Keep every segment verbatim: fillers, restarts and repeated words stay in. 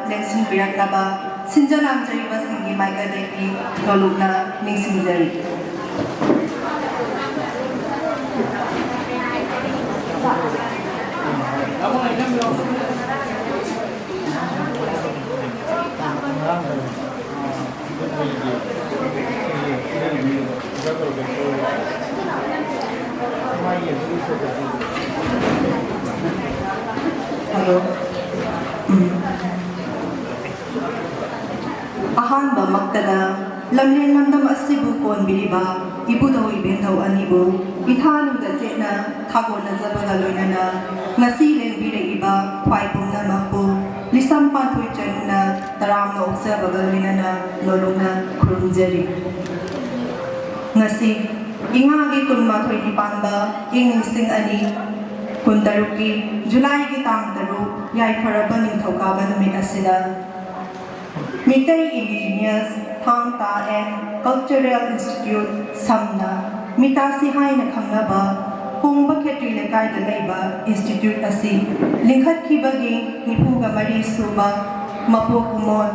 ꯂꯦꯡꯁꯤꯟꯕꯤꯔꯛꯅꯕ ꯁꯤꯟꯖ ꯂꯥꯡꯖꯔꯤꯕꯁꯤꯡꯒꯤ ꯃꯥꯏꯀꯩꯗꯒꯤ ꯅꯣꯂꯨꯛꯅ ꯅꯤꯡꯁꯤꯡꯖꯔꯤ꯫ Hello. ꯎꯝ꯫ ꯑꯍꯥꯟꯕꯃꯛꯇꯗ ꯂꯝꯂꯦꯟ ꯂꯝꯗꯝ ꯑꯁꯤꯕꯨ ꯀꯣꯟꯕꯤꯔꯤꯕ ꯏꯕꯨꯙꯧ ꯏꯕꯦꯟꯙꯧ ꯑꯅꯤꯕꯨ ꯏꯊꯥꯅꯨꯡꯗ ꯆꯦꯠꯅ ꯊꯥꯒꯣꯟꯅꯖꯕꯒ ꯂꯣꯏꯅꯅ ꯉꯁꯤ ꯂꯦꯡꯕꯤꯔꯛꯏꯕ ꯈ꯭ꯋꯥꯏ ꯄꯨꯝꯅꯃꯛꯄꯨ ꯂꯤꯁꯝ ꯄꯥꯟꯊꯣꯏ ꯆꯅꯨꯅ ꯇꯔꯥꯝꯅ ꯑꯣꯛꯆꯕꯒ ꯂꯣꯏꯅꯅ ꯅꯣꯂꯨꯛꯅ ꯈꯨꯔꯨꯝꯖꯔꯤ꯫ ꯉꯁꯤ ꯏꯉꯥꯒꯤ ꯀꯨꯟꯃꯥꯊꯣꯏꯅꯤ ꯄꯥꯟꯕ ꯏꯪ ꯂꯤꯁꯤꯡ ꯑꯅꯤ ꯀꯨꯟꯇꯔꯨꯛꯀꯤ ꯖꯨꯂꯥꯏꯒꯤ ꯇꯥꯡ ꯇꯔꯨꯛ ꯌꯥꯏꯐꯔꯕ ꯅꯤꯡꯊꯧꯀꯥꯕ ꯅꯨꯃꯤꯠ ꯑꯁꯤꯗ Meitei Indigenous Thang Ta and Cultural Institute, ꯁꯝꯅ ꯃꯤꯇꯥꯁꯤ ꯍꯥꯏꯅ ꯈꯪꯅꯕ, ꯀꯣꯡꯕ ꯈꯦꯇ꯭ꯔꯤ ꯂꯩꯀꯥꯏꯗ ꯂꯩꯕ institute ꯑꯁꯤ ꯂꯤꯡꯈꯠꯈꯤꯕꯒꯤ ꯅꯤꯐꯨꯒ ꯃꯔꯤ ꯁꯨꯕ ꯃꯄꯣꯛ ꯀꯨꯝꯑꯣꯟ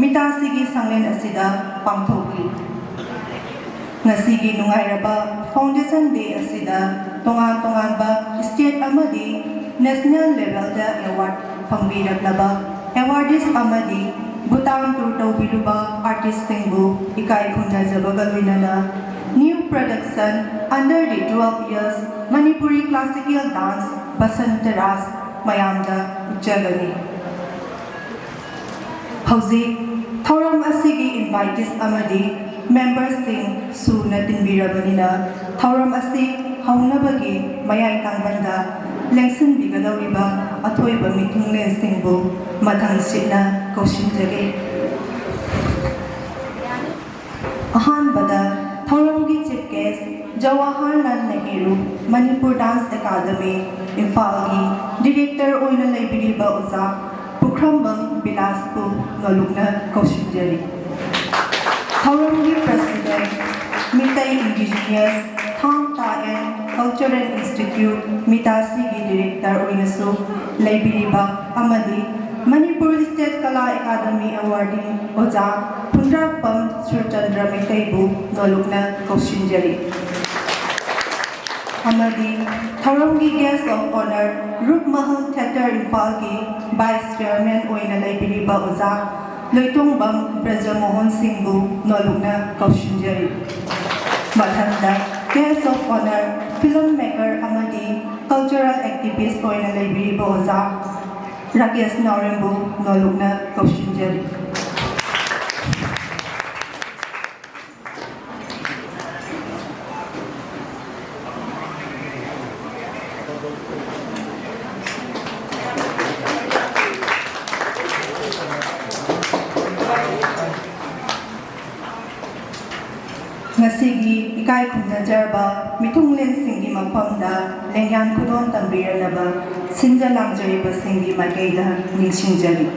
ꯃꯤꯇꯥꯁꯤꯒꯤ ꯁꯪꯂꯦꯟ ꯑꯁꯤꯗ ꯄꯥꯡꯊꯣꯛꯂꯤ꯫ ꯉꯁꯤꯒꯤ ꯅꯨꯡꯉꯥꯏꯔꯕ Foundation Day ꯑꯁꯤꯗ ꯇꯣꯉꯥꯟ ꯇꯣꯉꯥꯟꯕ state ꯑꯃꯗꯤ national levelꯗ award ꯐꯪꯕꯤꯔꯛꯂꯕ awardees ꯑꯃꯗꯤ Bhutan tour ꯇꯧꯕꯤꯔꯨꯕ artistꯁꯤꯡꯕꯨ ꯏꯀꯥꯏ ꯈꯨꯝꯅꯖꯕꯒ ꯂꯣꯏꯅꯅ new production under the twelve years Manipuri classical dance Basanta Ras ꯃꯌꯥꯝꯗ ꯎꯠꯆꯒꯅꯤ꯫ ꯍꯧꯖꯤꯛ ꯊꯧꯔꯝ ꯑꯁꯤꯒꯤ invitees ꯑꯃꯗꯤ memberꯁꯤꯡ ꯁꯨꯅ ꯇꯤꯟꯕꯤꯔꯕꯅꯤꯅ ꯊꯧꯔꯝ ꯑꯁꯤ ꯍꯧꯅꯕꯒꯤ ꯃꯌꯥꯏ ꯇꯥꯡꯕꯟꯗ ꯂꯦꯡꯁꯤꯟꯕꯤꯒꯗꯧꯔꯤꯕ ꯑꯊꯣꯏꯕ ꯃꯤꯊꯨꯡꯂꯦꯟꯁꯤꯡꯕꯨ ꯃꯊꯪꯁꯤꯠꯅ ꯀꯧꯁꯤꯟꯖꯒꯦ꯫ ꯑꯍꯥꯟꯕꯗ ꯊꯧꯔꯝꯒꯤ chief guest Jawaharlal Nehru Manipur Dance Academy ꯏꯝꯐꯥꯜꯒꯤ director ꯑꯣꯏꯅ ꯂꯩꯕꯤꯔꯤꯕ ꯑꯣꯖꯥ ꯄꯨꯈ꯭ꯔꯝꯕꯝ ꯕꯤꯂꯥꯁꯄꯨ ꯅꯣꯂꯨꯛꯅ ꯀꯧꯁꯤꯟꯖꯔꯤ꯫ ꯊꯧꯔꯝꯒꯤ president Meitei Indigenous Thang Ta and Cultural Institute ꯃꯤꯇꯥꯁꯤꯒꯤ director ꯑꯣꯏꯅꯁꯨ ꯂꯩꯕꯤꯔꯤꯕ ꯑꯃꯗꯤ ꯃꯅꯤꯄꯨꯔ State ꯀꯂꯥ ꯑꯦꯀꯥꯗꯃꯤ ꯑꯦꯋꯥꯔꯗꯤ ꯑꯣꯖꯥ ꯐꯨꯟꯗ꯭ꯔꯥꯛꯄꯝ ꯁꯨꯔꯆꯟꯗ꯭ꯔ ꯃꯩꯇꯩꯕꯨ ꯅꯣꯂꯨꯛꯅ ꯀꯧꯁꯤꯟꯖꯔꯤ꯫ ꯑꯃꯗꯤ ꯊꯧꯔꯝꯒꯤ guest of honour ꯔꯨꯞꯃꯍꯜ ꯊꯤꯌꯦꯇꯔ ꯏꯝꯐꯥꯜꯒꯤ vice chairman ꯑꯣꯏꯅ ꯂꯩꯕꯤꯔꯤꯕ ꯑꯣꯖꯥ ꯂꯣꯏꯇꯣꯡꯕꯝ ꯕ꯭ꯔꯖꯃꯣꯍꯟ ꯁꯤꯡꯕꯨ ꯅꯣꯂꯨꯛꯅ ꯀꯧꯁꯤꯟꯖꯔꯤ꯫ ꯃꯊꯪꯗ guest of honour film maker ꯑꯃꯗꯤ cultural activist ꯑꯣꯏꯅ ꯂꯩꯕꯤꯔꯤꯕ ꯑꯣꯖꯥ ꯔꯥꯀꯦꯁ ꯅꯥꯎꯔꯦꯝꯕꯨ ꯅꯣꯂꯨꯛꯅ ꯀꯧꯁꯤꯟꯖꯔꯤ꯫ ꯉꯁꯤꯒꯤ ꯏꯀꯥꯏ ꯈꯨꯝꯅꯖꯔꯕ ꯃꯤꯊꯨꯡꯂꯦꯟꯁꯤꯡꯒꯤ ꯃꯐꯝꯗ ꯂꯦꯡꯌꯥꯟ ꯈꯨꯗꯣꯜ ꯇꯝꯕꯤꯔꯅꯕ ꯁꯤꯟꯖ ꯂꯥꯡꯖꯔꯤꯕꯁꯤꯡꯒꯤ ꯃꯥꯏꯀꯩꯗ ꯅꯤꯡꯁꯤꯡꯖꯔꯤ꯫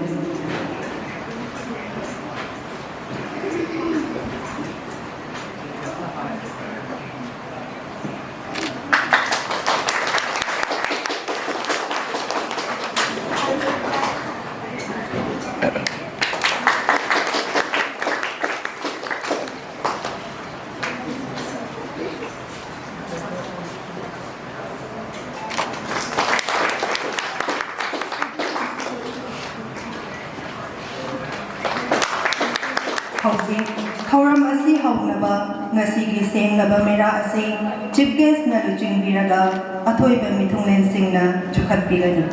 ꯍꯧꯖꯤꯛ ꯊꯧꯔꯝ ꯑꯁꯤ ꯍꯧꯅꯕ ꯉꯁꯤꯒꯤ ꯁꯦꯡꯂꯕ ꯃꯩꯔꯥ ꯑꯁꯤ chief guest ꯅ ꯂꯨꯆꯤꯡꯕꯤꯔꯒ ꯑꯊꯣꯏꯕ ꯃꯤꯊꯨꯡꯂꯦꯟꯁꯤꯡꯅ ꯆꯨꯈꯠꯄꯤꯒꯅꯤ꯫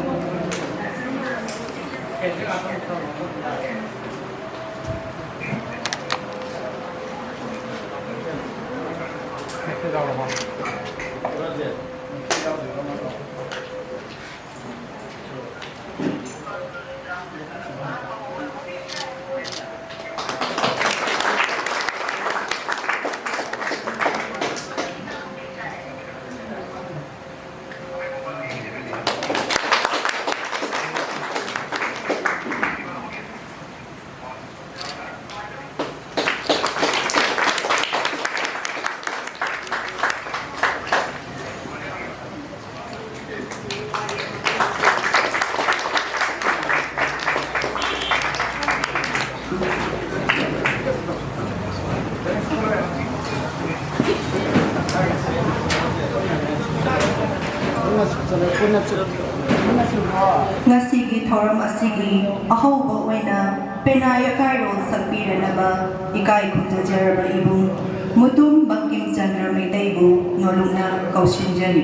ꯉꯁꯤꯒꯤ ꯊꯧꯔꯝ ꯑꯁꯤꯒꯤ ꯑꯍꯧꯕ ꯑꯣꯏꯅ ꯄꯦꯅꯥ ꯌꯥꯀꯥꯏꯔꯣꯜ ꯁꯛꯄꯤꯔꯅꯕ ꯏꯀꯥꯏ ꯈꯨꯝꯅꯖꯔꯕ ꯏꯕꯨꯡ ꯃꯨꯇꯨꯝ ꯕꯪꯀꯤꯝ ꯆꯟꯗ꯭ꯔ ꯃꯩꯇꯩꯕꯨ ꯅꯣꯂꯨꯛꯅ ꯀꯧꯁꯤꯟꯖꯔꯤ꯫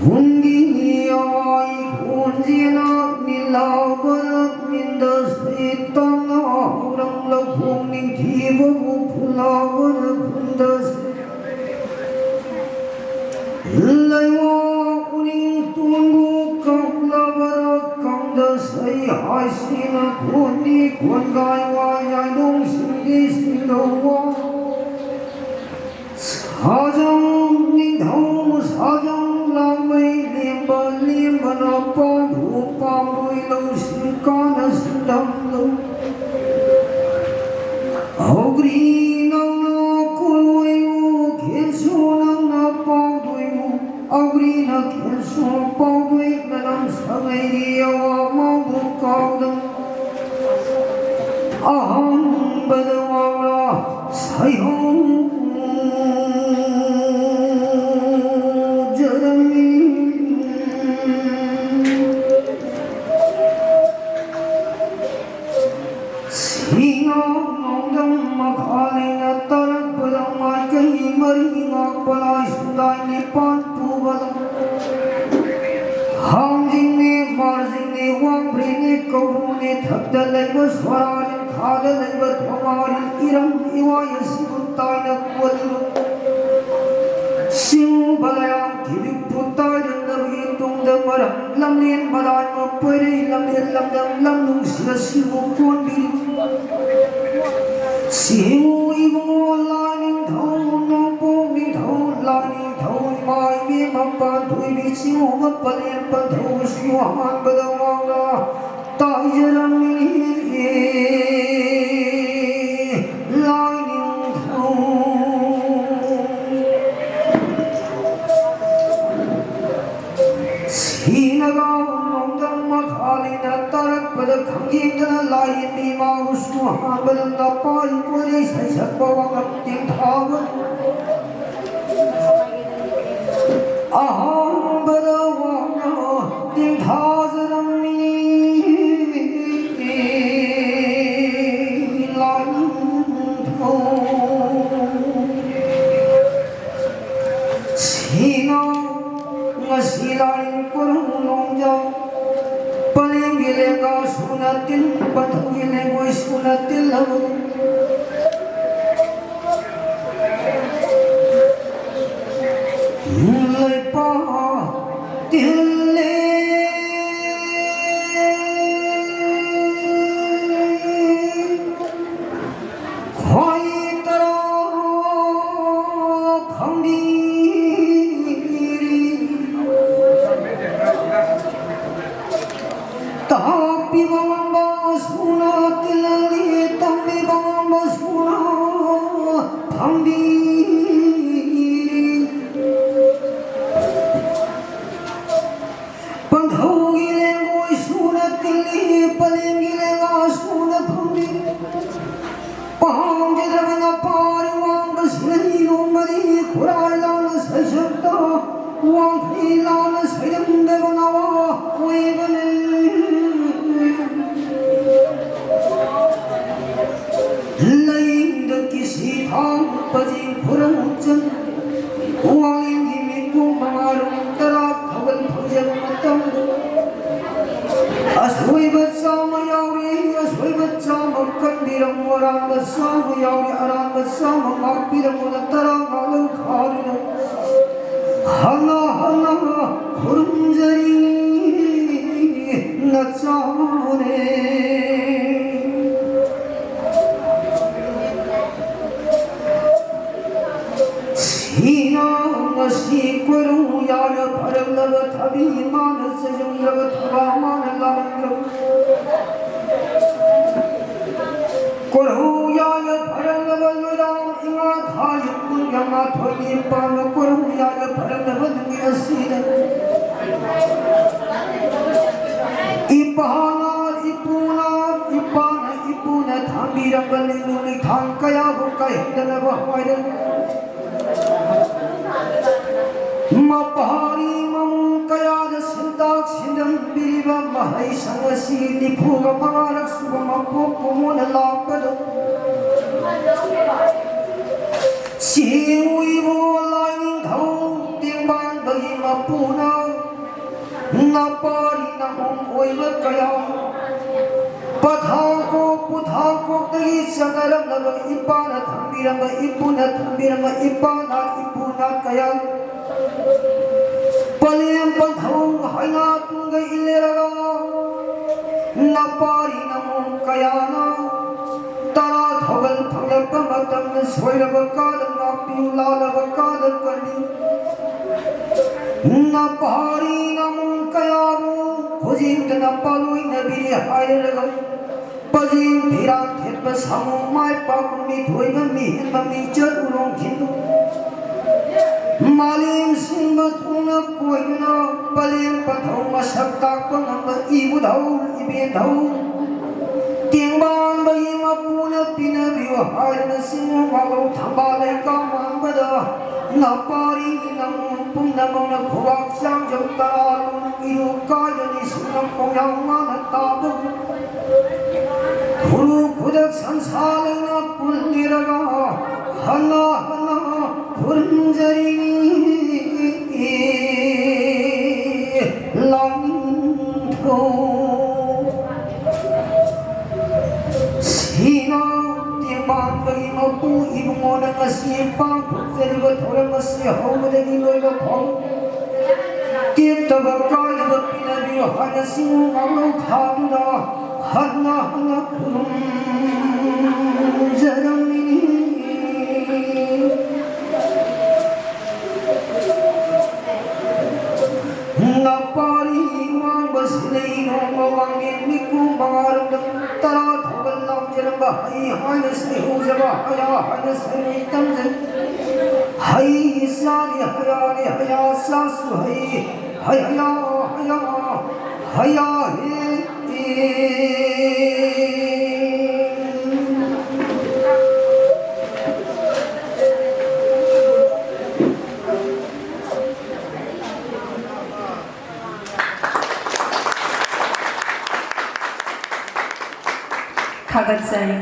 ꯈꯨꯟꯒꯤ ꯑꯋꯥꯏ ꯈꯣꯟꯖꯦꯜꯅ ꯅꯤꯜꯂꯥꯕꯗ ꯅꯤꯟꯗꯁꯦ ꯇꯥꯡꯅ ꯍꯧꯔꯝꯂ ꯈꯣꯡ ꯅꯤꯡꯊꯤꯕꯕꯨ ꯐꯨꯜꯂꯥꯕꯗ ꯐꯨꯟꯗꯁꯦ꯫ ꯂꯩꯋꯥ ꯎꯔꯤꯡ ꯇꯣꯟꯕꯨ ꯀꯪꯂꯕꯗ ꯀꯪꯗꯁꯩ ꯍꯥꯏꯁꯤꯅ ꯈꯣꯟꯗꯤ ꯈꯣꯟꯒꯥꯏ ꯋꯥ ꯌꯥꯏꯗꯣꯡ ꯁꯤꯡꯗꯤ ꯁꯤꯡꯗꯧꯋꯥ꯫ ꯁꯥꯖꯝ ꯅꯤꯡꯊꯧ ꯁꯥꯖꯝ ꯂꯥꯡꯃꯩ ꯂꯦꯝꯕ ꯂꯦꯝꯕꯅ ꯄꯥꯝꯕꯨ ꯄꯥꯝꯕꯣꯏ ꯂꯧꯁꯤꯡ ꯀꯥꯅ ꯁꯤꯟꯗꯝꯂꯧ꯫ ꯑꯧꯒ꯭ꯔꯤ ꯅꯪꯅ ꯀꯣꯜꯂꯣꯏꯌꯨ, ꯈꯦꯟꯁꯨ ꯅꯪꯅ ꯄꯥꯎꯗꯣꯏꯌꯨ, ꯑꯧꯒ꯭ꯔꯤꯅ ꯈꯦꯟꯁꯨ ꯄꯥꯎꯗꯣꯏ ꯃꯅꯝ ꯁꯥꯒꯩꯔꯤ ꯑꯋꯥ ꯃꯥꯡꯕꯨ ꯀꯥꯎꯗ꯫ ꯑꯍꯥꯟꯕꯗ ꯋꯥꯡꯅ ꯍꯩꯍꯧꯖꯔꯝꯃꯤ꯫ ꯁꯤꯉꯥꯛ ꯅꯣꯡꯗꯝ ꯃꯈꯥ ꯂꯩꯅ ꯇꯥꯔꯛꯄꯗ ꯃꯥꯏꯀꯩ ꯃꯔꯤ ꯉꯥꯛꯄ ꯂꯥꯏ ꯁꯨꯡꯗꯥꯏ ꯅꯤꯄꯥꯟ ꯄꯨꯕ ꯂꯥꯏ꯫ ꯍꯥꯡꯖꯤꯡꯅꯤ, ꯃꯥꯔꯖꯤꯡꯅꯤ, ꯋꯥꯡꯕ꯭ꯔꯤꯅꯤ, ꯀꯧꯕ꯭ꯔꯨꯅꯤ, ꯊꯛꯇ ꯂꯩꯕ ꯁꯣꯔꯥꯔꯤꯜ, ꯈꯥꯗ ꯂꯩꯕ ꯊꯣꯃꯥꯔꯤꯜ, ꯏꯔꯝ ꯏꯋꯥꯏ ꯑꯁꯤꯕꯨ ꯇꯥꯏꯅ ꯀꯣꯜꯂꯤꯕ ꯁꯤꯡꯕ ꯂꯥꯏꯌꯥꯝ ꯊꯤꯕꯤꯛꯄꯨ ꯇꯥꯏꯔꯝꯗꯕꯒꯤ ꯇꯨꯡꯗ ꯃꯔꯝ ꯂꯝꯂꯦꯟ ꯃꯔꯥꯏ ꯃꯄꯣꯏꯔꯩ ꯂꯝꯂꯦꯟ ꯂꯝꯗꯝ ꯂꯝꯅꯨꯡꯁꯤꯗ ꯁꯤꯕꯨ ꯀꯣꯟꯕꯤꯔꯤꯕ ꯁꯤꯡꯉꯨ ꯏꯕꯨꯡꯉꯣ ꯂꯥꯏ ꯅꯤꯡꯊꯧ ꯅꯣꯡꯄꯣꯛ ꯅꯤꯡꯊꯧ ꯂꯥꯏ ꯅꯤꯡꯊꯧ ꯏꯃꯥ ꯏꯕꯦꯝꯃ ꯄꯥꯟꯊꯣꯏꯕꯤ ꯁꯤꯡꯉꯨꯕ ꯄꯂꯦꯝ ꯄꯟꯊꯧꯁꯨ ꯑꯍꯥꯟꯕꯗ ꯋꯥꯡꯅ ꯇꯥꯏꯖꯔꯝꯃꯤ꯫ ꯂꯥꯏ ꯅꯤꯡꯊꯧ ꯁꯤꯅꯒ ꯅꯣꯡꯗꯝ ꯃꯈꯥ ꯂꯩꯅ ꯇꯥꯔꯛꯄꯗ ꯈꯪꯖꯤꯟꯗꯅ ꯂꯥꯏꯌꯦꯡꯕꯤ ꯃꯥꯕꯨꯁꯨ ꯑꯍꯥꯟꯕꯗ ꯅꯄꯥꯏ ꯀꯣꯏꯔꯩ ꯁꯩꯁꯛꯄ ꯋꯥꯉꯝ ꯇꯦꯡꯊꯥꯕ ꯑꯍꯥꯟꯕꯗ ꯋꯥꯉꯝ ꯇꯦꯡꯊꯥꯖꯔꯝꯃꯤ꯫ ꯂꯥꯏ ꯅꯤꯡꯊꯧ ꯁꯤꯅ ꯉꯁꯤ ꯂꯥꯏꯅꯤꯡ ꯀꯣꯅꯨꯡ ꯅꯣꯡꯖꯥꯎ ꯄꯂꯦꯝꯒꯤ ꯂꯦꯡꯒꯥ ꯁꯨꯅ ꯇꯤꯟ, ꯄꯟꯊꯧꯒꯤ ꯂꯦꯡꯒꯣꯏ ꯁꯨꯅ ꯇꯤꯜꯂꯕ ꯂꯩꯄꯥꯛ ꯇꯤꯜꯂꯦ꯫ ꯈ꯭ꯋꯥꯏ ꯇꯔꯥ ꯈꯪꯕꯤꯔꯤ꯫ ꯇꯥꯛꯄꯤꯕ ꯉꯝꯕ ꯁꯨꯅ ꯇꯤꯜꯂꯤ, ꯇꯝꯕꯤꯕ ꯉꯝꯕ ꯁꯨꯅ ꯐꯪꯕꯤꯔꯤ꯫ ꯋꯥꯡꯈꯩ ꯂꯥꯅ ꯁꯩꯔꯝꯗꯕ ꯅꯋꯥ ꯑꯣꯏꯕꯅꯤ꯫ ꯂꯩꯗ ꯀꯤꯁꯤ ꯊꯥꯡ ꯄꯖꯤ ꯈꯨꯔꯧ ꯆꯟ꯫ ꯋꯥꯡꯂꯦꯟꯒꯤ ꯃꯤꯀꯨꯝ ꯃꯉꯥꯔꯣꯝ ꯇꯔꯥ ꯊꯧꯒꯜ ꯐꯪꯖꯕ ꯃꯇꯝꯗ ꯑꯁꯣꯏꯕ ꯆꯥꯝꯃ ꯌꯥꯎꯔꯤ, ꯑꯁꯣꯏꯕ ꯆꯥꯝꯃ ꯀꯟꯕꯤꯔꯝꯃꯨ, ꯑꯔꯥꯟꯕ ꯆꯥꯝꯃ ꯌꯥꯎꯔꯤ, ꯑꯔꯥꯟꯕ ꯆꯥꯝꯃ ꯉꯥꯛꯄꯤꯔꯝꯃꯨꯅ ꯇꯔꯥ ꯉꯥꯛꯂꯧ ꯈꯥꯗꯨꯅ ꯍꯟꯅ ꯍꯟꯅ ꯈꯨꯔꯨꯝꯖꯔꯤ ꯅꯆꯥꯅꯦ꯫ ꯁꯤꯅ ꯉꯁꯤ ꯀꯣꯏꯔꯨ ꯌꯥꯅ ꯐꯔꯛꯂꯕ ꯊꯕꯤ ꯃꯥꯅ ꯆꯩꯖꯨꯡꯂꯕ ꯊꯕꯥ ꯃꯥꯅ ꯂꯥꯡꯂꯕ ꯀꯣꯏꯔꯨ ꯌꯥꯅ ꯐꯔꯛꯂꯕ ꯅꯨꯗꯥꯡ ꯏꯉꯥ ꯊꯥ ꯌꯨꯝ ꯀꯨꯟꯒ ꯃꯥꯊꯣꯏꯅꯤ ꯄꯥꯟꯕ ꯀꯣꯏꯔꯨ ꯌꯥꯅ ꯐꯔꯛꯂꯕ ꯅꯨꯃꯤꯠ ꯑꯁꯤꯗ ꯏꯄꯥꯅ ꯏꯄꯨꯅ ꯏꯄꯥꯅ ꯏꯄꯨꯅ ꯊꯝꯕꯤꯔꯝꯕ ꯂꯤꯂꯣꯡ ꯊꯥꯡ ꯀꯌꯥꯕꯨ ꯀꯥꯏꯍꯟꯗꯅꯕ ꯍꯥꯏꯔꯦ꯫ ꯃꯄꯥꯔꯤ ꯃꯃꯨꯡ ꯀꯌꯥꯗ ꯁꯤꯟꯇꯥꯛ ꯁꯤꯟꯗꯝꯕꯤꯔꯤꯕ ꯃꯍꯩꯁꯪ ꯑꯁꯤ ꯅꯤꯐꯨꯒ ꯃꯉꯥꯔꯛ ꯁꯨꯕ ꯃꯄꯣꯛ ꯀꯨꯝꯑꯣꯟꯅ ꯂꯥꯛꯄꯗ ꯆꯦꯡ ꯎꯏꯕꯨ ꯂꯥꯏꯅꯤꯡꯊꯧ ꯇꯦꯡꯕꯥꯟꯕꯒꯤ ꯃꯄꯨꯅ ꯅꯄꯥꯔꯤ ꯅꯃꯨꯡ ꯑꯣꯏꯕ ꯀꯌꯥ ꯄꯊꯥꯀꯣꯛ ꯄꯨꯊꯥꯀꯣꯛꯇꯒꯤ ꯆꯠꯅꯔꯝꯂꯕ ꯏꯄꯥꯅ ꯊꯝꯕꯤꯔꯝꯕ ꯏꯄꯨꯅ ꯊꯝꯕꯤꯔꯝꯕ ꯏꯄꯥꯅ ꯏꯄꯨꯅ ꯀꯌꯥ ꯄꯂꯦꯝ ꯄꯟꯊꯧ ꯍꯩꯉꯥ ꯇꯨꯡꯗ ꯏꯜꯂꯦꯔꯒ ꯅꯄꯥꯔꯤ ꯅꯃꯨꯡ ꯀꯌꯥꯅ ꯇꯔꯥ ꯊꯧꯒꯜ ꯐꯪꯂꯛꯄ ꯃꯇꯝꯗ ꯁꯣꯏꯔꯕ ꯀꯥꯗ ꯉꯥꯛꯄꯤꯌꯨ, ꯂꯥꯜꯂꯕ ꯀꯥꯗ ꯀꯟꯕꯤꯌꯨ꯫ ꯅꯄꯥꯔꯤ ꯅꯃꯨꯡ ꯀꯌꯥꯕꯨ ꯈꯨꯖꯤꯡꯗꯅ ꯄꯥꯂꯣꯏꯅꯕꯤꯔꯤ ꯍꯥꯏꯔꯒ ꯄꯖꯤꯡ ꯐꯤꯔꯥꯡ ꯊꯦꯠꯄ ꯁꯥꯃꯨ ꯃꯥꯏ ꯄꯥꯛꯄ ꯃꯤꯊꯣꯏꯕ ꯃꯤꯍꯦꯟꯕ ꯃꯤꯆꯠ ꯎꯔꯣꯡ ꯊꯤꯟꯕ ꯃꯥꯂꯦꯝ ꯁꯤꯟꯕ ꯊꯨꯡꯅ ꯀꯣꯏꯗꯨꯅ ꯄꯂꯦꯝ ꯄꯟꯊꯧ ꯃꯁꯛ ꯇꯥꯛꯄ ꯉꯝꯕ ꯏꯕꯨꯙꯧ ꯏꯕꯦꯟꯙꯧ ꯇꯦꯡꯕꯥꯟꯕꯒꯤ ꯃꯄꯨꯅ ꯄꯤꯅꯕꯤꯌꯨ ꯍꯥꯏꯗꯨꯅ ꯆꯤꯡꯉꯨ ꯃꯥꯂꯧ ꯊꯝꯕꯥꯜ ꯂꯩꯀꯥ ꯃꯥꯟꯕꯗ ꯅꯄꯥꯔꯤ ꯅꯃꯨꯡ ꯄꯨꯝꯅꯃꯛꯅ ꯈꯨꯕꯥꯛ ꯆꯥꯡꯖꯪ ꯇꯔꯥ ꯂꯨꯝ ꯏꯔꯨ ꯀꯥꯏꯗꯅꯤ ꯁꯨꯡꯅ ꯈꯣꯡꯌꯥꯎ ꯃꯥꯅ ꯇꯥꯕ ꯈꯨꯔꯨ ꯈꯨꯗꯛ ꯁꯟꯁꯥ ꯂꯩꯅ ꯄꯨꯟꯅꯤꯔꯒ ꯍꯟꯅ ꯍꯟꯅ ꯈꯨꯔꯨꯝꯖꯔꯤ ꯂꯥꯡꯊꯣꯛ ꯁꯤꯅ ꯇꯦꯡꯕꯥꯡꯕꯒꯤ ꯃꯄꯨ ꯏꯕꯨꯡꯉꯣꯅ ꯉꯁꯤ ꯄꯥꯡꯊꯣꯛꯆꯔꯤꯕ ꯊꯧꯔꯝ ꯑꯁꯤ ꯍꯧꯕꯗꯒꯤ ꯂꯣꯏꯕ ꯐꯥꯎ ꯇꯦꯛꯇꯕ ꯀꯥꯏꯗꯕ ꯄꯤꯅꯕꯤꯌꯨ ꯍꯥꯏꯅ ꯆꯤꯡ ꯉꯥꯡꯂꯧ ꯊꯥꯗꯨꯅ ꯍꯟꯅ ꯍꯟꯅ ꯈꯨꯔꯨꯝꯖꯔꯝꯃꯤ꯫ ꯅꯄꯥꯔꯤ ꯃꯥꯡꯕꯁꯤꯗ ꯏꯔꯣꯡꯕ ꯋꯥꯡꯂꯦꯟ ꯃꯤꯀꯨꯝ ꯃꯉꯥꯔꯣꯝꯗ ꯇꯔꯥ ꯊꯧꯒꯜ ꯂꯥꯎꯖꯔꯝꯕ ꯍꯩ ꯍꯥꯏꯅ ꯁꯤꯍꯧꯖꯕ ꯍꯌꯥ ꯍꯥꯏꯅ ꯁꯤꯔꯣꯏ ꯇꯝꯖꯩ꯫ ꯍꯩ ꯆꯥꯅꯤ ꯍꯌꯥꯅꯤ ꯍꯌꯥ ꯆꯥꯁꯨ ꯍꯩ ꯍꯩ ꯍꯌꯥ ꯍꯌꯥ ꯍꯌꯥ ꯍꯦ꯫ ꯊꯥꯒꯠꯆꯔꯤ꯫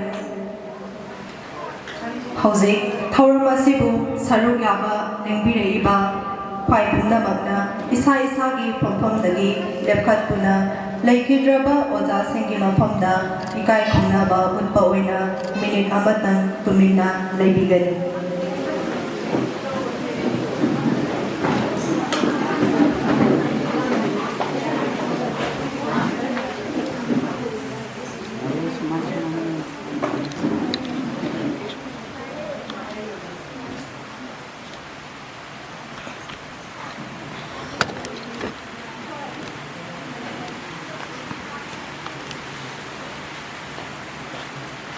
ꯍꯧꯖꯤꯛ ꯊꯧꯔꯝ ꯑꯁꯤꯕꯨ ꯁꯔꯨꯛ ꯌꯥꯕ ꯂꯦꯡꯕꯤꯔꯛꯏꯕ ꯈ꯭ꯋꯥꯏ ꯄꯨꯝꯅꯃꯛꯅ ꯏꯁꯥ ꯏꯁꯥꯒꯤ ꯐꯝꯐꯝꯗꯒꯤ ꯂꯦꯞꯈꯠꯇꯨꯅ ꯂꯩꯈꯤꯗ꯭ꯔꯕ ꯑꯣꯖꯥꯁꯤꯡꯒꯤ ꯃꯐꯝꯗ ꯏꯀꯥꯏ ꯈꯨꯝꯅꯕ ꯎꯠꯄ ꯑꯣꯏꯅ ꯃꯤꯅꯤꯠ ꯑꯃꯇꯪ ꯇꯨꯃꯤꯟꯅ ꯂꯩꯕꯤꯒꯅꯤ꯫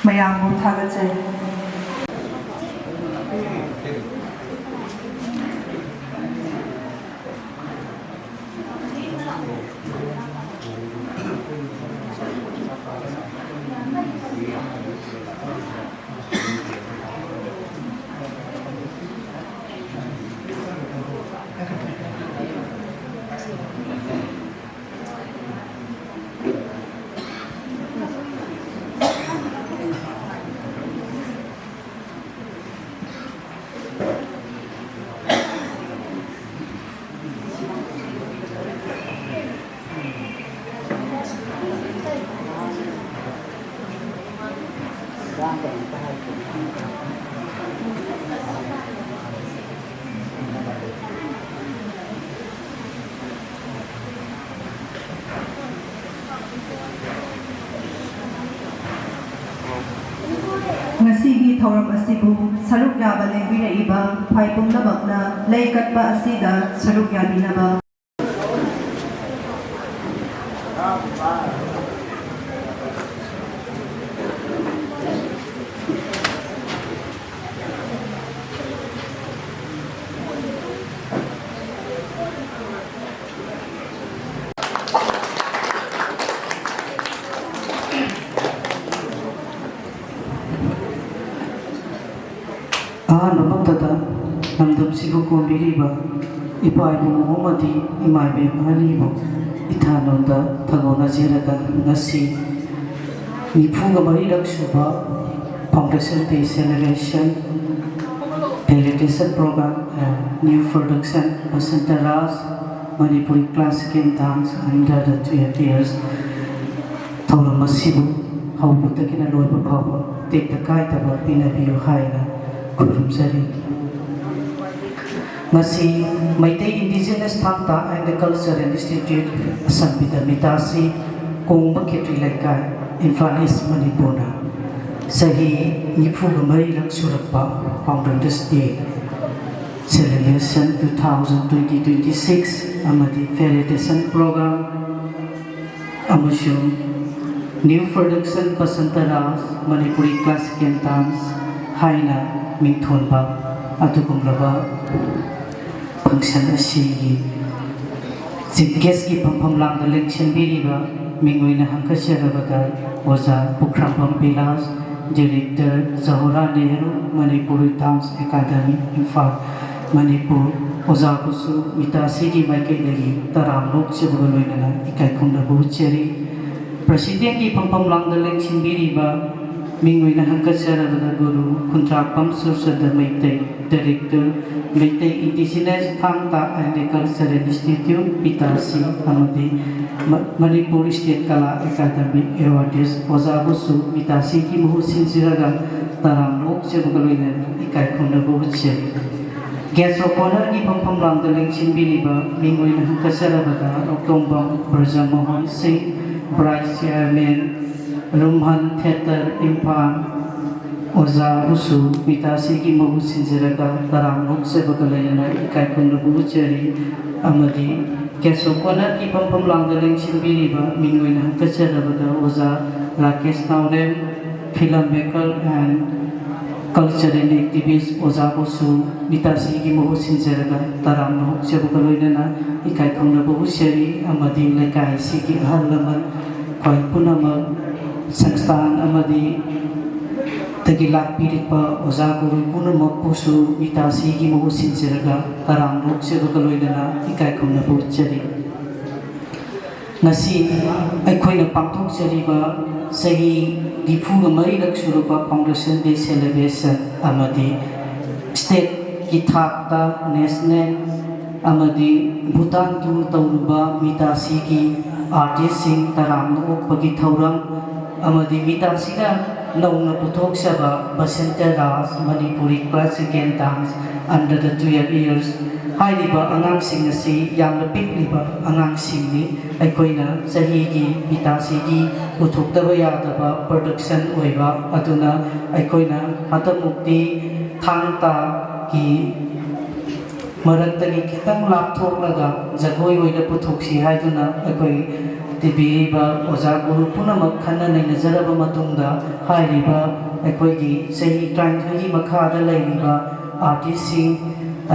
ꯃꯌꯥꯝꯕꯨ ꯊꯥꯒꯠꯆꯔꯤ꯫ ꯊꯧꯔꯝ ꯑꯁꯤꯕꯨ ꯁꯔꯨꯛ ꯌꯥꯕ ꯂꯦꯡꯕꯤꯔꯛꯏꯕ ꯐꯥꯏ ꯄꯨꯝꯅꯃꯛꯅ ꯂꯩ ꯀꯠꯄ ꯑꯁꯤꯗ ꯁꯔꯨꯛ ꯌꯥꯕꯤꯅꯕ꯫ ꯑꯍꯥꯟꯕꯃꯛꯇꯗ ꯂꯝꯗꯝꯁꯤꯕꯨ ꯀꯣꯟꯕꯤꯔꯤꯕ ꯏꯄꯥ ꯏꯕꯨꯡꯉꯣ ꯑꯃꯗꯤ ꯏꯃꯥ ꯏꯕꯦꯟ ꯑꯅꯤꯕꯨ ꯏꯊꯥꯅꯣꯟꯗ ꯊꯥꯒꯣꯟꯅꯖꯔꯒ, ꯉꯁꯤ ꯅꯤꯐꯨꯒ ꯃꯔꯤꯔꯛ ꯁꯨꯕ Foundation Day Celebration Felicitation Program, uh, New Production Basanta Raj Manipuri Classical Dance Under the Twelve Years ꯊꯧꯔꯝ ꯑꯁꯤꯕꯨ ꯍꯧꯕꯗꯒꯤꯅ ꯂꯣꯏꯕ ꯐꯥꯎꯕ ꯇꯦꯛꯇ ꯀꯥꯏꯗꯕ ꯄꯤꯅꯕꯤꯌꯨ ꯍꯥꯏꯅ ꯈꯨꯔꯨꯝꯖꯔꯤ꯫ ꯉꯁꯤ Meitei Indigenous Thangta and Cultural Institute ꯑꯁꯝꯕꯤꯗ ꯃꯤꯇꯥꯁꯤ ꯀꯣꯡꯕ ꯈꯦꯇ꯭ꯔꯤ ꯂꯩꯀꯥꯏ, ꯏꯝꯐꯥꯜ ꯏꯁ, ꯃꯅꯤꯄꯨꯔꯅ ꯆꯍꯤ ꯅꯤꯐꯨꯒ ꯃꯔꯤꯔꯛ ꯁꯨꯔꯛꯄ Founders Day Celebration two thousand twenty twenty six ꯑꯃꯗꯤ Felicitation Program ꯑꯃꯁꯨꯡ New Production Basanta Raj Manipuri Classical Dance ꯍꯥꯏꯅ ꯃꯤꯡꯊꯣꯟꯕ ꯑꯗꯨꯒꯨꯝꯂꯕ function ꯑꯁꯤꯒꯤ chief guest ꯀꯤ ꯐꯝꯐꯝ ꯂꯥꯡꯗ ꯂꯦꯡꯁꯤꯟꯕꯤꯔꯤꯕ ꯃꯤꯡ ꯑꯣꯏꯅ ꯍꯪꯒꯠꯆꯔꯕꯗ ꯑꯣꯖꯥ Pukhrambam Bilash, Director, Jawaharlal Nehru Manipuri Dance Academy, Imphal, Manipur, ꯑꯣꯖꯥꯕꯨꯁꯨ ꯃꯤꯇꯥꯁꯤꯒꯤ ꯃꯥꯏꯀꯩꯗꯒꯤ ꯇꯔꯥꯝꯅ ꯑꯣꯛꯆꯕꯒ ꯂꯣꯏꯅꯅ ꯏꯀꯥꯏ ꯈꯨꯝꯅꯕ ꯎꯠꯆꯔꯤ꯫ President ꯀꯤ ꯐꯝꯐꯝ ꯂꯥꯡꯗ ꯂꯦꯡꯁꯤꯟꯕꯤꯔꯤꯕ ꯃꯤꯡ ꯑꯣꯏꯅ ꯍꯪꯒꯠꯆꯔꯕꯗ ꯒꯨꯔꯨ ꯈꯨꯟꯗ꯭ꯔꯥꯛꯄꯝ Surchandra Meitei, Director, Meitei Indigenous Thangta and Cultural Institute, ꯃꯤꯇꯥꯁꯤ, ꯑꯃꯗꯤ ꯃ-, Manipur State Kala Academy Awardees ꯑꯣꯖꯥꯕꯨꯁꯨ ꯃꯤꯇꯥꯁꯤꯒꯤ ꯃꯍꯨꯠ ꯁꯤꯟꯖꯔꯒ ꯇꯔꯥꯝꯅ ꯑꯣꯛꯆꯕꯒ ꯂꯣꯏꯅꯅ ꯏꯀꯥꯏ ꯈꯨꯝꯅꯕ ꯎꯠꯆꯔꯤ꯫ Guest of Honour ꯒꯤ ꯐꯝꯐꯝ ꯂꯥꯡꯗ ꯂꯦꯡꯁꯤꯟꯕꯤꯔꯤꯕ ꯃꯤꯡ ꯑꯣꯏꯅ ꯍꯪꯒꯠꯆꯔꯕꯗ ꯔꯣꯛꯇꯣꯡꯕꯝ ꯕ꯭ꯔꯖꯃꯣꯍꯟ ꯁꯤꯡ, Vice Chairman, ꯔꯨꯝꯍꯟ Theatre, ꯏꯝꯐꯥꯜ, ꯑꯣꯖꯥꯕꯨꯁꯨ ꯃꯤꯇꯥꯁꯤꯒꯤ ꯃꯍꯨꯠ ꯁꯤꯟꯖꯔꯒ ꯇꯔꯥꯝꯅ ꯑꯣꯛꯆꯕꯒ ꯂꯣꯏꯅꯅ ꯏꯀꯥꯏ ꯈꯨꯝꯅꯕ ꯎꯠꯆꯔꯤ꯫ ꯑꯃꯗꯤ ꯀꯦꯁꯣ ꯀꯣꯅꯔꯒꯤ ꯐꯝꯐꯝ ꯂꯥꯡꯗ ꯂꯦꯡꯁꯤꯟꯕꯤꯔꯤꯕ ꯃꯤꯡ ꯑꯣꯏꯅ ꯍꯪꯒꯠꯆꯔꯕꯗ ꯑꯣꯖꯥ ꯔꯥꯀꯦꯁ ꯅꯥꯎꯔꯦꯝ, film maker and cultural activist ꯑꯣꯖꯥꯕꯨꯁꯨ ꯃꯤꯇꯥꯁꯤꯒꯤ ꯃꯍꯨꯠ ꯁꯤꯟꯖꯔꯒ ꯇꯔꯥꯝꯅ ꯑꯣꯛꯆꯕꯒ ꯂꯣꯏꯅꯅ ꯏꯀꯥꯏ ꯈꯨꯝꯅꯕ ꯎꯠꯆꯔꯤ꯫ ꯑꯃꯗꯤ ꯂꯩꯀꯥꯏ ꯑꯁꯤꯒꯤ ꯑꯍꯜ ꯂꯃꯟ ꯈ꯭ꯋꯥꯏ ꯄꯨꯝꯅꯃꯛ, ꯁꯪꯁꯊꯥꯟ ꯑꯃꯗꯤ ꯗꯒꯤ ꯂꯥꯛꯄꯤꯔꯤꯕ ꯑꯣꯖꯥ ꯒꯨꯔꯨ ꯄꯨꯝꯅꯃꯛꯄꯨꯁꯨ ꯃꯤꯇꯥꯁꯤꯒꯤ ꯃꯍꯨꯠ ꯁꯤꯟꯖꯔꯒ ꯇꯔꯥꯝꯅ ꯑꯣꯛꯆꯕꯒ ꯂꯣꯏꯅꯅ ꯏꯀꯥꯏ ꯈꯨꯝꯅꯕ ꯎꯠꯆꯔꯤ꯫ ꯉꯁꯤ ꯑꯩꯈꯣꯏꯅ ꯄꯥꯡꯊꯣꯛꯆꯔꯤꯕ ꯆꯍꯤ ꯅꯤꯐꯨꯒ ꯃꯔꯤꯔꯛ ꯁꯨꯔꯕ Foundation Day celebration ꯑꯃꯗꯤ stateꯀꯤ ꯊꯥꯛꯇ national ꯑꯃꯗꯤ Bhutan tour ꯇꯧꯔꯨꯕ ꯃꯤꯇꯥꯁꯤꯒꯤ artistꯁꯤꯡ ꯇꯔꯥꯝꯅ ꯑꯣꯛꯄꯒꯤ ꯊꯧꯔꯝ ꯑꯃꯗꯤ ꯃꯤꯇꯥꯁꯤꯅ ꯅꯧꯅ ꯄꯨꯊꯣꯛꯆꯕ Basanta Ras Manipuri classical dance under the twelve years ꯍꯥꯏꯔꯤꯕ ꯑꯉꯥꯡꯁꯤꯡ ꯑꯁꯤ ꯌꯥꯝꯅ ꯄꯤꯛꯂꯤꯕ ꯑꯉꯥꯡꯁꯤꯡꯅꯤ꯫ ꯑꯩꯈꯣꯏꯅ ꯆꯍꯤꯒꯤ ꯃꯤꯇꯥꯁꯤꯒꯤ ꯄꯨꯊꯣꯛꯇꯕ ꯌꯥꯗꯕ production ꯑꯣꯏꯕ ꯑꯗꯨꯅ ꯑꯩꯈꯣꯏꯅ ꯍꯟꯗꯛꯃꯨꯛꯇꯤ ꯊꯥꯡ ꯇꯥꯒꯤ ꯃꯔꯛꯇꯒꯤ ꯈꯤꯇꯪ ꯂꯥꯞꯊꯣꯛꯂꯒ ꯖꯒꯣꯏ ꯑꯣꯏꯅ ꯄꯨꯊꯣꯛꯁꯤ ꯍꯥꯏꯗꯨꯅ ꯑꯩꯈꯣꯏ ꯇꯤꯕꯤꯔꯤꯕ ꯑꯣꯖꯥ ꯒꯨꯔꯨ ꯄꯨꯝꯅꯃꯛ ꯈꯟꯅ ꯅꯩꯅꯖꯔꯕ ꯃꯇꯨꯡꯗ ꯍꯥꯏꯔꯤꯕ ꯑꯩꯈꯣꯏꯒꯤ ꯆꯍꯤ ꯇꯔꯥꯅꯤꯊꯣꯏꯒꯤ ꯃꯈꯥꯗ ꯂꯩꯔꯤꯕ artistꯁꯤꯡ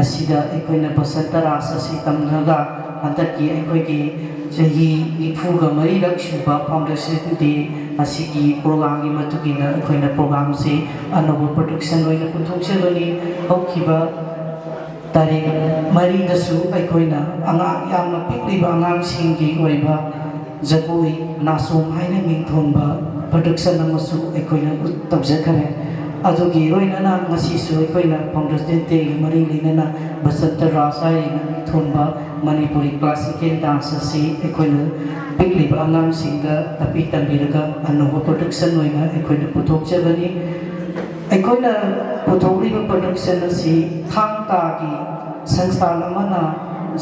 ꯑꯁꯤꯗ ꯑꯩꯈꯣꯏꯅ ꯕꯁꯟꯇ ꯔꯥꯁ ꯑꯁꯤ ꯇꯝꯂꯒ ꯍꯟꯗꯛꯀꯤ ꯑꯩꯈꯣꯏꯒꯤ ꯆꯍꯤ ꯅꯤꯐꯨꯒ ꯃꯔꯤꯔꯛ ꯁꯨꯕ Foundation Day ꯑꯁꯤꯒꯤ programꯒꯤ ꯃꯇꯨꯡ ꯏꯟꯅ ꯑꯩꯈꯣꯏꯅ programꯁꯤ ꯑꯅꯧꯕ production ꯑꯣꯏꯅ ꯄꯨꯊꯣꯛꯆꯕꯅꯤ꯫ ꯍꯧꯈꯤꯕ ꯇꯥꯔꯤꯛ ꯃꯔꯤꯗꯁꯨ ꯑꯩꯈꯣꯏꯅ ꯑꯉꯥꯡ ꯌꯥꯝꯅ ꯄꯤꯛꯂꯤꯕ ꯑꯉꯥꯡꯁꯤꯡꯒꯤ ꯑꯣꯏꯕ ꯖꯒꯣꯏ ꯅꯥꯆꯣꯝ ꯍꯥꯏꯅ ꯃꯤꯡꯊꯣꯟꯕ production ꯑꯃꯁꯨ ꯑꯩꯈꯣꯏꯅ ꯎꯠ-, ꯇꯧꯖꯈꯔꯦ꯫ ꯑꯗꯨꯒꯤ ꯂꯣꯏꯅꯅ ꯉꯁꯤꯁꯨ ꯑꯩꯈꯣꯏꯅ Foundation Dayꯒ ꯃꯔꯤ ꯂꯩꯅꯅ ꯕꯁꯟꯇ ꯔꯥꯁ ꯍꯥꯏꯔꯤꯕ ꯃꯤꯡꯊꯣꯟꯕ Manipuri classical dance ꯑꯁꯤ ꯑꯩꯈꯣꯏꯅ ꯄꯤꯛꯂꯤꯕ ꯑꯉꯥꯡꯁꯤꯡꯗ ꯇꯥꯛꯄꯤ ꯇꯝꯕꯤꯔꯒ ꯑꯅꯧꯕ production ꯑꯣꯏꯅ ꯑꯩꯈꯣꯏꯅ ꯄꯨꯊꯣꯛꯆꯕꯅꯤ꯫ ꯑꯩꯈꯣꯏꯅ ꯄꯨꯊꯣꯛꯂꯤꯕ production ꯑꯁꯤ ꯊꯥꯡ ꯇꯥꯒꯤ ꯁꯪꯁꯊꯥꯟ ꯑꯃꯅ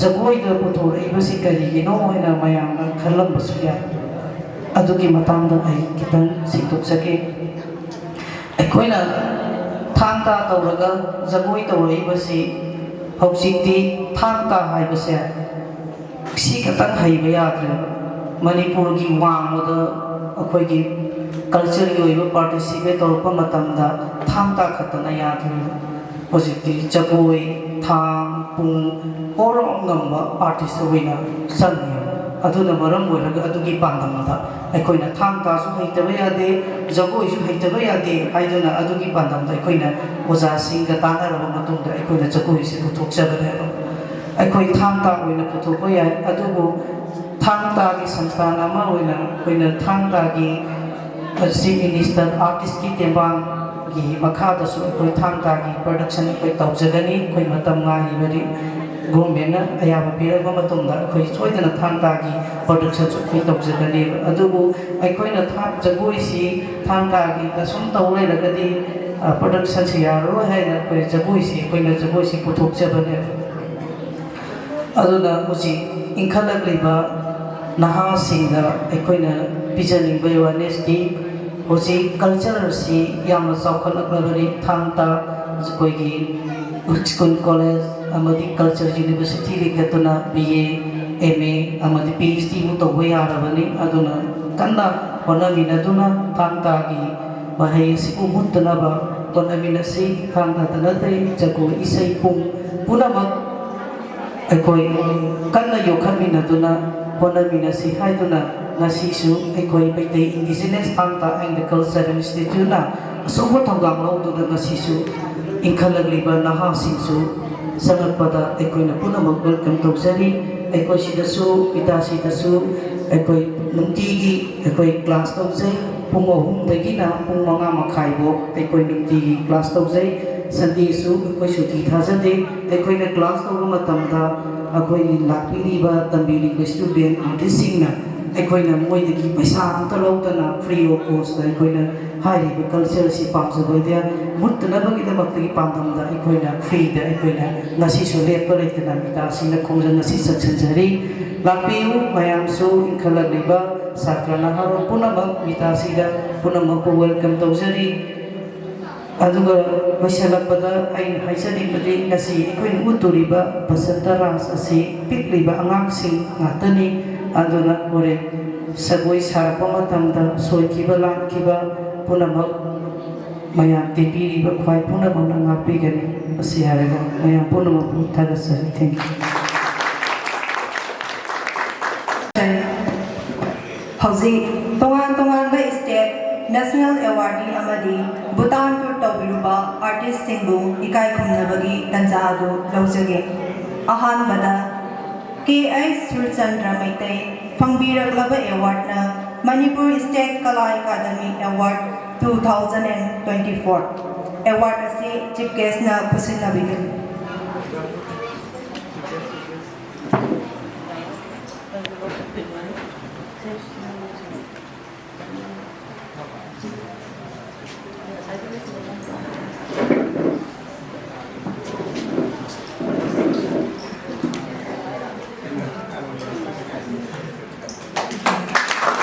ꯖꯒꯣꯏꯗ ꯄꯨꯊꯣꯔꯛꯏꯕꯁꯤ ꯀꯔꯤꯒꯤꯅꯣ ꯍꯥꯏꯅ ꯃꯌꯥꯝꯅ ꯈꯜꯂꯝꯕꯁꯨ ꯌꯥꯏ꯫ ꯑꯗꯨꯒꯤ ꯃꯇꯥꯡꯗ ꯑꯩ ꯈꯤꯇꯪ ꯁꯦꯡꯗꯣꯛꯆꯒꯦ꯫ ꯑꯩꯈꯣꯏꯅ ꯊꯥꯡ ꯇꯥ ꯇꯧꯔꯒ ꯖꯒꯣꯏ ꯇꯧꯔꯛꯏꯕꯁꯤ ꯍꯧꯖꯤꯛꯇꯤ ꯊꯥꯡ ꯇꯥ ꯍꯥꯏꯕꯁꯦ ꯁꯤ ꯈꯛꯇꯪ ꯍꯩꯕ ꯌꯥꯗ꯭ꯔꯦꯕ꯫ ꯃꯅꯤꯄꯨꯔꯒꯤ ꯋꯥꯡꯃꯗ ꯑꯩꯈꯣꯏꯒꯤ ꯀꯜꯆꯔꯒꯤ ꯑꯣꯏꯕ ꯄꯥꯔꯇꯤꯁꯤꯄꯦꯠ ꯇꯧꯔꯛꯄ ꯃꯇꯝꯗ ꯊꯥꯡ ꯇꯥ ꯈꯛꯇꯅ ꯌꯥꯗ꯭ꯔꯦꯕ꯫ ꯍꯧꯖꯤꯛꯇꯤ ꯖꯒꯣꯏ, ꯊꯥꯡ, ꯄꯨꯡ all round ꯉꯝꯕ ꯑꯥꯔꯇꯤꯁ ꯑꯣꯏꯅ ꯆꯪꯉꯦꯕ꯫ ꯑꯗꯨꯅ ꯃꯔꯝ ꯑꯣꯏꯔꯒ ꯑꯗꯨꯒꯤ ꯄꯥꯟꯗꯝꯗ ꯑꯩꯈꯣꯏꯅ ꯊꯥꯡ ꯇꯥꯁꯨ ꯍꯩꯇꯕ ꯌꯥꯗꯦ, ꯖꯒꯣꯏꯁꯨ ꯍꯩꯇꯕ ꯌꯥꯗꯦ ꯍꯥꯏꯗꯨꯅ ꯑꯗꯨꯒꯤ ꯄꯥꯟꯗꯝꯗ ꯑꯩꯈꯣꯏꯅ ꯑꯣꯖꯥꯁꯤꯡꯒ ꯇꯥꯟꯅꯔꯕ ꯃꯇꯨꯡꯗ ꯑꯩꯈꯣꯏꯅ ꯖꯒꯣꯏꯁꯦ ꯄꯨꯊꯣꯛꯆꯕꯅꯦꯕ꯫ ꯑꯩꯈꯣꯏ ꯊꯥꯡ ꯇꯥ ꯑꯣꯏꯅ ꯄꯨꯊꯣꯛꯄ ꯌꯥꯏ, ꯑꯗꯨꯕꯨ ꯊꯥꯡ ꯇꯥꯒꯤ ꯁꯪꯁꯊꯥꯟ ꯑꯃ ꯑꯣꯏꯅ ꯑꯩꯈꯣꯏꯅ ꯊꯥꯡ ꯇꯥꯒꯤ ꯆꯤꯐ ꯃꯤꯅꯤꯁꯇꯔ ꯑꯥꯔꯇꯤꯁꯀꯤ ꯇꯦꯡꯕꯥꯡꯒꯤ ꯃꯈꯥꯗꯁꯨ ꯑꯩꯈꯣꯏ ꯊꯥꯡ ꯇꯥꯒꯤ ꯄ꯭ꯔꯗꯛꯁꯟ ꯑꯩꯈꯣꯏ ꯇꯧꯖꯒꯅꯤ꯫ ꯑꯩꯈꯣꯏ ꯃꯇꯝ ꯉꯥꯏꯔꯤꯕꯅꯤ꯫ ꯒꯣꯔꯃꯦꯟꯅ ꯑꯌꯥꯕ ꯄꯤꯔꯛꯄ ꯃꯇꯝꯗ ꯑꯩꯈꯣꯏ ꯁꯣꯏꯗꯅ ꯊꯥꯡ ꯇꯥꯒꯤ ꯄ꯭ꯔꯗꯛꯁꯟꯁꯨ ꯑꯩꯈꯣꯏ ꯇꯧꯖꯒꯅꯦꯕ꯫ ꯑꯗꯨꯕꯨ ꯑꯩꯈꯣꯏꯅ ꯊꯥꯡ ꯖꯒꯣꯏꯁꯤ ꯊꯥꯡ ꯇꯥꯒꯤꯗ ꯁꯨꯝ ꯇꯧ ꯂꯩꯔꯒꯗꯤ ꯄ꯭ꯔꯗꯛꯁꯟꯁꯤ ꯌꯥꯔꯔꯣꯏ ꯍꯥꯏꯅ ꯑꯩꯈꯣꯏ ꯖꯒꯣꯏꯁꯤ, ꯑꯩꯈꯣꯏꯅ ꯖꯒꯣꯏꯁꯤ ꯄꯨꯊꯣꯛꯆꯕꯅꯦꯕ꯫ ꯑꯗꯨꯅ ꯍꯧꯖꯤꯛ ꯏꯟꯈꯠꯂꯛꯂꯤꯕ ꯅꯍꯥꯁꯤꯡꯗ ꯑꯩꯈꯣꯏꯅ ꯄꯤꯖꯅꯤꯡꯕ ꯑꯦꯋꯥꯔꯅꯦꯁꯇꯤ, ꯍꯧꯖꯤꯛ ꯀꯜꯆꯔ ꯑꯁꯤ ꯌꯥꯝꯅ ꯆꯥꯎꯈꯠꯂꯛꯂꯕꯅꯤ꯫ ꯊꯥꯡ ꯇꯥ ꯑꯩꯈꯣꯏꯒꯤ ꯁ꯭ꯀꯨꯜ, ꯀꯣꯂꯦꯖ ꯑꯃꯗꯤ ꯀꯜꯆꯔ ꯌꯨꯅꯤꯚꯔꯁꯤꯇꯤ ꯂꯤꯡꯈꯠꯇꯨꯅ ꯕꯤ ꯑꯦ, ꯑꯦꯝ ꯑꯦ ꯑꯃꯗꯤ ꯄꯤ ꯑꯩꯆ ꯗꯤꯕꯨ ꯇꯧꯕ ꯌꯥꯔꯕꯅꯤ꯫ ꯑꯗꯨꯅ ꯀꯟꯅ ꯍꯣꯠꯅꯃꯤꯟꯅꯗꯨꯅ ꯊꯥꯡ ꯇꯥꯒꯤ ꯃꯍꯩ ꯑꯁꯤꯕꯨ ꯃꯨꯠꯇꯅꯕ ꯍꯣꯠꯅꯃꯤꯟꯅꯁꯤ꯫ ꯊꯥꯡ ꯇꯥꯗ ꯅꯠꯇꯦ, ꯖꯒꯣꯏ, ꯏꯁꯩ, ꯄꯨꯡ ꯄꯨꯝꯅꯃꯛ ꯑꯩꯈꯣꯏ ꯀꯟꯅ ꯌꯣꯛꯈꯠꯃꯤꯟꯅꯗꯨꯅ ꯍꯣꯠꯅꯃꯤꯟꯅꯁꯤ ꯍꯥꯏꯗꯨꯅ ꯉꯁꯤꯁꯨ ꯑꯩꯈꯣꯏ ꯃꯩꯇꯩ ꯏꯟꯗꯤꯖꯤꯅꯁ ꯊꯥꯡ ꯇꯥ ꯑꯦꯟ ꯀꯜꯆꯔꯦꯜ ꯏꯟꯁꯇꯤꯇ꯭ꯌꯨꯠꯅ ꯑꯆꯧꯕ ꯊꯧꯗꯥꯡ ꯂꯧꯗꯨꯅ ꯉꯁꯤꯁꯨ ꯏꯟꯈꯠꯂꯛꯂꯤꯕ ꯅꯍꯥꯁꯤꯡꯁꯨ ꯆꯪꯂꯛꯄꯗ ꯑꯩꯈꯣꯏꯅ ꯄꯨꯝꯅꯃꯛ ꯋꯦꯜꯀꯝ ꯇꯧꯖꯔꯤ꯫ ꯑꯩꯈꯣꯏ ꯁꯤꯗꯁꯨ, ꯄꯤꯇꯥꯁꯤꯗꯁꯨ ꯑꯩꯈꯣꯏ ꯅꯨꯡꯇꯤꯒꯤ ꯑꯩꯈꯣꯏ ꯀ꯭ꯂꯥꯁ ꯇꯧꯖꯩ꯫ ꯄꯨꯡ ꯑꯍꯨꯝꯗꯒꯤꯅ ꯄꯨꯡ ꯃꯉꯥ ꯃꯈꯥꯏꯐꯥꯎ ꯑꯩꯈꯣꯏ ꯅꯨꯡꯇꯤꯒꯤ ꯀ꯭ꯂꯥꯁ ꯇꯧꯖꯩ꯫ ꯁꯟꯗꯦꯁꯨ ꯑꯩꯈꯣꯏ ꯁꯨꯇꯤ ꯊꯥꯖꯗꯦ꯫ ꯑꯩꯈꯣꯏꯅ ꯀ꯭ꯂꯥꯁ ꯇꯧꯕ ꯃꯇꯝꯗ ꯑꯩꯈꯣꯏꯒꯤ ꯂꯥꯛꯄꯤꯔꯤꯕ, ꯇꯝꯕꯤꯔꯤꯕ ꯁ꯭ꯇꯨꯗꯦꯟ ꯑꯥꯔꯇꯤꯁꯁꯤꯡꯅ ꯑꯩꯈꯣꯏꯅ ꯃꯣꯏꯗꯒꯤ ꯄꯩꯁꯥ ꯑꯝꯇ ꯂꯧꯗꯅ free of cost ꯑꯩꯈꯣꯏꯅ ꯍꯥꯏꯔꯤꯕ ꯀꯜꯆꯔ ꯑꯁꯤ ꯄꯥꯝꯖꯕꯗ ꯃꯨꯠꯇꯅꯕꯒꯤꯗꯃꯛꯇꯒꯤ ꯄꯥꯟꯗꯝꯗ ꯑꯩꯈꯣꯏꯅ ꯐ꯭ꯔꯤꯗ ꯑꯩꯈꯣꯏꯅ ꯉꯁꯤꯁꯨ ꯂꯦꯞꯄ ꯂꯩꯇꯅ ꯃꯤꯇꯥꯁꯤꯡꯅ ꯈꯣꯡꯖꯪ ꯑꯁꯤ ꯆꯠꯁꯤꯟꯖꯔꯤ꯫ ꯂꯥꯛꯄꯤꯌꯨ ꯃꯌꯥꯝꯁꯨ, ꯏꯟꯈꯠꯂꯛꯂꯤꯕ ꯁꯥꯇ꯭ꯔ ꯅꯍꯥꯔꯣꯜ ꯄꯨꯝꯅꯃꯛ ꯃꯤꯇꯥꯁꯤꯗ ꯄꯨꯝꯅꯃꯛꯄꯨ welcome ꯇꯧꯖꯔꯤ꯫ ꯑꯗꯨꯒ ꯂꯣꯏꯁꯤꯜꯂꯛꯄꯗ ꯑꯩꯅ ꯍꯥꯏꯖꯅꯤꯡꯕꯗꯤ, ꯉꯁꯤ ꯑꯩꯈꯣꯏꯅ ꯎꯠꯇꯣꯔꯤꯕ ꯕꯁꯟꯇ ꯔꯥꯁ ꯑꯁꯤ ꯄꯤꯛꯂꯤꯕ ꯑꯉꯥꯡꯁꯤꯡ ꯉꯥꯛꯇꯅꯤ꯫ ꯑꯗꯨꯅ ꯍꯣꯔꯦꯟ ꯁꯒꯣꯏ ꯁꯥꯔꯛꯄ ꯃꯇꯝꯗ ꯁꯣꯏꯈꯤꯕ ꯂꯥꯟꯈꯤꯕ ꯄꯨꯝꯅꯃꯛ ꯃꯌꯥꯝ ꯇꯦꯛꯄꯤꯔꯤꯕ ꯈ꯭ꯋꯥꯏ ꯄꯨꯝꯅꯃꯛꯅ ꯉꯥꯛꯄꯤꯒꯅꯤ꯫ ꯃꯁꯤ ꯍꯥꯏꯔꯒ ꯃꯌꯥꯝ ꯄꯨꯝꯅꯃꯛꯄꯨ ꯊꯥꯒꯠꯆꯔꯤ꯫ Thank you. ꯍꯧꯖꯤꯛ ꯇꯣꯉꯥꯟ ꯇꯣꯉꯥꯟꯕ state national awardee ꯑꯃꯗꯤ Bhutan tour ꯇꯧꯕꯤꯔꯨꯕ artistꯁꯤꯡꯕꯨ ꯏꯀꯥꯏ ꯈꯨꯝꯅꯕꯒꯤ ꯇꯥꯟꯖꯥ ꯑꯗꯨ ꯂꯧꯖꯒꯦ꯫ ꯑꯍꯥꯟꯕꯗ ꯀꯦ ꯑꯩꯆ ꯁꯨꯔꯆꯟꯗ꯭ꯔ ꯃꯩꯇꯩ ꯐꯪꯕꯤꯔꯛꯂꯕ awardꯅ Manipur State Kala Academy Award two thousand and twenty-four꯫ Award ꯑꯁꯤ chief guestꯅ ꯈꯨꯠꯁꯤꯟꯅꯕꯤꯒꯅꯤ꯫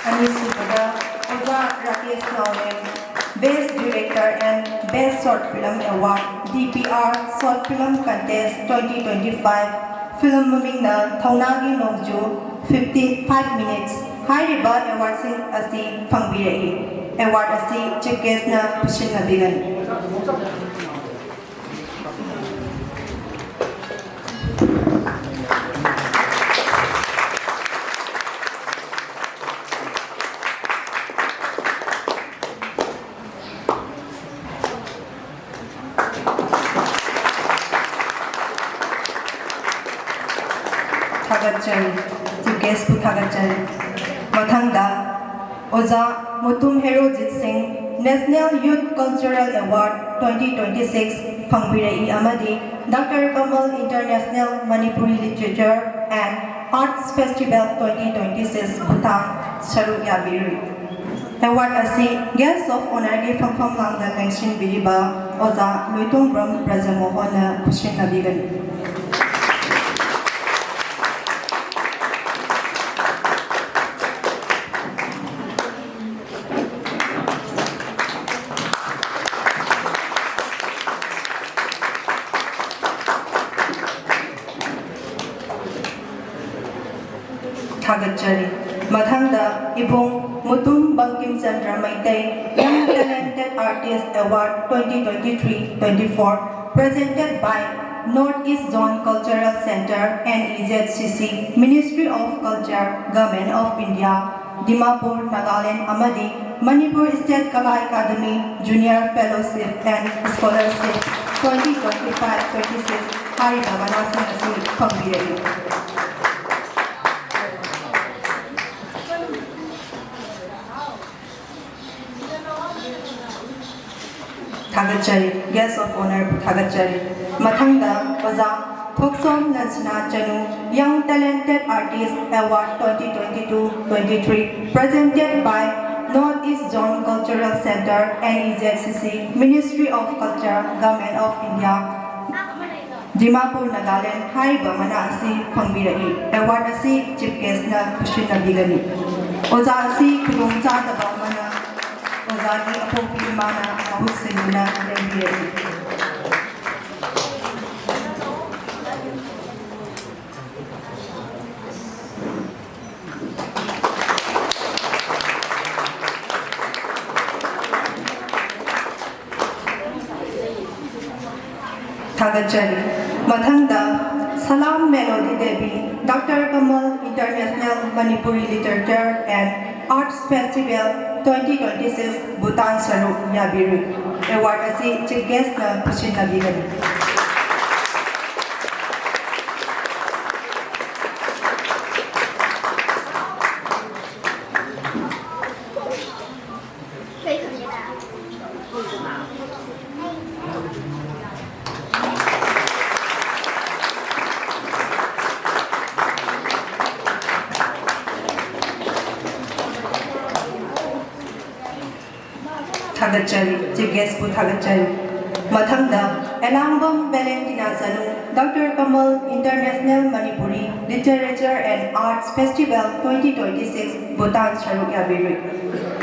ꯑꯅꯤꯁꯨꯕꯗ ꯑꯣꯖꯥ ꯔꯥꯀꯦꯁ ꯅꯥꯎꯔꯦꯝ, Best Director and Best Short Film Award, D P R Short Film Contest twenty twenty-five, film ꯃꯃꯤꯡꯅ ꯊꯧꯅꯥꯒꯤ ꯅꯣꯡꯖꯨ, fifty-five minutes꯫ ꯍꯥꯏꯔꯤꯕ awardꯁꯤꯡ ꯑꯁꯤ ꯐꯪꯕꯤꯔꯛꯏ꯫ Award ꯑꯁꯤ chief guestꯅ ꯈꯨꯠꯁꯤꯟꯅꯕꯤꯒꯅꯤ꯫ ꯊꯥꯒꯠꯆꯔꯤ꯫ Chief guestꯄꯨ ꯊꯥꯒꯠꯆꯔꯤ꯫ ꯃꯊꯪꯗ ꯑꯣꯖꯥ ꯃꯨꯇꯨꯝ ꯍꯦꯔꯣꯖꯤꯠ ꯁꯤꯡ National Youth Cultural Award twenty twenty-six ꯐꯪꯕꯤꯔꯛꯏ ꯑꯃꯗꯤ Doctor Kamal International Manipuri Literature and Arts Festival twenty twenty-six Bhutan ꯁꯔꯨꯛ ꯌꯥꯕꯤꯔꯨꯏ꯫ Award ꯑꯁꯤ Guest of Honourꯒꯤ ꯐꯝꯐꯝ ꯂꯥꯡꯗ ꯂꯦꯡꯁꯤꯟꯕꯤꯔꯤꯕ ꯑꯣꯖꯥ ꯂꯣꯏꯇꯣꯡꯕ꯭ꯔꯝ ꯕ꯭ꯔꯖꯃꯣꯍꯟꯅ ꯈꯨꯠꯁꯤꯟꯅꯕꯤꯒꯅꯤ꯫ ꯊꯥꯒꯠꯆꯔꯤ꯫ ꯃꯊꯪꯗ ꯏꯕꯨꯡ Mutum Bangkim Chandra Meitei Young Talented Artist Award twenty twenty-three twenty-four, presented by North East Zone Cultural Centre, N E Z C C, Ministry of Culture, Government of India, Dimapur, Nagaland ꯑꯃꯗꯤ Manipur State Kala Academy Junior Fellowship and Scholarship twenty twenty-five twenty-six ꯍꯥꯏꯔꯤꯕ ꯃꯅꯥꯁꯤꯡ ꯑꯁꯤ ꯐꯪꯕꯤꯔꯛꯏ꯫ ꯊꯥꯒꯠꯆꯔꯤ꯫ Guest of Honour ꯕꯨ ꯊꯥꯒꯠꯆꯔꯤ꯫ ꯃꯊꯪꯗ ꯑꯣꯖꯥ ꯊꯣꯛꯆꯣꯝ ꯂꯟꯁꯅꯥ ꯆꯅꯨ Young Talented Artist Award twenty twenty-two twenty-three, presented by North East Zone Cultural Centre, N E Z C C, Ministry of Culture, Government of India, Dimapur, Nagaland ꯍꯥꯏꯔꯤꯕ ꯃꯅꯥ ꯑꯁꯤ ꯐꯪꯕꯤꯔꯛꯏ꯫ Award ꯑꯁꯤ Chief Guest ꯅ ꯈꯨꯠꯁꯤꯟꯅꯕꯤꯒꯅꯤ꯫ ꯑꯣꯖꯥ ꯑꯁꯤ ꯈꯨꯗꯣꯡ ꯆꯥꯗꯕ ꯑꯃꯅ ꯑꯣꯖꯥꯒꯤ ꯑꯄꯣꯛꯄꯤ ꯏꯃꯥꯅ ꯃꯍꯨꯠ ꯁꯤꯟꯗꯨꯅ ꯂꯦꯡꯕꯤꯔꯛꯏ꯫ ꯊꯥꯒꯠꯆꯔꯤ꯫ ꯃꯊꯪꯗ Salam Melody Devi, Doctor Kamal International Manipuri Literature and Arts Festival twenty twenty-six, Bhutan ꯁꯔꯨꯛ ꯌꯥꯕꯤꯔꯨꯏ꯫ Award ꯑꯁꯤ Chief Guest ꯅ ꯈꯨꯠꯁꯤꯟꯅꯕꯤꯒꯅꯤ꯫ ꯊꯥꯒꯠꯆꯔꯤ꯫ Chief Guest ꯄꯨ ꯊꯥꯒꯠꯆꯔꯤ꯫ ꯃꯊꯪꯗ ꯑꯦꯂꯥꯡꯕꯝ ꯚꯦꯂꯦꯟꯇꯤꯅꯥ ꯆꯅꯨ, Doctor Kamal International Manipuri Literature and Arts Festival twenty twenty-six, Bhutan ꯁꯔꯨꯛ ꯌꯥꯕꯤꯔꯨꯏ꯫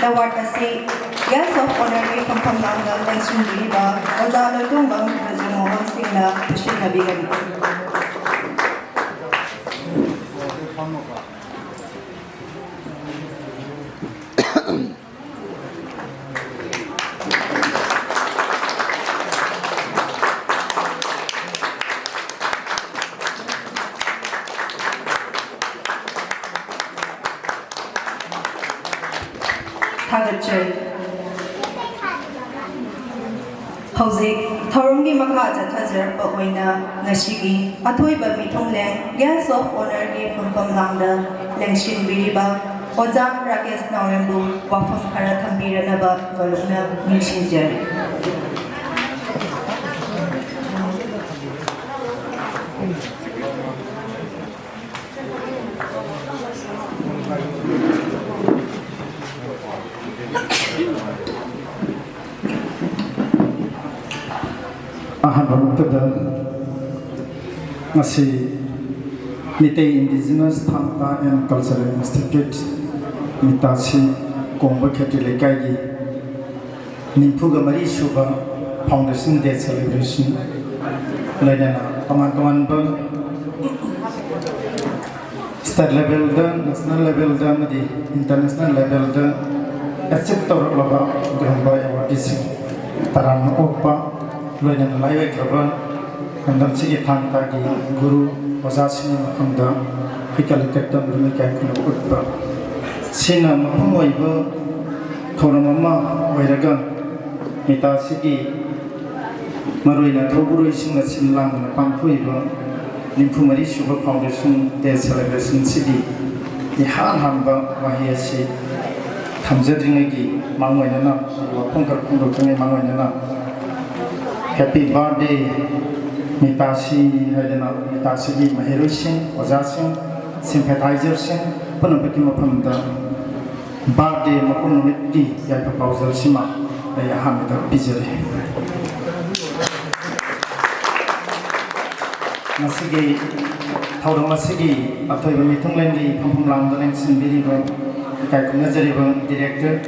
Award ꯑꯁꯤ Guest of Honour ꯒꯤ ꯐꯝꯐꯝ ꯂꯥꯡꯗ ꯂꯦꯡꯁꯤꯟꯕꯤꯔꯤꯕ ꯑꯣꯖꯥ ꯂꯣꯏꯇꯣꯡꯕꯝ ꯕ꯭ꯔꯖꯃꯣꯍꯟ ꯁꯤꯡꯅ ꯈꯨꯠꯁꯤꯟꯅꯕꯤꯒꯅꯤ꯫ ꯊꯥꯒꯠꯆꯔꯤ꯫ ꯍꯧꯖꯤꯛ ꯊꯧꯔꯝꯒꯤ ꯃꯈꯥ ꯆꯠꯊꯖꯔꯛꯄ ꯑꯣꯏꯅ ꯉꯁꯤꯒꯤ ꯑꯊꯣꯏꯕ ꯃꯤꯊꯨꯡꯂꯦꯟ Guest of Honourꯒꯤ ꯐꯝꯐꯝ ꯂꯥꯡꯗ ꯂꯦꯡꯁꯤꯟꯕꯤꯔꯤꯕ ꯑꯣꯖꯥ ꯔꯥꯀꯦꯁ ꯅꯥꯎꯔꯦꯝꯕꯨ ꯋꯥꯐꯝ ꯈꯔ ꯊꯝꯕꯤꯔꯅꯕ ꯅꯣꯂꯨꯛꯅ ꯅꯤꯡꯁꯤꯡꯖꯔꯤ꯫ ꯑꯍꯥꯟꯕꯃꯛꯇꯗ ꯉꯁꯤ Meitei Indigenous Thangta and Cultural Institute, ꯃꯤꯇꯥꯁꯤ ꯀꯣꯡꯕ ꯈꯦꯇ꯭ꯔꯤ ꯂꯩꯀꯥꯏꯒꯤ ꯅꯤꯐꯨꯒ ꯃꯔꯤ ꯁꯨꯕ Foundation Day celebration ꯂꯣꯏꯅꯅ ꯇꯣꯉꯥꯟ ꯇꯣꯉꯥꯟꯕ state levelꯗ, national levelꯗ ꯑꯃꯗꯤ international levelꯗ achieve ꯇꯧꯔꯛꯂꯕ ꯑꯗꯨꯒꯨꯝꯕ awardꯁꯤꯡ ꯇꯔꯥꯝꯅ ꯑꯣꯛꯄ, ꯂꯣꯏꯅꯅ ꯂꯥꯏꯑꯣꯏꯈ꯭ꯔꯕ ꯂꯝꯗꯝꯁꯤꯒꯤ ꯊꯥꯡ ꯇꯥꯒꯤ ꯒꯨꯔꯨ ꯑꯣꯖꯥꯁꯤꯡꯒꯤ ꯃꯐꯝꯗ ꯏꯀꯥꯏ ꯂꯨꯀꯥꯏ ꯇꯝꯗꯨꯅ ꯏꯀꯥꯏ ꯈꯨꯝꯅꯕ ꯎꯠꯄ, ꯁꯤꯅ ꯃꯄꯨꯡ ꯑꯣꯏꯕ ꯊꯧꯔꯝ ꯑꯃ ꯑꯣꯏꯔꯒ ꯃꯤꯇꯥꯁꯤꯒꯤ ꯃꯔꯨꯑꯣꯏꯅ ꯊꯧꯕꯨꯔꯣꯏꯁꯤꯡꯅ ꯁꯤꯜ ꯂꯥꯡꯗꯨꯅ ꯄꯥꯡꯊꯣꯛꯏꯕ ꯅꯤꯐꯨ ꯃꯔꯤ ꯁꯨꯕ Foundation Day celebrationꯁꯤꯒꯤ ꯏꯍꯥꯟ ꯍꯥꯟꯕ ꯋꯥꯍꯩ ꯑꯁꯤ ꯊꯝꯖꯗ꯭ꯔꯤꯉꯩꯒꯤ ꯃꯥꯡꯑꯣꯏꯅꯅ, ꯋꯥꯐꯝ ꯈꯔ ꯐꯣꯡꯗꯣꯛꯇ꯭ꯔꯤꯉꯩ ꯃꯥꯡꯑꯣꯏꯅꯅ, Happy birthday ꯃꯤꯇꯥꯁꯤ ꯍꯥꯏꯗꯅ ꯃꯤꯇꯥꯁꯤꯒꯤ ꯃꯍꯩꯔꯣꯏꯁꯤꯡ, ꯑꯣꯖꯥꯁꯤꯡ, sympathizerꯁꯤꯡ ꯄꯨꯝꯅꯃꯛꯀꯤ ꯃꯐꯝꯗ birthday ꯃꯄꯣꯛ ꯅꯨꯃꯤꯠꯀꯤ ꯌꯥꯏꯐ ꯄꯥꯎꯖꯦꯜꯁꯤꯃ ꯑꯩ ꯑꯍꯥꯟꯕꯗ ꯄꯤꯖꯔꯤ꯫ ꯉꯁꯤꯒꯤ ꯊꯧꯔꯝ ꯑꯁꯤꯒꯤ ꯑꯊꯣꯏꯕ ꯃꯤꯊꯨꯡꯂꯦꯟꯒꯤ ꯐꯝꯐꯝ ꯂꯥꯡꯗ ꯂꯦꯡꯁꯤꯟꯕꯤꯔꯤꯕ ꯏꯀꯥꯏ ꯈꯨꯝꯅꯖꯔꯤꯕ Director,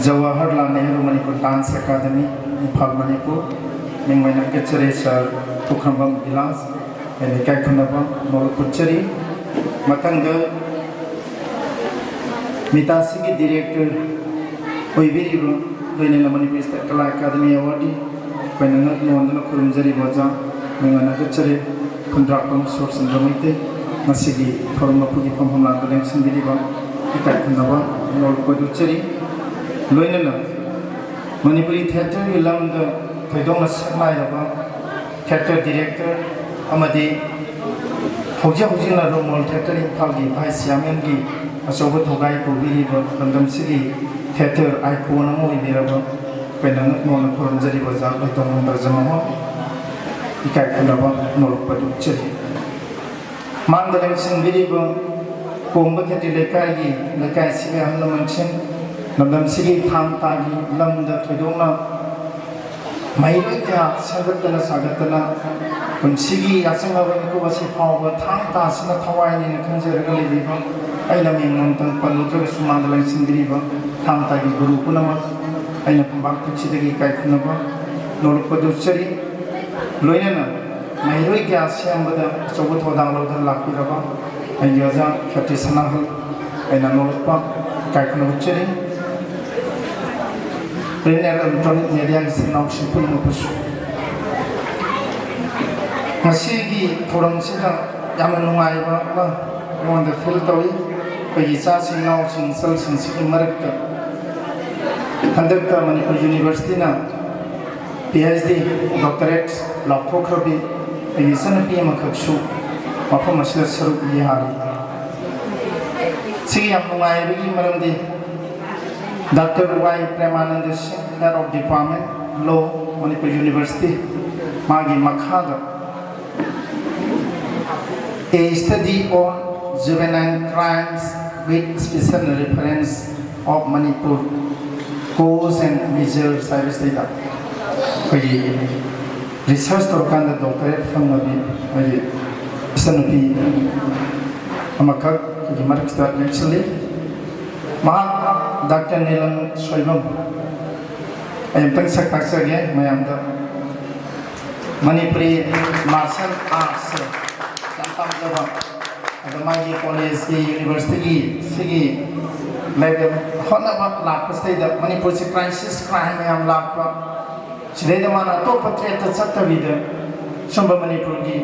Jawaharlal Nehru Manipur Dance Academy, Imphal, Manipur, ꯃꯤꯡ ꯑꯣꯏꯅ ꯀꯠꯆꯔꯤ Sir ꯄꯨꯈ꯭ꯔꯝꯕꯝ ꯕꯤꯂꯥꯁ꯫ ꯑꯩꯅ ꯏꯀꯥꯏ ꯈꯨꯝꯅꯕ ꯅꯣꯂꯨꯛ ꯎꯠꯆꯔꯤ꯫ ꯃꯊꯪꯗ ꯃꯤꯇꯥꯁꯤꯒꯤ Director ꯑꯣꯏꯕꯤꯔꯤꯕ ꯂꯣꯏꯅꯅ Manipur State Kala Academy Awardee ꯑꯩꯈꯣꯏꯅ ꯉꯛ ꯅꯣꯟꯗꯨꯅ ꯈꯨꯔꯨꯝꯖꯔꯤꯕ ꯑꯣꯖꯥ ꯃꯤꯡ ꯑꯣꯏꯅ ꯀꯠꯆꯔꯤ ꯈꯨꯟꯗ꯭ꯔꯥꯛꯄꯝ ꯁꯨꯔꯆꯟꯗ꯭ꯔ ꯃꯩꯇꯩ꯫ ꯉꯁꯤꯒꯤ ꯊꯧꯔꯝ ꯃꯄꯨꯒꯤ ꯐꯝꯐꯝ ꯂꯥꯡꯗ ꯂꯦꯡꯁꯤꯟꯕꯤꯔꯤꯕ ꯏꯀꯥꯏ ꯈꯨꯝꯅꯕ ꯅꯣꯜꯂꯨꯛꯄꯗꯨ ꯎꯠꯆꯔꯤ꯫ ꯂꯣꯏꯅꯅ ꯃꯅꯤꯄꯨꯔꯤ ꯊꯤꯌꯦꯇꯔꯒꯤ ꯂꯝꯗ ꯊꯣꯏꯗꯣꯛꯅ ꯁꯛꯅꯥꯏꯔꯕ ꯊꯤꯌꯦꯇꯔ ꯗꯤꯔꯦꯛꯇꯔ ꯑꯃꯗꯤ ꯍꯧꯖꯤꯛ ꯍꯧꯖꯤꯛꯅ ꯔꯣꯃꯣꯜ ꯊꯤꯌꯦꯇꯔ ꯏꯝꯐꯥꯜꯒꯤ ꯚꯥꯏꯁ ꯆꯤꯌꯥꯔꯃꯦꯟꯒꯤ ꯑꯆꯧꯕ ꯊꯧꯗꯥꯡ ꯄꯨꯕꯤꯔꯤꯕ ꯂꯝꯗꯝꯁꯤꯒꯤ ꯊꯤꯌꯦꯇꯔ ꯑꯥꯏꯀꯣꯟ ꯑꯃ ꯑꯣꯏꯕꯤꯔꯕ ꯑꯩꯈꯣꯏꯅ ꯉꯛ ꯅꯣꯟꯅ ꯈꯨꯔꯨꯝꯖꯔꯤꯕ ꯑꯣꯖꯥ ꯃꯥꯏꯇꯣꯡꯕꯝ ꯕ꯭ꯔꯖꯃꯣꯍꯟ ꯏꯀꯥꯏ ꯈꯨꯝꯅꯕ ꯅꯣꯜꯂꯨꯛꯄꯗꯨ ꯎꯠꯆꯔꯤ꯫ ꯃꯥꯡꯗ ꯂꯦꯡꯁꯤꯟꯕꯤꯔꯤꯕ ꯀꯣꯡꯕ ꯈꯦꯇ꯭ꯔꯤ ꯂꯩꯀꯥꯏꯒꯤ, ꯂꯩꯀꯥꯏꯁꯤꯒꯤ ꯑꯍꯜ ꯂꯃꯟꯁꯤꯡ, ꯂꯝꯗꯝꯁꯤꯒꯤ ꯊꯥꯡ ꯇꯥꯒꯤ ꯂꯝꯗ ꯊꯣꯏꯗꯣꯛꯅ ꯃꯍꯩꯔꯣꯏ ꯀꯌꯥ ꯁꯦꯝꯒꯠꯇꯅ ꯁꯥꯒꯠꯇꯅ ꯄꯨꯟꯁꯤꯒꯤ ꯌꯥꯆꯪꯉꯕ ꯃꯤꯀꯨꯞ ꯑꯁꯤ ꯐꯥꯎꯕ ꯊꯥꯡ ꯇꯥꯁꯤꯅ ꯊꯋꯥꯏꯅꯦꯅ ꯈꯟꯖꯔꯒ ꯂꯩꯕꯤꯕ ꯑꯩꯅ ꯃꯤꯡ ꯑꯃꯇꯪ ꯄꯜꯂꯨꯗ꯭ꯔꯒꯁꯨ ꯃꯥꯡꯗ ꯂꯦꯡꯁꯤꯟꯕꯤꯔꯤꯕ ꯊꯥꯡ ꯇꯥꯒꯤ ꯒꯨꯔꯨ ꯄꯨꯝꯅꯃꯛ ꯑꯩꯅ ꯄꯨꯝꯄꯥꯛ ꯊꯛꯁꯤꯗꯒꯤ ꯏꯀꯥꯏ ꯈꯨꯝꯅꯕ ꯅꯣꯜꯂꯨꯛꯄꯗꯨ ꯎꯠꯆꯔꯤ꯫ ꯂꯣꯏꯅꯅ ꯃꯍꯩꯔꯣꯏ ꯀꯌꯥ ꯁꯦꯝꯕꯗ ꯑꯆꯧꯕ ꯊꯧꯗꯥꯡ ꯂꯧꯗꯨꯅ ꯂꯥꯛꯄꯤꯔꯕ ꯑꯩꯒꯤ ꯑꯣꯖꯥ ꯈꯦꯇ꯭ꯔꯤ ꯁꯅꯥꯍꯜ ꯑꯩꯅ ꯅꯣꯜꯂꯨꯛꯄ ꯏꯀꯥꯏ ꯈꯨꯝꯅꯕ ꯎꯠꯆꯔꯤ꯫ Print and electronic mediaꯒꯤ ꯏꯆꯤꯟ ꯏꯅꯥꯎꯁꯤꯡ ꯄꯨꯝꯅꯃꯛꯄꯨꯁꯨ꯫ ꯉꯁꯤꯒꯤ ꯊꯧꯔꯝꯁꯤꯗ ꯌꯥꯝꯅ ꯅꯨꯡꯉꯥꯏꯕ ꯑꯃ ꯑꯩꯉꯣꯟꯗ feel ꯇꯧꯏ꯫ ꯑꯩꯈꯣꯏꯒꯤ ꯏꯆꯥꯁꯤꯡ, ꯏꯅꯥꯎꯁꯤꯡ, ꯏꯆꯜꯁꯤꯡꯁꯤꯒꯤ ꯃꯔꯛꯇ ꯍꯟꯗꯛꯇ ꯃꯅꯤꯄꯨꯔ ꯌꯨꯅꯤꯚꯔꯁꯤꯇꯤꯅ ꯄꯤ ꯑꯩꯆ ꯗꯤ, doctorate ꯂꯥꯎꯊꯣꯛꯈ꯭ꯔꯕꯤ ꯑꯩꯒꯤ ꯏꯆꯟꯅꯨꯄꯤ ꯑꯃꯈꯛꯁꯨ ꯃꯐꯝ ꯑꯁꯤꯗ ꯁꯔꯨꯛ ꯌꯥꯔꯤ꯫ ꯁꯤꯒꯤ ꯌꯥꯝ ꯅꯨꯡꯉꯥꯏꯕꯒꯤ ꯃꯔꯝꯗꯤ ꯗꯥꯛꯇꯔ ꯋꯥꯏ ꯄ꯭ꯔꯦꯃꯥꯅꯟꯗ ꯁꯤꯡ, Head of Department Law, Manipur University, ꯃꯥꯒꯤ ꯃꯈꯥꯗ A study on juvenile crimes with special reference of Manipur, cause and measures ꯍꯥꯏꯕꯁꯤꯗꯩꯗ ꯑꯩꯈꯣꯏꯒꯤ research ꯇꯧꯔꯀꯥꯟꯗ doctorate ꯐꯪꯂꯕꯤ ꯑꯩꯈꯣꯏꯒꯤ ꯏꯆꯟꯅꯨꯄꯤ ꯑꯃꯈꯛ ꯑꯩꯈꯣꯏꯒꯤ ꯃꯔꯛꯁꯤꯗ ꯂꯦꯡꯁꯤꯜꯂꯤ꯫ ꯃꯍꯥꯛ ꯗꯥꯛꯇꯔ ꯅꯤꯂꯝ ꯁꯣꯏꯕꯝ꯫ ꯑꯩ ꯑꯝꯇꯪ ꯁꯛ ꯇꯥꯛꯆꯒꯦ ꯃꯌꯥꯝꯗ꯫ ꯃꯅꯤꯄꯨꯔꯤ martial arts ꯌꯥꯝ ꯄꯥꯝꯖꯕ, ꯑꯗ ꯃꯥꯒꯤ ꯀꯣꯂꯦꯖꯀꯤ, ꯌꯨꯅꯤꯚꯔꯁꯤꯇꯤꯒꯤ ꯁꯤꯒꯤ ꯂꯥꯏꯔꯤꯛ ꯍꯣꯠꯅꯕ ꯂꯥꯛꯄꯁꯤꯗꯩꯗ ꯃꯅꯤꯄꯨꯔꯁꯤ crisis crime ꯃꯌꯥꯝ ꯂꯥꯛꯄ, ꯁꯤꯗꯩꯗ ꯃꯥꯅ ꯑꯇꯣꯞꯄ threatꯇ ꯆꯠꯇꯕꯤꯗ ꯁꯨꯝꯕ ꯃꯅꯤꯄꯨꯔꯒꯤ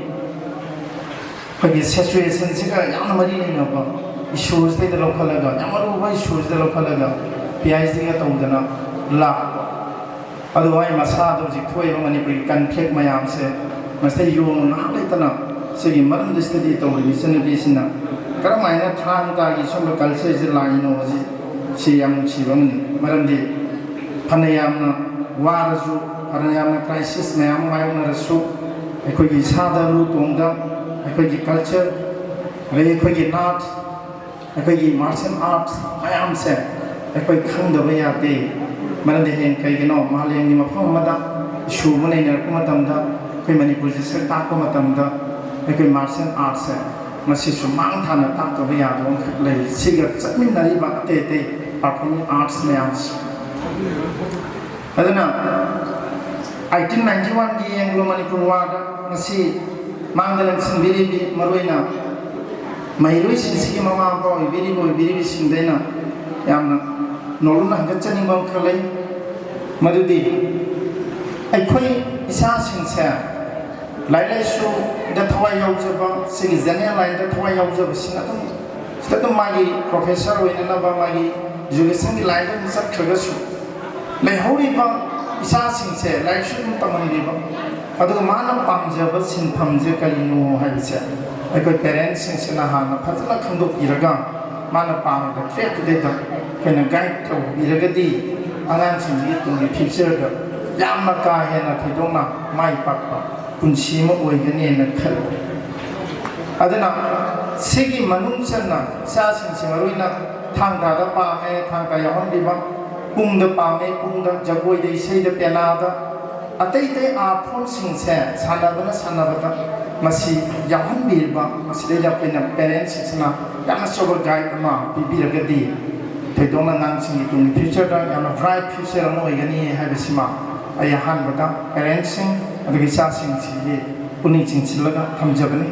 ꯑꯩꯈꯣꯏꯒꯤ situationꯁꯤꯒ ꯌꯥꯝꯅ ꯃꯔꯤ ꯂꯩꯅꯕ ꯏꯁꯨꯁꯤꯗꯩꯗ ꯂꯧꯈꯠꯂꯒ, ꯌꯥꯝ ꯑꯔꯨꯕ ꯏꯁꯨꯁꯤꯗ ꯂꯧꯈꯠꯂꯒ ꯄꯤ ꯑꯩꯆ ꯗꯤꯒ ꯇꯧꯗꯅ ꯂꯥꯛꯄ꯫ ꯑꯗꯨ ꯑꯩ ꯃꯁꯥꯗ ꯍꯧꯖꯤꯛ ꯊꯣꯛꯏꯕ ꯃꯅꯤꯄꯨꯔꯒꯤ ꯀꯟꯐ꯭ꯂꯤꯛ ꯃꯌꯥꯝꯁꯦ ꯃꯁꯤꯗ ꯌꯣꯡꯅ ꯉꯥꯏꯍꯥꯛ ꯂꯩꯇꯅ ꯁꯤꯒꯤ ꯃꯔꯝꯗ ꯁ꯭ꯇꯗꯤ ꯇꯧꯔꯤꯕ ꯏꯆꯟꯅꯨꯄꯤꯁꯤꯅ ꯀꯔꯝꯍꯥꯏꯅ ꯊꯥꯡ ꯇꯥꯒꯤ ꯁꯨꯝꯕ ꯀꯜꯆꯔꯁꯦ ꯂꯥꯛꯏꯅꯣ ꯍꯧꯖꯤꯛ ꯁꯤ ꯌꯥꯝ ꯅꯨꯡꯁꯤꯕ ꯑꯃꯅꯤ꯫ ꯃꯔꯝꯗꯤ ꯐꯅ ꯌꯥꯝꯅ ꯋꯥꯔꯁꯨ, ꯐꯅ ꯌꯥꯝꯅ ꯀ꯭ꯔꯥꯏꯁꯤꯁ ꯃꯌꯥꯝ ꯑꯃ ꯃꯥꯌꯣꯛꯅꯔꯁꯨ, ꯑꯩꯈꯣꯏꯒꯤ ꯏꯁꯥꯗ ꯂꯨ ꯇꯣꯡꯗ, ꯑꯩꯈꯣꯏꯒꯤ ꯀꯜꯆꯔ, ꯑꯗꯩ ꯑꯩꯈꯣꯏꯒꯤ ꯅꯥꯠ, ꯑꯩꯈꯣꯏꯒꯤ ꯃꯥꯔꯁꯦꯜ ꯑꯥꯔꯠꯁ ꯃꯌꯥꯝꯁꯦ ꯑꯩꯈꯣꯏ ꯈꯪꯗꯕ ꯌꯥꯗꯦ꯫ ꯃꯔꯝꯗꯤ ꯍꯌꯦꯡ ꯀꯩꯒꯤꯅꯣ ꯃꯥꯂꯦꯝꯒꯤ ꯃꯐꯝ ꯑꯃꯗ ꯏꯁꯨ ꯑꯃ ꯅꯩꯅꯔꯛꯄ ꯃꯇꯝꯗ ꯑꯩꯈꯣꯏ ꯃꯅꯤꯄꯨꯔꯁꯦ ꯁꯛ ꯇꯥꯛꯄ ꯃꯇꯝꯗ ꯑꯩꯈꯣꯏ ꯃꯥꯔꯁꯦꯜ ꯑꯥꯔꯠꯁꯦ ꯃꯁꯤꯁꯨ ꯃꯥꯡ ꯊꯥꯅ ꯇꯥꯛꯇꯕ ꯌꯥꯗꯕ ꯑꯃꯈꯛ ꯂꯩ꯫ ꯁꯤꯒ ꯆꯠꯃꯤꯟꯅꯔꯤꯕ ꯑꯇꯩ ꯑꯇꯩ ꯄꯥꯔꯐꯣꯔꯃꯤꯡ ꯑꯥꯔꯠꯁ ꯃꯌꯥꯝꯁꯦ꯫ ꯑꯗꯨꯅ ꯑꯩꯠꯇꯤꯟ ꯅꯥꯏꯟꯇꯤ ꯋꯥꯟꯒꯤ ꯑꯦꯡꯒ꯭ꯂꯣ ꯃꯅꯤꯄꯨꯔ ꯋꯥꯔꯗ ꯉꯁꯤ ꯃꯥꯡꯗ ꯂꯦꯡꯁꯤꯟꯕꯤꯔꯤꯕꯤ, ꯃꯔꯨꯑꯣꯏꯅ ꯃꯍꯩꯔꯣꯏꯁꯤꯡꯁꯤꯒꯤ ꯃꯃꯥ ꯃꯄꯥ ꯑꯣꯏꯕꯤꯔꯤꯕ ꯑꯣꯏꯕꯤꯔꯤꯕꯁꯤꯡꯗ ꯑꯩꯅ ꯌꯥꯝꯅ ꯅꯣꯂꯨꯛꯅ ꯍꯪꯒꯠꯆꯅꯤꯡꯕ ꯑꯃꯈꯛ ꯂꯩ꯫ ꯃꯗꯨꯗꯤ ꯑꯩꯈꯣꯏ ꯏꯆꯥꯁꯤꯡꯁꯦ ꯂꯥꯏꯔꯤꯛ ꯂꯥꯏꯁꯨꯗ ꯊꯋꯥꯏ ꯌꯥꯎꯖꯕ, ꯁꯤꯒꯤ ꯖꯦꯅꯦꯔꯦꯜ ꯂꯥꯏꯟꯗ ꯊꯋꯥꯏ ꯌꯥꯎꯖꯕꯁꯤꯅ ꯑꯗꯨꯝ ꯁꯤꯗ ꯑꯗꯨꯝ ꯃꯥꯒꯤ ꯄ꯭ꯔꯣꯐꯦꯁꯔ ꯑꯣꯏꯅꯅꯕ, ꯃꯥꯒꯤ ꯏꯖꯨꯀꯦꯁꯟꯒꯤ ꯂꯥꯏꯟꯗ ꯑꯗꯨꯝ ꯆꯠꯈ꯭ꯔꯒꯁꯨ, ꯂꯩꯍꯧꯔꯤꯕ ꯏꯆꯥꯁꯤꯡꯁꯦ ꯂꯥꯏꯔꯤꯛꯁꯨ ꯑꯗꯨꯝ ꯇꯝꯍꯟꯕꯤꯕ, ꯑꯗꯨꯒ ꯃꯥꯅ ꯄꯥꯝꯖꯕ ꯁꯤꯟꯐꯝꯁꯦ ꯀꯔꯤꯅꯣ ꯍꯥꯏꯕꯁꯦ ꯑꯩꯈꯣꯏ ꯄꯦꯔꯦꯟꯁꯁꯤꯡꯁꯤꯅ ꯍꯥꯟꯅ ꯐꯖꯅ ꯈꯪꯗꯣꯛꯄꯤꯔꯒ, ꯃꯥꯅ ꯄꯥꯝꯃꯤꯕ ꯇ꯭ꯔꯦꯠꯇꯨꯗꯩꯗ ꯑꯩꯈꯣꯏꯅ ꯒꯥꯏꯗ ꯇꯧꯕꯤꯔꯒꯗꯤ, ꯑꯉꯥꯡꯁꯤꯡꯁꯤꯒꯤ ꯇꯨꯡꯒꯤ ꯐ꯭ꯌꯨꯆꯔꯗ ꯌꯥꯝꯅ ꯀꯥ ꯍꯦꯟꯅ ꯊꯣꯏꯗꯣꯛꯅ ꯃꯥꯏ ꯄꯥꯛꯄ ꯄꯨꯟꯁꯤ ꯑꯃ ꯑꯣꯏꯒꯅꯤꯅ ꯈꯜꯂꯤ꯫ ꯑꯗꯨꯅ ꯁꯤꯒꯤ ꯃꯅꯨꯡ ꯆꯟꯅ ꯏꯆꯥꯁꯤꯡꯁꯤ ꯃꯔꯨꯑꯣꯏꯅ ꯊꯥꯡ ꯇꯥꯗ ꯄꯥꯝꯃꯦ, ꯊꯥꯡ ꯇꯥ ꯌꯥꯎꯍꯟꯕꯤꯕ, ꯄꯨꯡꯗ ꯄꯥꯝꯃꯦ, ꯄꯨꯡꯗ, ꯖꯒꯣꯏꯗ, ꯏꯁꯩꯗ, ꯄꯦꯅꯥꯗ, ꯑꯇꯩ ꯑꯇꯩ ꯑꯥꯔꯠ ꯐꯣꯝꯁꯤꯡꯁꯦ ꯁꯥꯟꯅꯕꯅ ꯁꯥꯟꯅꯕꯗ ꯃꯁꯤ ꯌꯥꯎꯍꯟꯕꯤꯔꯤꯕ, ꯃꯁꯤꯗꯩꯗ ꯑꯩꯈꯣꯏꯅ ꯄꯦꯔꯦꯟꯁꯁꯤꯡꯁꯤꯅ ꯌꯥꯝꯅ ꯑꯆꯧꯕ ꯒꯥꯏꯗ ꯑꯃ ꯄꯤꯕꯤꯔꯒꯗꯤ ꯊꯣꯏꯗꯣꯛꯅ ꯑꯉꯥꯡꯁꯤꯡꯒꯤ ꯇꯨꯡꯒꯤ ꯐ꯭ꯌꯨꯆꯔꯗ ꯌꯥꯝꯅ ꯕ꯭ꯔꯥꯏꯠ ꯐ꯭ꯌꯨꯆꯔ ꯑꯃ ꯑꯣꯏꯒꯅꯤ ꯍꯥꯏꯕꯁꯤꯃ ꯑꯩ ꯑꯍꯥꯟꯕꯗ ꯄꯦꯔꯦꯟꯁꯁꯤꯡ ꯑꯗꯨꯒ ꯏꯆꯥꯁꯤꯡꯁꯤꯒꯤ ꯄꯨꯛꯅꯤꯡ ꯆꯤꯡꯁꯤꯜꯂꯒ ꯊꯝꯖꯕꯅꯤ꯫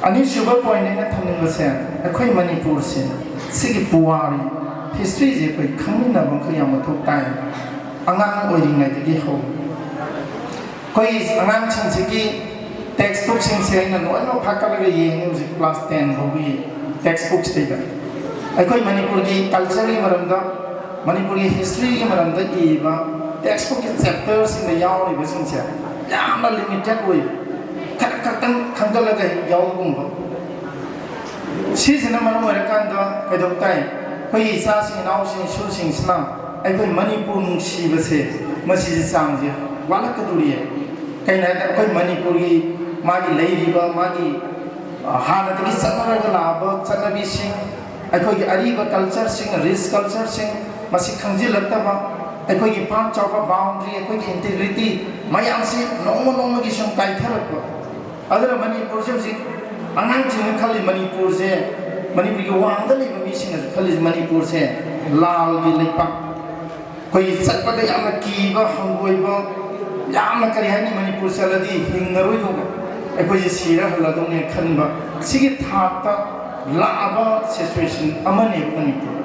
ꯑꯅꯤꯁꯨꯕ ꯄꯣꯏꯟ ꯑꯩꯅ ꯊꯝꯅꯤꯡꯕꯁꯦ, ꯑꯩꯈꯣꯏ ꯃꯅꯤꯄꯨꯔꯁꯦ, ꯁꯤꯒꯤ ꯄꯨꯋꯥꯔꯤ, ꯍꯤꯁꯇ꯭ꯔꯤꯁꯦ ꯑꯩꯈꯣꯏ ꯈꯪꯃꯤꯟꯅꯕ ꯑꯃꯈꯛ ꯌꯥꯝ ꯃꯊꯧ ꯇꯥꯏ꯫ ꯑꯉꯥꯡ ꯑꯣꯏꯔꯤꯉꯩꯗꯒꯤ ꯍꯧ ꯑꯩꯈꯣꯏ ꯑꯉꯥꯡꯁꯤꯡꯁꯤꯒꯤ ꯇꯦꯛꯁ ꯕꯨꯛꯁꯤꯡꯁꯦ ꯑꯩꯅ ꯂꯣꯏꯅꯃꯛ ꯐꯥꯀꯠꯂꯒ ꯌꯦꯡꯉꯤ ꯍꯧꯖꯤꯛ ꯀ꯭ꯂꯥꯁ ꯇꯦꯟ ꯐꯥꯎꯒꯤ꯫ Text books ꯇꯩꯗ ꯑꯩꯈꯣꯏ ꯃꯅꯤꯄꯨꯔꯒꯤ culture ꯒꯤ ꯃꯔꯝꯗ, ꯃꯅꯤꯄꯨꯔꯒꯤ history ꯒꯤ ꯃꯔꯝꯗ ꯏꯕ text book ꯀꯤ chapter ꯁꯤꯡꯗ ꯌꯥꯎꯔꯤꯕꯁꯤꯡꯁꯦ ꯌꯥꯝꯅ limited ꯑꯣꯏ꯫ ꯈꯔ ꯈꯛꯇꯪ ꯈꯟꯒꯠꯂꯒ ꯍꯦꯛ ꯌꯥꯎꯕꯒꯨꯝꯕ꯫ ꯁꯤꯁꯤꯅ ꯃꯔꯝ ꯑꯣꯏꯔꯀꯥꯟꯗ ꯀꯩꯗꯧ ꯇꯥꯏ? ꯑꯩꯈꯣꯏꯒꯤ ꯏꯆꯥꯁꯤꯡ, ꯏꯅꯥꯎꯁꯤꯡ, ꯏꯁꯨꯁꯤꯡꯁꯤꯅ ꯑꯩꯈꯣꯏ ꯃꯅꯤꯄꯨꯔ ꯅꯨꯡꯁꯤꯕꯁꯦ, ꯃꯁꯤꯁꯦ ꯆꯥꯡꯁꯦ ꯋꯥꯠꯂꯛꯀꯗꯧꯔꯤꯌꯦ꯫ ꯀꯩꯅꯣ ꯍꯥꯏꯗ ꯑꯩꯈꯣꯏ ꯃꯅꯤꯄꯨꯔꯒꯤ ꯃꯥꯒꯤ ꯂꯩꯔꯤꯕ ꯃꯥꯒꯤ, ꯑ, ꯍꯥꯟꯅꯗꯒꯤ ꯆꯠꯅꯔꯒ ꯂꯥꯛꯑꯕ ꯆꯠꯅꯕꯤꯁꯤꯡ, ꯑꯩꯈꯣꯏꯒꯤ ꯑꯔꯤꯕ culture ꯁꯤꯡ, rich culture ꯁꯤꯡ, ꯃꯁꯤ ꯈꯪꯖꯤꯜꯂꯛꯇꯕ, ꯑꯩꯈꯣꯏꯒꯤ ꯄꯥꯛ ꯆꯥꯎꯕ boundary, ꯑꯩꯈꯣꯏꯒꯤ integrity ꯃꯌꯥꯝꯁꯤ ꯅꯣꯡꯃ ꯅꯣꯡꯃꯒꯤ ꯁꯨꯝ ꯀꯥꯏꯊꯔꯛꯄ꯫ ꯑꯗꯨꯅ ꯃꯅꯤꯄꯨꯔꯁꯦ ꯍꯧꯖꯤꯛ ꯑꯉꯥꯡꯁꯤꯡꯅ ꯈꯜꯂꯤ, ꯃꯅꯤꯄꯨꯔꯁꯦ, ꯃꯅꯤꯄꯨꯔꯒꯤ ꯋꯥꯡꯗ ꯂꯩꯕ ꯃꯤꯁꯤꯡꯅꯁꯨ ꯈꯜꯂꯤꯁꯦ, ꯃꯅꯤꯄꯨꯔꯁꯦ ꯂꯥꯜꯒꯤ ꯂꯩꯄꯥꯛ, ꯑꯩꯈꯣꯏꯒꯤ ꯆꯠꯄꯗ ꯌꯥꯝꯅ ꯀꯤꯕ, ꯍꯪꯒꯣꯏꯕ, ꯌꯥꯝꯅ, ꯀꯔꯤ ꯍꯥꯏꯅꯤ, ꯃꯅꯤꯄꯨꯔ ꯆꯠꯂꯗꯤ ꯍꯤꯡꯉꯔꯣꯏꯗꯧꯕ, ꯑꯩꯈꯣꯏꯁꯦ ꯁꯤꯔ ꯍꯜꯂꯗꯧꯅꯦ ꯈꯟꯕ, ꯁꯤꯒꯤ ꯊꯥꯛꯇ ꯂꯥꯛꯑꯕ situation ꯑꯃꯅꯦꯕ ꯃꯅꯤꯄꯨꯔ꯫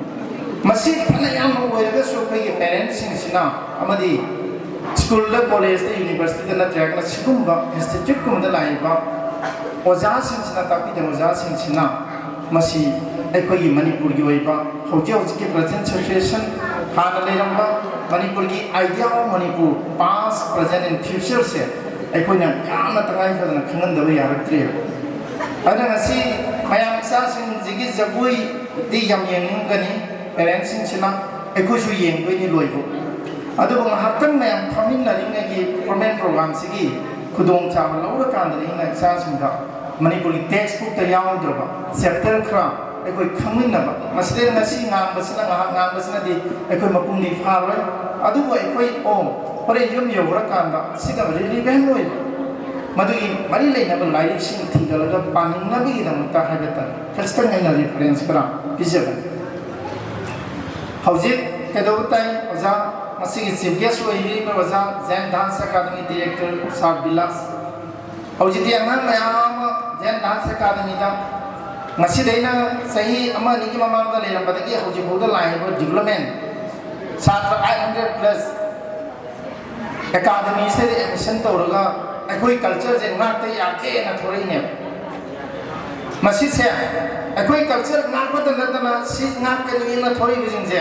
ꯃꯁꯤ ꯐꯅ ꯌꯥꯝꯅ ꯑꯣꯏꯔꯒꯁꯨ ꯑꯩꯈꯣꯏꯒꯤ parents ꯁꯤꯡꯁꯤꯅ ꯑꯃꯗꯤ school ꯗ, college ꯇ, university ꯗ ꯅꯠꯇ꯭ꯔꯒꯅ ꯁꯤꯒꯨꯝꯕ institute ꯀꯨꯝꯕꯗ ꯂꯥꯛꯏꯕ ꯑꯣꯖꯥꯁꯤꯡꯁꯤꯅ, ꯇꯥꯛꯄꯤꯗꯕ ꯑꯣꯖꯥꯁꯤꯡꯁꯤꯅ ꯃꯁꯤ ꯑꯩꯈꯣꯏꯒꯤ ꯃꯅꯤꯄꯨꯔꯒꯤ ꯑꯣꯏꯕ ꯍꯧꯖꯤꯛ ꯍꯧꯖꯤꯛꯀꯤ present situation, ꯍꯥꯟꯅ ꯂꯩꯔꯝꯕ ꯃꯅꯤꯄꯨꯔꯒꯤ idea of Manipur, past, present and future ꯁꯦ ꯑꯩꯈꯣꯏꯅ ꯌꯥꯝꯅ ꯇꯉꯥꯏ ꯐꯗꯅ ꯈꯪꯍꯟꯗꯕ ꯌꯥꯔꯛꯇ꯭ꯔꯦꯕ꯫ ꯑꯗꯨꯅ ꯉꯁꯤ ꯃꯌꯥꯝ ꯏꯆꯥꯁꯤꯡꯁꯤꯒꯤ ꯖꯒꯣꯏꯗꯤ ꯌꯥꯝ ꯌꯦꯡꯅꯤꯡꯒꯅꯤ parents ꯁꯤꯡꯁꯤꯅ, ꯑꯩꯈꯣꯏꯁꯨ ꯌꯦꯡꯗꯣꯏꯅꯤ ꯂꯣꯏꯕ꯫ ꯑꯗꯨꯕꯨ ꯉꯥꯏꯍꯥꯛꯇꯪ ꯃꯌꯥꯝ ꯐꯝꯃꯤꯟꯅꯔꯤꯉꯩꯒꯤ formal program ꯁꯤꯒꯤ ꯈꯨꯗꯣꯡꯆꯥꯕ ꯂꯧꯔꯀꯥꯟꯗꯅꯤ ꯑꯩꯅ ꯏꯆꯥꯁꯤꯡꯗ ꯃꯅꯤꯄꯨꯔꯒꯤ text book ꯇ ꯌꯥꯎꯗ꯭ꯔꯕ chapter ꯈꯔ ꯑꯩꯈꯣꯏ ꯈꯪꯃꯤꯟꯅꯕ꯫ ꯃꯁꯤꯗꯩ ꯉꯁꯤ ꯉꯥꯡꯕꯁꯤꯅ, ꯉꯥꯏꯍꯥꯛ ꯉꯥꯡꯕꯁꯤꯅꯗꯤ ꯑꯩꯈꯣꯏ ꯃꯄꯨꯡꯗꯤ ꯐꯥꯔꯣꯏ꯫ ꯑꯗꯨꯕꯨ ꯑꯩꯈꯣꯏ, ꯑꯣ, ꯍꯣꯔꯦꯟ ꯌꯨꯝ ꯌꯧꯈ꯭ꯔꯀꯥꯟꯗ ꯁꯤꯒ relevant ꯑꯣꯏꯕ, ꯃꯗꯨꯒꯤ ꯃꯔꯤ ꯂꯩꯅꯕ ꯂꯥꯏꯔꯤꯛꯁꯤꯡ ꯊꯤꯒꯠꯂꯒ ꯄꯥꯅꯤꯡꯅꯕꯒꯤꯗꯃꯛꯇ ꯍꯥꯏꯕ ꯇꯥꯔꯦ, ꯈꯖꯤꯛꯇꯪ ꯑꯩꯅ reference ꯈꯔ ꯄꯤꯖꯕꯅꯤ꯫ ꯍꯧꯖꯤꯛ ꯀꯩꯗꯧꯕ ꯇꯥꯏ? ꯑꯣꯖꯥ, ꯃꯁꯤꯒꯤ chief guest ꯑꯣꯏꯕꯤꯔꯤꯕ ꯑꯣꯖꯥ, Zen Dance Academy director sir villas. ꯍꯧꯖꯤꯛꯇꯤ ꯑꯉꯥꯡ ꯃꯌꯥꯝ ꯑꯃ Zen Dance Academy ꯗ ꯉꯁꯤꯗꯩꯅ ꯆꯍꯤ ꯑꯃ ꯑꯅꯤꯒꯤ ꯃꯃꯥꯡꯗ ꯂꯩꯔꯝꯕꯗꯒꯤ ꯍꯧꯖꯤꯛꯐꯥꯎꯗ ꯂꯥꯛꯏꯕ development, ꯁꯥꯇ꯭ꯔ eight hundred plus academy ꯁꯤꯗ admission ꯇꯧꯔꯒ ꯑꯩꯈꯣꯏ culture ꯁꯦ ꯉꯥꯛꯇ ꯌꯥꯗꯦꯅ ꯊꯣꯔꯛꯏꯅꯦꯕ꯫ ꯃꯁꯤꯁꯦ ꯑꯩꯈꯣꯏ ꯀꯜꯆꯔ ꯉꯥꯛꯄꯗ ꯅꯠꯇꯅ ꯁꯤ ꯉꯥꯛꯀꯅꯤꯅ ꯊꯣꯛꯏꯕꯁꯤꯡꯁꯦ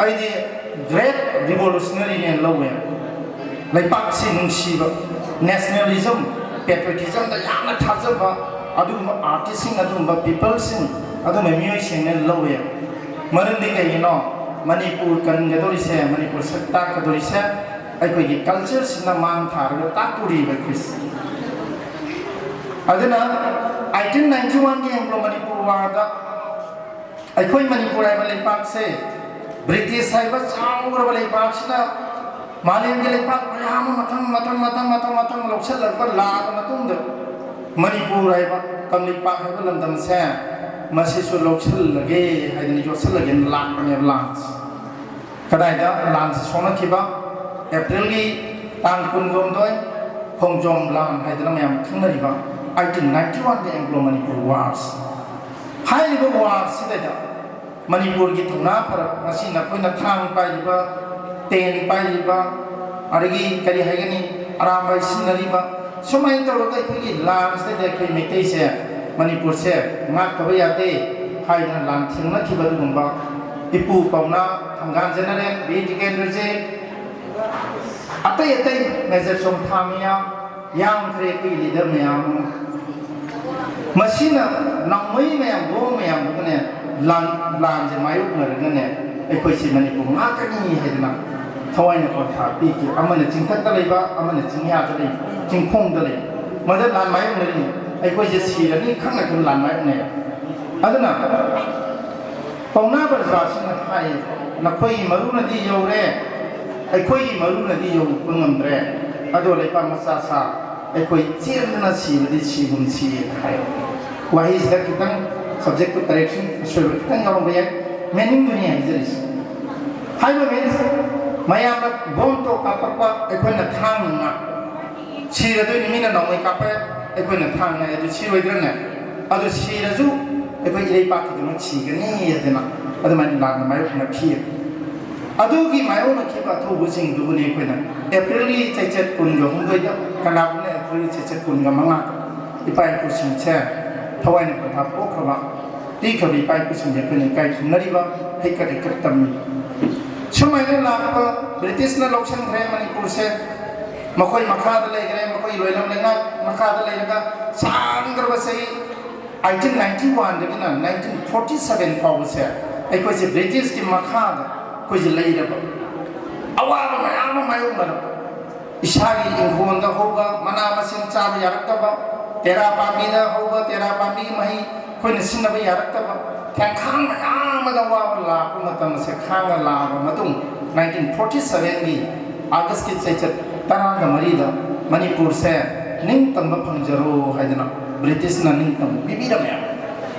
ꯑꯩꯗꯤ ꯒ꯭ꯔꯦꯠ ꯔꯤꯚꯣꯂꯨꯁꯅꯔꯤꯅꯦꯅ ꯂꯧꯋꯦ꯫ ꯂꯩꯄꯥꯛꯁꯤ ꯅꯨꯡꯁꯤꯕ, ꯅꯦꯁꯅꯦꯂꯤꯖꯝ, ꯄꯦꯇ꯭ꯔꯤꯌꯣꯇꯤꯖꯝꯗ ꯌꯥꯝꯅ ꯊꯥꯖꯕ ꯑꯗꯨꯒꯨꯝꯕ ꯑꯥꯔꯇꯤꯁꯁꯤꯡ, ꯑꯗꯨꯒꯨꯝꯕ ꯄꯤꯄꯜꯁꯤꯡ, ꯑꯗꯨꯒꯨꯝꯕ ꯃꯤꯑꯣꯏꯁꯤꯡꯅ ꯂꯧꯋꯦ꯫ ꯃꯔꯝꯗꯤ ꯀꯩꯒꯤꯅꯣ? ꯃꯅꯤꯄꯨꯔ ꯀꯟꯒꯗꯧꯔꯤꯁꯦ, ꯃꯅꯤꯄꯨꯔ ꯁꯛ ꯇꯥꯛꯀꯗꯧꯔꯤꯁꯦ ꯑꯩꯈꯣꯏꯒꯤ ꯀꯜꯆꯔꯁꯤꯅ ꯃꯥꯡ ꯊꯥꯔꯒ ꯇꯥꯛꯇꯣꯔꯤꯕ ꯑꯩꯈꯣꯏꯁꯦ꯫ ꯑꯗꯨꯅ ꯑꯩꯠꯇꯤꯟ ꯅꯥꯏꯟꯇꯤ ꯋꯥꯟꯒꯤ ꯑꯦꯡꯒ꯭ꯂꯣ ꯃꯅꯤꯄꯨꯔ ꯋꯥꯔꯗ ꯑꯩꯈꯣꯏ ꯃꯅꯤꯄꯨꯔ ꯍꯥꯏꯕ ꯂꯩꯄꯥꯛꯁꯦ ꯕ꯭ꯔꯤꯇꯤꯁ ꯍꯥꯏꯕ ꯆꯥꯎꯔꯕ ꯂꯩꯄꯥꯛꯁꯤꯅ ꯃꯥꯂꯦꯝꯒꯤ ꯂꯩꯄꯥꯛ ꯃꯌꯥꯝ ꯑꯃ ꯃꯊꯪ ꯃꯊꯪ ꯃꯊꯪ ꯃꯊꯪ ꯃꯊꯪ ꯂꯧꯁꯤꯜꯂꯛꯄ ꯂꯥꯛꯑꯕ ꯃꯇꯨꯡꯗ ꯃꯅꯤꯄꯨꯔ ꯍꯥꯏꯕ ꯀꯪꯂꯩꯄꯥꯛ ꯍꯥꯏꯕ ꯂꯝꯗꯝꯁꯦ ꯃꯁꯤꯁꯨ ꯂꯧꯁꯤꯜꯂꯒꯦ ꯍꯥꯏꯗꯅ ꯌꯣꯠꯁꯤꯜꯂꯒꯦꯅ ꯂꯥꯛꯄꯅꯦꯕ ꯂꯥꯟꯁꯦ꯫ ꯀꯗꯥꯏꯗ ꯂꯥꯟꯁꯤ ꯁꯣꯛꯅꯈꯤꯕ? ꯑꯦꯄ꯭ꯔꯤꯜꯒꯤ ꯇꯥꯡ ꯀꯨꯟꯍꯨꯝꯗꯣꯏ, ꯈꯣꯡꯖꯣꯝ ꯂꯥꯟ ꯍꯥꯏꯗꯅ ꯃꯌꯥꯝ ꯈꯪꯅꯔꯤꯕ ꯑꯩꯠꯇꯤꯟ ꯅꯥꯏꯟꯇꯤ ꯋꯥꯟꯒꯤ ꯑꯦꯡꯒ꯭ꯂꯣ ꯃꯅꯤꯄꯨꯔ ꯋꯥꯔꯁ꯫ ꯍꯥꯏꯔꯤꯕ ꯋꯥꯔꯁꯤꯗꯩꯗ ꯃꯅꯤꯄꯨꯔꯒꯤ ꯊꯧꯅꯥ ꯐꯔꯛ, ꯉꯁꯤ ꯅꯈꯣꯏꯅ ꯊꯥꯡ ꯄꯥꯏꯔꯤꯕ, ꯇꯦꯟ ꯄꯥꯏꯔꯤꯕ, ꯑꯗꯒꯤ ꯀꯔꯤ ꯍꯥꯏꯒꯅꯤ, ꯑꯔꯥꯝꯕꯥꯏ ꯁꯤꯖꯤꯟꯅꯔꯤꯕ, ꯁꯨꯃꯥꯏꯅ ꯇꯧꯔꯒ ꯑꯩꯈꯣꯏꯒꯤ ꯂꯥꯟꯁꯤꯗꯩꯗ ꯑꯩꯈꯣꯏ ꯃꯩꯇꯩꯁꯦ, ꯃꯅꯤꯄꯨꯔꯁꯦ ꯉꯥꯛꯇꯕ ꯌꯥꯗꯦ ꯍꯥꯏꯗꯅ ꯂꯥꯟ ꯊꯦꯡꯅꯈꯤꯕ ꯑꯗꯨꯒꯨꯝꯕ ꯏꯄꯨ ꯄꯥꯎꯅꯥ, ꯊꯪꯒꯥꯜ ꯖꯦꯅꯔꯦꯜ ꯕꯤꯔ ꯇꯤꯀꯦꯟꯗ꯭ꯔꯖꯤꯠ, ꯑꯇꯩ ꯑꯇꯩ ꯃꯦꯖꯔ ꯆꯣꯡꯊꯥ ꯃꯌꯥꯝ ꯌꯥꯝꯈ꯭ꯔꯦ ꯑꯩꯈꯣꯏꯒꯤ ꯂꯤꯗꯔ ꯃꯌꯥꯝ ꯑꯃ꯫ ꯃꯁꯤꯅ ꯅꯣꯡꯃꯩ ꯃꯌꯥꯝ, ꯕꯣꯝ ꯃꯌꯥꯝꯗꯨꯒꯅꯦ ꯂꯥꯟ, ꯂꯥꯟꯁꯦ ꯃꯥꯌꯣꯛꯅꯔꯒꯅꯦ ꯑꯩꯈꯣꯏꯁꯤ ꯃꯅꯤꯄꯨꯔ ꯉꯥꯛꯀꯅꯤ ꯍꯥꯏꯗꯅ ꯊꯋꯥꯏꯅ ꯄꯣꯟꯊꯥ ꯄꯤꯈꯤ꯫ ꯑꯃꯅ ꯆꯤꯡꯊꯛꯇ ꯂꯩꯕ, ꯑꯃꯅ ꯆꯤꯡꯌꯥꯗ ꯂꯩꯕ, ꯆꯤꯡꯈꯣꯡꯗ ꯂꯩꯕ, ꯃꯗ ꯂꯥꯟ ꯃꯥꯌꯣꯛꯅꯔꯤ꯫ ꯑꯩꯈꯣꯏꯁꯦ ꯁꯤꯔꯅꯤ ꯈꯪꯅ ꯈꯪꯅ ꯂꯥꯟ ꯃꯥꯌꯣꯛꯅꯩ꯫ ꯑꯗꯨꯅ ꯄꯥꯎꯅꯥ ꯕ꯭ꯔꯖꯕꯥꯁꯤꯅ ꯍꯥꯏ, "ꯅꯈꯣꯏꯒꯤ ꯃꯔꯨꯅꯗꯤ ꯌꯧꯔꯦ, ꯑꯩꯈꯣꯏꯒꯤ ꯃꯔꯨꯅꯗꯤ ꯌꯧꯔꯛꯄ ꯉꯝꯗ꯭ꯔꯦ, ꯑꯗꯣ ꯂꯩꯄꯥꯛ ꯃꯆꯥ ꯁꯥ ꯑꯩꯈꯣꯏ ꯆꯦꯟꯗꯅ ꯁꯤꯕꯗꯤ ꯁꯤꯒꯨꯝ ꯁꯤꯌꯦ" ꯍꯥꯏ꯫ ꯋꯥꯍꯩꯁꯤꯗ ꯈꯤꯇꯪ subject to correction, ꯑꯁꯣꯏꯕ ꯈꯤꯇꯪ ꯌꯥꯎꯔꯝꯕ ꯌꯥꯏ, meaningꯗꯨꯅꯤ ꯍꯥꯏꯖꯔꯤꯁꯦ꯫ ꯍꯥꯏꯕ means, ꯃꯌꯥꯝꯅ ꯕꯣꯝꯇꯣ ꯀꯥꯞꯄꯛꯄ, ꯑꯩꯈꯣꯏꯅ ꯊꯥꯡꯅ ꯉꯥꯛ ꯁꯤꯔꯗꯣꯏꯅꯤ꯫ ꯃꯤꯅ ꯅꯣꯡꯃꯩ ꯀꯥꯞꯄꯦ, ꯑꯩꯈꯣꯏꯅ ꯊꯥꯡꯅ ꯉꯥꯛ, ꯑꯗꯨ ꯁꯤꯔꯣꯏꯗ꯭ꯔꯅꯦ? ꯑꯗꯨ ꯁꯤꯔꯁꯨ ꯑꯩꯈꯣꯏ ꯏꯔꯩꯄꯥꯛꯀꯤꯗꯃꯛ ꯁꯤꯒꯅꯤ ꯍꯥꯏꯗꯅ ꯑꯗꯨꯃꯥꯏꯅ ꯂꯥꯟꯅ ꯃꯥꯌꯣꯛꯅꯈꯤ꯫ ꯑꯗꯨꯒꯤ ꯃꯥꯌꯣꯛꯅꯈꯤꯕ ꯑꯊꯧꯕꯁꯤꯡꯗꯨꯕꯨꯅꯤ ꯑꯩꯈꯣꯏꯅ ꯑꯦꯄ꯭ꯔꯤꯜꯒꯤ ꯆꯩꯆꯠ ꯀꯨꯟꯒ ꯍꯨꯝꯗꯣꯏꯗ, ꯀꯅꯥꯒꯨꯝꯕꯅ ꯑꯦꯄ꯭ꯔꯤꯜꯒꯤ ꯆꯩꯆꯠ ꯀꯨꯟꯒ ꯃꯉꯥꯗ ꯏꯄꯥ ꯏꯄꯨꯁꯤꯡꯁꯦ ꯊꯋꯥꯏꯅ ꯄꯟꯊꯥ ꯄꯣꯛꯈ꯭ꯔꯕ ꯄꯤꯈ꯭ꯔꯕ ꯏꯄꯥ ꯏꯄꯨꯁꯤꯡꯁꯦ ꯑꯩꯈꯣꯏꯅ ꯏꯀꯥꯏ ꯈꯨꯝꯅꯔꯤꯕ ꯍꯩꯀꯠ ꯍꯩꯀꯠ ꯇꯝꯃꯤ꯫ ꯁꯨꯃꯥꯏꯅ ꯂꯥꯛꯄ ꯕ꯭ꯔꯤꯇꯤꯁꯅ ꯂꯧꯁꯤꯟꯈ꯭ꯔꯦ ꯃꯅꯤꯄꯨꯔꯁꯦ꯫ ꯃꯈꯣꯏ ꯃꯈꯥꯗ ꯂꯩꯈ꯭ꯔꯦ, ꯃꯈꯣꯏ ꯂꯣꯏꯂꯝ ꯂꯩꯉꯥꯛ ꯃꯈꯥꯗ ꯂꯩꯔꯒ ꯁꯥꯡꯈ꯭ꯔꯕ ꯆꯍꯤ ꯑꯩꯠꯇꯤꯟ ꯅꯥꯏꯟꯇꯤ ꯋꯥꯟꯗꯒꯤꯅ ꯅꯥꯏꯟꯇꯤꯟ ꯐꯣꯔꯇꯤ ꯁꯚꯦꯟ ꯐꯥꯎꯕꯁꯦ ꯑꯩꯈꯣꯏꯁꯦ ꯕ꯭ꯔꯤꯇꯤꯁꯀꯤ ꯃꯈꯥꯗ ꯑꯩꯈꯣꯏꯁꯦ ꯂꯩꯔꯕ, ꯑꯋꯥꯕ ꯃꯌꯥꯝ ꯑꯃ ꯃꯥꯌꯣꯛꯅꯔꯕ, ꯏꯁꯥꯒꯤ ꯏꯪꯈꯣꯜꯗ ꯍꯧꯕ ꯃꯅꯥ ꯃꯁꯤꯡ ꯆꯥꯕ ꯌꯥꯔꯛꯇꯕ, ꯇꯦꯔꯥ ꯄꯥꯝꯕꯤꯗ ꯍꯧꯕ ꯇꯦꯔꯥ ꯄꯥꯝꯕꯤꯒꯤ ꯃꯍꯩ ꯑꯩꯈꯣꯏꯅ ꯁꯤꯖꯤꯟꯅꯕ ꯌꯥꯔꯛꯇꯕ, ꯈꯣꯡꯊꯥꯡ ꯃꯌꯥꯝ ꯑꯃꯗ ꯑꯋꯥꯕ ꯂꯥꯛꯄ ꯃꯇꯝ ꯑꯁꯦ ꯈꯥꯡꯅ ꯂꯥꯛꯑꯕ ꯃꯇꯨꯡ, ꯅꯥꯏꯟꯇꯤꯟ ꯐꯣꯔꯇꯤ ꯁꯚꯦꯟꯒꯤ ꯑꯥꯒꯁꯀꯤ ꯆꯩꯆꯠ ꯇꯔꯥꯒ ꯃꯔꯤꯗ ꯃꯅꯤꯄꯨꯔꯁꯦ ꯅꯤꯡꯇꯝꯕ ꯐꯪꯖꯔꯣ ꯍꯥꯏꯗꯅ ꯕ꯭ꯔꯤꯇꯤꯁꯅ ꯅꯤꯡꯇꯝꯕ ꯄꯤꯕꯤꯔꯝꯃꯦ꯫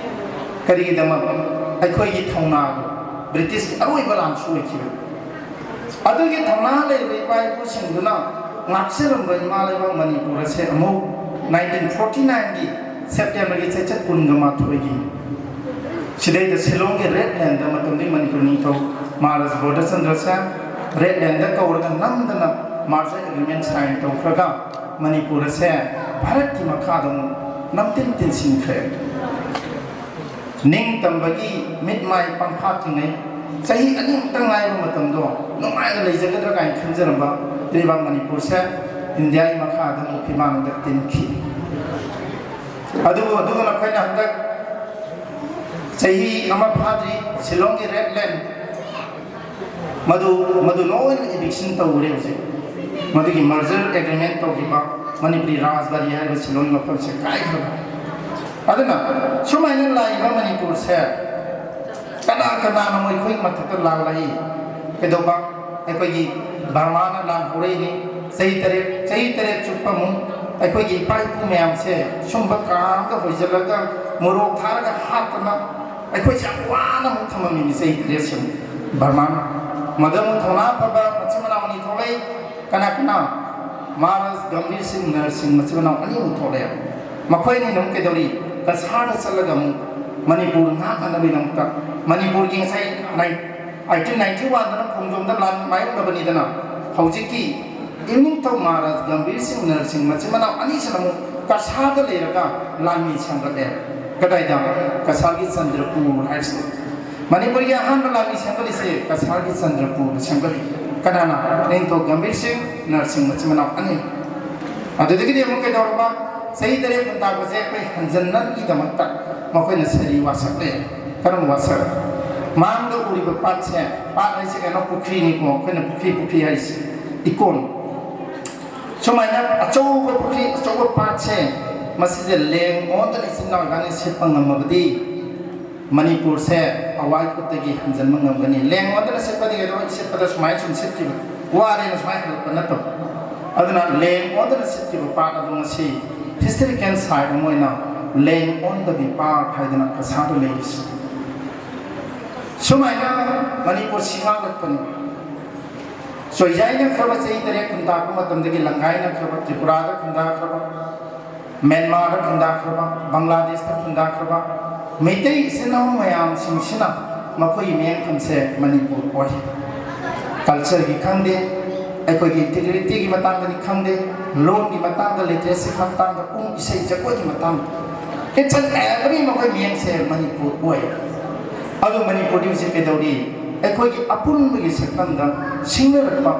ꯀꯔꯤꯒꯤꯗꯃꯛ? ꯑꯩꯈꯣꯏꯒꯤ ꯊꯧꯅꯥꯗꯣ, ꯕ꯭ꯔꯤꯇꯤꯁꯀꯤ ꯑꯔꯣꯏꯕ ꯂꯥꯟꯁꯨ ꯑꯣꯏꯈꯤꯕꯅꯤ꯫ ꯑꯗꯨꯒꯤ ꯊꯧꯅꯥ ꯂꯩꯔꯤꯕ ꯏꯄꯥ ꯏꯄꯨꯁꯤꯡꯗꯨꯅ ꯉꯥꯛꯆꯔꯝꯕ ꯏꯃꯥ ꯂꯩꯕꯥꯛ ꯃꯅꯤꯄꯨꯔ ꯑꯁꯦ ꯑꯃꯨꯛ ꯅꯥꯏꯟꯇꯤꯟ ꯐꯣꯔꯇꯤ ꯅꯥꯏꯟꯒꯤ ꯁꯦꯞꯇꯦꯝꯕꯔꯒꯤ ꯆꯩꯆꯠ ꯀꯨꯟꯒ ꯃꯥꯊꯣꯏꯒꯤ ꯁꯤꯗꯩꯗ ꯁꯤꯂꯣꯡꯒꯤ ꯔꯦꯗ ꯂꯦꯟꯗ, ꯃꯇꯝꯗꯨꯒꯤ ꯃꯅꯤꯄꯨꯔ ꯅꯤꯡꯊꯧ ꯃꯍꯥꯔꯥꯖ ꯕꯣꯙꯆꯟꯗ꯭ꯔ ꯁꯥꯍꯦꯕ ꯔꯦꯗ ꯂꯦꯟꯗ ꯀꯧꯔꯒ ꯅꯝꯗꯅ ꯃꯥꯔꯖꯔ ꯑꯦꯒ꯭ꯔꯤꯃꯦꯟ ꯁꯥꯏꯟ ꯇꯧꯈ꯭ꯔꯒ ꯃꯅꯤꯄꯨꯔ ꯑꯁꯦ ꯚꯥꯔꯠꯀꯤ ꯃꯈꯥꯗ ꯑꯃꯨꯛ ꯅꯝꯇꯤꯟ ꯇꯤꯟꯁꯤꯟꯈ꯭ꯔꯦ꯫ ꯅꯤꯡꯇꯝꯕꯒꯤ ꯃꯤꯠ ꯃꯥꯏ ꯄꯪꯐꯥꯠꯇ꯭ꯔꯤꯉꯩ, ꯆꯍꯤ ꯑꯅꯤꯃꯨꯛꯇ ꯉꯥꯏꯕ ꯃꯇꯝꯗꯣ ꯅꯨꯡꯉꯥꯏꯅ ꯂꯩꯖꯒꯗ꯭ꯔꯥ ꯀꯥꯏꯅ ꯈꯟꯖꯔꯝꯕ ꯂꯩꯕꯥꯛ ꯃꯅꯤꯄꯨꯔꯁꯦ ꯏꯟꯗꯤꯌꯥꯒꯤ ꯃꯈꯥꯗ ꯑꯃꯨꯛ ꯐꯤꯃꯥꯡꯗ ꯇꯤꯟꯈꯤ꯫ ꯑꯗꯨꯕꯨ ꯑꯗꯨꯒ ꯑꯩꯈꯣꯏꯅ ꯍꯟꯗꯛ ꯆꯍꯤ ꯑꯃ ꯐꯥꯗ꯭ꯔꯤ ꯁꯤꯂꯣꯡꯒꯤ ꯔꯦꯗ ꯂꯦꯟ ꯃꯗꯨ, ꯃꯗꯨ ꯂꯣꯏꯅ ꯏꯚꯤꯛꯁꯟ ꯇꯧꯈ꯭ꯔꯦ ꯍꯧꯖꯤꯛ꯫ ꯃꯗꯨꯒꯤ ꯃꯔꯖꯔ ꯑꯦꯒ꯭ꯔꯤꯃꯦꯟ ꯇꯧꯈꯤꯕ ꯃꯅꯤꯄꯨꯔꯤ ꯔꯥꯖꯕꯥꯔꯤ ꯍꯥꯏꯔꯤꯕ ꯁꯤꯂꯣꯡꯒꯤ ꯃꯐꯝꯁꯦ ꯀꯥꯏꯈ꯭ꯔꯕ꯫ ꯑꯗꯨꯅ ꯁꯨꯃꯥꯏꯅ ꯂꯥꯛꯏꯕ ꯃꯅꯤꯄꯨꯔꯁꯦ ꯀꯅꯥ ꯀꯅꯥꯅ ꯃꯈꯣꯏꯒꯤ ꯃꯊꯛꯇ ꯂꯥꯜꯂꯛꯏ? ꯀꯩꯗꯧꯕ? ꯑꯩꯈꯣꯏꯒꯤ ꯕꯔꯃꯥꯅ ꯂꯥꯟ ꯍꯧꯔꯛꯏꯅꯤ꯫ ꯆꯍꯤ ꯇꯔꯦꯠ, ꯆꯍꯤ ꯇꯔꯦꯠ ꯆꯨꯞꯄ ꯑꯃꯨꯛ ꯑꯩꯈꯣꯏꯒꯤ ꯏꯄꯥ ꯏꯄꯨ ꯃꯌꯥꯝꯁꯦ ꯁꯨꯝꯕ ꯀꯥ ꯑꯃꯗ ꯍꯣꯏꯖꯤꯜꯂꯒ ꯃꯣꯔꯣꯛ ꯊꯥꯔꯒ ꯍꯥꯠꯇꯅ ꯑꯩꯈꯣꯏꯁꯦ ꯌꯥꯝ ꯋꯥꯅ ꯑꯃꯨꯛ ꯊꯝꯃꯝꯃꯤꯅꯤ ꯆꯍꯤ ꯇꯔꯦꯠꯁꯦ ꯑꯃꯨꯛ ꯕꯔꯃꯥꯅ꯫ ꯃꯗꯨ ꯑꯃꯨꯛ ꯊꯧꯅꯥ ꯐꯕ ꯃꯆꯤꯟ ꯃꯅꯥꯎ ꯑꯅꯤ ꯊꯣꯛꯂꯛꯏ꯫ ꯀꯅꯥ ꯀꯅꯥ? ꯃꯍꯥꯔꯥꯖ ꯒꯝꯚꯤꯔ ꯁꯤꯡ ꯅꯔꯁꯤꯡ ꯃꯆꯤꯟ ꯃꯅꯥꯎ ꯑꯅꯤ ꯑꯃꯨꯛ ꯊꯣꯛꯂꯛꯑꯦ꯫ ꯃꯈꯣꯏ ꯑꯅꯤꯅ ꯑꯃꯨꯛ ꯀꯩꯗꯧꯔꯤ? ꯀꯁꯥꯔꯗ ꯆꯠꯂꯒ ꯑꯃꯨꯛ ꯃꯅꯤꯄꯨꯔ ꯉꯥꯛꯅꯅꯕꯒꯤꯗꯃꯛꯇ ꯃꯅꯤꯄꯨꯔꯒꯤ ꯉꯁꯥꯏ ꯑꯩꯠꯇꯤꯟ ꯅꯥꯏꯟꯇꯤ ꯋꯥꯟꯗꯅ ꯈꯣꯡꯖꯣꯝꯗ ꯂꯥꯟ ꯃꯥꯌꯣꯛꯅꯕꯅꯤꯗꯅ, ꯍꯧꯖꯤꯛꯀꯤ ꯏꯅꯤꯡꯊꯧ ꯃꯍꯥꯔꯥꯖ ꯒꯝꯚꯤꯔ ꯁꯤꯡ ꯅꯔꯁꯤꯡ ꯃꯆꯤꯟ ꯃꯅꯥꯎ ꯑꯅꯤꯁꯤꯅ ꯑꯃꯨꯛ ꯀꯁꯥꯔꯗ ꯂꯩꯔꯒ ꯂꯥꯟꯃꯤ ꯁꯦꯝꯒꯠꯂꯦ꯫ ꯀꯗꯥꯏꯗ? ꯀꯁꯥꯔꯒꯤ ꯆꯟꯗ꯭ꯔꯄꯨꯔ ꯍꯥꯏꯔꯤꯁꯦ꯫ ꯃꯅꯤꯄꯨꯔꯒꯤ ꯑꯍꯥꯟꯕ ꯂꯥꯟꯃꯤ ꯁꯦꯝꯒꯠꯂꯤꯁꯦ ꯀꯁꯥꯔꯒꯤ ꯆꯟꯗ꯭ꯔꯄꯨꯔꯗ ꯁꯦꯝꯒꯠꯂꯤ꯫ ꯀꯅꯥꯅ? ꯅꯤꯡꯊꯧ ꯒꯝꯚꯤꯔ ꯁꯤꯡ, ꯅꯔꯁꯤꯡ ꯃꯆꯤꯟ ꯃꯅꯥꯎ ꯑꯅꯤ꯫ ꯑꯗꯨꯗꯒꯤꯗꯤ ꯑꯃꯨꯛ ꯀꯩꯗꯧꯔꯕ? ꯆꯍꯤ ꯇꯔꯦꯠ ꯈꯨꯟꯇꯥꯛꯄꯁꯦ ꯑꯩꯈꯣꯏ ꯍꯟꯖꯟꯅꯕꯒꯤꯗꯃꯛꯇ ꯃꯈꯣꯏꯅ ꯁꯔꯤ ꯋꯥꯁꯛꯂꯦ꯫ ꯀꯔꯝꯕ ꯋꯥꯁꯛ? ꯃꯥꯡꯗ ꯎꯔꯤꯕ ꯄꯥꯠꯁꯦ, ꯄꯥꯠ ꯍꯥꯏꯁꯦ ꯀꯩꯅꯣ? ꯄꯨꯈ꯭ꯔꯤꯅꯤꯀꯣ, ꯑꯩꯈꯣꯏꯅ ꯄꯨꯈ꯭ꯔꯤ, ꯄꯨꯈ꯭ꯔꯤ ꯍꯥꯏꯁꯦ ꯏꯀꯣꯟ꯫ ꯁꯨꯃꯥꯏꯅ ꯑꯆꯧꯕ ꯄꯨꯈ꯭ꯔꯤ, ꯑꯆꯧꯕ ꯄꯥꯠꯁꯦ, ꯃꯁꯤꯁꯦ ꯂꯦꯡ ꯑꯣꯟꯗꯅ ꯏꯆꯤꯟ ꯏꯅꯥꯎ ꯏꯕꯥꯅꯤ ꯁꯤꯠꯄ ꯉꯝꯃꯕꯗꯤ ꯃꯅꯤꯄꯨꯔꯁꯦ ꯑꯋꯥꯏ ꯈꯨꯠꯇꯒꯤ ꯍꯟꯖꯤꯟꯕ ꯉꯝꯒꯅꯤ꯫ ꯂꯦꯡ ꯑꯣꯟꯗꯅ ꯁꯤꯠꯄꯗꯤ ꯀꯩꯗꯧꯕ? ꯁꯤꯠꯄꯗ ꯁꯨꯃꯥꯏꯅ ꯁꯨꯝ ꯁꯤꯠꯈꯤꯕ, ꯋꯥꯔꯦꯅ ꯁꯨꯃꯥꯏꯅ ꯍꯜꯂꯛꯄ ꯅꯠꯇꯕ꯫ ꯑꯗꯨꯅ ꯂꯦꯡ ꯑꯣꯟꯗꯅ ꯁꯤꯠꯈꯤꯕ ꯄꯥꯠ ꯑꯗꯨ ꯉꯁꯤ historical site ꯑꯃ ꯑꯣꯏꯅ ꯂꯦꯡ ꯑꯣꯟꯗꯕꯤ ꯄꯥꯠ ꯍꯥꯏꯗꯅ ꯀꯁꯥꯔꯗ ꯂꯩꯔꯤꯁꯤ꯫ ꯁꯨꯃꯥꯏꯅ ꯃꯅꯤꯄꯨꯔꯁꯤ ꯉꯥꯛꯂꯛꯄꯅꯤ꯫ ꯆꯣꯏꯖꯥꯏꯅꯈ꯭ꯔꯕ ꯆꯍꯤ ꯇꯔꯦꯠ ꯈꯨꯟꯇꯥꯛꯄ ꯃꯇꯝꯗꯒꯤ ꯂꯪꯒꯥꯏꯅꯈ꯭ꯔꯕ, ꯇ꯭ꯔꯤꯄꯨꯔꯥꯗ ꯈꯨꯟꯗꯥꯈ꯭ꯔꯕ, ꯃ꯭ꯌꯥꯟꯃꯥꯔꯗ ꯈꯨꯟꯗꯥꯈ꯭ꯔꯕ, ꯕꯪꯒ꯭ꯂꯥꯗꯦꯁꯇ ꯈꯨꯟꯗꯥꯈ꯭ꯔꯕ ꯃꯩꯇꯩ ꯏꯆꯤꯟ ꯏꯅꯥꯎ ꯃꯌꯥꯝꯁꯤꯡꯁꯤꯅ ꯃꯈꯣꯏꯒꯤ ꯃꯤꯌꯦꯡꯐꯝꯁꯦ ꯃꯅꯤꯄꯨꯔ ꯑꯣꯏ꯫ Cultureꯒꯤ ꯈꯪꯗꯦ, ꯑꯩꯈꯣꯏꯒꯤ integrityꯒꯤ ꯃꯇꯥꯡꯗꯅꯤ ꯈꯪꯗꯦ, ꯂꯣꯟꯒꯤ ꯃꯇꯥꯡꯗ, literacy ꯃꯇꯥꯡꯗ, ꯄꯨꯡ ꯏꯁꯩ ꯖꯒꯣꯏꯒꯤ ꯃꯇꯥꯡꯗ, each and every ꯃꯈꯣꯏ ꯃꯤꯌꯦꯡꯁꯦ ꯃꯅꯤꯄꯨꯔ ꯑꯣꯏ꯫ ꯑꯗꯨ ꯃꯅꯤꯄꯨꯔꯗꯤ ꯍꯧꯖꯤꯛ ꯀꯩꯗꯧꯔꯤ? ꯑꯩꯈꯣꯏꯒꯤ ꯑꯄꯨꯟꯕꯒꯤ ꯁꯛꯇꯝꯗ ꯁꯤꯡꯅꯔꯛꯄ,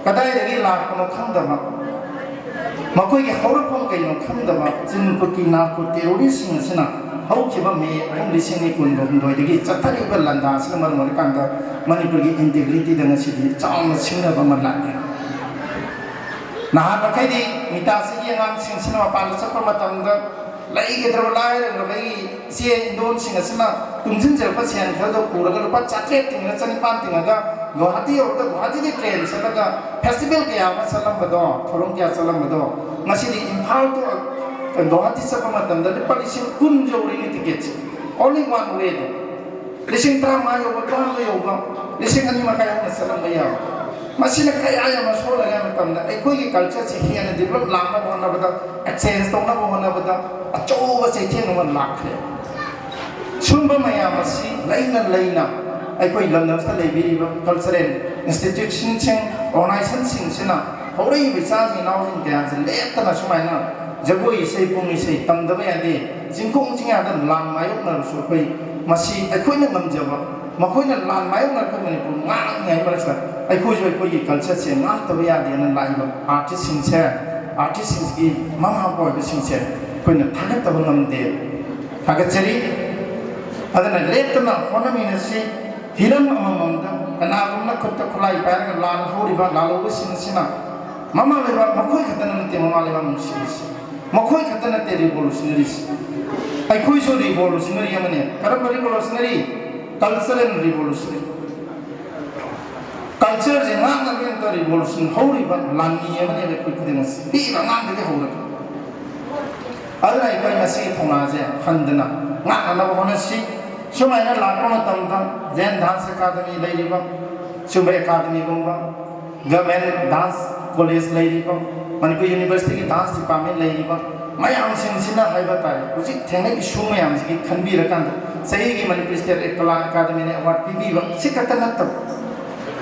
ꯀꯗꯥꯏꯗꯒꯤ ꯂꯥꯛꯄꯅꯣ ꯈꯪꯗꯕ, ꯃꯈꯣꯏꯒꯤ ꯍꯧꯔꯛꯐꯝ ꯀꯩꯅꯣ ꯈꯪꯗꯕ ꯆꯤꯟ ꯀꯨꯀꯤ ꯅꯥꯀꯨ terroristꯁꯤꯡ ꯑꯁꯤꯅ ꯍꯧꯈꯤꯕ ꯃꯦ ꯑꯍꯨꯝ, ꯂꯤꯁꯤꯡ ꯑꯅꯤ ꯀꯨꯟꯒ ꯍꯨꯝꯗꯣꯏꯗꯒꯤ ꯆꯠꯊꯔꯤꯕ ꯂꯥꯟꯗꯥ ꯑꯁꯤꯅ ꯃꯔꯝ ꯑꯣꯏꯔꯀꯥꯟꯗ ꯃꯅꯤꯄꯨꯔꯒꯤ integrityꯗ ꯉꯁꯤꯗꯤ ꯆꯥꯎꯅ ꯁꯤꯡꯅꯕ ꯑꯃ ꯂꯥꯛꯑꯦ꯫ ꯅꯍꯥꯟ ꯃꯈꯩꯗꯤ ꯃꯤꯇꯥꯁꯤꯒꯤ ꯑꯉꯥꯡꯁꯤꯡꯁꯤꯅ ꯃꯄꯥꯟꯗ ꯆꯠꯄ ꯃꯇꯝꯗ ꯂꯩꯒꯗ꯭ꯔꯕ ꯂꯥꯏꯔꯗ꯭ꯔꯕ ꯑꯩꯒꯤ ꯏꯆꯦ ꯏꯟꯗꯣꯟꯁꯤꯡ ꯑꯁꯤꯅ ꯇꯨꯡꯁꯤꯟꯖꯔꯛꯄ ꯁꯦꯟ ꯈꯔꯗꯣ ꯄꯨꯔꯒ ꯂꯨꯄꯥ ꯆꯥꯇ꯭ꯔꯦꯠ ꯇꯤꯡꯉꯒ ꯆꯅꯤꯄꯥꯟ ꯇꯤꯡꯉꯒ ꯒꯨꯋꯥꯍꯥꯇꯤ ꯌꯧꯔꯒ ꯒꯨꯋꯥꯍꯥꯇꯤꯗꯒꯤ train ꯆꯠꯂꯒ festival ꯀꯌꯥ ꯑꯃ ꯆꯠꯂꯝꯕꯗꯣ, ꯊꯧꯔꯝ ꯀꯌꯥ ꯆꯠꯂꯝꯕꯗꯣ, ꯉꯁꯤꯗꯤ ꯏꯝꯐꯥꯜ to ꯒꯨꯋꯥꯍꯥꯇꯤ ꯆꯠꯄ ꯃꯇꯝꯗ ꯂꯨꯄꯥ ꯂꯤꯁꯤꯡ ꯀꯨꯟ ꯌꯧꯔꯦꯅꯦ ticketꯁꯦ, only one wayꯗ꯫ ꯂꯤꯁꯤꯡ ꯇꯔꯥꯃꯉꯥ ꯌꯧꯕ, ꯇꯔꯥꯃꯉꯥ ꯌꯧꯕ, ꯂꯤꯁꯤꯡ ꯑꯅꯤ ꯃꯈꯥꯏ ꯍꯦꯟꯅ ꯆꯠꯂꯝꯕ ꯌꯥꯕ꯫ ꯃꯁꯤꯅ ꯀꯌꯥ ꯌꯥꯝꯅ ꯁꯣꯛꯍꯜꯂꯒꯦ ꯍꯥꯏꯕ ꯃꯇꯝꯗ ꯑꯩꯈꯣꯏꯒꯤ cultureꯁꯤ ꯍꯦꯟꯅ develop ꯂꯥꯛꯅꯕ ꯍꯣꯠꯅꯕꯗ, exchange ꯇꯧꯅꯕ ꯍꯣꯠꯅꯕꯗ ꯑꯆꯧꯕ ꯆꯩꯊꯦꯡ ꯑꯃ ꯂꯥꯛꯈ꯭ꯔꯦ꯫ ꯁꯨꯝꯕ ꯃꯌꯥꯝ ꯑꯁꯤ ꯂꯩꯅ ꯂꯩꯅ ꯑꯩꯈꯣꯏ ꯂꯝꯗꯝꯁꯤꯗ ꯂꯩꯕꯤꯔꯤꯕ cultural institutionꯁꯤꯡ, organizationꯁꯤꯡꯁꯤꯅ ꯍꯧꯔꯛꯏꯕ ꯏꯆꯥꯁꯤꯡ ꯏꯅꯥꯎꯁꯤꯡ ꯀꯌꯥꯁꯦ ꯂꯦꯞꯇꯅ ꯁꯨꯃꯥꯏꯅ ꯖꯒꯣꯏ ꯏꯁꯩ, ꯄꯨꯡ ꯏꯁꯩ ꯇꯝꯗꯕ ꯌꯥꯗꯦ꯫ ꯆꯤꯡꯈꯣꯡ ꯆꯤꯡꯌꯥꯗ ꯂꯥꯟ ꯃꯥꯌꯣꯛꯅꯔꯁꯨ ꯑꯩꯈꯣꯏ ꯃꯁꯤ ꯑꯩꯈꯣꯏꯅ ꯉꯝꯖꯕ, ꯃꯈꯣꯏꯅ ꯂꯥꯟ ꯃꯥꯌꯣꯛꯅꯔꯛꯄ ꯃꯅꯤꯄꯨꯔ ꯉꯥꯛꯅꯤꯉꯥꯏ ꯃꯔꯛꯇ ꯑꯩꯈꯣꯏꯁꯨ ꯑꯩꯈꯣꯏꯒꯤ cultureꯁꯦ ꯉꯥꯛꯇꯕ ꯌꯥꯗꯦꯅ ꯂꯥꯛꯏꯕ artistꯁꯤꯡꯁꯦ, artistꯁꯤꯡꯁꯤꯒꯤ ꯃꯃꯥ ꯃꯄꯥ ꯑꯣꯏꯕꯁꯤꯡꯁꯦ ꯑꯩꯈꯣꯏꯅ ꯊꯥꯒꯠꯇꯕ ꯉꯝꯗꯦ꯫ ꯊꯥꯒꯠꯆꯔꯤ꯫ ꯑꯗꯨꯅ ꯂꯦꯞꯇꯅ ꯍꯣꯠꯅꯃꯤꯟꯅꯁꯤ꯫ ꯍꯤꯔꯝ ꯑꯃꯃꯝꯗ ꯀꯅꯥꯒꯨꯝꯕꯅ ꯈꯨꯠꯇ ꯈꯨꯠꯂꯥꯏ ꯄꯥꯏꯔꯒ ꯂꯥꯜꯍꯧꯔꯤꯕ ꯂꯥꯜꯍꯧꯕꯁꯤꯡ ꯑꯁꯤꯅ ꯃꯃꯥ ꯂꯩꯕꯥꯛ ꯃꯈꯣꯏ ꯈꯛꯇꯅ ꯅꯠꯇꯦ, ꯃꯃꯥ ꯂꯩꯕꯥꯛ ꯅꯨꯡꯁꯤꯔꯤꯁꯤ꯫ ꯃꯈꯣꯏ ꯈꯛꯇ ꯅꯠꯇꯦ revolutionaryꯁꯤ꯫ ꯑꯩꯈꯣꯏꯁꯨ revolutionary ꯑꯃꯅꯤ꯫ ꯀꯔꯝꯕ revolutionary? Cultural revolutionary꯫ Cultureꯁꯦ ꯉꯥꯛꯅꯕꯒꯤꯗꯃꯛꯇ revolution ꯍꯧꯔꯤꯕ ꯂꯥꯟꯃꯤ ꯑꯃꯅꯦꯕ ꯑꯩꯈꯣꯏ ꯈꯨꯗꯤꯡꯃꯛꯁꯦ, ꯄꯤꯛꯏꯕ ꯑꯉꯥꯡꯗꯒꯤ ꯍꯧꯔꯒ꯫ ꯑꯗꯨꯅ ꯑꯩꯈꯣꯏ ꯃꯁꯤꯒꯤ ꯊꯧꯅꯥꯁꯦ ꯍꯟꯗꯅ ꯉꯥꯛꯅꯅꯕ ꯍꯣꯠꯅꯁꯤ꯫ ꯁꯨꯃꯥꯏꯅ ꯂꯥꯛꯄ ꯃꯇꯝꯗ Zen Dance Academy ꯂꯩꯔꯤꯕ, ꯁꯨꯝꯕ academyꯒꯨꯝꯕ, Government Dance College ꯂꯩꯔꯤꯕ, ꯃꯅꯤꯄꯨꯔ Universityꯒꯤ dance department ꯂꯩꯔꯤꯕ ꯃꯌꯥꯝꯁꯤꯡꯁꯤꯅ ꯍꯥꯏꯕ ꯇꯥꯔꯦ, ꯍꯧꯖꯤꯛ ꯊꯦꯡꯅꯔꯤꯕ issue ꯃꯌꯥꯝꯁꯤꯒꯤ ꯈꯟꯕꯤꯔꯀꯥꯟꯗ ꯆꯍꯤꯒꯤ Manipur State Kala Academyꯅ award ꯄꯤꯕꯤꯕ ꯁꯤ ꯈꯛꯇ ꯅꯠꯇꯕ,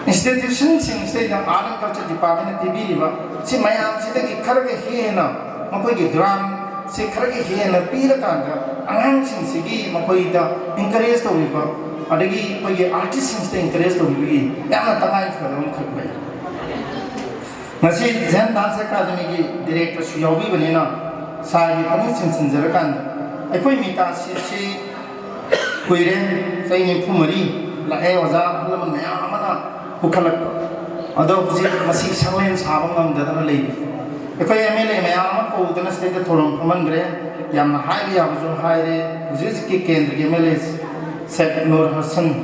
institutionꯁꯤꯡꯁꯤꯗꯩꯗ Art and Culture Departmentꯅ ꯄꯤꯕꯤꯔꯤꯕ ꯁꯤ ꯃꯌꯥꯝꯁꯤꯗꯒꯤ ꯈꯔꯒ ꯍꯦꯟꯅ ꯃꯈꯣꯏꯒꯤ grantꯁꯤ ꯈꯔꯒ ꯍꯦꯟꯅ ꯄꯤꯔꯀꯥꯟꯗ ꯑꯉꯥꯡꯁꯤꯡꯁꯤꯒꯤ ꯃꯈꯣꯏꯗ encourage ꯇꯧꯕꯤꯕ, ꯑꯗꯒꯤ ꯑꯩꯈꯣꯏꯒꯤ artistꯁꯤꯡꯁꯤꯗ encourage ꯇꯧꯕꯤꯕꯒꯤ ꯌꯥꯝꯅ ꯇꯉꯥꯏ ꯐꯗꯕ ꯑꯃꯈꯛ ꯂꯩ꯫ ꯉꯁꯤ Zen Dance Academyꯒꯤ directorꯁꯨ ꯌꯥꯎꯕꯤꯕꯅꯤꯅ ꯁꯥꯔꯒꯤ ꯄꯨꯛꯅꯤꯡ ꯆꯤꯡꯁꯤꯟꯖꯔꯀꯥꯟꯗ ꯑꯩꯈꯣꯏ ꯃꯤꯇꯥꯁꯤꯁꯤ ꯀꯨꯏꯔꯦ, ꯆꯍꯤ ꯅꯤꯐꯨ ꯃꯔꯤ ꯂꯥꯛꯑꯦ, ꯑꯣꯖꯥ ꯑꯍꯜ ꯂꯃꯟ ꯃꯌꯥꯝ ꯑꯃꯅ ꯄꯨꯈꯠꯂꯛꯄ꯫ ꯑꯗꯣ ꯍꯧꯖꯤꯛ ꯃꯁꯤ ꯁꯪꯂꯦꯟ ꯁꯥꯕ ꯉꯝꯗꯗꯅ ꯂꯩꯔꯤ꯫ ꯑꯩꯈꯣꯏ MLA ꯃꯌꯥꯝ ꯑꯃ ꯀꯧꯗꯅ ꯁꯤꯗꯩꯗ ꯊꯧꯔꯝ ꯐꯝꯍꯟꯈ꯭ꯔꯦ꯫ ꯌꯥꯝꯅ ꯍꯥꯏꯕ ꯌꯥꯕꯁꯨ ꯍꯥꯏꯔꯦ꯫ ꯍꯧꯖꯤꯛ ꯍꯧꯖꯤꯛꯀꯤ ꯀꯦꯟꯗ꯭ꯔꯒꯤ MLA ꯁꯦꯛ ꯅꯨꯔ ꯍꯁꯟ,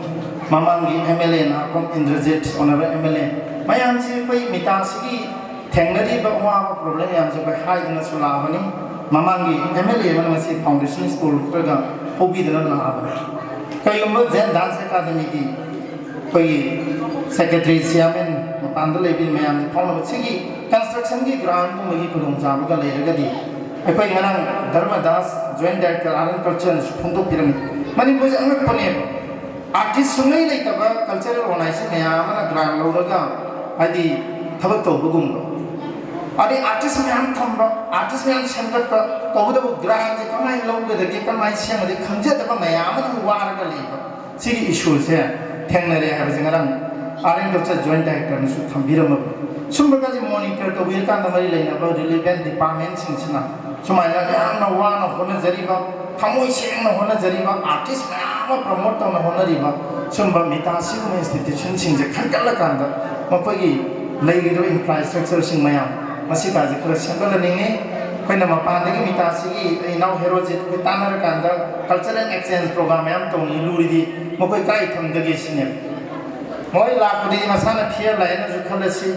ꯃꯃꯥꯡꯒꯤ MLA Nahakpam Indrajit, honourable MLA ꯃꯌꯥꯝꯁꯤ ꯑꯩꯈꯣꯏ ꯃꯤꯇꯥꯁꯤꯒꯤ ꯊꯦꯡꯅꯔꯤꯕ ꯑꯋꯥꯕ problem ꯃꯌꯥꯝꯁꯦ ꯑꯩꯈꯣꯏ ꯍꯥꯏꯗꯨꯅꯁꯨ ꯂꯥꯛꯑꯕꯅꯤ꯫ ꯃꯃꯥꯡꯒꯤ MLA ꯑꯃꯅ ꯉꯁꯤ foundation stone ꯈꯔꯒ ꯍꯧꯕꯤꯗꯨꯅ ꯂꯥꯛꯑꯕꯅꯤ꯫ ꯀꯔꯤꯒꯨꯝꯕ Zen Dance Academyꯒꯤ ꯑꯩꯈꯣꯏꯒꯤ secretary, chairman, ꯃꯄꯥꯟꯗ ꯂꯩꯕꯤꯔꯤ ꯃꯌꯥꯝꯁꯦ ꯐꯥꯎꯅꯕ, ꯁꯤꯒꯤ constructionꯒꯤ grantꯀꯨꯝꯕꯒꯤ ꯈꯨꯗꯣꯡꯆꯥꯕꯒ ꯂꯩꯔꯒꯗꯤ, ꯑꯩꯈꯣꯏ ꯉꯔꯥꯡ ꯙꯔꯃꯗꯥꯁ, Joint Director, Art and Cultureꯅꯁꯨ ꯐꯣꯡꯗꯣꯛꯄꯤꯔꯝꯃꯤ꯫ ꯃꯅꯤꯄꯨꯔꯁꯦ ꯑꯉꯛꯄꯅꯦꯕ, artist ꯁꯨꯡꯂꯩ ꯂꯩꯇꯕ cultural organization ꯃꯌꯥꯝ ꯑꯃꯅ grant ꯂꯧꯔꯒ, ꯍꯥꯏꯗꯤ, ꯊꯕꯛ ꯇꯧꯕꯒꯨꯝꯕ꯫ ꯑꯗꯩ ꯑꯥꯔꯇꯤꯁ ꯃꯌꯥꯝ ꯊꯝꯕ, ꯑꯥꯔꯇꯤꯁ ꯃꯌꯥꯝ ꯁꯦꯝꯒꯠꯄ, ꯇꯧꯕꯇꯕꯨ ꯒ꯭ꯔꯥꯟꯁꯦ ꯀꯃꯥꯏꯅ ꯂꯧꯒꯗꯒꯦ, ꯀꯃꯥꯏꯅ ꯁꯦꯝꯒꯗꯒꯦ ꯈꯪꯖꯗꯕ ꯃꯌꯥꯝ ꯑꯃ ꯑꯗꯨꯝ ꯋꯥꯔꯒ ꯂꯩꯕ꯫ ꯁꯤꯒꯤ ꯏꯁꯨꯁꯦ ꯊꯦꯡꯅꯔꯦ ꯍꯥꯏꯕꯁꯦ ꯉꯔꯥꯡ ꯑꯥꯔ ꯑꯦꯟ ꯀꯜꯆꯔ ꯖꯣꯏꯟ ꯗꯥꯏꯔꯦꯛꯇꯔꯅꯁꯨ ꯊꯝꯕꯤꯔꯝꯃꯕꯅꯤ꯫ ꯁꯨꯝꯕꯒꯁꯦ ꯃꯣꯅꯤꯇꯔ ꯇꯧꯕꯤꯔꯀꯥꯟꯗ ꯃꯔꯤ ꯂꯩꯅꯕ ꯔꯤꯂꯤꯚꯦꯟ ꯗꯤꯄꯥꯔꯠꯃꯦꯟꯁꯤꯡꯁꯤꯅ ꯁꯨꯃꯥꯏꯅ ꯌꯥꯝꯅ ꯋꯥꯅ ꯍꯣꯠꯅꯖꯔꯤꯕ, ꯊꯃꯣꯏ ꯁꯦꯡꯅ ꯍꯣꯠꯅꯖꯔꯤꯕ, ꯑꯥꯔꯇꯤꯁ ꯃꯌꯥꯝ ꯑꯃ ꯄ꯭ꯔꯃꯣꯠ ꯇꯧꯅ ꯍꯣꯠꯅꯔꯤꯕ ꯁꯨꯝꯕ ꯃꯤꯇꯥ ꯁꯤꯒꯨꯝꯕ ꯏꯟꯁꯇꯤꯇ꯭ꯌꯨꯁꯟꯁꯤꯡꯁꯦ ꯈꯟꯒꯠꯂꯀꯥꯟꯗ ꯃꯈꯣꯏꯒꯤ ꯂꯩꯔꯤꯕ ꯏꯟꯐ꯭ꯔꯥꯁ꯭ꯇ꯭ꯔꯛꯆꯔꯁꯤꯡ ꯃꯌꯥꯝ ꯃꯁꯤꯒꯥꯁꯦ ꯈꯔ ꯁꯦꯝꯒꯠꯍꯟꯅꯤꯡꯉꯤ꯫ ꯑꯩꯈꯣꯏꯅ ꯃꯄꯥꯟꯗꯒꯤ ꯃꯤꯇꯥꯁꯤꯒꯤ ꯑꯩ ꯏꯅꯥꯎ ꯍꯦꯔꯣꯖꯤꯠ ꯑꯩꯈꯣꯏ ꯇꯥꯟꯅꯔꯀꯥꯟꯗ ꯀꯜꯆꯔꯦꯜ ꯑꯦꯛꯁꯆꯦꯟꯖ ꯄ꯭ꯔꯣꯒ꯭ꯔꯥꯝ ꯃꯌꯥꯝ ꯇꯧꯅꯤ ꯂꯨꯔꯤꯗꯤ ꯃꯈꯣꯏ ꯀꯥꯏ ꯊꯝꯗꯒꯦ ꯁꯤꯅꯦꯕ꯫ ꯃꯣꯏ ꯂꯥꯛꯄꯗꯤ ꯃꯁꯥꯅ ꯐꯤꯌꯔ ꯂꯥꯏꯅꯁꯨ ꯈꯜꯂꯁꯤ,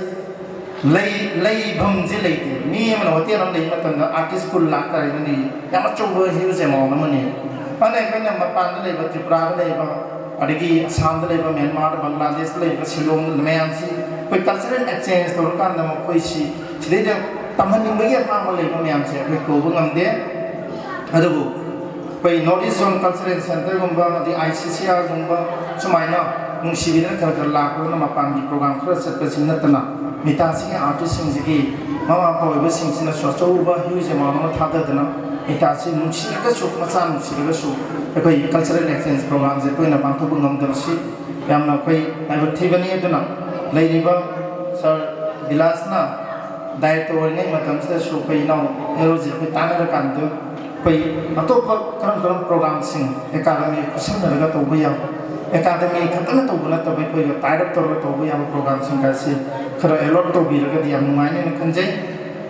ꯂꯩ, ꯂꯩꯐꯝꯁꯦ ꯂꯩꯇꯦ꯫ ꯃꯤ ꯑꯃꯅ ꯍꯣꯇꯦꯜ ꯑꯃ ꯂꯩꯕ ꯃꯇꯝꯗ ꯑꯥꯔꯇꯤꯁ ꯀꯨꯟ ꯂꯥꯛ ꯇꯥꯔꯒꯗꯤ ꯌꯥꯝ ꯑꯆꯧꯕ ꯍ꯭ꯌꯨꯖ ꯑꯦꯃꯥꯎꯟ ꯑꯃꯅꯤ꯫ ꯑꯗꯨꯅ ꯑꯩꯈꯣꯏꯅ ꯃꯄꯥꯟꯗ ꯂꯩꯕ, ꯇ꯭ꯔꯤꯄꯨꯔꯥꯗ ꯂꯩꯕ, ꯑꯗꯒꯤ ꯑꯁꯥꯝꯗ ꯂꯩꯕ, ꯃ꯭ꯌꯥꯟꯃꯥꯔꯗ, ꯕꯪꯒ꯭ꯂꯥꯗꯦꯁꯇ ꯂꯩꯕ, ꯁꯤꯂꯣꯡꯗ ꯃꯌꯥꯝꯁꯤ ꯑꯩꯈꯣꯏ ꯀꯜꯆꯔꯦꯜ ꯑꯦꯛꯁꯆꯦꯟꯖ ꯇꯧꯔꯀꯥꯟꯗ ꯃꯈꯣꯏꯁꯤ ꯁꯤꯗꯩꯗ ꯇꯝꯍꯟꯅꯤꯡꯕꯒꯤ ꯑꯄꯥꯝꯕ ꯂꯩꯕ ꯃꯌꯥꯝꯁꯦ ꯑꯩꯈꯣꯏ ꯀꯧꯕ ꯉꯝꯗꯦ꯫ ꯑꯗꯨꯕꯨ ꯑꯩꯈꯣꯏ ꯅꯣꯔꯠ ꯏꯁ ꯖꯣꯟ ꯀꯜꯆꯔꯦꯜ ꯁꯦꯟꯇꯔꯒꯨꯝꯕ, ꯑꯗꯩ ꯑꯥꯏ ꯁꯤ ꯁꯤ ꯑꯥꯔꯒꯨꯝꯕ ꯁꯨꯃꯥꯏꯅ ꯅꯨꯡꯁꯤꯕꯤꯗꯅ ꯈꯔ ꯈꯔ ꯂꯥꯛꯄꯗꯨꯅ ꯃꯄꯥꯟꯒꯤ ꯄ꯭ꯔꯣꯒ꯭ꯔꯥꯝ ꯈꯔ ꯆꯠꯄꯁꯤ ꯅꯠꯇꯅ ꯃꯤꯇꯥꯁꯤꯒꯤ ꯑꯥꯔꯇꯤꯁꯁꯤꯡꯁꯤꯒꯤ ꯃꯃꯥ ꯃꯄꯥ ꯑꯣꯏꯕꯁꯤꯡꯁꯤꯅꯁꯨ ꯑꯆꯧꯕ ꯍ꯭ꯌꯨꯖ ꯑꯦꯃꯥꯎꯟ ꯑꯃ ꯊꯥꯗꯗꯅ ꯃꯤꯇꯥꯁꯤ ꯅꯨꯡꯁꯤꯔꯒꯁꯨ, ꯃꯆꯥ ꯅꯨꯡꯁꯤꯔꯒꯁꯨ ꯑꯩꯈꯣꯏ ꯀꯜꯆꯔꯦꯜ ꯑꯦꯛꯁꯆꯦꯟꯖ ꯄ꯭ꯔꯣꯒ꯭ꯔꯥꯝꯁꯦ ꯇꯣꯏꯅ ꯄꯥꯡꯊꯣꯛꯄ ꯉꯝꯗꯕꯁꯤ ꯌꯥꯝꯅ ꯑꯩꯈꯣꯏ ꯂꯥꯏꯕꯛ ꯊꯤꯕꯅꯤ꯫ ꯑꯗꯨꯅ ꯂꯩꯔꯤꯕ ꯁꯥꯔ ꯕꯤꯂꯥꯁꯅ ꯗꯥꯏꯔꯦꯛꯇꯔ ꯑꯣꯏꯔꯤꯉꯩ ꯃꯇꯝꯁꯤꯗꯁꯨ ꯑꯩꯈꯣꯏ ꯏꯅꯥꯎ ꯍꯦꯔꯣꯖꯤꯠ ꯑꯩꯈꯣꯏ ꯇꯥꯟꯅꯔꯀꯥꯟꯗ ꯑꯩꯈꯣꯏ ꯑꯇꯣꯞꯄ ꯀꯔꯝ ꯀꯔꯝꯕ ꯄ꯭ꯔꯣꯒ꯭ꯔꯥꯝꯁꯤꯡ ꯑꯦꯀꯥꯗꯃꯤ ꯈꯨꯠꯁꯝꯅꯔꯒ ꯇꯧꯕ ꯌꯥꯕ, ꯑꯦꯀꯥꯗꯃꯤ ꯈꯛꯇꯅ ꯇꯧꯕ ꯅꯠꯇꯕ ꯑꯩꯈꯣꯏꯒ ꯇꯥꯏ ꯑꯞ ꯇꯧꯔꯒ ꯇꯧꯕ ꯌꯥꯕ ꯄ꯭ꯔꯣꯒ꯭ꯔꯥꯝꯁꯤꯡ ꯑꯁꯤ ꯈꯔ ꯑꯦꯂꯣꯠ ꯇꯧꯕꯤꯔꯒꯗꯤ ꯌꯥꯝ ꯅꯨꯡꯉꯥꯏꯅꯦꯅ ꯈꯟꯖꯩ꯫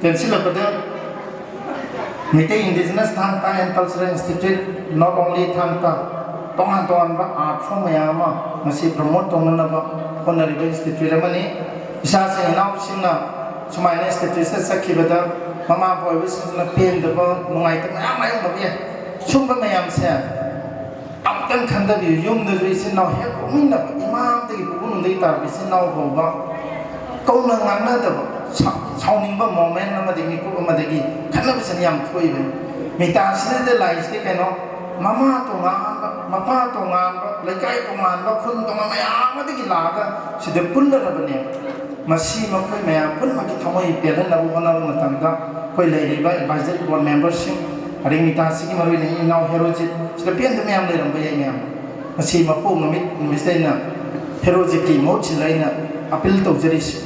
ꯇꯦꯟꯁꯤꯜꯂꯛꯄꯗ ꯃꯩꯇꯩ ꯏꯟꯗꯤꯖꯤꯅꯁ ꯊꯥꯡ Ta and cultural institute, not only ꯊꯥꯡ ꯇꯥ, ꯇꯣꯉꯥꯟ ꯇꯣꯉꯥꯟꯕ ꯑꯥꯔꯠ ꯐꯣꯝ ꯃꯌꯥꯝ ꯑꯃ ꯉꯁꯤ ꯄ꯭ꯔꯃꯣꯠ ꯇꯧꯅꯅꯕ ꯍꯣꯠꯅꯔꯤꯕ ꯏꯟꯁꯇꯤꯇ꯭ꯌꯨꯠ ꯑꯃꯅꯤ꯫ ꯏꯆꯥꯁꯤꯡ ꯏꯅꯥꯎꯁꯤꯡꯅ ꯁꯨꯃꯥꯏꯅ ꯏꯟꯁꯇꯤꯇ꯭ꯌꯨꯠꯁꯤꯗ ꯆꯠꯈꯤꯕꯗ ꯃꯃꯥ ꯃꯄꯥ ꯑꯣꯏꯕꯁꯤꯡꯁꯤꯅ ꯄꯦꯟꯗꯕ, ꯅꯨꯡꯉꯥꯏꯇꯕ ꯃꯌꯥꯝ ꯃꯥꯌꯣꯛꯅꯕ ꯌꯥꯏ꯫ ꯁꯨꯝꯕ ꯃꯌꯥꯝꯁꯦ ꯑꯃꯨꯛꯇꯪ ꯈꯟꯊꯕꯤꯌꯨ꯫ ꯌꯨꯝꯗꯁꯨ ꯏꯆꯤꯟ ꯏꯅꯥꯎ ꯍꯦꯛ ꯄꯣꯛꯃꯤꯟꯅꯕ, ꯏꯃꯥꯗꯒꯤ ꯄꯣꯛꯃꯤꯟꯅꯕꯗꯒꯤ ꯇꯥꯔꯛꯄ ꯏꯆꯤꯟ ꯏꯅꯥꯎ ꯐꯥꯎꯕ ꯀꯧꯅ ꯉꯥꯡꯅꯗꯕ, ꯁꯥ-, ꯁꯥꯎꯅꯤꯡꯕ ꯃꯣꯃꯦꯟ ꯑꯃꯗꯒꯤ ꯃꯤꯀꯨꯞ ꯑꯃꯗꯒꯤ ꯈꯠꯅꯕꯁꯤꯅ ꯌꯥꯝ ꯊꯣꯛꯏꯕꯅꯤ꯫ ꯃꯤꯇꯥꯁꯤꯗ ꯂꯥꯛꯏꯁꯤꯗꯤ ꯀꯩꯅꯣ, ꯃꯃꯥ ꯇꯣꯉꯥꯟꯕ, ꯃꯄꯥ ꯇꯣꯉꯥꯟꯕ, ꯂꯩꯀꯥꯏ ꯇꯣꯉꯥꯟꯕ, ꯈꯨꯟ ꯇꯣꯉꯥꯟꯕ ꯃꯌꯥꯝ ꯑꯃꯗꯒꯤ ꯂꯥꯛꯑꯒ ꯁꯤꯗ ꯄꯨꯜꯂꯔꯕꯅꯦꯕ꯫ ꯃꯁꯤ ꯃꯈꯣꯏ ꯃꯌꯥꯝ ꯄꯨꯝꯅꯃꯛꯀꯤ ꯊꯃꯣꯏ ꯄꯦꯜꯍꯟꯅꯕ ꯍꯣꯠꯅꯕ ꯃꯇꯝꯗ ꯑꯩꯈꯣꯏ ꯂꯩꯔꯤꯕ advisory board memberꯁꯤꯡ, ꯑꯗꯒꯤ ꯃꯤꯇꯥꯁꯤꯒꯤ ꯃꯔꯨꯑꯣꯏꯅ ꯏꯅꯥꯎ ꯍꯦꯔꯣꯖꯤꯠ, ꯁꯤꯗ ꯄꯦꯟꯗꯕ ꯃꯌꯥꯝ ꯂꯩꯔꯝꯕ ꯌꯥꯏ ꯃꯌꯥꯝ꯫ ꯃꯁꯤ ꯃꯄꯣꯛ ꯅꯨꯃꯤꯠ ꯅꯨꯃꯤꯠꯁꯤꯗ ꯑꯩꯅ ꯍꯦꯔꯣꯖꯤꯠꯀꯤ ꯃꯍꯨꯠ ꯁꯤꯗ ꯑꯩꯅ appeal ꯇꯧꯖꯔꯤꯁꯤ꯫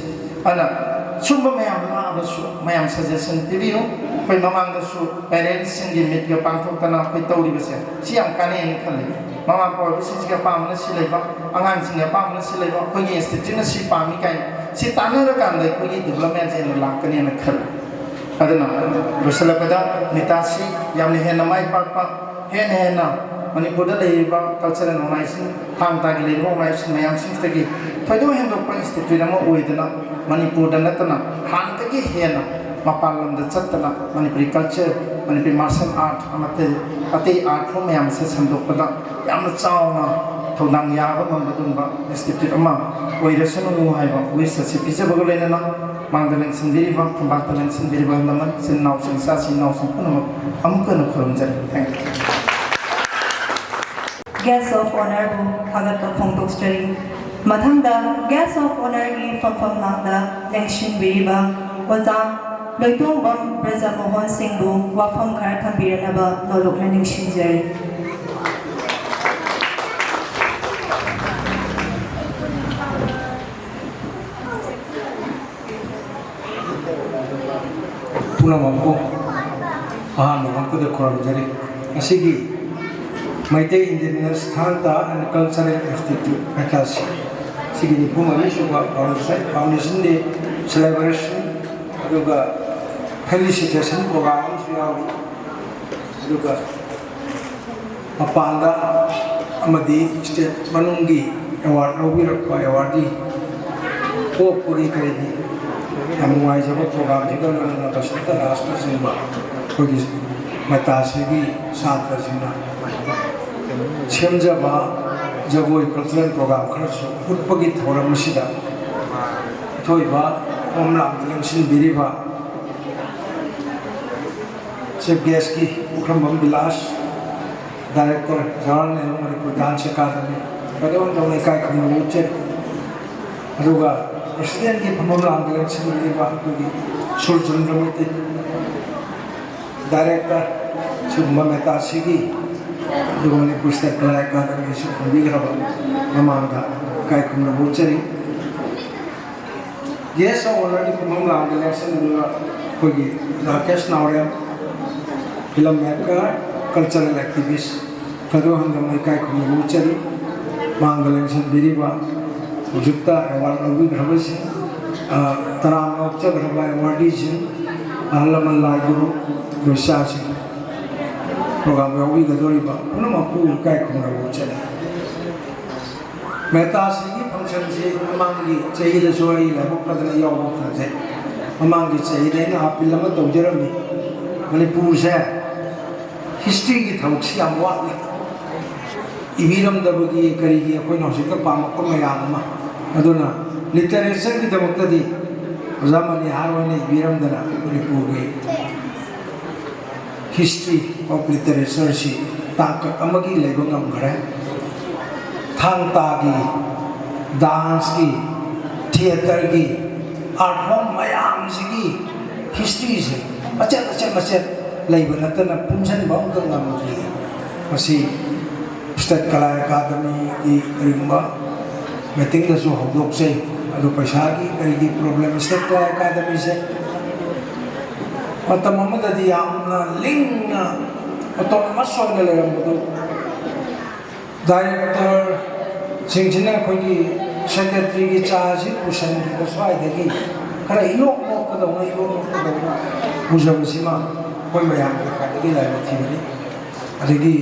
ꯑꯗꯨꯅ ꯁꯨꯝꯕ ꯃꯌꯥꯝ ꯂꯥꯛꯑꯕꯁꯨ ꯃꯌꯥꯝ suggestion ꯄꯤꯕꯤꯌꯨ꯫ ꯑꯩꯈꯣꯏ ꯃꯃꯥꯡꯗꯁꯨ parentsꯁꯤꯡꯒꯤ meetꯀ ꯄꯥꯡꯊꯣꯛꯇꯅ ꯑꯩꯈꯣꯏ ꯇꯧꯔꯤꯕꯁꯦ ꯁꯤ ꯌꯥꯝ ꯀꯥꯟꯅꯩꯅ ꯈꯜꯂꯤ꯫ ꯃꯃꯥ ꯃꯄꯥ ꯑꯣꯏꯕꯁꯤꯡꯁꯤꯒꯤ ꯑꯄꯥꯝꯕꯅ ꯁꯤ ꯂꯩꯕ, ꯑꯉꯥꯡꯁꯤꯡꯒꯤ ꯑꯄꯥꯝꯕꯅ ꯁꯤ ꯂꯩꯕ, ꯑꯩꯈꯣꯏꯒꯤ instituteꯅ ꯁꯤ ꯄꯥꯝꯃꯤ ꯀꯥꯏꯅ ꯁꯤ ꯇꯥꯟꯅꯔꯀꯥꯟꯗ ꯑꯩꯈꯣꯏꯒꯤ developmentꯁꯦ ꯍꯦꯟꯅ ꯂꯥꯛꯀꯅꯦꯅ ꯈꯜꯂꯤ꯫ ꯑꯗꯨꯅ ꯂꯣꯏꯁꯤꯜꯂꯛꯄꯗ ꯅꯤꯇꯥꯁꯤ ꯌꯥꯝꯅ ꯍꯦꯟꯅ ꯃꯥꯏ ꯄꯥꯛꯄ, ꯍꯦꯟꯅ ꯍꯦꯟꯅ ꯃꯅꯤꯄꯨꯔꯗ ꯂꯩꯔꯤꯕ cultural organization, ꯊꯥꯡ ꯇꯥꯒꯤ ꯂꯩꯔꯤꯕ organization ꯃꯌꯥꯝꯁꯤꯡꯁꯤꯗꯒꯤ ꯊꯣꯏꯗꯣꯛ ꯍꯦꯟꯗꯣꯛꯄ institute ꯑꯃ ꯑꯣꯏꯗꯅ ꯃꯅꯤꯄꯨꯔꯗ ꯅꯠꯇꯅ ꯍꯥꯟꯅꯗꯒꯤ ꯍꯦꯟꯅ ꯃꯄꯥꯟ ꯂꯝꯗ ꯆꯠꯇꯅ Manipuri culture, Manipuri martial art ꯑꯃꯗꯤ ꯑꯇꯩ art form ꯃꯌꯥꯝ ꯑꯁꯤ ꯁꯟꯗꯣꯛꯄꯗ ꯌꯥꯝꯅ ꯆꯥꯎꯅ ꯊꯧꯗꯥꯡ ꯌꯥꯕ ꯉꯝꯕ ꯑꯗꯨꯒꯨꯝꯕ institute ꯑꯃ ꯑꯣꯏꯔꯁꯅꯨ ꯍꯥꯏꯕ wish ꯑꯁꯤ ꯄꯤꯖꯕꯒ ꯂꯣꯏꯅꯅ ꯃꯥꯡꯗ ꯂꯦꯡꯁꯤꯟꯕꯤꯔꯤꯕ, ꯐꯝꯄꯥꯛꯇ ꯂꯦꯡꯁꯤꯟꯕꯤꯔꯤꯕ ꯑꯍꯜ ꯂꯃꯟ, ꯏꯆꯤꯟ ꯏꯅꯥꯎꯁꯤꯡ, ꯏꯆꯥꯁꯤꯡ, ꯏꯅꯥꯎꯁꯤꯡ ꯄꯨꯝꯅꯃꯛ ꯑꯃꯨꯛꯀ ꯍꯟꯅ ꯈꯨꯔꯨꯝꯖꯔꯤ꯫ Thank you. Guest of Honorꯕꯨ ꯊꯥꯒꯠꯄ ꯐꯣꯡꯗꯣꯛꯆꯔꯤ꯫ ꯃꯊꯪꯗ Guest of Honorꯒꯤ ꯐꯝꯐꯝ ꯂꯥꯡꯗ ꯂꯦꯡꯁꯤꯟꯕꯤꯔꯤꯕ ꯑꯣꯖꯥ ꯂꯣꯏꯇꯣꯡꯕꯝ ꯕ꯭ꯔꯖꯃꯣꯍꯟ ꯁꯤꯡꯕꯨ ꯋꯥꯐꯝ ꯈꯔ ꯊꯝꯕꯤꯔꯅꯕ ꯅꯣꯂꯨꯛꯅ ꯅꯤꯡꯁꯤꯡꯖꯔꯤ꯫ ꯄꯨꯝꯅꯃꯛꯄꯨ ꯑꯍꯥꯟꯕ ꯃꯛꯇꯗ ꯈꯨꯔꯨꯝꯖꯔꯤ꯫ ꯉꯁꯤꯒꯤ Meitei Indigenous Thangta and Cultural Institute ꯃꯦꯇꯥꯁꯤ ꯁꯤꯒꯤ ꯅꯤꯐꯨ ꯃꯔꯤ ꯁꯨꯕ foundation, foundation day celebration ꯑꯗꯨꯒ felicitation program ꯑꯃꯁꯨ ꯌꯥꯎꯔꯤ꯫ ꯑꯗꯨꯒ ꯃꯄꯥꯟꯗ ꯑꯃꯗꯤ state ꯃꯅꯨꯡꯒꯤ award ꯂꯧꯕꯤꯔꯛꯄ awardee ꯄꯣꯛꯄꯒꯤ ꯀꯔꯤꯒꯤ ꯌꯥꯝ ꯅꯨꯡꯉꯥꯏꯖꯕ programꯁꯤꯒ ꯂꯣꯏꯅꯅ ꯕꯁꯟꯇ ꯔꯥꯖꯅꯆꯤꯡꯕ ꯑꯩꯈꯣꯏꯒꯤ ꯃꯇꯥꯁꯤꯒꯤ ꯁꯥꯇ꯭ꯔꯁꯤꯡꯅ ꯁꯦꯝꯖꯕ ꯖꯒꯣꯏ cultural program ꯈꯔꯁꯨ ꯎꯠꯄꯒꯤ ꯊꯧꯔꯝ ꯑꯁꯤꯗ ꯑꯊꯣꯏꯕ ꯐꯝꯐꯝ ꯂꯥꯡꯗ ꯂꯦꯡꯁꯤꯟꯕꯤꯔꯤꯕ Chief guestꯀꯤ Pukhrambam Bilash, Director Jawaharlal Nehru Manipur Dance Academy, ꯀꯩꯗꯧꯅ ꯇꯧꯅ ꯏꯀꯥꯏ ꯈꯨꯝꯅꯕ ꯎꯠꯆꯔꯤ꯫ ꯑꯗꯨꯒ ꯄ꯭ꯔꯁꯤꯗꯦꯟꯒꯤ ꯐꯝꯐꯝ ꯂꯥꯡꯗ ꯂꯦꯡꯁꯤꯟꯕꯤꯔꯤꯕ ꯑꯩꯈꯣꯏꯒꯤ ꯁꯨꯔꯆꯟꯗ꯭ꯔ ꯃꯩꯇꯩ, ꯗꯥꯏꯔꯦꯛꯇꯔ, ꯁꯤꯒꯨꯝꯕ ꯃꯦꯇꯥꯁꯤꯒꯤ, ꯑꯗꯨꯒ ꯃꯅꯤꯄꯨꯔ ꯁ꯭ꯇꯦꯠ ꯀꯂꯥ ꯑꯦꯀꯥꯗꯃꯤꯁꯨ ꯐꯝꯕꯤꯈ꯭ꯔꯕ ꯃꯃꯥꯡꯗ ꯏꯀꯥꯏ ꯈꯨꯝꯅꯕ ꯎꯠꯆꯔꯤ꯫ ꯒꯦꯁ ꯑꯣꯐ ꯑꯣꯅꯔꯒꯤ ꯐꯝꯐꯝ ꯂꯥꯡꯗ ꯂꯦꯡꯁꯤꯟꯕꯤꯔꯤꯕ ꯑꯩꯈꯣꯏꯒꯤ ꯔꯥꯀꯦꯁ ꯅꯥꯎꯔꯦꯝ, ꯐꯤꯂꯝ ꯃꯦꯀꯔ, ꯀꯜꯆꯔꯦꯜ ꯑꯦꯛꯇꯤꯚꯤꯁ, ꯊꯣꯏꯗꯣꯛ ꯍꯦꯟꯗꯣꯛꯅ ꯏꯀꯥꯏ ꯈꯨꯝꯅꯕ ꯎꯠꯆꯔꯤ꯫ ꯃꯥꯡꯗ ꯂꯦꯡꯁꯤꯟꯕꯤꯔꯤꯕ ꯍꯧꯖꯤꯛꯇ ꯑꯦꯋꯥꯔꯗ ꯂꯧꯕꯤꯈ꯭ꯔꯕꯁꯤꯡ, ꯑ, ꯇꯔꯥꯝꯅ ꯑꯣꯛꯆꯈ꯭ꯔꯕ ꯑꯦꯋꯥꯔꯗꯤꯁꯤꯡ, ꯑꯍꯜ ꯂꯃꯟ, ꯂꯥꯏ ꯒꯨꯔꯨ, ꯏꯆꯥꯁꯤꯡ, ꯄ꯭ꯔꯣꯒ꯭ꯔꯥꯝ ꯌꯥꯎꯕꯤꯒꯗꯧꯔꯤꯕ ꯄꯨꯝꯅꯃꯛꯄꯨ ꯏꯀꯥꯏ ꯈꯨꯝꯅꯕ ꯎꯠꯆꯔꯤ꯫ ꯃꯦꯇꯥꯁꯤꯒꯤ ꯐꯪꯁꯟꯁꯤ ꯃꯃꯥꯡꯒꯤ ꯆꯍꯤꯗꯁꯨ ꯑꯩ ꯂꯥꯏꯕꯛ ꯐꯗꯅ ꯌꯥꯎꯕ ꯐꯪꯖꯩ꯫ ꯃꯃꯥꯡꯒꯤ ꯆꯍꯤꯗ ꯑꯩꯅ ꯑꯥꯄꯤꯜ ꯑꯃ ꯇꯧꯖꯔꯝꯃꯤ꯫ ꯃꯅꯤꯄꯨꯔꯁꯦ ꯍꯤꯁꯇ꯭ꯔꯤꯒꯤ ꯊꯕꯛꯁꯤ ꯌꯥꯝ ꯋꯥꯠꯂꯤ꯫ ꯏꯕꯤꯔꯝꯗꯕꯒꯤ ꯀꯔꯤꯒꯤ ꯑꯩꯈꯣꯏꯅ ꯍꯧꯖꯤꯛꯇ ꯄꯥꯝꯃꯛꯄ ꯃꯌꯥꯝ ꯑꯃ꯫ ꯑꯗꯨꯅ ꯂꯤꯇꯔꯦꯆꯔꯒꯤꯗꯃꯛꯇꯗꯤ ꯑꯣꯖꯥ ꯃꯅꯤꯍꯥꯔ ꯍꯣꯏꯅ ꯏꯕꯤꯔꯝꯗꯅ ꯃꯅꯤꯄꯨꯔꯒꯤ history of literature ꯁꯤ ꯇꯥꯡꯀꯛ ꯑꯃꯒꯤ ꯂꯩꯕ ꯉꯝꯈ꯭ꯔꯦ꯫ ꯊꯥꯡ ꯇꯥꯒꯤ, ꯗꯥꯟꯁꯀꯤ, ꯊꯤꯌꯦꯇꯔꯒꯤ, ꯑꯥꯔꯠ ꯐꯣꯝ ꯃꯌꯥꯝꯁꯤꯒꯤ ꯍꯤꯁꯇ꯭ꯔꯤꯁꯦ ꯃꯆꯦꯠ ꯃꯆꯦꯠ ꯃꯆꯦꯠ ꯂꯩꯕ ꯅꯠꯇꯅ ꯄꯨꯟꯁꯤꯟꯕ ꯑꯃꯨꯛꯇ ꯉꯝꯗ꯭ꯔꯤ꯫ ꯃꯁꯤ ꯁ꯭ꯇꯦꯠ ꯀꯂꯥ ꯑꯦꯀꯥꯗꯃꯤꯒꯤ ꯀꯔꯤꯒꯨꯝꯕ ꯃꯤꯇꯤꯡꯗꯁꯨ ꯍꯧꯗꯣꯛꯆꯩ꯫ ꯑꯗꯨ ꯄꯩꯁꯥꯒꯤ ꯀꯔꯤꯒꯤ ꯄ꯭ꯔꯣꯕ꯭ꯂꯦꯝ, ꯁ꯭ꯇꯦꯠ ꯀꯂꯥ ꯑꯦꯀꯥꯗꯃꯤꯁꯦ ꯃꯇꯝ ꯑꯃꯗꯗꯤ ꯌꯥꯝꯅ ꯂꯤꯡꯅ ꯑꯣꯇꯣꯅꯣꯃꯁ ꯑꯣꯏꯅ ꯂꯩꯔꯝꯕꯗꯨ ꯗꯥꯏꯔꯦꯛꯇꯔꯁꯤꯡꯁꯤꯅ ꯑꯩꯈꯣꯏꯒꯤ ꯁꯦꯀ꯭ꯔꯦꯇꯔꯤꯒꯤ ꯆꯥꯁꯤ ꯄꯨꯁꯟꯈꯤꯕ ꯁ꯭ꯋꯥꯏꯗꯒꯤ ꯈꯔ ꯏꯅꯣꯛ ꯅꯣꯛꯀꯗꯧꯅ, ꯏꯅꯣꯛ ꯅꯣꯛꯀꯗꯧꯅ ꯄꯨꯖꯕꯁꯤꯃ ꯑꯩꯈꯣꯏ ꯃꯌꯥꯝꯒꯤ ꯈ꯭ꯋꯥꯏꯗꯒꯤ ꯂꯥꯏꯕꯛ ꯊꯤꯕꯅꯤ꯫ ꯑꯗꯒꯤ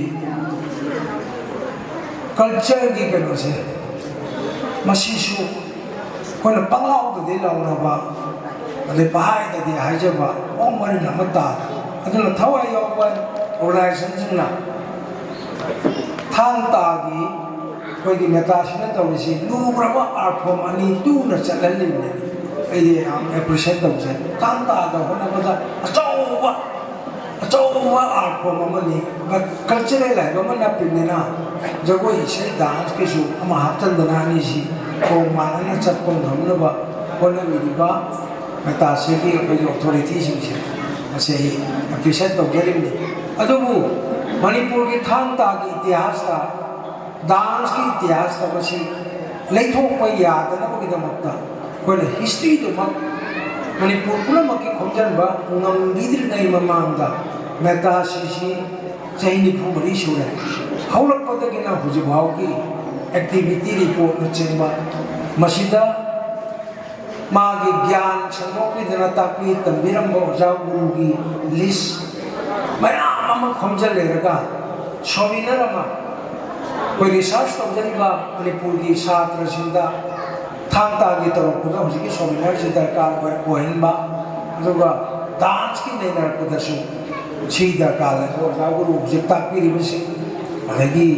ꯀꯜꯆꯔꯒꯤ ꯀꯩꯅꯣꯁꯦ, ꯃꯁꯤꯁꯨ ꯑꯩꯈꯣꯏꯅ ꯄꯪꯂꯥꯎꯗꯗꯤ ꯂꯥꯎꯅꯕ, ꯑꯗꯩ ꯄꯪꯍꯥꯏꯗꯗꯤ ꯍꯥꯏꯖꯕ, ꯃꯑꯣꯡ ꯃꯔꯤꯟ ꯑꯃ ꯇꯥꯗꯕ꯫ ꯑꯗꯨꯅ ꯊꯋꯥꯏ ꯌꯥꯎꯕ ꯑꯣꯔꯒꯅꯥꯏꯖꯦꯁꯟꯁꯤꯡꯅ ꯊꯥꯡ ꯇꯥꯒꯤ ꯑꯩꯈꯣꯏꯒꯤ ꯃꯦꯇꯥꯁꯤꯅ ꯇꯧꯔꯤꯁꯤ ꯂꯨꯈ꯭ꯔꯕ ꯑꯥꯔꯠ ꯐꯣꯝ ꯑꯅꯤ ꯇꯨꯅ ꯆꯠꯍꯜꯂꯤꯕꯅꯤ꯫ ꯑꯩꯗꯤ ꯌꯥꯝ ꯑꯦꯄ꯭ꯔꯤꯁꯤꯌꯦꯠ ꯇꯧꯖꯩ꯫ ꯊꯥꯡ ꯇꯥꯗ ꯍꯣꯠꯅꯕꯗ ꯑꯆꯧꯕ, ꯑꯆꯧꯕ ꯑꯥꯔꯠ ꯐꯣꯝ ꯑꯃꯅꯤ꯫ ꯀꯜꯆꯔꯦꯜ ꯍꯥꯏꯕ ꯑꯃ ꯅꯞꯄꯤꯕꯅꯤꯅ ꯖꯒꯣꯏ, ꯏꯁꯩ, ꯗꯥꯟꯁꯀꯤꯁꯨ ꯑꯃ ꯍꯥꯞꯆꯤꯟꯗꯅ ꯑꯅꯤꯁꯤ ꯈꯣꯡ ꯃꯥꯟꯅꯅ ꯆꯠꯄ ꯉꯝꯅꯕ ꯍꯣꯠꯅꯕꯤꯔꯤꯕ ꯃꯇꯥꯁꯤꯒꯤ ꯑꯩꯈꯣꯏꯒꯤ ꯑꯣꯊꯣꯔꯤꯇꯤꯁꯤꯡꯁꯦ ꯃꯁꯤ ꯑꯩ ꯑꯦꯄ꯭ꯔꯤꯁꯤꯌꯦꯠ ꯇꯧꯖꯔꯤꯕꯅꯤ꯫ ꯑꯗꯨꯕꯨ ꯃꯅꯤꯄꯨꯔꯒꯤ ꯊꯥꯡ ꯇꯥꯒꯤ ꯏꯇꯤꯍꯥꯁꯇ ꯗꯥꯟꯁꯀꯤ ꯏꯇꯤꯍꯥꯁꯇ ꯃꯁꯤ ꯂꯩꯊꯣꯛꯄ ꯌꯥꯗꯅꯕꯒꯤꯗꯃꯛꯇ ꯑꯩꯈꯣꯏꯅ ꯍꯤꯁꯇ꯭ꯔꯤꯗꯨꯃꯛ ꯃꯅꯤꯄꯨꯔ ꯄꯨꯝꯅꯃꯛꯀꯤ ꯈꯣꯝꯖꯤꯟꯕ ꯉꯝꯕꯤꯗ꯭ꯔꯤꯉꯩ ꯃꯃꯥꯡꯗ ꯃꯦꯇꯥꯁꯤꯁꯤ ꯆꯍꯤ ꯅꯤꯐꯨ ꯃꯔꯤ ꯁꯨꯔꯦ꯫ ꯍꯧꯔꯛꯄꯗꯒꯤꯅ ꯍꯧꯖꯤꯛ ꯐꯥꯎꯒꯤ ꯑꯦꯛꯇꯤꯚꯤꯇꯤ ꯔꯤꯄꯣꯔꯠꯅꯆꯤꯡꯕ ꯃꯁꯤꯗ ꯃꯥꯒꯤ ꯒ꯭ꯌꯥꯟ ꯁꯟꯗꯣꯛꯄꯤꯗꯅ ꯇꯥꯛꯄꯤ ꯇꯝꯕꯤꯔꯝꯕ ꯑꯣꯖꯥ ꯒꯨꯔꯨꯒꯤ ꯂꯤꯁ ꯃꯌꯥꯝ ꯑꯃ ꯈꯣꯝꯖꯤꯜꯂꯦꯔꯒ ꯁꯣꯃꯤꯅꯔ ꯑꯃ ꯑꯩꯈꯣꯏ ꯔꯤꯁꯥꯔꯁ ꯇꯧꯖꯔꯤꯕ ꯃꯅꯤꯄꯨꯔꯒꯤ ꯁꯥꯇ꯭ꯔꯁꯤꯡꯗ ꯊꯥꯡ ꯇꯥꯒꯤ ꯇꯧꯔꯛꯄꯗ ꯍꯧꯖꯤꯛꯀꯤ ꯁꯣꯃꯤꯅꯔꯁꯤ ꯗꯔꯀꯥꯔ ꯑꯣꯏ-, ꯑꯣꯏꯍꯟꯕ, ꯑꯗꯨꯒ ꯗꯥꯟꯁꯀꯤ ꯅꯩꯅꯔꯛꯄꯗꯁꯨ ꯁꯤ ꯗꯔꯀꯥꯔ ꯂꯩ꯫ ꯑꯣꯖꯥ ꯒꯨꯔꯨ ꯍꯧꯖꯤꯛ ꯇꯥꯛꯄꯤꯔꯤꯕꯁꯤꯡ, ꯑꯗꯒꯤ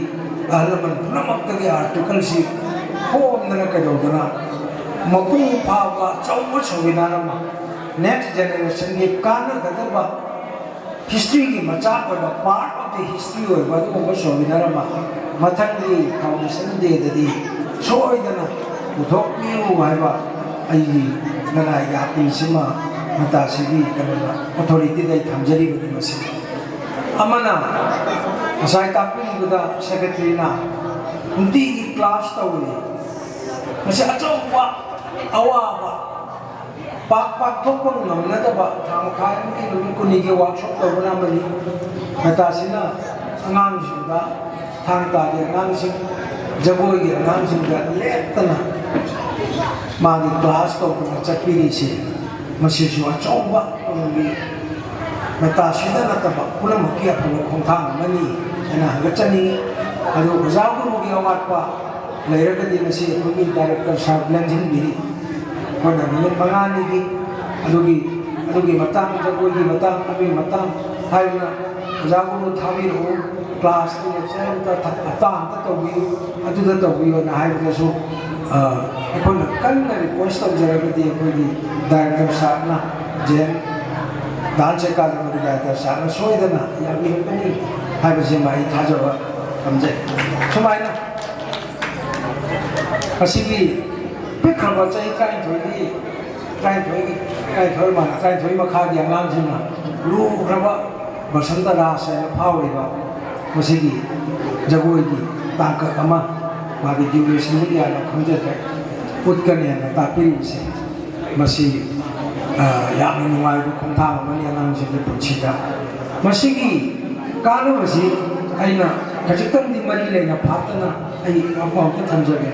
ꯑꯍꯜ ꯂꯃꯟ ꯄꯨꯝꯅꯃꯛꯇꯒꯤ ꯑꯥꯔꯇꯤꯀꯜꯁꯤ ꯈꯣꯝꯗꯅ ꯀꯩꯗꯧꯗꯅ ꯃꯄꯨꯡ ꯐꯥꯕ ꯑꯆꯧꯕ ꯁꯣꯃꯤꯅꯥꯔ ꯑꯃ, ꯅꯦꯛꯁ ꯖꯦꯅꯦꯔꯦꯁꯟꯒꯤ ꯀꯥꯟꯅꯒꯗꯕ ꯍꯤꯁꯇ꯭ꯔꯤꯒꯤ ꯃꯆꯥꯛ ꯑꯣꯏꯕ, ꯄꯥꯔꯠ ꯑꯣꯐ ꯗꯤ ꯍꯤꯁꯇ꯭ꯔꯤ ꯑꯣꯏꯕ ꯑꯗꯨꯒꯨꯝꯕ ꯁꯣꯃꯤꯅꯥꯔ ꯑꯃ ꯃꯊꯪꯒꯤ ꯐꯥꯎꯟꯗꯦꯁꯟ ꯗꯦꯗꯗꯤ ꯁꯣꯏꯗꯅ ꯄꯨꯊꯣꯛꯄꯤꯌꯨ ꯍꯥꯏꯕ ꯑꯩꯒꯤ ꯂꯅꯥꯏꯒꯤ ꯑꯥꯄꯤꯜꯁꯤꯃ ꯃꯇꯥꯁꯤꯒꯤ ꯀꯩꯅꯣꯗ ꯑꯣꯊꯣꯔꯤꯇꯤꯗ ꯑꯩ ꯊꯝꯖꯔꯤꯕꯅꯤ꯫ ꯃꯁꯤ ꯑꯃꯅ ꯉꯁꯥꯏ ꯇꯥꯛꯄꯤꯕꯗ ꯁꯦꯀ꯭ꯔꯦꯇꯔꯤꯅ ꯅꯨꯡꯇꯤꯒꯤ ꯀ꯭ꯂꯥꯁ ꯇꯧꯔꯤ꯫ ꯃꯁꯤ ꯑꯆꯧꯕ ꯑꯋꯥꯕ, ꯄꯥꯛ ꯄꯥꯛꯊꯣꯛꯄ ꯉꯝꯅꯗꯕ ꯊꯥ ꯃꯈꯥꯏ ꯑꯃꯒꯤ ꯅꯨꯃꯤꯠ ꯀꯨꯟꯅꯤꯒꯤ ꯋꯥꯔꯛꯁꯣꯞ ꯇꯧꯕꯅ ꯑꯃꯅꯤ꯫ ꯃꯇꯥꯁꯤꯅ ꯑꯉꯥꯡꯁꯤꯡꯗ, ꯊꯥꯡ ꯇꯥꯒꯤ ꯑꯉꯥꯡꯁꯤꯡ, ꯖꯒꯣꯏꯒꯤ ꯑꯉꯥꯡꯁꯤꯡꯗ ꯂꯦꯞꯇꯅ ꯃꯥꯒꯤ ꯀ꯭ꯂꯥꯁ ꯇꯧꯗꯅ ꯆꯠꯄꯤꯔꯤꯁꯦ, ꯃꯁꯤꯁꯨ ꯑꯆꯧꯕ ꯇꯨꯡꯒꯤ ꯃꯇꯥꯁꯤꯗ ꯅꯠꯇꯕ ꯄꯨꯝꯅꯃꯛꯀꯤ ꯑꯐꯕ ꯈꯣꯡꯊꯥꯡ ꯑꯃꯅꯤ ꯍꯥꯏꯅ ꯍꯪꯒꯠꯆꯅꯤꯡꯉꯤ꯫ ꯑꯗꯨ ꯑꯣꯖꯥ ꯒꯨꯔꯨꯒꯤ ꯑꯋꯥꯠꯄ ꯂꯩꯔꯒꯗꯤ ꯉꯁꯤ ꯑꯩꯈꯣꯏꯒꯤ ꯗꯥꯏꯔꯦꯛꯇꯔ ꯁꯥꯔ ꯂꯦꯡꯁꯤꯟꯕꯤꯔꯤ꯫ ꯑꯩꯈꯣꯏꯅ ꯅꯨꯃꯤꯠ ꯃꯉꯥꯅꯤꯒꯤ ꯑꯗꯨꯒꯤ, ꯑꯗꯨꯒꯤ ꯃꯇꯥꯡ, ꯖꯒꯣꯏꯒꯤ ꯃꯇꯥꯡ, ꯑꯗꯨꯒꯤ ꯃꯇꯥꯡ ꯍꯥꯏꯗꯨꯅ ꯑꯣꯖꯥ ꯒꯨꯔꯨ ꯊꯥꯕꯤꯔꯛꯎ, ꯀ꯭ꯂꯥꯁꯀꯤ ꯂꯦꯛꯆꯔ ꯑꯝꯇ ꯊ-, ꯍꯞꯇꯥ ꯑꯝꯇ ꯇꯧꯕꯤꯌꯨ, ꯑꯗꯨꯗ ꯇꯧꯕꯤꯌꯨꯅ ꯍꯥꯏꯕꯗꯁꯨ, ꯑ, ꯑꯩꯈꯣꯏꯅ ꯀꯟꯅ ꯔꯤꯀ꯭ꯋꯦꯁ ꯇꯧꯖꯔꯒꯗꯤ ꯑꯩꯈꯣꯏꯒꯤ ꯗꯥꯏꯔꯦꯛꯇꯔ ꯁꯥꯔꯅ, ꯖꯦ ꯑꯦꯟ ꯗꯥꯟꯁ ꯑꯦꯀꯥꯗꯃꯤꯒꯤ ꯗꯥꯏꯔꯦꯛꯇꯔ ꯁꯥꯔꯅ ꯁꯣꯏꯗꯅ ꯌꯥꯕꯤꯔꯛꯀꯅꯤ ꯍꯥꯏꯕꯁꯤꯃ ꯑꯩ ꯊꯥꯖꯕ ꯊꯝꯖꯩ꯫ ꯁꯨꯃꯥꯏꯅ ꯉꯁꯤꯒꯤ ꯄꯤꯛꯈ꯭ꯔꯕ ꯆꯍꯤ ꯇꯔꯥꯅꯤꯊꯣꯏꯒꯤ, ꯇꯔꯥꯅꯤꯊꯣꯏꯒꯤ, ꯇꯔꯥꯅꯤꯊꯣꯏ ꯃꯥꯅ ꯇꯔꯥꯅꯤꯊꯣꯏ ꯃꯈꯥꯒꯤ ꯑꯉꯥꯡꯁꯤꯡꯅ ꯂꯨꯈ꯭ꯔꯕ ꯕꯁꯟꯇ ꯔꯥꯁ ꯍꯥꯏꯅ ꯐꯥꯎꯔꯤꯕ ꯃꯁꯤꯒꯤ ꯖꯒꯣꯏꯒꯤ ꯇꯥꯡꯀꯛ ꯑꯃ, ꯃꯥꯒꯤ ꯗ꯭ꯌꯨꯔꯦꯁꯟꯗꯤ ꯀꯌꯥꯅꯣ ꯈꯪꯖꯗ꯭ꯔꯦ, ꯎꯠꯀꯅꯦꯅ ꯇꯥꯛꯄꯤꯔꯤꯕꯁꯦ, ꯃꯁꯤ, ꯑ, ꯌꯥꯝꯅ ꯅꯨꯡꯉꯥꯏꯕ ꯈꯣꯡꯊꯥꯡ ꯑꯃꯅꯤ ꯑꯉꯥꯡꯁꯤꯡꯒꯤ ꯄꯨꯟꯁꯤꯗ꯫ ꯃꯁꯤꯒꯤ ꯀꯥꯟꯅꯕꯁꯤ ꯑꯩꯅ ꯈꯖꯤꯛꯇꯪꯗꯤ ꯃꯔꯤ ꯂꯩꯅ ꯐꯥꯠꯇꯅ ꯑꯩ ꯋꯥꯐꯝ ꯑꯝꯇ ꯊꯝꯖꯒꯦ꯫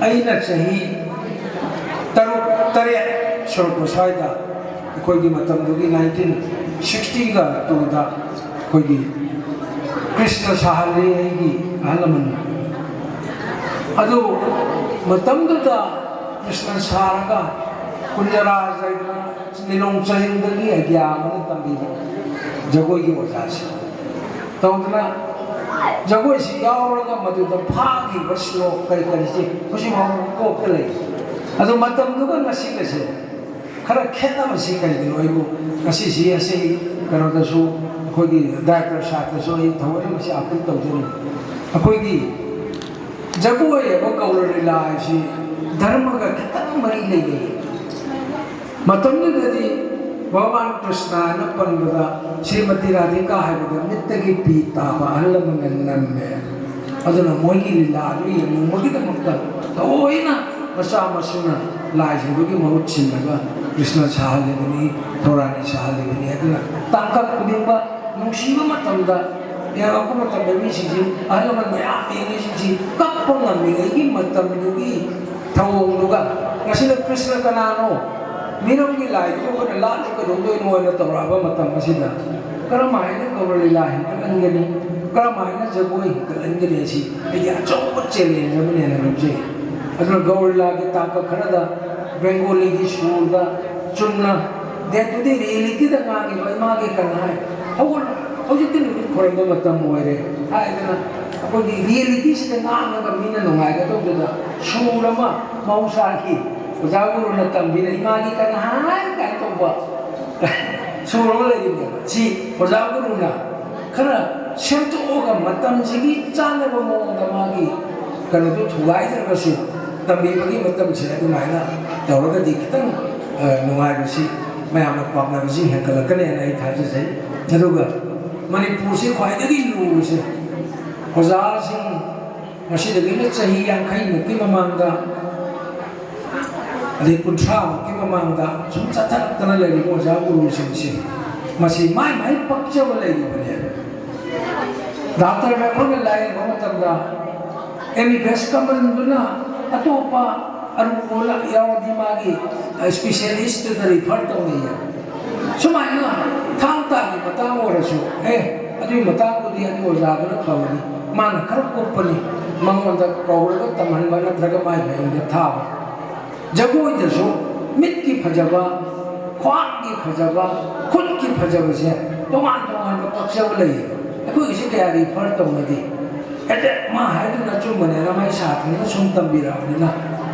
ꯑꯩꯅ ꯆꯍꯤ ꯇꯔꯨꯛ, ꯇꯔꯦꯠ ꯁꯨꯔꯛꯄ ꯁ꯭ꯋꯥꯏꯗ, ꯑꯩꯈꯣꯏꯒꯤ ꯃꯇꯝꯗꯨꯒꯤ ꯅꯥꯏꯟꯇꯤꯟ ꯁꯤꯛꯁꯇꯤꯒ ꯇꯨꯗ ꯑꯩꯈꯣꯏꯒꯤ ꯀ꯭ꯔꯤꯁꯅ ꯁꯥꯍꯜꯂꯤ ꯑꯩꯒꯤ ꯑꯍꯜ ꯂꯃꯟꯅ꯫ ꯑꯗꯨ ꯃꯇꯝꯗꯨꯗ ꯀ꯭ꯔꯤꯁꯅ ꯁꯥꯔꯒ ꯀꯨꯟꯖꯔꯥꯖ ꯍꯥꯏꯗꯅ ꯂꯤꯂꯣꯡ ꯆꯍꯤꯡꯗꯒꯤ ꯑꯥꯏꯗꯤꯌꯥ ꯑꯃꯅ ꯇꯝꯕꯤꯕ ꯖꯒꯣꯏꯒꯤ ꯑꯣꯖꯥꯁꯤ ꯇꯧꯗꯅ, ꯖꯒꯣꯏꯁꯤ ꯌꯥꯎꯔꯒ ꯃꯗꯨꯗ ꯐꯥꯈꯤꯕ ꯁ꯭ꯂꯣꯛ ꯀꯔꯤ ꯀꯔꯤꯁꯤ ꯍꯧꯖꯤꯛꯐꯥꯎ ꯀꯣꯛꯇ ꯂꯩ꯫ ꯑꯗꯨ ꯃꯇꯝꯗꯨꯒ ꯉꯁꯤꯒꯁꯦ ꯈꯔ ꯈꯦꯠꯅꯕꯁꯤ ꯀꯔꯤꯒꯤꯅꯣ? ꯑꯩꯕꯨ ꯉꯁꯤꯁꯤ ꯑꯁꯤ ꯀꯩꯅꯣꯗꯁꯨ, ꯑꯩꯈꯣꯏꯒꯤ ꯗꯥꯏꯔꯦꯛꯇꯔ ꯁꯥꯍꯦꯕꯇꯁꯨ ꯑꯩ ꯊꯑꯣꯏꯅ ꯃꯁꯤ ꯑꯥꯄꯤꯜ ꯇꯧꯖꯔꯤ꯫ ꯑꯩꯈꯣꯏꯒꯤ ꯖꯒꯣꯏ ꯍꯥꯏꯕ ꯒꯧꯔ ꯂꯤꯂꯥ ꯍꯥꯏꯁꯤ ꯙꯔꯃꯒ ꯈꯤꯇꯪ ꯃꯔꯤ ꯂꯩꯅꯩ꯫ ꯃꯇꯝꯗꯨꯗꯗꯤ ꯚꯒꯋꯥꯟ ꯀ꯭ꯔꯤꯁꯅ ꯍꯥꯏꯅ ꯄꯟꯕꯗ ꯁ꯭ꯔꯤꯃꯇꯤ ꯔꯥꯙꯤꯀꯥ ꯍꯥꯏꯕꯗ ꯃꯤꯠꯇꯒꯤ ꯄꯤ ꯇꯥꯕ ꯑꯍꯜ ꯂꯃꯟꯅ ꯅꯝꯃꯦ꯫ ꯑꯗꯨꯅ ꯃꯣꯏꯒꯤ ꯂꯤꯂꯥ ꯑꯗꯨ ꯌꯦꯡꯅꯤꯡꯕꯒꯤꯗꯃꯛꯇ ꯊꯑꯣꯏꯅ ꯃꯆꯥ ꯃꯁꯨꯅ ꯂꯥꯏꯁꯤꯡꯗꯨꯒꯤ ꯃꯍꯨꯠ ꯁꯤꯜꯂꯒ ꯀ꯭ꯔꯤꯁꯅ ꯁꯥꯍꯜꯂꯤꯕꯅꯤ, ꯊꯧꯔꯥꯅꯤ ꯁꯥꯍꯜꯂꯤꯕꯅꯤ꯫ ꯑꯗꯨꯅ ꯇꯥꯡꯀꯛ ꯈꯨꯗꯤꯡꯃꯛ ꯅꯨꯡꯁꯤꯕ ꯃꯇꯝꯗ, ꯌꯦꯡꯉꯛꯄ ꯃꯇꯝꯗ ꯃꯤꯁꯤꯡꯁꯤ, ꯑꯍꯜ ꯂꯃꯟ ꯃꯌꯥꯝ ꯌꯦꯡꯉꯤꯁꯤꯡꯁꯤ ꯀꯞꯄ ꯉꯝꯃꯤꯉꯩꯒꯤ ꯃꯇꯝꯗꯨꯒꯤ ꯊꯧꯑꯣꯡꯗꯨꯒ ꯉꯁꯤꯅ ꯀ꯭ꯔꯤꯁꯅ ꯀꯅꯥꯅꯣ? ꯃꯤꯔꯝꯒꯤ ꯂꯥꯏꯗꯨꯕꯨ ꯑꯩꯈꯣꯏꯅ ꯂꯥꯠꯂꯤ ꯀꯩꯗꯧꯗꯣꯏꯅꯣ ꯍꯥꯏꯅ ꯇꯧꯔꯛꯑꯕ ꯃꯇꯝ ꯑꯁꯤꯗ ꯀꯔꯝ ꯍꯥꯏꯅ ꯒꯧꯔ ꯂꯤꯂꯥ ꯍꯤꯡꯒꯠꯍꯟꯒꯅꯤ? ꯀꯔꯝ ꯍꯥꯏꯅ ꯖꯒꯣꯏ ꯍꯤꯡꯒꯠꯍꯟꯒꯅꯤ? ꯑꯁꯤ ꯑꯩꯗꯤ ꯑꯆꯧꯕ ꯆꯦꯂꯦꯟꯖ ꯑꯃꯅꯦꯅ ꯂꯧꯖꯩ꯫ ꯑꯗꯨꯅ ꯒꯧꯔ ꯂꯤꯂꯥꯒꯤ ꯇꯥꯡꯀꯛ ꯈꯔꯗ ꯕꯦꯡꯒꯣꯂꯤꯒꯤ ꯁꯨꯔꯗ ꯆꯨꯝꯅ ꯗꯦꯠꯇꯨꯗꯤ ꯔꯤꯌꯦꯂꯤꯇꯤꯗ ꯉꯥꯡꯉꯤꯕ ꯏꯃꯥꯒꯤ ꯀꯅꯥ ꯍꯥꯏ ꯍꯧꯒꯠ-, ꯍꯧꯖꯤꯛꯇꯤ ꯅꯨꯃꯤꯠ ꯈꯨꯔꯝꯕ ꯃꯇꯝ ꯑꯣꯏꯔꯦ ꯍꯥꯏꯗꯅ ꯑꯩꯈꯣꯏꯒꯤ ꯔꯤꯌꯦꯂꯤꯇꯤꯁꯤꯗ ꯉꯥꯡꯉꯒ ꯃꯤꯅ ꯅꯨꯡꯉꯥꯏꯒꯗꯧꯕꯗ ꯁꯨꯔ ꯑꯃ ꯃꯍꯧꯁꯥꯒꯤ ꯑꯣꯖꯥ ꯒꯨꯔꯨꯅ ꯇꯝꯕꯤꯅ ꯏꯃꯥꯒꯤ ꯀꯅꯥ ꯍꯥꯏ ꯀꯥꯏꯅ ꯇꯧꯕ ꯁꯨꯔ ꯑꯃ ꯂꯩꯔꯤꯅꯦꯕ꯫ ꯁꯤ ꯑꯣꯖꯥ ꯒꯨꯔꯨꯅ ꯈꯔ ꯁꯦꯝꯗꯣꯛꯑꯒ ꯃꯇꯝꯁꯤꯒꯤ ꯆꯥꯟꯅꯕ ꯃꯑꯣꯡꯗ ꯃꯥꯒꯤ ꯀꯩꯅꯣꯗꯣ ꯊꯨꯒꯥꯏꯗ꯭ꯔꯒꯁꯨ ꯇꯝꯕꯤꯕꯒꯤ ꯃꯇꯝꯁꯦ ꯑꯗꯨꯃꯥꯏꯅ ꯇꯧꯔꯒꯗꯤ ꯈꯤꯇꯪ, ꯑ, ꯅꯨꯡꯉꯥꯏꯕꯁꯤ, ꯃꯌꯥꯝꯅ ꯄꯥꯝꯅꯕꯁꯤ ꯍꯦꯟꯒꯠꯂꯛꯀꯅꯦꯅ ꯑꯩ ꯊꯥꯖꯖꯩ꯫ ꯑꯗꯨꯒ ꯃꯅꯤꯄꯨꯔꯁꯤ ꯈ꯭ꯋꯥꯏꯗꯒꯤ ꯂꯨꯕꯁꯦ, ꯑꯣꯖꯥꯁꯤꯡ ꯉꯁꯤꯗꯒꯤꯅ ꯆꯍꯤ ꯌꯥꯡꯈꯩꯃꯨꯛꯀꯤ ꯃꯃꯥꯡꯗ, ꯑꯗꯩ ꯀꯨꯟꯊ꯭ꯔꯥꯃꯨꯛꯀꯤ ꯃꯃꯥꯡꯗ ꯁꯨꯝ ꯆꯠꯊꯔꯛꯇꯅ ꯂꯩꯔꯤꯕ ꯑꯣꯖꯥ ꯒꯨꯔꯨꯁꯤꯡꯁꯦ, ꯃꯁꯤ ꯃꯥꯏ ꯃꯥꯏ ꯄꯛꯆꯕ ꯂꯩꯔꯤꯕꯅꯦꯕ꯫ ꯗꯥꯛꯇꯔꯅ ꯑꯩꯈꯣꯏꯅ ꯂꯥꯏꯌꯦꯡꯕ ꯃꯇꯝꯗ, ꯑꯦꯝ ꯕꯤ ꯕꯤ ꯑꯦꯁ ꯀꯃꯟꯗꯨꯅ ꯑꯇꯣꯞꯄ ꯑꯔꯨꯕ ꯌꯥꯎꯔꯗꯤ ꯃꯥꯒꯤ ꯏꯁꯄꯤꯁꯦꯂꯤꯁꯇꯨꯗ ꯔꯤꯐꯔ ꯇꯧꯅꯩꯌꯦ꯫ ꯁꯨꯃꯥꯏꯅ ꯊꯥꯡ ꯇꯥꯒꯤ ꯃꯇꯥꯡ ꯑꯣꯏꯔꯁꯨ, ꯑꯦ, ꯑꯗꯨꯒꯤ ꯃꯇꯥꯡꯗꯨꯗꯤ ꯑꯗꯨ ꯑꯣꯖꯥꯗꯨꯅ ꯐꯕꯅꯤ, ꯃꯥꯅ ꯈꯔ ꯀꯨꯞꯄꯅꯤ, ꯃꯉꯣꯟꯗ ꯀꯧꯔꯒ ꯇꯝꯍꯟꯕ ꯅꯠꯇ꯭ꯔꯒ ꯃꯥꯏ ꯃꯌꯨꯝꯗ ꯊꯥꯕ꯫ ꯖꯒꯣꯏꯗꯁꯨ ꯃꯤꯠꯀꯤ ꯐꯖꯕ, ꯈ꯭ꯋꯥꯡꯒꯤ ꯐꯖꯕ, ꯈꯨꯠꯀꯤ ꯐꯖꯕꯁꯦ ꯇꯣꯉꯥꯟ ꯇꯣꯉꯥꯟꯕ ꯄꯛꯆꯕ ꯂꯩꯌꯦ꯫ ꯑꯩꯈꯣꯏꯒꯤꯁꯦ ꯀꯌꯥ ꯔꯤꯐꯔ ꯇꯧꯅꯗꯦ꯫ ꯍꯦꯛꯇ ꯃꯥ ꯍꯥꯏꯗꯨꯅ ꯑꯆꯨꯝꯕꯅꯦꯅ ꯃꯥꯏ ꯁꯥꯇ꯭ꯔꯅ ꯁꯨꯝ ꯇꯝꯕꯤꯔꯛꯑꯕꯅꯤꯅ,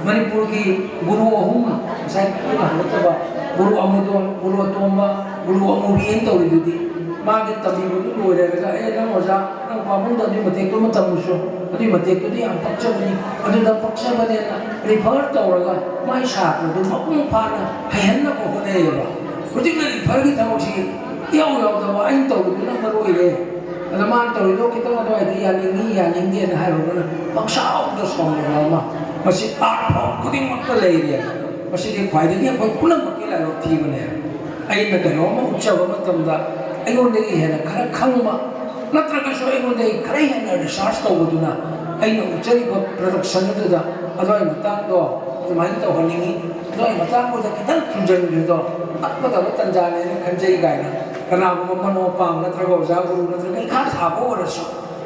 ꯃꯅꯤꯄꯨꯔꯒꯤ ꯒꯨꯔꯨ ꯑꯍꯨꯝ, ꯉꯁꯥꯏ ꯑꯩꯅ ꯍꯧꯒꯠꯆꯕ ꯒꯨꯔꯨ ꯑꯃꯨꯗꯣꯟ, ꯒꯨꯔꯨ ꯑꯇꯣꯝꯕ, ꯒꯨꯔꯨ ꯑꯃꯨꯕꯤ ꯍꯥꯏꯅ ꯇꯧꯔꯤꯗꯨꯗꯤ, ꯃꯥꯒꯤ ꯇꯝꯕꯤꯕꯗꯨ ꯂꯣꯏꯔꯒ, "ꯑꯦ, ꯅꯪ ꯑꯣꯖꯥ, ꯅꯪ ꯄꯥꯕꯨꯡꯗ ꯑꯗꯨꯒꯤ ꯃꯇꯦꯛꯇꯨꯃ ꯇꯝꯃꯨꯁꯨ, ꯑꯗꯨꯒꯤ ꯃꯇꯦꯛꯇꯨꯗꯤ ꯌꯥꯝ ꯄꯛꯆꯕꯅꯤ, ꯑꯗꯨꯗ ꯄꯛꯆꯕꯅꯦꯅ" ꯔꯤꯐꯔ ꯇꯧꯔꯒ ꯃꯥꯏ ꯁꯥꯇ꯭ꯔꯗꯨ ꯃꯄꯨꯡ ꯐꯥꯅ ꯍꯩꯍꯟꯅꯕ ꯍꯣꯠꯅꯩꯌꯦꯕ꯫ ꯍꯧꯖꯤꯛꯅ ꯔꯤꯐꯔꯒꯤ ꯊꯕꯛꯁꯤ ꯏꯌꯥꯎ ꯌꯥꯎꯗꯕ, ꯑꯩꯅ ꯇꯧꯕꯗꯨꯅ ꯃꯔꯨ ꯑꯣꯏꯔꯦ꯫ ꯑꯗ ꯃꯥꯅ ꯇꯧꯔꯤꯗꯣ ꯈꯤꯇꯪ ꯑꯗꯨꯋꯥꯏꯗ ꯌꯥꯅꯤꯡꯉꯤ, ꯌꯥꯅꯤꯡꯗꯦꯅ ꯍꯥꯏꯔꯨꯔꯒꯅ ꯄꯪꯁꯥꯎꯗ ꯁꯥꯎꯅꯕ ꯑꯃ, ꯃꯁꯤ ꯑꯥꯔꯠ ꯐꯣꯝ ꯈꯨꯗꯤꯡꯃꯛꯇ ꯂꯩꯔꯦ꯫ ꯃꯁꯤꯗꯤ ꯈ꯭ꯋꯥꯏꯗꯒꯤ ꯑꯩꯈꯣꯏ ꯄꯨꯝꯅꯃꯛꯀꯤ ꯂꯥꯏꯕꯛ ꯊꯤꯕꯅꯦ꯫ ꯑꯩꯅ ꯀꯩꯅꯣꯝꯃ ꯎꯠꯆꯕ ꯃꯇꯝꯗ ꯑꯩꯉꯣꯟꯗꯒꯤ ꯍꯦꯟꯅ ꯈꯔ ꯈꯪꯕ, ꯅꯠꯇ꯭ꯔꯒꯁꯨ ꯑꯩꯉꯣꯟꯗꯒꯤ ꯈꯔ ꯍꯦꯟꯅ ꯔꯤꯁꯥꯔꯁ ꯇꯧꯕꯗꯨꯅ ꯑꯩꯅ ꯎꯠꯆꯔꯤꯕ ꯄ꯭ꯔꯗꯛꯁꯟ ꯑꯗꯨꯗ ꯑꯗꯨꯋꯥꯏ ꯃꯇꯥꯡꯗꯣ ꯑꯗꯨꯃꯥꯏꯅ ꯇꯧꯍꯟꯅꯤꯡꯉꯤ, ꯑꯗꯨꯋꯥꯏ ꯃꯇꯥꯡꯗꯨꯗ ꯈꯤꯇꯪ ꯊꯨꯖꯟꯕꯤꯗꯣ ꯇꯞꯀꯗꯕ ꯇꯟꯖꯥꯅꯦꯅ ꯈꯟꯖꯩ ꯀꯥꯏꯅ ꯀꯅꯥꯒꯨꯝꯕ ꯃꯅꯣꯄꯥꯡ ꯅꯠꯇ꯭ꯔꯒ ꯑꯣꯖꯥ ꯒꯨꯔꯨ ꯅꯠꯇ꯭ꯔꯒ ꯏꯈꯥ ꯊꯥꯕ ꯑꯣꯏꯔꯁꯨ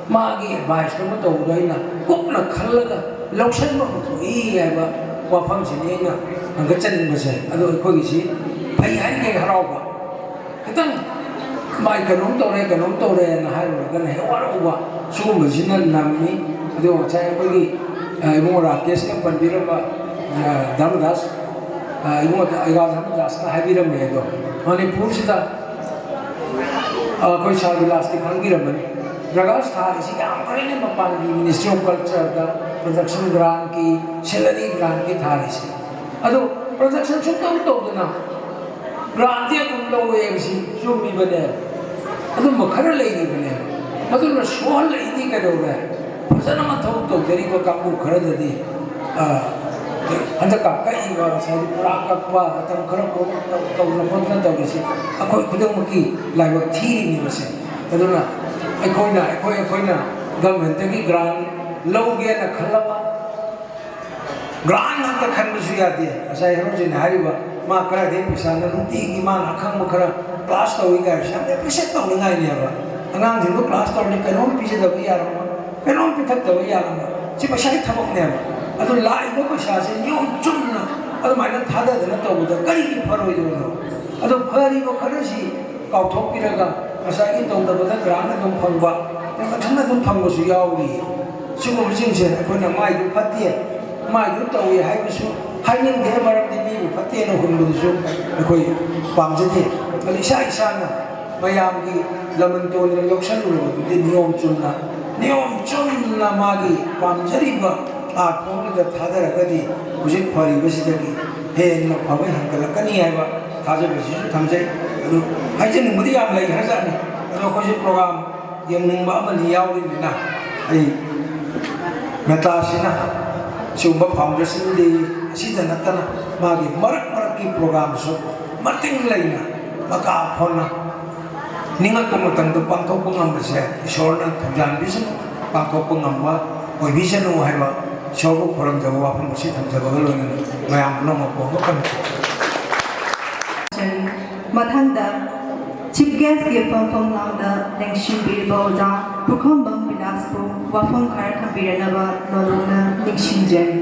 ꯃꯥꯒꯤ ꯑꯦꯗꯚꯥꯏꯁ ꯑꯃ ꯇꯧꯕꯗꯣ ꯑꯩꯅ ꯀꯨꯞꯅ ꯈꯜꯂꯒ ꯂꯧꯁꯟꯕ ꯑꯃ ꯊꯣꯛꯏ ꯍꯥꯏꯕ ꯋꯥꯐꯝꯁꯤꯅꯤ ꯑꯩꯅ ꯍꯪꯒꯠꯆꯅꯤꯡꯕꯁꯦ꯫ ꯑꯗꯣ ꯑꯩꯈꯣꯏꯒꯤꯁꯤ ꯐꯩ ꯍꯥꯏꯔꯤꯉꯩ ꯍꯔꯥꯎꯕ, ꯈꯤꯇꯪ ꯃꯥꯏ ꯀꯩꯅꯣꯝ ꯇꯧꯔꯦ, ꯀꯩꯅꯣꯝ ꯇꯧꯔꯦꯅ ꯍꯥꯏꯔꯨꯔꯒꯅ ꯍꯦꯛ ꯋꯥꯔꯧꯕ, ꯁꯤꯒꯨꯝꯕꯁꯤꯅ ꯅꯝꯃꯤ꯫ ꯑꯗꯨꯒ ꯉꯁꯥꯏ ꯑꯩꯈꯣꯏꯒꯤ, ꯑ, ꯏꯕꯨꯡꯉꯣ ꯔꯥꯀꯦꯁꯅ ꯄꯟꯕꯤꯔꯝꯕ, ꯑ, ꯙꯔꯃꯗꯥꯁ, ꯑ, ꯏꯕꯨꯡꯉꯣ ꯑꯩꯒꯥ ꯙꯔꯃꯗꯥꯁꯅ ꯍꯥꯏꯕꯤꯔꯝꯃꯦ ꯑꯗꯣ, ꯃꯅꯤꯄꯨꯔꯁꯤꯗ, ꯑ, ꯑꯩꯈꯣꯏ ꯁꯥꯔ ꯕꯤꯂꯥꯁꯇꯤ ꯈꯪꯕꯤꯔꯝꯃꯅꯤ, ꯗ꯭ꯔꯒꯥꯁ ꯊꯥꯔꯤꯁꯤ ꯌꯥꯝꯈ꯭ꯔꯦꯅꯦ ꯃꯄꯥꯟꯒꯤ ꯃꯤꯅꯤꯁꯇ꯭ꯔꯤ ꯑꯣꯐ ꯀꯜꯆꯔꯗ, production grantꯀꯤ, salary grantꯀꯤ ꯊꯥꯔꯤꯁꯦ꯫ ꯑꯗꯣ production ꯁꯨꯡꯇꯧ ꯇꯧꯗꯅ grantꯇꯤ ꯑꯗꯨꯝ ꯂꯧꯋꯦ ꯍꯥꯏꯕꯁꯤ ꯆꯨꯝꯃꯤꯕꯅꯦ꯫ ꯑꯗꯨꯝꯕ ꯈꯔ ꯂꯩꯔꯤꯕꯅꯦ꯫ ꯃꯗꯨꯅ ꯁꯣꯛꯍꯜꯂꯛꯏꯗꯤ ꯀꯩꯗꯧꯔꯦ? ꯐꯖꯅ ꯃꯊꯧ ꯇꯧꯖꯔꯤꯕ ꯀꯥꯡꯕꯨ ꯈꯔꯗꯗꯤ, ꯑ, ꯍꯟꯗꯛꯀ ꯀꯛꯏꯕ ꯉꯁꯥꯏꯒꯤ ꯄꯨꯔꯥ ꯀꯛꯄ, ꯃꯇꯝ ꯈꯔ ꯀꯣ-, ꯇꯧ-, ꯇꯧꯗꯅ ꯈꯣꯠꯇꯅ ꯇꯧꯔꯤꯁꯤ ꯑꯩꯈꯣꯏ ꯈꯨꯗꯤꯡꯃꯛꯀꯤ ꯂꯥꯏꯕꯛ ꯊꯤꯔꯤꯅꯤ ꯃꯁꯦ꯫ ꯑꯗꯨꯅ ꯑꯩꯈꯣꯏꯅ, ꯑꯩꯈꯣꯏ, ꯑꯩꯈꯣꯏꯅ governmentꯇꯒꯤ grant ꯂꯧꯒꯦꯅ ꯈꯜꯂꯕ, grant ꯉꯥꯛꯇ ꯈꯟꯕꯁꯨ ꯌꯥꯗꯦ꯫ ꯉꯁꯥꯏ ꯍꯦꯔꯣꯖꯤꯠꯅ ꯍꯥꯏꯔꯤꯕ, ꯃꯥ ꯀꯗꯥꯏꯗꯒꯤ ꯄꯩꯁꯥꯅ ꯅꯨꯡꯇꯤꯒꯤ ꯃꯥꯅ ꯑꯈꯪꯕ ꯈꯔ class ꯇꯧꯏ ꯀꯥꯏꯕꯁꯤ ꯌꯥꯝ appreciate ꯇꯧꯅꯤꯡꯉꯥꯏꯅꯦꯕ꯫ ꯑꯉꯥꯡꯁꯤꯡꯗꯣ class ꯇꯧꯔꯗꯤ ꯀꯩꯅꯣꯝ ꯄꯤꯖꯗꯕ ꯌꯥꯔꯝꯃꯣꯏ, ꯀꯩꯅꯣꯝ ꯄꯤꯊꯛꯇꯕ ꯌꯥꯔꯝꯃꯣꯏ꯫ ꯁꯤ ꯄꯩꯁꯥꯒꯤ ꯊꯕꯛꯅꯦꯕ꯫ ꯑꯗꯨ ꯂꯥꯛꯏꯕ ꯄꯩꯁꯥꯁꯦ ꯅꯤꯌꯣꯝ ꯆꯨꯝꯅ ꯑꯗꯨꯃꯥꯏꯅ ꯊꯥꯗꯗꯅ ꯇꯧꯕꯗ ꯀꯔꯤꯒꯤ ꯐꯔꯣꯏꯗꯣꯏꯅꯣ? ꯑꯗꯣ ꯐꯔꯤꯕ ꯈꯔꯁꯤ ꯀꯥꯎꯊꯣꯛꯄꯤꯔꯒ ꯉꯁꯥꯏꯒꯤ ꯇꯧꯗꯕꯗ grant ꯑꯗꯨꯝ ꯐꯪꯕ, production ꯑꯗꯨꯝ ꯐꯪꯕꯁꯨ ꯌꯥꯎꯔꯤ꯫ ꯁꯤꯒꯨꯝꯕꯁꯤꯡꯁꯦ ꯑꯩꯈꯣꯏꯅ ꯃꯥꯏꯗꯨ ꯐꯠꯇꯦ, ꯃꯥꯏꯗꯨ ꯇꯧꯏ ꯍꯥꯏꯕꯁꯨ ꯍꯥꯏꯅꯤꯡꯗꯦ, ꯃꯔꯝꯗꯤ ꯃꯤꯕꯨ ꯐꯠꯇꯦꯅ ꯍꯨꯟꯕꯗꯨꯁꯨ ꯑꯩꯈꯣꯏ ꯄꯥꯝꯖꯗꯦ꯫ ꯑꯗꯨ ꯏꯁꯥ ꯏꯁꯥꯅ ꯃꯌꯥꯝꯒꯤ ꯂꯃꯟ ꯇꯣꯟꯗ ꯂꯧꯁꯜꯂꯨꯔꯕꯗꯨꯗꯤ ꯅꯤꯌꯣꯝ ꯆꯨꯝꯅ, ꯅꯤꯌꯣꯝ ꯆꯨꯝꯅ ꯃꯥꯒꯤ ꯄꯥꯝꯖꯔꯤꯕ art form ꯗꯨꯗ ꯊꯥꯗꯔꯒꯗꯤ ꯍꯧꯖꯤꯛ ꯐꯔꯤꯕꯁꯤꯗꯒꯤ ꯍꯦꯟꯅ ꯐꯕ ꯍꯦꯟꯒꯠꯂꯛꯀꯅꯤ ꯍꯥꯏꯕ ꯊꯥꯖꯕꯁꯤꯁꯨ ꯊꯝꯖꯩ꯫ ꯑꯗꯨ ꯍꯥꯏꯖꯅꯤꯡꯕꯗꯤ ꯌꯥꯝ ꯂꯩꯈ꯭ꯔꯖꯥꯠꯅꯤ, ꯑꯗꯣ ꯑꯩꯈꯣꯏꯁꯨ program ꯌꯦꯡꯅꯤꯡꯕ ꯑꯃꯅꯤ ꯌꯥꯎꯔꯤꯕꯅꯤꯅ, ꯑꯩ ꯃꯦꯇꯥꯁꯤꯅ ꯁꯤꯒꯨꯝꯕ Foundation Day ꯑꯁꯤꯗ ꯅꯠꯇꯅ ꯃꯥꯒꯤ ꯃꯔꯛ ꯃꯔꯛꯀꯤ program ꯁꯨ ꯃꯇꯤꯡ ꯂꯩꯅ, ꯃꯀꯥ ꯐꯣꯟꯅ, ꯅꯤꯡꯉꯛꯄ ꯃꯇꯝꯗ ꯄꯥꯡꯊꯣꯛꯄ ꯉꯝꯕꯁꯦ ꯏꯁꯣꯔꯅ ꯊꯧꯖꯥꯟꯕꯤꯁꯅꯨ, ꯄꯥꯡꯊꯣꯛꯄ ꯉꯝꯕ ꯑꯣꯏꯕꯤꯁꯅꯨ ꯍꯥꯏꯕ ꯏꯁꯣꯔꯕꯨ ꯈꯨꯔꯨꯝꯖꯕ ꯋꯥꯐꯝ ꯑꯁꯤ ꯊꯝꯖꯕꯒ ꯂꯣꯏꯅꯅ ꯃꯌꯥꯝ ꯄꯨꯝꯅꯃꯛꯄꯨ ꯑꯃꯨꯛ ꯍꯟꯅ ꯃꯊꯪꯗ Chief Guest ꯀꯤ ꯐꯝꯐꯝ ꯂꯥꯡꯗ ꯂꯦꯡꯁꯤꯟꯕꯤꯔꯤꯕ ꯑꯣꯖꯥ ꯄꯨꯈꯝꯕꯝ ꯕꯤꯂꯥꯁꯄꯨ ꯋꯥꯐꯝ ꯈꯔ ꯊꯝꯕꯤꯔꯅꯕ ꯅꯣꯂꯨꯛꯅ ꯅꯤꯡꯁꯤꯡꯖꯔꯤ꯫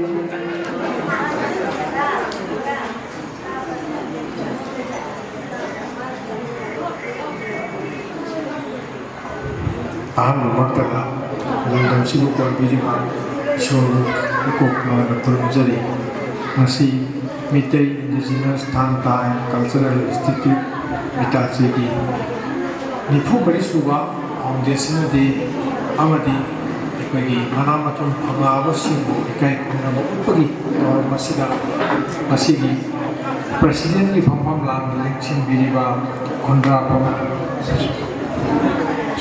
ꯑꯍꯥꯟꯕꯃꯛꯇꯗ ꯂꯝꯗꯝꯁꯤꯕꯨ ꯀꯣꯟꯕꯤꯔꯤꯕ ꯏꯁꯣꯔꯕꯨ ꯏꯀꯣꯛ ꯅꯣꯟꯅ ꯈꯨꯔꯨꯝꯖꯔꯤ꯫ ꯉꯁꯤ Meitei Indigenous Thangta and Cultural Institute, ꯃꯤꯇꯥꯆꯦꯒꯤ ꯅꯤꯐꯨ ꯃꯔꯤ ꯁꯨꯕ Foundation Day ꯑꯃꯗꯤ ꯑꯩꯈꯣꯏꯒꯤ ꯃꯅꯥ ꯃꯊꯨꯝ ꯐꯪꯂꯛꯑꯕꯁꯤꯡꯕꯨ ꯏꯀꯥꯏ ꯈꯨꯝꯅꯕ ꯎꯠꯄꯒꯤ ꯊꯧꯔꯝ ꯑꯁꯤꯗ ꯉꯁꯤꯒꯤ ꯄ꯭ꯔꯁꯤꯗꯦꯟꯒꯤ ꯐꯝꯐꯝ ꯂꯥꯡꯗ ꯂꯦꯡꯁꯤꯟꯕꯤꯔꯤꯕ ꯈꯨꯟꯗ꯭ꯔꯥꯛꯄꯝ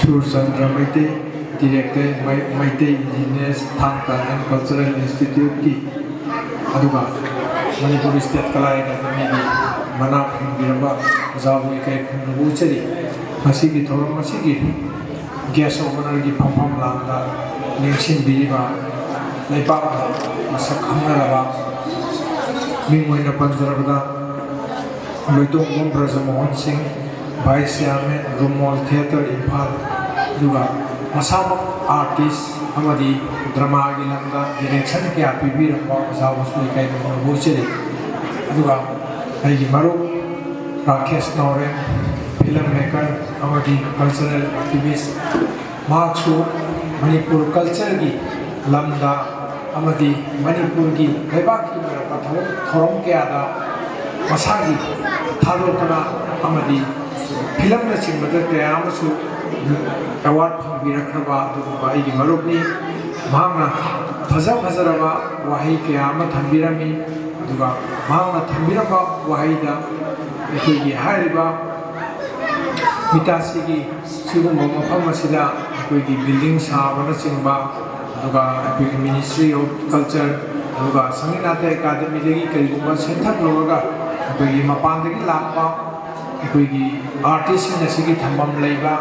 ꯁꯨꯔꯆꯟꯗ꯭ꯔ ꯃꯩꯇꯩ, ꯗꯤꯔꯦꯛꯇꯔ, ꯃꯩ-, ꯃꯩꯇꯩ ꯏꯟꯗꯤꯖꯤꯅꯁ ꯊꯥꯡ ꯇꯥ ꯑꯦꯟ ꯀꯜꯆꯔꯦꯜ ꯏꯟꯁꯇꯤꯇ꯭ꯌꯨꯠꯀꯤ, ꯑꯗꯨꯒ ꯃꯅꯤꯄꯨꯔ ꯏꯁꯇꯦꯠ ꯀꯂꯥ ꯑꯦꯀꯥꯗꯃꯤꯒꯤ ꯃꯅꯥ ꯐꯪꯕꯤꯔꯕ ꯑꯣꯖꯥꯕꯨ ꯏꯀꯥꯏ ꯈꯨꯝꯅꯕ ꯎꯠꯆꯔꯤ꯫ ꯉꯁꯤꯒꯤ ꯊꯧꯔꯝ ꯑꯁꯤꯒꯤ ꯒꯦꯁ ꯑꯣꯐ ꯑꯣꯅꯔꯒꯤ ꯐꯝꯐꯝ ꯂꯥꯡꯗ ꯂꯦꯡꯁꯤꯟꯕꯤꯔꯤꯕ ꯂꯩꯕꯥꯛ ꯃꯁꯛ ꯈꯪꯅꯔꯕ ꯃꯤꯡ ꯑꯣꯏꯅ ꯄꯟꯖꯔꯕꯗ ꯂꯣꯏꯇꯣꯡꯕꯝ ꯕ꯭ꯔꯖꯃꯣꯍꯟ ꯁꯤꯡ, ꯚꯥꯏꯁ ꯆꯤꯌꯥꯔꯃꯦꯟ, ꯔꯨꯃꯣꯜ ꯊꯤꯌꯦꯇꯔ ꯏꯝꯐꯥꯜ, ꯑꯗꯨꯒ ꯃꯁꯥꯃꯛ ꯑꯥꯔꯇꯤꯁ ꯑꯃꯗꯤ ꯗ꯭ꯔꯃꯥꯒꯤ ꯂꯝꯗ ꯗꯤꯔꯦꯛꯁꯟ ꯀꯌꯥ ꯄꯤꯕꯤꯔꯝꯕ ꯑꯣꯖꯥꯕꯨꯁꯨ ꯏꯀꯥꯏ ꯈꯨꯝꯅꯕ ꯎꯠꯆꯔꯤ꯫ ꯑꯗꯨꯒ ꯑꯩꯒꯤ ꯃꯔꯨꯞ ꯔꯥꯀꯦꯁ ꯅꯥꯎꯔꯦꯝ, ꯐꯤꯂꯝ ꯃꯦꯀꯔ ꯑꯃꯗꯤ ꯀꯜꯆꯔꯦꯜ ꯑꯦꯛꯇꯤꯚꯤꯁ, ꯃꯍꯥꯛꯁꯨ ꯃꯅꯤꯄꯨꯔ ꯀꯜꯆꯔꯒꯤ ꯂꯝꯗ ꯑꯃꯗꯤ ꯃꯅꯤꯄꯨꯔꯒꯤ ꯂꯩꯕꯥꯛꯀꯤ ꯑꯣꯏꯔꯕ ꯊꯕꯛ ꯊꯧꯔꯝ ꯀꯌꯥꯗ ꯃꯁꯥꯒꯤ ꯊꯥꯗꯣꯛꯇꯨꯅ ꯑꯃꯗꯤ ꯐꯤꯂꯝꯅꯆꯤꯡꯕꯗ ꯀꯌꯥ ꯑꯃꯁꯨ ꯑꯦꯋꯥꯔꯗ ꯐꯪꯕꯤꯔꯛꯈ꯭ꯔꯕ ꯑꯗꯨꯒꯨꯝꯕ ꯑꯩꯒꯤ ꯃꯔꯨꯞꯅꯤ꯫ ꯃꯍꯥꯛꯅ ꯐꯖ ꯐꯖꯔꯕ ꯋꯥꯍꯩ ꯀꯌꯥ ꯑꯃ ꯊꯝꯕꯤꯔꯝꯃꯤ꯫ ꯑꯗꯨꯒ ꯃꯍꯥꯛꯅ ꯊꯝꯕꯤꯔꯝꯕ ꯋꯥꯍꯩꯗ ꯑꯩꯈꯣꯏꯒꯤ ꯍꯥꯏꯔꯤꯕ ꯃꯤꯇꯥꯁꯤꯒꯤ ꯁꯤꯒꯨꯝꯕ ꯃꯐꯝ ꯑꯁꯤꯗ ꯑꯩꯈꯣꯏꯒꯤ ꯕꯤꯜꯗꯤꯡ ꯁꯥꯕꯅꯆꯤꯡꯕ, ꯑꯗꯨꯒ ꯑꯩꯈꯣꯏꯒꯤ ꯃꯤꯅꯤꯁꯇ꯭ꯔꯤ ꯑꯣꯐ ꯀꯜꯆꯔ, ꯑꯗꯨꯒ ꯁꯪꯒꯤꯠ ꯅꯥꯇ꯭ꯌ ꯑꯦꯀꯥꯗꯃꯤꯗꯒꯤ ꯀꯔꯤꯒꯨꯝꯕ ꯁꯦꯟꯊꯪ ꯂꯧꯔꯒ ꯑꯩꯈꯣꯏꯒꯤ ꯃꯄꯥꯟꯗꯒꯤ ꯂꯥꯛꯄ ꯑꯩꯈꯣꯏꯒꯤ ꯑꯥꯔꯇꯤꯁꯁꯤꯡ ꯑꯁꯤꯒꯤ ꯊꯝꯐꯝ ꯂꯩꯕ,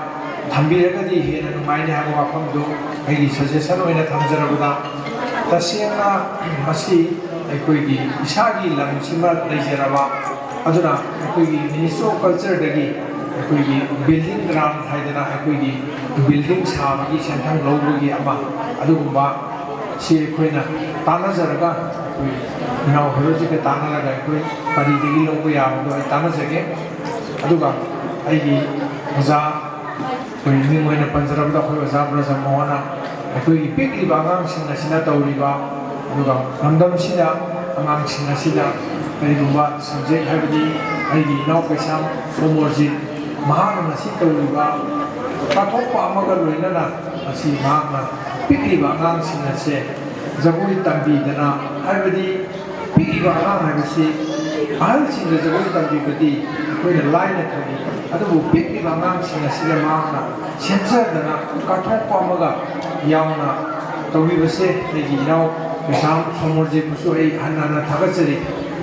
ꯊꯝꯕꯤꯔꯒꯗꯤ ꯍꯦꯟꯅ ꯅꯨꯡꯉꯥꯏꯅꯤ ꯍꯥꯏꯕ ꯋꯥꯐꯝꯗꯨ ꯑꯩꯒꯤ ꯁꯖꯦꯁꯟ ꯑꯣꯏꯅ ꯊꯝꯖꯔꯕꯗ, ꯇꯁꯦꯡꯅ ꯃꯁꯤ ꯑꯩꯈꯣꯏꯒꯤ ꯏꯁꯥꯒꯤ ꯂꯝꯁꯤꯃ ꯂꯩꯖꯔꯕ, ꯑꯗꯨꯅ ꯑꯩꯈꯣꯏꯒꯤ ꯃꯤꯅꯤꯁꯇ꯭ꯔꯤ ꯑꯣꯐ ꯀꯜꯆꯔꯗꯒꯤ ꯑꯩꯈꯣꯏꯒꯤ ꯕꯤꯜꯗꯤꯡ ꯒ꯭ꯔꯥꯟ ꯍꯥꯏꯗꯅ ꯑꯩꯈꯣꯏꯒꯤ ꯕꯤꯜꯗꯤꯡ ꯁꯥꯕꯒꯤ ꯁꯦꯟꯊꯪ ꯂꯧꯕꯒꯤ ꯑꯃ, ꯑꯗꯨꯒꯨꯝꯕ ꯁꯤ ꯑꯩꯈꯣꯏꯅ ꯇꯥꯟꯅꯖꯔꯒ, ꯑꯩꯈꯣꯏ ꯏꯅꯥꯎ ꯍꯦꯔꯣꯖꯤꯠꯀ ꯇꯥꯟꯅꯔꯒ ꯑꯩꯈꯣꯏ ꯀꯔꯤꯗꯒꯤ ꯂꯧꯕ ꯌꯥꯕꯗꯣ ꯑꯩ ꯇꯥꯟꯅꯖꯒꯦ꯫ ꯑꯗꯨꯒ ꯑꯩꯒꯤ ꯑꯣꯖꯥ, ꯑꯩꯈꯣꯏ ꯃꯤꯡ ꯑꯣꯏꯅ ꯄꯟꯖꯔꯕꯗ ꯑꯩꯈꯣꯏ ꯑꯣꯖꯥ ꯕ꯭ꯔꯖꯃꯣꯍꯟꯅ ꯑꯩꯈꯣꯏꯒꯤ ꯄꯤꯛꯂꯤꯕ ꯑꯉꯥꯡꯁꯤꯡ ꯑꯁꯤꯅ ꯇꯧꯔꯤꯕ, ꯑꯗꯨꯒ ꯂꯝꯗꯝꯁꯤꯗ ꯑꯉꯥꯡꯁꯤꯡ ꯑꯁꯤꯗ ꯀꯔꯤꯒꯨꯝꯕ ꯁꯕꯖꯦꯛ, ꯍꯥꯏꯕꯗꯤ ꯑꯩꯒꯤ ꯏꯅꯥꯎ ꯀꯩꯁꯥꯝ ꯁꯣꯃꯣꯔꯖꯤꯠ, ꯃꯍꯥꯛꯅ ꯉꯁꯤ ꯇꯧꯔꯤꯕ ꯀꯠꯊꯣꯛꯄ ꯑꯃꯒ ꯂꯣꯏꯅꯅ ꯉꯁꯤ ꯃꯍꯥꯛꯅ ꯄꯤꯛꯂꯤꯕ ꯑꯉꯥꯡꯁꯤꯡ ꯑꯁꯦ ꯖꯒꯣꯏ ꯇꯝꯕꯤꯗꯅ, ꯍꯥꯏꯕꯗꯤ ꯄꯤꯛꯂꯤꯕ ꯑꯉꯥꯡ ꯍꯥꯏꯕꯁꯤ ꯑꯍꯜꯁꯤꯡꯅ ꯖꯒꯣꯏ ꯇꯝꯕꯤꯕꯗꯤ ꯑꯩꯈꯣꯏꯅ ꯂꯥꯏꯅ ꯊꯣꯛꯏ, ꯑꯗꯨꯕꯨ ꯄꯤꯛꯂꯤꯕ ꯑꯉꯥꯡꯁꯤꯡ ꯑꯁꯤꯗ ꯃꯍꯥꯛꯅ ꯁꯦꯝꯖꯗꯅ ꯀꯠꯊꯣꯛꯄ ꯑꯃꯒ ꯌꯥꯎꯅ ꯇꯧꯕꯤꯕꯁꯦ ꯑꯩꯒꯤ ꯏꯅꯥꯎ ꯀꯩꯁꯥꯝ ꯁꯣꯃꯣꯔꯖꯤꯠꯄꯨꯁꯨ ꯑꯩ ꯍꯟꯅ ꯍꯟꯅ ꯊꯥꯒꯠꯆꯔꯤ꯫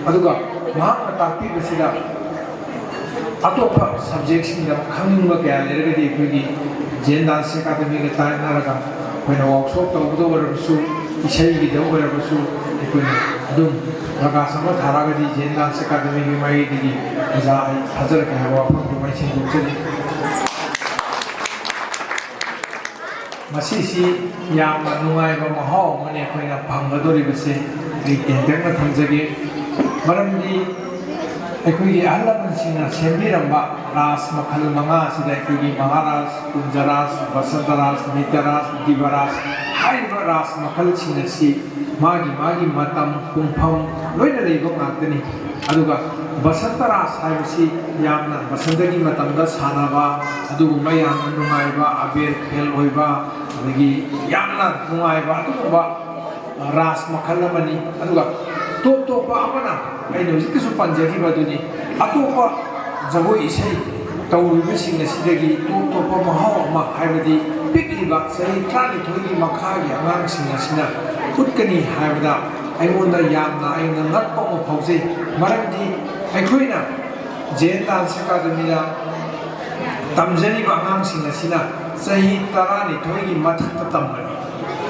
ꯑꯗꯨꯒ ꯃꯍꯥꯛꯅ ꯇꯥꯛꯄꯤꯕꯁꯤꯗ ꯑꯇꯣꯞꯄ ꯁꯕꯖꯦꯛꯁꯤꯡꯗ ꯈꯪꯅꯤꯡꯕ ꯀꯌꯥ ꯂꯩꯔꯒꯗꯤ ꯑꯩꯈꯣꯏꯒꯤ ꯖꯦꯟ ꯗꯥꯟꯁ ꯑꯦꯀꯥꯗꯃꯤꯒ ꯇꯥꯏꯅꯔꯒ ꯑꯩꯈꯣꯏꯅ ꯋꯥꯛꯁꯣꯞ ꯇꯧꯕꯗ ꯑꯣꯏꯔꯕꯁꯨ, ꯏꯁꯩꯒꯤꯗ ꯑꯣꯏꯔꯕꯁꯨ ꯑꯩꯈꯣꯏꯅ ꯑꯗꯨꯝ ꯄ꯭ꯔꯀꯥꯁ ꯑꯃ ꯊꯥꯔꯛꯑꯒꯗꯤ ꯖꯦꯟ ꯗꯥꯟꯁ ꯑꯦꯀꯥꯗꯃꯤꯒꯤ ꯃꯥꯏꯀꯩꯗꯒꯤ ꯑꯣꯖꯥ ꯑꯩ ꯊꯥꯖꯔꯛꯀꯦ ꯍꯥꯏꯕ ꯋꯥꯐꯝꯗꯨꯃ ꯑꯩ ꯁꯦꯡꯗꯣꯛꯆꯔꯤ꯫ ꯃꯁꯤꯁꯤ ꯌꯥꯝꯅ ꯅꯨꯡꯉꯥꯏꯕ ꯃꯍꯥꯎ ꯑꯃꯅꯤ ꯑꯩꯈꯣꯏꯅ ꯐꯪꯒꯗꯧꯔꯤꯕꯁꯦ꯫ ꯑꯩ ꯇꯦꯟꯇꯛꯅ ꯊꯝꯖꯒꯦ꯫ ꯃꯔꯝꯗꯤ ꯑꯩꯈꯣꯏꯒꯤ ꯑꯍꯜ ꯂꯃꯟꯁꯤꯡꯅ ꯁꯦꯝꯕꯤꯔꯝꯕ ꯔꯥꯁ ꯃꯈꯜ ꯃꯉꯥ ꯑꯁꯤꯗ ꯑꯩꯈꯣꯏꯒꯤ ꯃꯍꯥꯔꯥꯁ, ꯀꯨꯟꯖꯔꯥꯁ, ꯕꯁꯟꯇꯔꯥꯁ, ꯃꯤꯇꯔꯥꯁ, ꯗꯤꯕꯔꯥꯁ ꯍꯥꯏꯔꯤꯕ ꯔꯥꯁ ꯃꯈꯜꯁꯤꯡ ꯑꯁꯤ ꯃꯥꯒꯤ ꯃꯥꯒꯤ ꯃꯇꯝ, ꯄꯨꯡꯐꯝ ꯂꯣꯏꯅ ꯂꯩꯕ ꯉꯥꯛꯇꯅꯤ꯫ ꯑꯗꯨꯒ ꯕꯁꯟꯇ ꯔꯥꯁ ꯍꯥꯏꯕꯁꯤ ꯌꯥꯝꯅ ꯕꯁꯟꯇꯒꯤ ꯃꯇꯝꯗ ꯁꯥꯟꯅꯕ, ꯑꯗꯨꯒꯨꯝꯕ ꯌꯥꯝꯅ ꯅꯨꯡꯉꯥꯏꯕ, ꯑꯕꯦꯔ ꯈꯦꯜ ꯑꯣꯏꯕ, ꯑꯗꯒꯤ ꯌꯥꯝꯅ ꯅꯨꯡꯉꯥꯏꯕ ꯑꯗꯨꯒꯨꯝꯕ ꯔꯥꯁ ꯃꯈꯜ ꯑꯃꯅꯤ꯫ ꯑꯗꯨꯒ ꯇꯣꯞ ꯇꯣꯞꯄ ꯑꯃꯅ ꯑꯩꯅ ꯍꯧꯖꯤꯛꯇꯁꯨ ꯄꯟꯖꯈꯤꯕ ꯑꯗꯨꯅꯤ, ꯑꯇꯣꯞꯄ ꯖꯒꯣꯏ ꯏꯁꯩ ꯇꯧꯔꯤꯕꯁꯤꯡ ꯑꯁꯤꯗꯒꯤ ꯇꯣꯞ ꯇꯣꯞꯄ ꯃꯍꯥꯎ ꯑꯃ, ꯍꯥꯏꯕꯗꯤ ꯄꯤꯛꯂꯤꯕ ꯆꯍꯤ ꯇꯔꯥꯅꯤꯊꯣꯏꯒꯤ ꯃꯈꯥꯒꯤ ꯑꯉꯥꯡꯁꯤꯡ ꯑꯁꯤꯅ ꯎꯠꯀꯅꯤ ꯍꯥꯏꯕꯗ ꯑꯩꯉꯣꯟꯗ ꯌꯥꯝꯅ ꯑꯩꯅ ꯉꯛꯄ ꯑꯃ ꯐꯥꯎꯖꯩ꯫ ꯃꯔꯝꯗꯤ ꯑꯩꯈꯣꯏꯅ ꯖꯦꯟ ꯗꯥꯟꯁ ꯑꯦꯀꯥꯗꯃꯤꯗ ꯇꯝꯖꯔꯤꯕ ꯑꯉꯥꯡꯁꯤꯡ ꯑꯁꯤꯅ ꯆꯍꯤ ꯇꯔꯥꯅꯤꯊꯣꯏꯒꯤ ꯃꯊꯛꯇ ꯇꯝꯕꯅꯤ꯫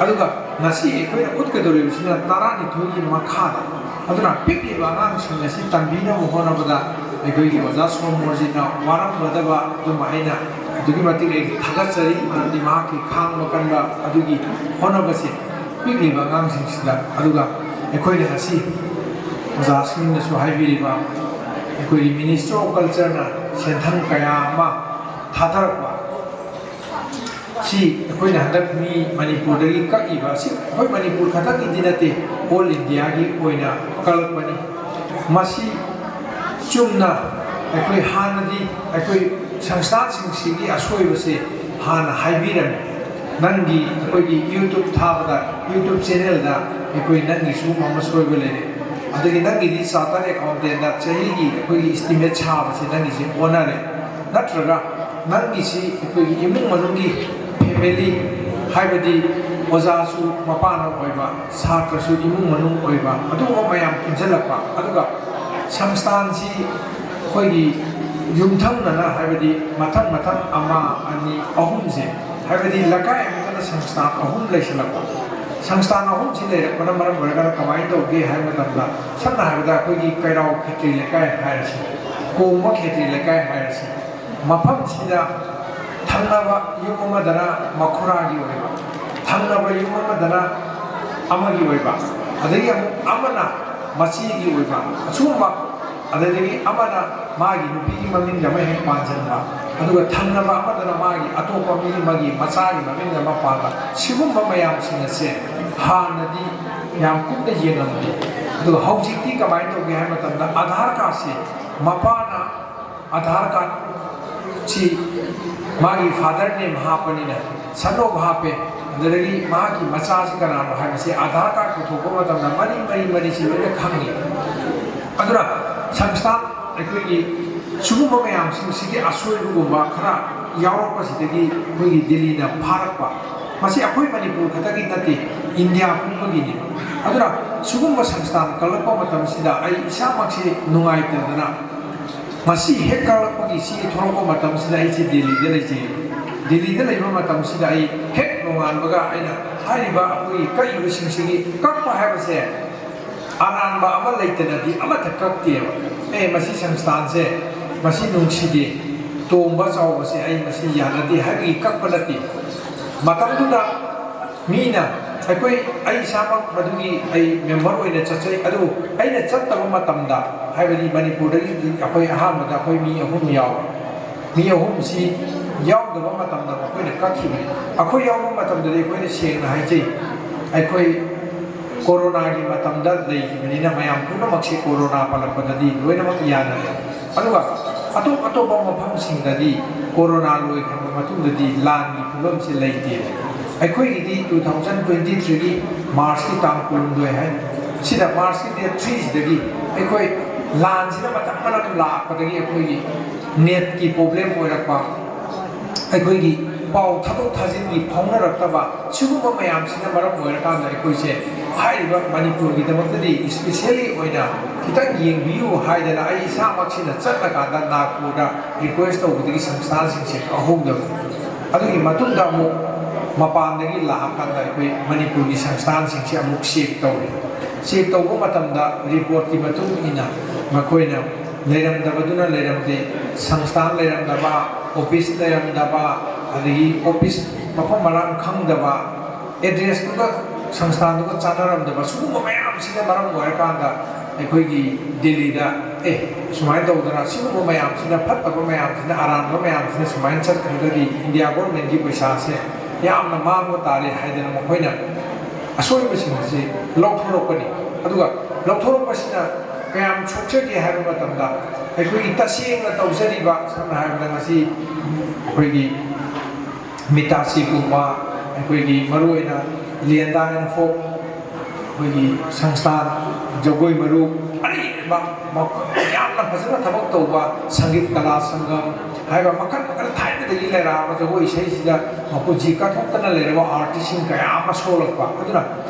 ꯑꯗꯨꯒ ꯉꯁꯤ ꯑꯩꯈꯣꯏꯅ ꯎꯠꯀꯗꯧꯔꯤꯕꯁꯤꯅ ꯇꯔꯥꯅꯤꯊꯣꯏꯒꯤ ꯃꯈꯥꯗ꯫ ꯑꯗꯨꯅ ꯄꯤꯛꯂꯤꯕ ꯑꯉꯥꯡꯁꯤꯡ ꯑꯁꯤ ꯇꯝꯕꯤꯅꯕ ꯍꯣꯠꯅꯕꯗ ꯑꯩꯈꯣꯏꯒꯤ ꯑꯣꯖꯥ ꯁꯣꯃꯣꯔꯖꯤꯠꯅ ꯋꯥꯔꯝꯒꯗꯕ ꯑꯗꯨꯝ ꯑꯩꯅ ꯑꯗꯨꯛꯀꯤ ꯃꯇꯤꯛ ꯑꯩ ꯊꯥꯒꯠꯆꯔꯤ꯫ ꯃꯔꯝꯗꯤ ꯃꯍꯥꯛꯀꯤ ꯈꯥꯡꯕ ꯀꯟꯕ ꯑꯗꯨꯒꯤ ꯍꯣꯠꯅꯕꯁꯦ ꯄꯤꯛꯂꯤꯕ ꯑꯉꯥꯡꯁꯤꯡꯁꯤꯗ꯫ ꯑꯗꯨꯒ ꯑꯩꯈꯣꯏꯅ ꯉꯁꯤ ꯑꯣꯖꯥꯁꯤꯡꯅꯁꯨ ꯍꯥꯏꯕꯤꯔꯤꯕ ꯑꯩꯈꯣꯏꯒꯤ Ministry of Culture ꯅ ꯁꯦꯟꯊꯪ ꯀꯌꯥ ꯑꯃ ꯊꯥꯗꯔꯛꯄ ꯁꯤ ꯑꯩꯈꯣꯏꯅ ꯍꯟꯗꯛ ꯃꯤ ꯃꯅꯤꯄꯨꯔꯗꯒꯤ ꯀꯛꯏꯕ ꯑꯁꯤ ꯑꯩꯈꯣꯏ ꯃꯅꯤꯄꯨꯔ ꯈꯛꯇꯪꯒꯤꯗꯤ ꯅꯠꯇꯦ, all India ꯒꯤ ꯑꯣꯏꯅ ꯀꯛꯂꯛꯄꯅꯤ꯫ ꯃꯁꯤ ꯆꯨꯝꯅ ꯑꯩꯈꯣꯏ ꯍꯥꯟꯅꯗꯤ ꯑꯩꯈꯣꯏ ꯁꯪꯁꯊꯥꯟꯁꯤꯡꯁꯤꯒꯤ ꯑꯁꯣꯏꯕꯁꯦ ꯍꯥꯟꯅ ꯍꯥꯏꯕꯤꯔꯝꯃꯤ꯫ ꯅꯪꯒꯤ ꯑꯩꯈꯣꯏꯒꯤ YouTube ꯊꯥꯕꯗ, YouTube channelꯗ ꯑꯩꯈꯣꯏ ꯅꯪꯒꯤꯁꯨ ꯑꯃ ꯁꯣꯏꯕ ꯂꯩꯔꯦ꯫ ꯑꯗꯒꯤ ꯅꯪꯒꯤꯗꯤ chartered accountantꯗ ꯆꯍꯤꯒꯤ ꯑꯩꯈꯣꯏꯒꯤ estimate ꯁꯥꯕꯁꯦ ꯅꯪꯒꯤꯁꯦ ꯑꯣꯟꯅꯔꯦ꯫ ꯅꯠꯇ꯭ꯔꯒ ꯅꯪꯒꯤꯁꯤ ꯑꯩꯈꯣꯏꯒꯤ ꯏꯃꯨꯡ ꯃꯅꯨꯡꯒꯤ family, ꯍꯥꯏꯕꯗꯤ ꯑꯣꯖꯥꯁꯨ ꯃꯄꯥꯅ ꯑꯣꯏꯕ, ꯁꯥꯇ꯭ꯔꯁꯨ ꯏꯃꯨꯡ ꯃꯅꯨꯡ ꯑꯣꯏꯕ, ꯑꯗꯨꯒꯨꯝꯕ ꯃꯌꯥꯝ ꯄꯨꯟꯁꯤꯜꯂꯛꯄ, ꯑꯗꯨꯒ ꯁꯪꯁꯊꯥꯟꯁꯤ ꯑꯩꯈꯣꯏꯒꯤ ꯌꯨꯝꯊꯪꯅꯅ, ꯍꯥꯏꯕꯗꯤ ꯃꯊꯪ ꯃꯊꯪ ꯑꯃ, ꯑꯅꯤ, ꯑꯍꯨꯝꯁꯦ, ꯍꯥꯏꯕꯗꯤ ꯂꯩꯀꯥꯏ ꯑꯃꯗꯅ ꯁꯪꯁꯊꯥꯟ ꯑꯍꯨꯝ ꯂꯩꯁꯤꯜꯂꯛꯄ꯫ ꯁꯪꯁꯊꯥꯟ ꯑꯍꯨꯝꯁꯤ ꯂꯩꯔꯛꯄꯅ ꯃꯔꯝ ꯑꯣꯏꯔꯒ ꯀꯃꯥꯏꯅ ꯇꯧꯒꯦ ꯍꯥꯏꯕ ꯃꯇꯝꯗ, ꯁꯝꯅ ꯍꯥꯏꯔꯕꯗ ꯑꯩꯈꯣꯏꯒꯤ ꯀꯩꯔꯥꯎ ꯈꯦꯇ꯭ꯔꯤ ꯂꯩꯀꯥꯏ ꯍꯥꯏꯔꯁꯤ, ꯀꯣꯡꯕ ꯈꯦꯇ꯭ꯔꯤ ꯂꯩꯀꯥꯏ ꯍꯥꯏꯔꯁꯤ, ꯃꯐꯝꯁꯤꯗ ꯊꯪꯅꯕ ꯌꯨꯝ ꯑꯃꯗꯅ ꯃꯈꯨꯔꯥꯒꯤ ꯑꯣꯏꯕ, ꯊꯪꯅꯕ ꯌꯨꯝ ꯑꯃꯗꯅ ꯑꯃꯒꯤ ꯑꯣꯏꯕ, ꯑꯗꯒꯤ ꯑꯃꯨꯛ ꯑꯃꯅ ꯃꯆꯦꯒꯤ ꯑꯣꯏꯕ, ꯑꯁꯤꯒꯨꯝꯕ, ꯑꯗꯨꯗꯒꯤ ꯑꯃꯅ ꯃꯥꯒꯤ ꯅꯨꯄꯤꯒꯤ ꯃꯃꯤꯡꯗ ꯑꯃ ꯍꯦꯛ ꯄꯥꯟꯁꯤꯟꯕ, ꯑꯗꯨꯒ ꯊꯪꯅꯕ ꯑꯃꯗꯅ ꯃꯥꯒꯤ ꯑꯇꯣꯞꯄ ꯃꯤ ꯑꯃꯒꯤ ꯃꯆꯥꯒꯤ ꯃꯃꯤꯡꯗ ꯑꯃ ꯄꯥꯟꯕ, ꯁꯤꯒꯨꯝꯕ ꯃꯌꯥꯝꯁꯤꯡ ꯑꯁꯦ ꯍꯥꯟꯅꯗꯤ ꯌꯥꯝ ꯀꯨꯞꯅ ꯌꯦꯡꯉꯝꯗꯦ꯫ ꯑꯗꯨꯒ ꯍꯧꯖꯤꯛꯇꯤ ꯀꯃꯥꯏꯅ ꯇꯧꯒꯦ ꯍꯥꯏꯕ ꯃꯇꯝꯗ, ꯑꯙꯥꯔ ꯀꯥꯔꯗꯁꯦ ꯃꯄꯥꯅ ꯑꯙꯥꯔ ꯀꯥꯔꯗꯁꯤ ꯃꯥꯒꯤ father name ꯍꯥꯞꯄꯅꯤꯅ, son of ꯍꯥꯞꯄꯦ, ꯑꯗꯨꯗꯒꯤ ꯃꯍꯥꯛꯀꯤ ꯃꯆꯥꯁꯤ ꯀꯅꯥꯅꯣ ꯍꯥꯏꯕꯁꯤ ꯑꯙꯥꯔ ꯀꯥꯔꯗ ꯄꯨꯊꯣꯛꯄ ꯃꯇꯝꯗ ꯃꯔꯤ ꯃꯔꯤ ꯃꯔꯤꯁꯤ ꯂꯣꯏꯅ ꯈꯪꯉꯤ꯫ ꯑꯗꯨꯅ ꯁꯪꯁꯊꯥꯟ ꯑꯩꯈꯣꯏꯒꯤ ꯁꯤꯒꯨꯝꯕ ꯃꯌꯥꯝꯁꯤꯡꯁꯤꯒꯤ ꯑꯁꯣꯏꯕꯒꯨꯝꯕ ꯈꯔ ꯌꯥꯎꯔꯛꯄꯁꯤꯗꯒꯤ ꯑꯩꯈꯣꯏꯒꯤ ꯗꯤꯜꯂꯤꯅ ꯐꯥꯔꯛꯄ, ꯃꯁꯤ ꯑꯩꯈꯣꯏ ꯃꯅꯤꯄꯨꯔ ꯈꯛꯇꯒꯤ ꯅꯠꯇꯦ, ꯏꯟꯗꯤꯌꯥ ꯄꯨꯝꯕꯒꯤꯅꯤ꯫ ꯑꯗꯨꯅ ꯁꯤꯒꯨꯝꯕ ꯁꯪꯁꯊꯥꯟ ꯀꯜꯂꯛꯄ ꯃꯇꯝꯁꯤꯗ ꯑꯩ ꯏꯁꯥꯃꯛꯁꯤ ꯅꯨꯡꯉꯥꯏꯇꯗꯅ, ꯃꯁꯤ ꯍꯦꯛ ꯀꯛꯂꯛꯄꯒꯤ ꯁꯤ ꯊꯣꯛꯂꯛꯄ ꯃꯇꯝꯁꯤꯗ ꯑꯩꯁꯦ ꯗꯦꯜꯂꯤꯗ ꯂꯩꯖꯩ꯫ ꯗꯦꯜꯂꯤꯗ ꯂꯩꯕ ꯃꯇꯝꯁꯤꯗ ꯑꯩ ꯍꯦꯛ ꯅꯣꯡꯉꯥꯟꯕꯒ ꯑꯩꯅ ꯍꯥꯏꯔꯤꯕ ꯑꯩꯈꯣꯏꯒꯤ ꯀꯛꯏꯕꯁꯤꯡꯁꯤꯒꯤ ꯀꯛꯄ ꯍꯥꯏꯕꯁꯦ ꯑꯔꯥꯟꯕ ꯑꯃ ꯂꯩꯇꯅꯗꯤ ꯑꯃꯠꯇ ꯀꯛꯇꯦꯕ꯫ ꯑꯦ, ꯃꯁꯤ ꯁꯪꯁꯊꯥꯟꯁꯦ, ꯃꯁꯤ ꯅꯨꯡꯁꯤꯗꯦ, ꯇꯣꯡꯕ ꯆꯥꯎꯕꯁꯦ ꯑꯩ ꯃꯁꯤ ꯌꯥꯅꯗꯦ ꯍꯥꯏꯕꯒꯤ ꯀꯛꯄ ꯅꯠꯇꯦ꯫ ꯃꯇꯝꯗꯨꯗ ꯃꯤꯅ, ꯑꯩꯈꯣꯏ, ꯑꯩ ꯏꯁꯥꯃꯛ ꯃꯗꯨꯒꯤ ꯑꯩ member ꯑꯣꯏꯅ ꯆꯠꯆꯩ, ꯑꯗꯨꯕꯨ ꯑꯩꯅ ꯆꯠꯇꯕ ꯃꯇꯝꯗ, ꯍꯥꯏꯕꯗꯤ ꯃꯅꯤꯄꯨꯔꯗꯒꯤ ꯑꯩꯈꯣꯏ ꯑꯍꯥꯟꯕꯗ ꯑꯩꯈꯣꯏ ꯃꯤ ꯑꯍꯨꯝ ꯌꯥꯎꯋꯦ꯫ ꯃꯤ ꯑꯍꯨꯝꯁꯤ ꯌꯥꯎꯗꯕ ꯃꯇꯝꯗ ꯃꯈꯣꯏꯅ ꯀꯛꯈꯤꯕꯅꯤ꯫ ꯑꯩꯈꯣꯏ ꯌꯥꯎꯕ ꯃꯇꯝꯗꯗꯤ ꯑꯩꯈꯣꯏꯅ ꯁꯦꯡꯅ ꯍꯥꯏꯖꯩ, ꯑꯩꯈꯣꯏ ꯀꯣꯔꯣꯅꯥꯒꯤ ꯃꯇꯝꯗ ꯂꯩꯈꯤꯕꯅꯤꯅ ꯃꯌꯥꯝ ꯄꯨꯝꯅꯃꯛꯁꯤ ꯀꯣꯔꯣꯅꯥ ꯄꯜꯂꯛꯄꯗꯗꯤ ꯂꯣꯏꯅꯃꯛ ꯌꯥꯅꯔꯦ꯫ ꯑꯗꯨꯒ ꯑꯇꯣꯞ ꯑꯇꯣꯞꯄ ꯃꯐꯝꯁꯤꯡꯗꯗꯤ ꯀꯣꯔꯣꯅꯥ ꯂꯣꯏꯈ꯭ꯔꯕ ꯃꯇꯨꯡꯗꯗꯤ ꯂꯥꯟꯒꯤ ꯐꯤꯕꯝꯁꯤ ꯂꯩꯇꯦ꯫ ꯑꯩꯈꯣꯏꯒꯤꯗꯤ two thousand twenty threeꯒꯤ Marchꯀꯤ ꯇꯥꯡ ꯀꯨꯟꯍꯨꯝꯗꯣꯏ ꯍꯥꯏ, ꯁꯤꯗ Marchꯀꯤ date threeꯁꯤꯗꯒꯤ ꯑꯩꯈꯣꯏ ꯂꯥꯟꯁꯤꯅ ꯃꯇꯝ ꯃꯔꯝ ꯂꯥꯛꯄꯗꯒꯤ ꯑꯩꯈꯣꯏꯒꯤ netꯀꯤ problem ꯑꯣꯏꯔꯛꯄ, ꯑꯩꯈꯣꯏꯒꯤ ꯄꯥꯎ ꯊꯥꯗꯣꯛ ꯊꯥꯖꯤꯟꯒꯤ ꯐꯥꯎꯅꯔꯛꯇꯕ, ꯁꯤꯒꯨꯝꯕ ꯃꯌꯥꯝꯁꯤꯅ ꯃꯔꯝ ꯑꯣꯏꯔꯀꯥꯟꯗ ꯑꯩꯈꯣꯏꯁꯦ ꯍꯥꯏꯔꯤꯕ ꯃꯅꯤꯄꯨꯔꯒꯤꯗꯃꯛꯇꯗꯤ specially ꯑꯣꯏꯅ ꯈꯤꯇꯪ ꯌꯦꯡꯕꯤꯌꯨ ꯍꯥꯏꯗꯅ ꯑꯩ ꯏꯁꯥꯃꯛꯁꯤꯅ ꯆꯠꯂꯀꯥꯟꯗ ꯅꯥꯒꯄꯨꯔꯗ request ꯇꯧꯕꯗꯒꯤ ꯁꯪꯁꯊꯥꯟꯁꯤꯡꯁꯦ ꯀꯧꯍꯧꯗꯕ꯫ ꯑꯗꯨꯒꯤ ꯃꯇꯨꯡꯗ ꯑꯃꯨꯛ ꯃꯄꯥꯟꯗꯒꯤ ꯂꯥꯛꯑꯀꯥꯟꯗ ꯑꯩꯈꯣꯏ ꯃꯅꯤꯄꯨꯔꯒꯤ ꯁꯪꯁꯊꯥꯟꯁꯤꯡꯁꯦ ꯑꯃꯨꯛ check ꯇꯧꯏ꯫ Check ꯇꯧꯕ ꯃꯇꯝꯗ reportꯀꯤ ꯃꯇꯨꯡ ꯏꯟꯅ ꯃꯈꯣꯏꯅ ꯂꯩꯔꯝꯗꯕꯗꯨꯅ ꯂꯩꯔꯝꯗꯦ, ꯁꯪꯁꯊꯥꯟ ꯂꯩꯔꯝꯗꯕ, office ꯂꯩꯔꯝꯗꯕ, ꯑꯗꯒꯤ office ꯃꯐꯝ ꯃꯔꯥꯡ ꯈꯪꯗꯕ, addressꯇꯨꯒ ꯁꯪꯁꯊꯥꯟꯗꯨꯒ ꯆꯥꯟꯅꯔꯝꯗꯕ, ꯁꯤꯒꯨꯝꯕ ꯃꯌꯥꯝꯁꯤꯅ ꯃꯔꯝ ꯑꯣꯏꯔꯀꯥꯟꯗ ꯑꯩꯈꯣꯏꯒꯤ ꯗꯤꯜꯂꯤꯗ, ꯑꯦ, ꯁꯨꯃꯥꯏꯅ ꯇꯧꯗꯅ ꯁꯤꯒꯨꯝꯕ ꯃꯌꯥꯝꯁꯤꯅ, ꯐꯠꯇꯕ ꯃꯌꯥꯝꯁꯤꯅ, ꯑꯔꯥꯟꯕ ꯃꯌꯥꯝꯁꯤꯅ ꯁꯨꯃꯥꯏꯅ ꯆꯠꯈ꯭ꯔꯒꯗꯤ India governmentꯀꯤ ꯄꯩꯁꯥꯁꯦ ꯌꯥꯝꯅ ꯃꯥꯡꯕ ꯇꯥꯔꯦ ꯍꯥꯏꯗꯅ ꯃꯈꯣꯏꯅ ꯑꯁꯣꯏꯕꯁꯤꯡ ꯑꯁꯤ ꯂꯧꯊꯣꯔꯛꯄꯅꯤ꯫ ꯑꯗꯨꯒ ꯂꯧꯊꯣꯔꯛꯄꯁꯤꯅ ꯀꯌꯥꯝ ꯁꯣꯛꯆꯒꯦ ꯍꯥꯏꯕ ꯃꯇꯝꯗ, ꯑꯩꯈꯣꯏꯒꯤ ꯇꯁꯦꯡꯅ ꯇꯧꯖꯔꯤꯕ, ꯁꯝꯅ ꯍꯥꯏꯔꯕꯗ ꯉꯁꯤ ꯑꯩꯈꯣꯏꯒꯤ ꯃꯤꯇꯥꯁꯤꯒꯨꯝꯕ, ꯑꯩꯈꯣꯏꯒꯤ ꯃꯔꯨꯑꯣꯏꯅ ꯂꯤꯌꯦꯟꯗꯥ ꯑꯦꯟ ꯐꯣꯛ, ꯑꯩꯈꯣꯏꯒꯤ ꯁꯪꯁꯊꯥꯟ, ꯖꯒꯣꯏ ꯃꯔꯨꯞ, ꯑꯔꯤꯕ ꯃ-, ꯌꯥꯝꯅ ꯐꯖꯅ ꯊꯕꯛ ꯇꯧꯕ ꯁꯪꯒꯤꯠ ꯀꯂꯥ ꯁꯪꯒꯝ ꯍꯥꯏꯕ ꯃꯈꯜ ꯃꯈꯜ ꯊꯥꯏꯅꯗꯒꯤ ꯂꯩꯔꯛꯑꯕ ꯖꯒꯣꯏ ꯏꯁꯩꯁꯤꯗ ꯃꯄꯨꯟꯁꯤ ꯀꯠꯊꯣꯛꯇꯅ ꯂꯩꯔꯕ artistꯁꯤꯡ ꯀꯌꯥ ꯑꯃ ꯁꯣꯛꯂꯛꯄ꯫ ꯑꯗꯨꯅ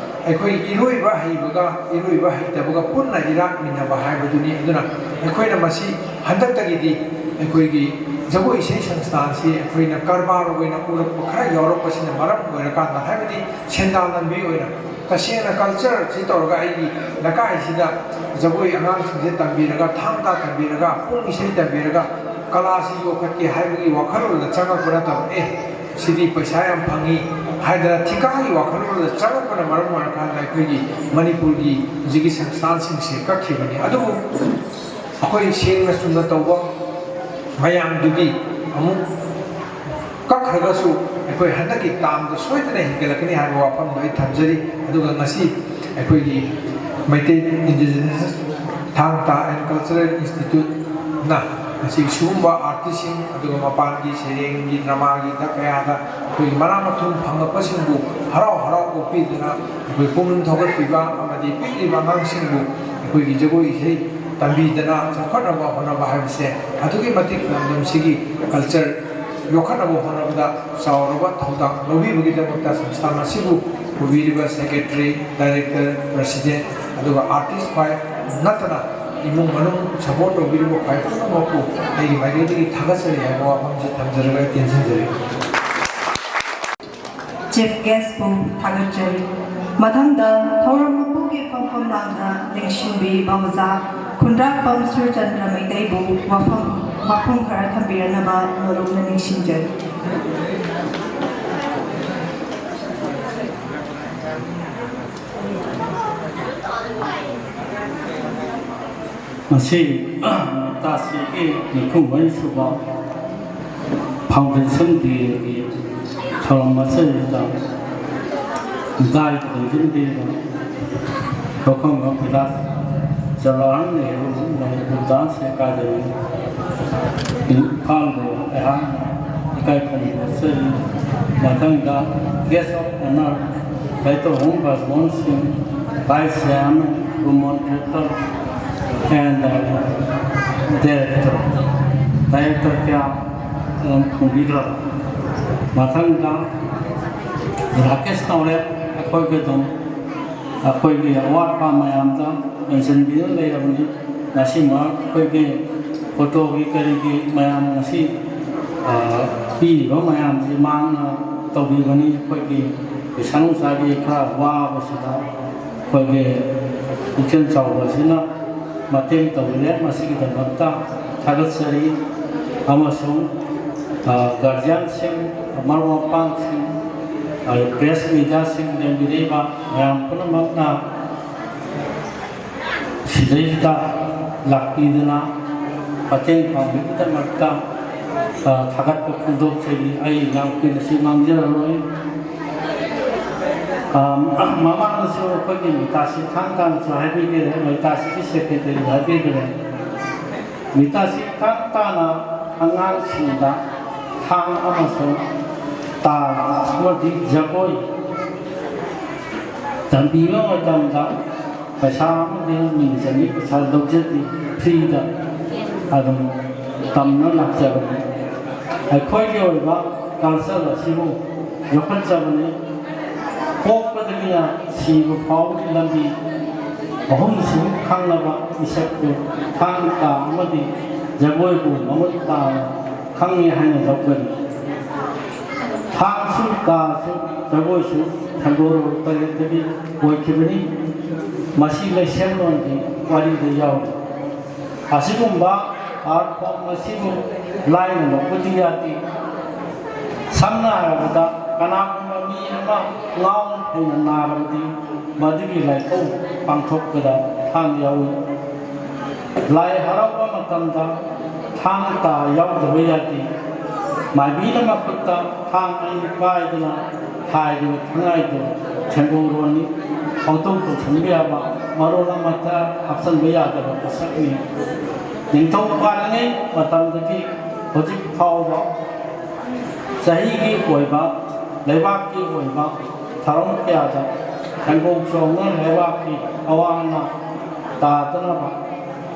ꯑꯩꯈꯣꯏ ꯏꯔꯣꯏꯕ ꯍꯩꯕꯒ ꯏꯔꯣꯏꯕ ꯍꯩꯇꯕꯒ ꯄꯨꯟꯅ ꯏꯔꯥꯛꯃꯤꯟꯅꯕ ꯍꯥꯏꯕꯗꯨꯅꯤ꯫ ꯑꯗꯨꯅ ꯑꯩꯈꯣꯏꯅ ꯃꯁꯤ ꯍꯟꯗꯛꯇꯒꯤꯗꯤ ꯑꯩꯈꯣꯏꯒꯤ ꯖꯒꯣꯏ ꯏꯁꯩ ꯁꯪꯁꯊꯥꯟꯁꯤ ꯑꯩꯈꯣꯏꯅ ꯀꯔꯕꯥꯔ ꯑꯣꯏꯅ ꯎꯔꯛꯄ ꯈꯔ ꯌꯥꯎꯔꯛꯄꯁꯤꯅ ꯃꯔꯝ ꯑꯣꯏꯔꯀꯥꯟꯗ, ꯍꯥꯏꯕꯗꯤ ꯁꯦꯟꯗꯥꯟ ꯂꯝꯕꯤ ꯑꯣꯏꯅ ꯇꯁꯦꯡꯅ cultureꯁꯤ ꯇꯧꯔꯒ ꯑꯩꯒꯤ ꯂꯩꯀꯥꯏꯁꯤꯗ ꯖꯒꯣꯏ ꯑꯉꯥꯡꯁꯤꯡꯁꯦ ꯇꯝꯕꯤꯔꯒ, ꯊꯥꯡ ꯇꯥ ꯇꯝꯕꯤꯔꯒ, ꯄꯨꯡ ꯏꯁꯩ ꯇꯝꯕꯤꯔꯒ ꯀꯂꯥꯁꯤ ꯌꯣꯛꯈꯠꯀꯦ ꯍꯥꯏꯕꯒꯤ ꯋꯥꯈꯜꯂꯣꯟꯗ ꯆꯪꯉꯛꯄ ꯅꯠꯇꯕ, ꯑꯦ, ꯁꯤꯗꯤ ꯄꯩꯁꯥ ꯌꯥꯝ ꯐꯪꯉꯤ ꯍꯥꯏꯗꯅ ꯊꯤꯀꯥꯒꯤ ꯋꯥꯈꯜꯂꯣꯟꯗ ꯆꯪꯉꯛꯄꯅ ꯃꯔꯝ ꯑꯣꯏꯔꯀꯥꯟꯗ ꯑꯩꯈꯣꯏꯒꯤ ꯃꯅꯤꯄꯨꯔꯒꯤ ꯍꯧꯖꯤꯛꯀꯤ ꯁꯪꯁꯊꯥꯟꯁꯤꯡꯁꯦ ꯀꯛꯈꯤꯕꯅꯤ꯫ ꯑꯗꯨꯕꯨ ꯑꯩꯈꯣꯏ ꯁꯦꯡꯅ ꯆꯨꯝꯅ ꯇꯧꯕ ꯃꯌꯥꯝꯗꯨꯗꯤ ꯑꯃꯨꯛ ꯀꯛꯈ꯭ꯔꯒꯁꯨ ꯑꯩꯈꯣꯏ ꯍꯟꯗꯛꯀꯤ ꯇꯥꯝꯗ ꯁꯣꯏꯗꯅ ꯍꯦꯟꯒꯠꯂꯛꯀꯅꯤ ꯍꯥꯏꯕ ꯋꯥꯐꯝꯗꯣ ꯑꯩ ꯊꯝꯖꯔꯤ꯫ ꯑꯗꯨꯒ ꯉꯁꯤ ꯑꯩꯈꯣꯏꯒꯤ Meitei Indigenous Thang Ta and Cultural Instituteꯅ ꯃꯁꯤ ꯁꯤꯒꯨꯝꯕ ꯑꯥꯔꯇꯤꯁꯁꯤꯡ, ꯑꯗꯨꯒ ꯃꯄꯥꯟꯒꯤ ꯁꯩꯔꯦꯡꯒꯤ, ꯗ꯭ꯔꯃꯥꯒꯤꯗ ꯀꯌꯥꯗ ꯑꯩꯈꯣꯏꯒꯤ ꯃꯅꯥ ꯃꯊꯨꯝ ꯐꯪꯂꯛꯄꯁꯤꯡꯕꯨ ꯍꯔꯥꯎ ꯍꯔꯥꯎ ꯑꯣꯛꯄꯤꯗꯨꯅ, ꯑꯩꯈꯣꯏ ꯄꯨꯛꯅꯤꯡ ꯊꯧꯒꯠꯄꯤꯕ ꯑꯃꯗꯤ ꯄꯤꯛꯂꯤꯕ ꯑꯉꯥꯡꯁꯤꯡꯕꯨ ꯑꯩꯈꯣꯏꯒꯤ ꯖꯒꯣꯏ ꯏꯁꯩ ꯇꯝꯕꯤꯗꯅ ꯆꯥꯎꯈꯠꯅꯕ ꯍꯣꯠꯅꯕ ꯍꯥꯏꯕꯁꯦ ꯑꯗꯨꯛꯀꯤ ꯃꯇꯤꯛ ꯂꯝꯗꯝꯁꯤꯒꯤ ꯀꯜꯆꯔ ꯌꯣꯛꯈꯠꯅꯕ ꯍꯣꯠꯅꯕꯗ ꯆꯥꯎꯔꯕ ꯊꯧꯗꯥꯡ ꯂꯧꯕꯤꯕꯒꯤꯗꯃꯛꯇ ꯁꯪꯁꯊꯥꯟ ꯑꯁꯤꯕꯨ ꯄꯨꯕꯤꯔꯤꯕ ꯁꯦꯀ꯭ꯔꯦꯇꯔꯤ, ꯗꯥꯏꯔꯦꯛꯇꯔ, ꯄ꯭ꯔꯁꯤꯗꯦꯟꯠ, ꯑꯗꯨꯒ ꯑꯥꯔꯇꯤꯁ ꯈ꯭ꯋꯥꯏ ꯅꯠꯇꯅ ꯏꯃꯨꯡ ꯃꯅꯨꯡ ꯁꯄꯣꯔꯠ ꯇꯧꯕꯤꯔꯤꯕ ꯈ꯭ꯋꯥꯏ ꯄꯨꯝꯅꯃꯛꯄꯨ ꯑꯩꯒꯤ ꯃꯥꯏꯀꯩꯗꯒꯤ ꯊꯥꯒꯠꯆꯔꯤ ꯍꯥꯏꯕ ꯋꯥꯐꯝꯁꯤ ꯊꯝꯖꯔꯒ ꯑꯩ ꯇꯦꯟꯁꯤꯟꯖꯔꯤ꯫ ꯆꯤꯐ ꯒꯦꯁꯄꯨ ꯊꯥꯒꯠꯆꯔꯤ꯫ ꯃꯊꯪꯗ ꯊꯧꯔꯝ ꯃꯄꯨꯒꯤ ꯐꯝꯐꯝ ꯂꯥꯡꯗ ꯅꯤꯡꯁꯤꯡꯕꯤꯕ ꯑꯣꯖꯥ ꯈꯨꯟꯗ꯭ꯔꯥꯛꯄꯝ ꯁꯨꯔꯆꯟꯗ꯭ꯔ ꯃꯩꯇꯩꯕꯨ ꯋꯥꯐꯝ ꯋꯥꯐꯝ ꯈꯔ ꯊꯝꯕꯤꯔꯛꯅꯕ ꯅꯣꯂꯨꯛꯅ ꯅꯤꯡꯁꯤꯡꯖꯔꯤ꯫ ꯉꯁꯤ ꯇꯥꯁꯤꯒꯤ ꯅꯤꯐꯨ ꯃꯔꯤ ꯁꯨꯕ ꯐꯥꯎꯟꯗꯦꯁꯟ ꯗꯦꯒꯤ ꯊꯧꯔꯝ ꯑꯁꯤꯗ ꯏꯀꯥꯏ ꯈꯨꯝꯅꯕꯤꯗ ꯂꯧꯐꯝ ꯕꯤꯂꯥꯁ ꯖꯋꯥꯍꯔ ꯅꯦꯍꯔꯨ ꯃꯅꯤꯄꯨꯔ ꯗꯥꯟꯁ ꯑꯦꯀꯥꯗꯃꯤ ꯏꯝꯐꯥꯜꯕꯨ ꯑꯩꯍꯥꯛꯅ ꯏꯀꯥꯏ ꯈꯨꯝꯅꯕ ꯆꯠꯂꯤ꯫ ꯃꯊꯪꯗ guest of honour ꯀꯥꯏꯇꯣꯍꯣꯡ ꯕꯔꯃꯣꯟ Singh, vice chairman, Rumon theatre and director, director ꯀꯌꯥ ꯑꯗꯨꯝ ꯈꯨꯝꯕꯤꯈ꯭ꯔꯕ꯫ ꯃꯊꯪꯗ ꯔꯥꯀꯦꯁ ꯅꯥꯎꯔꯦꯝ ꯑꯩꯈꯣꯏꯒꯤ ꯑꯗꯨꯝ ꯑꯩꯈꯣꯏꯒꯤ ꯑꯋꯥꯠꯄ ꯃꯌꯥꯝꯗ ꯃꯦꯟꯁꯤꯟꯕꯤꯗꯨꯅ ꯂꯩꯔꯕꯅꯤ꯫ ꯉꯁꯤꯃꯛ ꯑꯩꯈꯣꯏꯒꯤ ꯐꯣꯇꯣꯒꯤ ꯀꯔꯤꯒꯤ ꯃꯌꯥꯝ ꯉꯁꯤ ꯄꯤꯔꯤꯕ ꯃꯌꯥꯝꯁꯤ ꯃꯍꯥꯛꯅ ꯇꯧꯕꯤꯕꯅꯤ꯫ ꯑꯩꯈꯣꯏꯒꯤ ꯄꯩꯁꯥ ꯅꯨꯡꯁꯥꯒꯤ ꯈꯔ ꯋꯥꯕꯁꯤꯗ ꯑꯩꯈꯣꯏꯒꯤ ꯄꯨꯛꯆꯦꯜ ꯆꯥꯎꯕꯁꯤꯅ ꯃꯇꯦꯡ ꯇꯧꯕꯤꯔꯦ꯫ ꯃꯁꯤꯒꯤꯗꯃꯛꯇ ꯊꯥꯒꯠꯆꯔꯤ꯫ ꯑꯃꯁꯨꯡ ꯒꯥꯔꯖꯤꯌꯥꯟꯁꯤꯡ, ꯃꯔꯨꯞ ꯃꯄꯥꯡꯁꯤꯡ, ꯄ꯭ꯔꯦꯁ ꯃꯤꯗꯤꯌꯥꯁꯤꯡ, ꯂꯦꯡꯕꯤꯔꯛꯏꯕ ꯃꯌꯥꯝ ꯄꯨꯝꯅꯃꯛꯅ ꯁꯤꯗꯩꯁꯤꯗ ꯂꯥꯛꯄꯤꯗꯨꯅ ꯃꯇꯦꯡ ꯄꯥꯡꯕꯒꯤꯗꯃꯛꯇ ꯊꯥꯒꯠꯄ ꯐꯣꯡꯗꯣꯛꯆꯔꯤ꯫ ꯑꯩ ꯌꯥꯝ ꯀꯨꯏꯅꯁꯨ ꯉꯥꯡꯖꯔꯔꯣꯏ꯫ ꯃꯃꯥꯡꯗꯁꯨ ꯑꯩꯈꯣꯏꯒꯤ ꯃꯤꯇꯥꯁꯤ ꯊꯥꯡ ꯇꯥꯅꯁꯨ ꯍꯥꯏꯕꯤꯈ꯭ꯔꯦ, ꯃꯤꯇꯥꯁꯤꯒꯤ ꯁꯦꯀ꯭ꯔꯦꯇꯔꯤ ꯍꯥꯏꯕꯤꯈ꯭ꯔꯦ꯫ ꯃꯤꯇꯥꯁꯤ ꯇꯞ ꯇꯥꯅ ꯑꯉꯥꯡꯁꯤꯡꯗ ꯊꯥꯡ ꯑꯃꯁꯨꯡ ꯇꯥ ꯑꯃꯗꯤ ꯖꯒꯣꯏ ꯇꯝꯕꯤꯕ ꯃꯇꯝꯗ ꯄꯩꯁꯥ ꯑꯃꯗꯤ ꯃꯤꯡ ꯆꯪꯉꯤ, ꯄꯩꯁꯥ ꯂꯧꯖꯗꯦ, ꯐ꯭ꯔꯤꯗ ꯑꯗꯨꯝ ꯇꯝꯅ ꯂꯥꯛꯆꯕꯅꯤ꯫ ꯑꯩꯈꯣꯏꯒꯤ ꯑꯣꯏꯕ ꯀꯜꯆꯔ ꯑꯁꯤꯕꯨ ꯌꯣꯛꯈꯠꯆꯕꯅꯤ꯫ ꯄꯣꯛꯄꯗꯒꯤꯅ ꯁꯤꯕ ꯐꯥꯎꯕꯒꯤ ꯂꯝꯕꯤ ꯑꯍꯨꯝꯁꯤꯕꯨ ꯈꯪꯂꯕ ꯃꯤꯁꯛꯄꯨ ꯊꯥꯡ ꯇꯥ ꯑꯃꯗꯤ ꯖꯒꯣꯏꯕꯨ ꯃꯃꯨꯠ ꯇꯥꯅ ꯈꯪꯉꯤ ꯍꯥꯏꯅ ꯂꯧꯒꯅꯤ꯫ ꯊꯥꯡꯁꯨ ꯇꯥꯁꯨ ꯖꯒꯣꯏꯁꯨ ꯊꯥꯡꯒꯣꯜ ꯇꯔꯦꯠꯇꯒꯤ ꯑꯣꯏꯈꯤꯕꯅꯤ꯫ ꯃꯁꯤ ꯂꯩꯁꯦꯝꯂꯣꯟꯒꯤ ꯋꯥꯔꯤꯗ ꯌꯥꯎꯔꯤ꯫ ꯑꯁꯤꯒꯨꯝꯕ ꯑꯥꯔꯠ ꯐꯣꯝ ꯑꯁꯤꯕꯨ ꯂꯥꯏꯅ ꯂꯧꯕꯗꯤ ꯌꯥꯗꯦ꯫ ꯁꯝꯅ ꯍꯥꯏꯔꯕꯗ, ꯀꯅꯥꯒꯨꯝꯕ ꯃꯤ ꯑꯃ ꯉꯥꯎꯅ ꯐꯩꯅ ꯅꯥꯔꯕꯗꯤ ꯃꯗꯨꯒꯤ ꯂꯥꯏꯐꯧ ꯄꯥꯡꯊꯣꯛꯄꯗ ꯊꯥꯡ ꯌꯥꯎꯏ꯫ ꯂꯥꯏ ꯍꯔꯥꯎꯕ ꯃꯇꯝꯗ ꯊꯥꯡ ꯇꯥ ꯌꯥꯎꯗꯕ ꯌꯥꯗꯦ꯫ ꯃꯥꯏꯕꯤꯅ ꯃꯈꯨꯠꯇ ꯊꯥꯡ ꯑꯅꯤ ꯄꯥꯏꯗꯨꯅ ꯍꯥꯏꯔꯤꯕ ꯊꯥꯡꯍꯥꯏꯗꯨ ꯁꯦꯡꯗꯣꯛꯂꯣꯟꯅꯤ꯫ ꯄꯪꯇꯧ ꯇꯧꯁꯟꯕ ꯌꯥꯕ, ꯃꯔꯣꯜ ꯑꯃꯠꯇ ꯍꯥꯞꯆꯤꯟꯕ ꯌꯥꯗꯕ ꯄꯣꯠꯁꯛꯅꯤ꯫ ꯅꯤꯡꯊꯧ ꯄꯥꯜꯂꯤꯉꯩ ꯃꯇꯝꯗꯒꯤ ꯍꯧꯖꯤꯛ ꯐꯥꯎꯕ ꯆꯍꯤꯒꯤ ꯑꯣꯏꯕ, ꯂꯩꯕꯥꯛꯀꯤ ꯑꯣꯏꯕ ꯊꯧꯔꯝ ꯀꯌꯥꯗ ꯁꯦꯡꯗꯣꯛ ꯆꯣꯡꯅ ꯂꯩꯕꯥꯛꯀꯤ ꯑꯋꯥ ꯑꯅꯥ ꯇꯥꯗꯅꯕ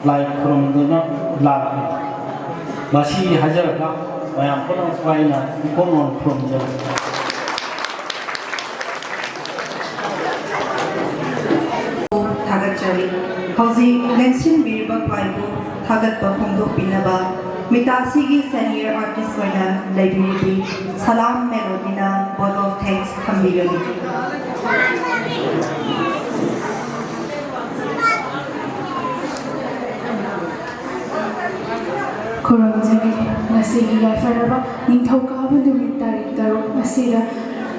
ꯂꯥꯏ ꯈꯨꯔꯨꯝꯗꯨꯅ ꯂꯥꯛꯂꯤ꯫ ꯃꯁꯤ ꯍꯥꯏꯖꯔꯒ ꯃꯌꯥꯝ ꯄꯨꯝꯅꯃꯛꯄꯨ ꯑꯩꯅ ꯏꯀꯣꯟ ꯈꯨꯔꯨꯝꯖꯔꯤ꯫ ꯊꯥꯒꯠꯆꯔꯤ꯫ ꯍꯧꯖꯤꯛ ꯂꯦꯡꯁꯤꯟꯕꯤꯔꯤꯕ ꯈ꯭ꯋꯥꯏꯕꯨ ꯊꯥꯒꯠꯄ ꯐꯣꯡꯗꯣꯛꯄꯤꯅꯕ ꯃꯤꯇꯥꯁꯤꯒꯤ senior artist ꯑꯣꯏꯅ ꯂꯩꯕꯤꯔꯤꯕꯤ ꯁꯂꯥꯝ ꯃꯦꯂꯣꯗꯤꯅ vote of thanks ꯊꯝꯕꯤꯒꯅꯤ꯫ ꯈꯨꯔꯨꯝꯖꯔꯤ꯫ ꯉꯁꯤꯒꯤ ꯌꯥꯏꯐꯔꯕ ꯅꯤꯡꯊꯧꯀꯥꯕ ꯅꯨꯃꯤꯠ ꯇꯥꯔꯤꯛ ꯇꯔꯨꯛ ꯑꯁꯤꯗ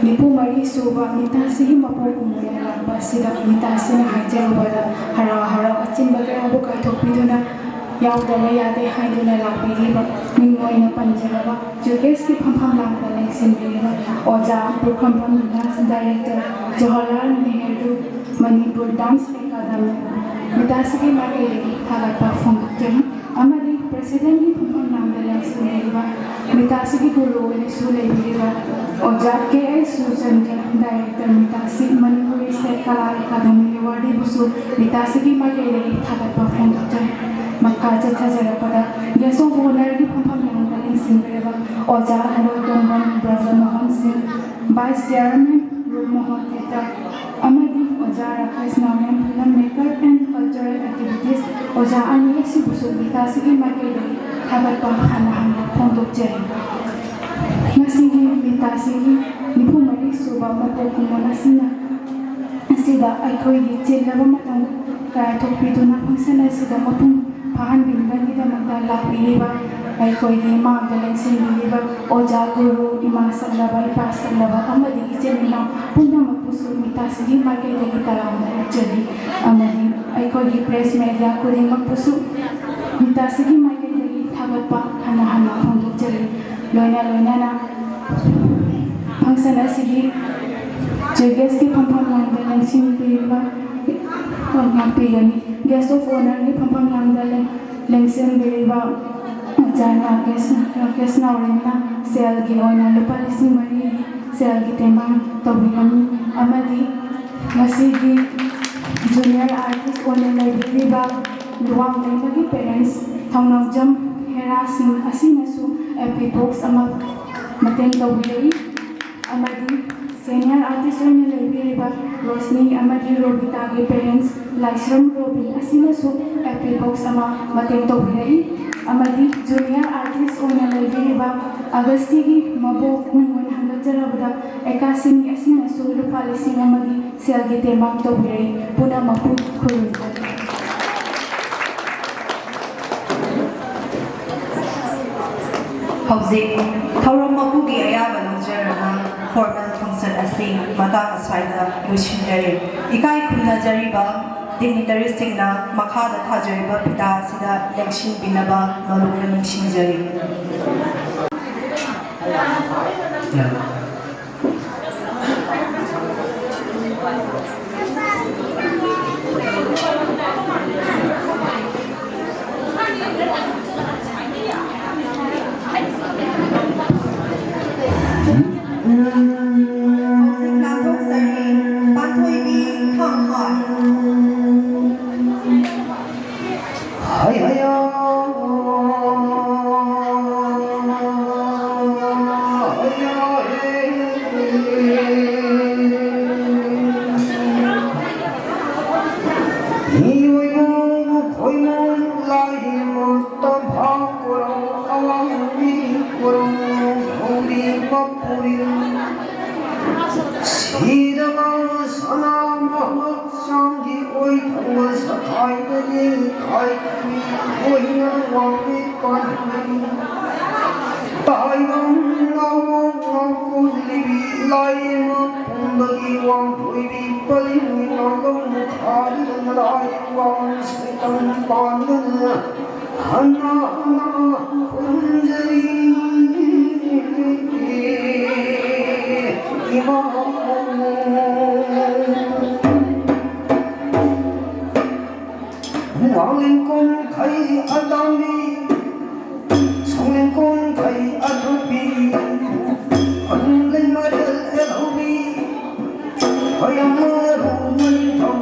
ꯅꯤꯐꯨ ꯃꯔꯤ ꯁꯨꯕ ꯃꯤꯇꯥꯁꯤꯒꯤ ꯃꯄꯣꯛ ꯀꯨꯝꯑꯣꯏꯅ ꯂꯥꯛꯄ ꯑꯁꯤꯗ ꯃꯤꯇꯥꯁꯤꯅ ꯍꯥꯏꯖꯔꯨꯕꯗ ꯍꯔꯥꯎ ꯍꯔꯥꯎ ꯑꯆꯤꯟꯕ ꯀꯌꯥꯕꯨ ꯀꯥꯏꯊꯣꯛꯄꯤꯗꯨꯅ ꯌꯥꯎꯗꯕ ꯌꯥꯗꯦ ꯍꯥꯏꯗꯨꯅ ꯂꯥꯛꯄꯤꯔꯤꯕ ꯃꯤꯡ ꯑꯣꯏꯅ ꯄꯟꯖꯔꯕ ꯖꯨꯀꯦꯁꯀꯤ ꯐꯝꯐꯝ ꯂꯥꯡꯗ ꯂꯦꯡꯁꯤꯟꯕꯤꯔꯤꯕ ꯑꯣꯖꯥ ꯄꯨꯈ꯭ꯔꯝꯕꯝ ꯕꯤꯅꯥꯁ, director Jawaharlal Nehru Manipur dance academy, ꯃꯤꯇꯥꯁꯤꯒꯤ ꯃꯥꯏꯀꯩꯗꯒꯤ ꯊꯥꯒꯠꯄ ꯐꯣꯡꯗꯣꯛꯆꯔꯤ ꯑꯃꯗꯤ Presidentꯀꯤ ꯐꯝꯐꯝ ꯂꯥꯡꯗ ꯂꯦꯡꯁꯤꯟꯕꯤꯔꯤꯕ, ꯃꯤꯇꯥꯁꯤꯒꯤ ꯒꯨꯔꯨ ꯑꯣꯏꯅꯁꯨ ꯂꯩꯕꯤꯔꯤꯕ ꯑꯣꯖꯥ ꯀꯦ ꯑꯩꯆ ꯁꯨꯔꯆꯟꯗ꯭ꯔ, Director, ꯃꯤꯇꯥꯁꯤ ꯃꯅꯤꯄꯨꯔꯤ State Kala Academy Awardꯕꯨꯁꯨ ꯃꯤꯇꯥꯁꯤꯒꯤ ꯃꯥꯏꯀꯩꯗꯒꯤ ꯊꯥꯒꯠꯄ ꯐꯣꯡꯗꯣꯛꯆꯔꯤ꯫ ꯃꯈꯥ ꯆꯠꯊꯖꯔꯛꯄꯗ Guest of Honourꯒꯤ ꯐꯝꯐꯝ ꯂꯥꯡꯗ ꯂꯦꯡꯁꯤꯟꯕꯤꯔꯤꯕ ꯑꯣꯖꯥ ꯍꯦꯂꯣꯏꯇꯣꯡꯕꯝ ꯕ꯭ꯔꯖꯃꯣꯍꯟ ꯁꯤꯡ, Vice Chairman ꯔꯨꯞꯃꯣꯍꯟ ꯊꯦꯇꯔ ꯑꯃꯗꯤ ꯑꯣꯖꯥ ꯔꯥꯀꯦꯁ ꯅꯥꯎꯔꯦꯝ, Film Maker and Cultural Activities, ꯑꯣꯖꯥ ꯑꯅꯤ ꯑꯁꯤꯕꯨꯁꯨ ꯃꯤꯇꯥꯁꯤꯒꯤ ꯃꯥꯏꯀꯩꯗꯒꯤ ꯊꯥꯒꯠꯄ ꯍꯟꯅ ꯍꯟꯅ ꯐꯣꯡꯗꯣꯛꯆꯔꯤ꯫ ꯉꯁꯤꯒꯤ ꯃꯤꯇꯥꯁꯤꯒꯤ ꯅꯤꯐꯨ ꯃꯔꯤ ꯁꯨꯕ ꯃꯄꯣꯛ ꯀꯨꯝꯑꯣꯟ ꯑꯁꯤꯅ, ꯑꯁꯤꯗ ꯑꯩꯈꯣꯏꯒꯤ ꯆꯤꯜꯂꯕ ꯃꯇꯝ ꯀꯥꯏꯊꯣꯛꯄꯤꯗꯨꯅ function ꯑꯁꯤꯗ ꯃꯄꯨꯡ ꯐꯥꯍꯟꯕꯤꯅꯕꯒꯤꯗꯃꯛꯇ ꯂꯥꯛꯄꯤꯔꯤꯕ ꯑꯩꯈꯣꯏꯒꯤ ꯃꯥꯡꯗ ꯂꯦꯡꯁꯤꯟꯕꯤꯔꯤꯕ ꯑꯣꯖꯥ ꯒꯨꯔꯨ, ꯏꯃꯥ ꯁꯛꯂꯕ, ꯏꯄꯥ ꯁꯛꯂꯕ ꯑꯃꯗꯤ ꯏꯆꯤꯟ ꯏꯅꯥꯎ ꯄꯨꯝꯅꯃꯛꯄꯨꯁꯨ ꯃꯤꯇꯥꯁꯤꯒꯤ ꯃꯥꯏꯀꯩꯗꯒꯤ ꯇꯔꯥꯝꯅ ꯑꯣꯛꯆꯔꯤ꯫ ꯑꯃꯗꯤ ꯑꯩꯈꯣꯏꯒꯤ press media ꯈꯨꯗꯤꯡꯃꯛꯄꯨꯁꯨ ꯃꯤꯇꯥꯁꯤꯒꯤ ꯃꯥꯏꯀꯩꯗꯒꯤ ꯊꯥꯒꯠꯄ ꯍꯟꯅ ꯍꯟꯅ ꯐꯣꯡꯗꯣꯛꯆꯔꯤ꯫ ꯂꯣꯏꯅ ꯂꯣꯏꯅꯅ function ꯑꯁꯤꯒꯤ judgesꯀꯤ ꯐꯝꯐꯝ ꯂꯥꯡꯗ ꯂꯦꯡꯁꯤꯟꯕꯤꯔꯤꯕ ꯉꯥꯛꯄꯤꯒꯅꯤ꯫ Guest of Honourꯒꯤ ꯐꯝꯐꯝ ꯂꯥꯡꯗ ꯂꯦꯡ-, ꯂꯦꯡꯁꯤꯟꯕꯤꯔꯤꯕ ꯑꯣꯖꯥ ꯔꯥꯀꯦꯁ, ꯔꯥꯀꯦꯁ ꯅꯥꯎꯔꯦꯝꯅ ꯁꯦꯜꯒꯤ ꯑꯣꯏꯅ ꯂꯨꯄꯥ ꯂꯤꯁꯤꯡ ꯃꯔꯤꯒꯤ ꯁꯦꯜꯒꯤ ꯇꯦꯡꯕꯥꯡ ꯇꯧꯕꯤꯔꯝꯃꯤ꯫ ꯑꯃꯗꯤ ꯉꯁꯤꯒꯤ junior artist ꯑꯣꯏꯅ ꯂꯩꯕꯤꯔꯤꯕ ꯂꯨꯋꯥꯡꯂꯩꯃꯒꯤ parents ꯊꯧꯅꯥꯎꯖꯝ ꯍꯦꯔꯥ ꯁꯤꯡ ꯑꯁꯤꯅꯁꯨ F P box ꯑꯃ ꯃꯇꯦꯡ ꯇꯧꯕꯤꯔꯛꯏ꯫ ꯑꯃꯗꯤ senior artist ꯑꯣꯏꯅ ꯂꯩꯕꯤꯔꯤꯕ ꯔꯣꯁꯅꯤ ꯑꯃꯗꯤ ꯔꯣꯕꯤꯇꯥꯒꯤ parents ꯂꯥꯏꯁ꯭ꯔꯝ ꯔꯣꯕꯤꯟ ꯑꯁꯤꯅꯁꯨ F P box ꯑꯃ ꯃꯇꯦꯡ ꯇꯧꯕꯤꯔꯛꯏ꯫ ꯑꯃꯗꯤ junior artist ꯑꯣꯏꯅ ꯂꯩꯕꯤꯔꯤꯕ ꯑꯒꯁꯇꯤꯒꯤ ꯃꯕꯣꯛ ꯃꯉꯣꯟ ꯍꯪꯒꯠꯆꯔꯕꯗ ꯑꯦꯀꯥꯁꯤꯅꯤ ꯑꯁꯤꯅꯁꯨ ꯂꯨꯄꯥ ꯂꯤꯁꯤꯡ ꯑꯃꯒꯤ ꯁꯦꯜꯒꯤ ꯇꯦꯡꯕꯥꯡ ꯇꯧꯕꯤꯔꯛꯏ꯫ ꯄꯨꯝꯅꯃꯛꯄꯨ ꯈꯨꯔꯨꯝꯖꯔꯤ꯫ ꯍꯧꯖꯤꯛ ꯊꯧꯔꯝ ꯃꯄꯨꯒꯤ ꯑꯌꯥꯕ ꯂꯧꯖꯔꯒ formal function ꯑꯁꯤ ꯃꯇꯥꯡ ꯑꯁ꯭ꯋꯥꯏꯗ ꯂꯣꯏꯁꯤꯟꯖꯔꯦ꯫ ꯏꯀꯥꯏ ꯈꯨꯝꯅꯖꯔꯤꯕ dignitaries ꯁꯤꯡꯅ ꯃꯈꯥꯗ ꯊꯥꯖꯔꯤꯕ ꯐꯤꯇꯥ ꯑꯁꯤꯗ ꯂꯦꯡꯁꯤꯟꯕꯤꯅꯕ ꯅꯣꯂꯨꯛꯅ ꯅꯤꯡꯁꯤꯡꯖꯔꯤ꯫ ꯊꯧꯕ ꯁꯈꯥꯏꯗꯒꯤ ꯈꯥꯏꯈꯤꯕꯤ ꯑꯣꯏꯅ ꯋꯥꯡꯂꯤ ꯄꯥꯟꯕꯤ꯫ ꯇꯥꯏꯕꯪ ꯉꯥꯎꯔꯣꯛ ꯉꯥꯎꯀꯨꯜꯂꯤꯕꯤ ꯂꯥꯏꯔꯦꯝꯃ ꯄꯨꯝꯕꯒꯤ ꯋꯥꯡꯊꯣꯏꯕꯤ ꯄꯔꯤꯡꯒꯤ ꯉꯥꯡꯂꯧ ꯃꯈꯥꯗ ꯂꯥꯏ ꯋꯥꯡ ꯁꯩꯇꯪ ꯄꯥꯟꯗꯨꯅ ꯍꯟꯅ ꯍꯟꯅ ꯈꯨꯔꯨꯝꯖꯔꯤ ꯏꯃꯥ꯫ ꯋꯥꯡꯂꯦꯟ ꯀꯣꯟꯈꯩ ꯑꯇꯥꯡꯕꯤ, ꯁꯣꯡꯂꯦꯟ ꯀꯣꯟꯈꯩ ꯑꯊꯨꯞꯄꯤ, ꯈꯨꯟ ꯂꯩꯃꯔꯦꯜ ꯑꯦꯜꯍꯧꯕꯤ, ꯈꯣꯏꯔꯝ ꯃꯔꯨ ꯃꯅꯤꯡꯊꯧ,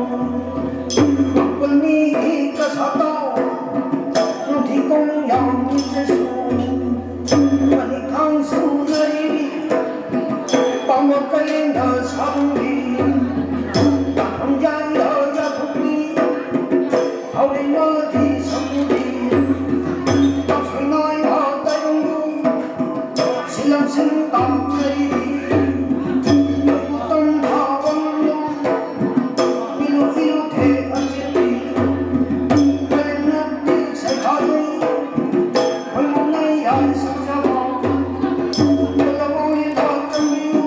ꯈꯨꯜꯃꯤꯒꯤ ꯀꯁꯥꯇꯥꯎ, ꯅꯨꯡꯊꯤ ꯀꯣꯡ ꯌꯥꯝ ꯃꯤꯠꯇꯁꯨ, ꯃꯅꯤꯊꯥꯡ ꯁꯨꯅꯔꯤ, ꯄꯥꯝꯕ ꯀꯩꯅ ꯁꯥꯡꯕꯤ, ꯇꯥꯡꯖꯥꯏꯅ ꯌꯥꯊꯣꯛꯄꯤ, ꯍꯧꯔꯩꯃꯗꯤ ꯁꯃꯨꯗꯤ, ꯄꯥꯛꯁꯣꯏꯅꯥꯏꯅ ꯇꯥꯏꯕꯪꯕꯨ, ꯁꯤꯂꯝꯁꯤꯡ ꯇꯥꯡꯖꯔꯤꯕꯤ, ꯃꯩꯕꯨ ꯇꯝꯊꯥꯕ ꯉꯝꯂꯣꯏ, ꯏꯂꯨ ꯏꯂꯨ ꯊꯦꯛ ꯑꯆꯦꯠꯄꯤ, ꯃꯔꯦꯝꯅ ꯇꯤꯜ ꯁꯩꯈꯥꯗꯨ, ꯈꯣꯏꯃꯨꯅ ꯌꯥꯏ ꯁꯛꯆꯕ, ꯀꯣꯜꯂꯕ ꯏꯇꯥꯎ ꯆꯪꯕꯤꯌꯨ꯫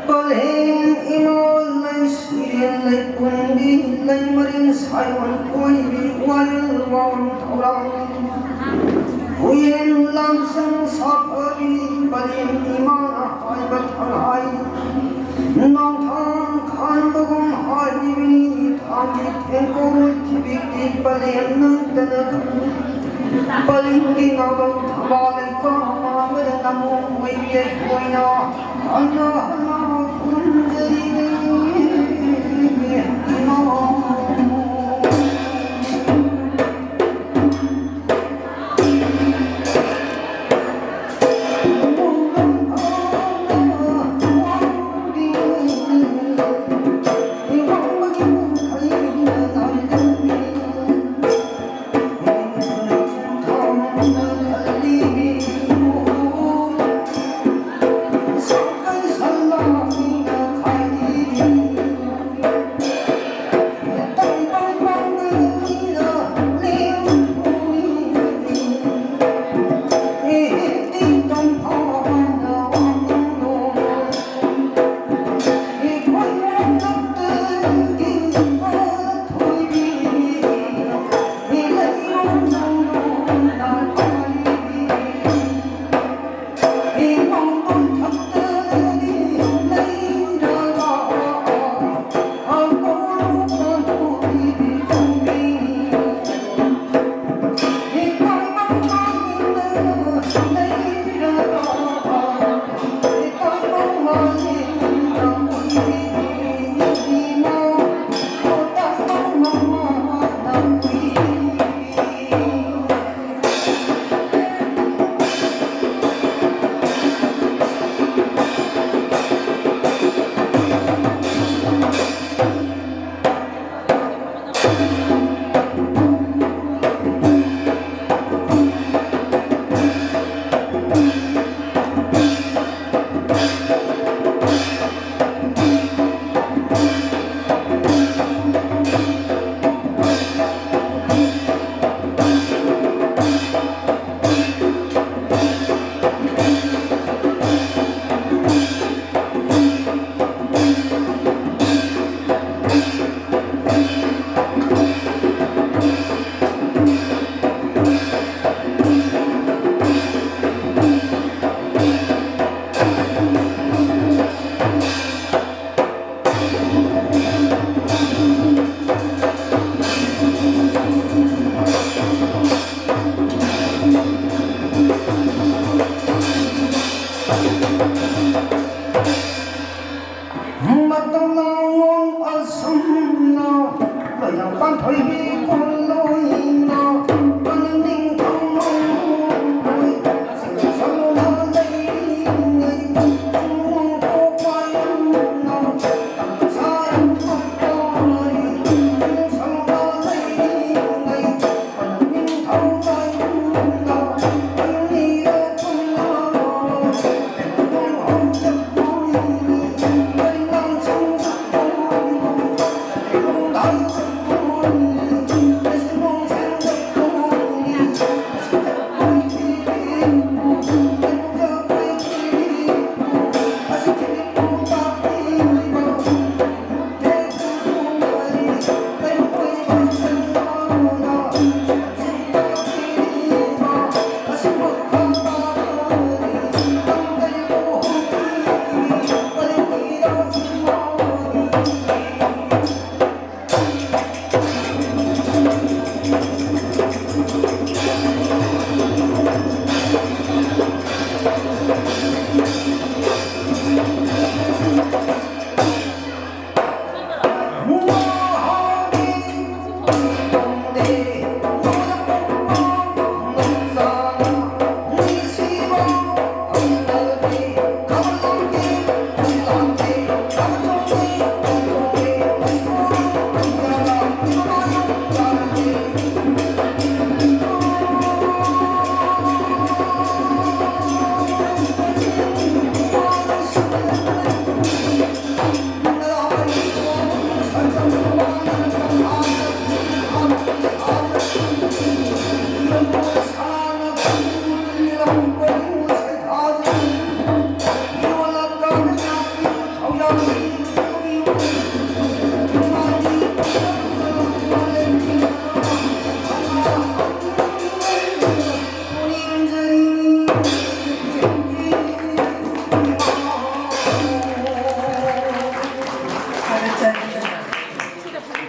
ꯄꯂꯦꯝ ꯏꯃꯥ ꯂꯩꯁꯤꯔꯦꯜ ꯂꯩꯄꯨꯟꯕꯤ ꯂꯩꯃꯔꯦꯜ ꯁꯥꯏꯑꯣꯟ ꯀꯣꯏꯕꯤ ꯋꯥꯌꯦꯜ ꯋꯥꯋꯥꯡ ꯊꯧꯔꯥꯡ ꯍꯨꯏꯌꯦꯟ ꯂꯥꯡꯁꯪ ꯁꯥꯐꯕꯤ ꯄꯂꯦꯝ ꯏꯃꯥꯅ ꯍꯥꯏꯕ ꯊꯪꯍꯥꯏ ꯅꯣꯡꯊꯥꯡ ꯈꯥꯟꯕꯒꯨꯝ ꯍꯥꯏꯔꯤꯕꯅꯤ꯫ ꯊꯥꯡꯒꯤ ꯊꯦꯡꯀꯣꯜ ꯊꯤꯕꯤꯛꯇꯤ ꯄꯂꯦꯝ ꯅꯪꯇꯅ ꯈꯪꯏ꯫ ꯄꯂꯦꯝꯒꯤ ꯉꯥꯕꯧ ꯊꯝꯕꯥꯜ ꯂꯩꯈꯣꯛ ꯃꯥꯡꯕꯗ ꯅꯃꯣ ꯑꯣꯏꯕꯤ ꯑꯩꯈꯣꯏꯅ ꯍꯟꯅ ꯍꯟꯅ ꯈꯨꯔꯨꯝꯖꯔꯤꯅꯤ꯫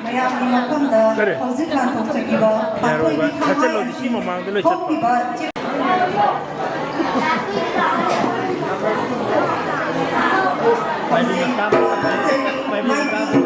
ꯃꯌꯥꯝꯒꯤ ꯃꯐꯝꯗ ꯀꯔꯤ? ꯍꯧꯖꯤꯛ ꯂꯥꯟꯊꯣꯛꯆꯈꯤꯕ ꯌꯥꯔꯣꯏꯕ꯫ ꯄꯥꯟꯊꯣꯏꯕꯤ ꯊꯠꯆꯜꯂꯣꯗꯤ ꯁꯤ ꯃꯃꯥꯡꯗ ꯂꯣꯏ ꯆꯠꯄ꯫ ꯊꯣꯛꯈꯤꯕ ꯄꯥꯏꯕꯤ ꯃꯆꯥ ꯑꯃ ꯊꯠꯆꯜꯂꯣ꯫ ꯄꯥꯏꯕꯤ ꯃꯆꯥ ꯑꯃ꯫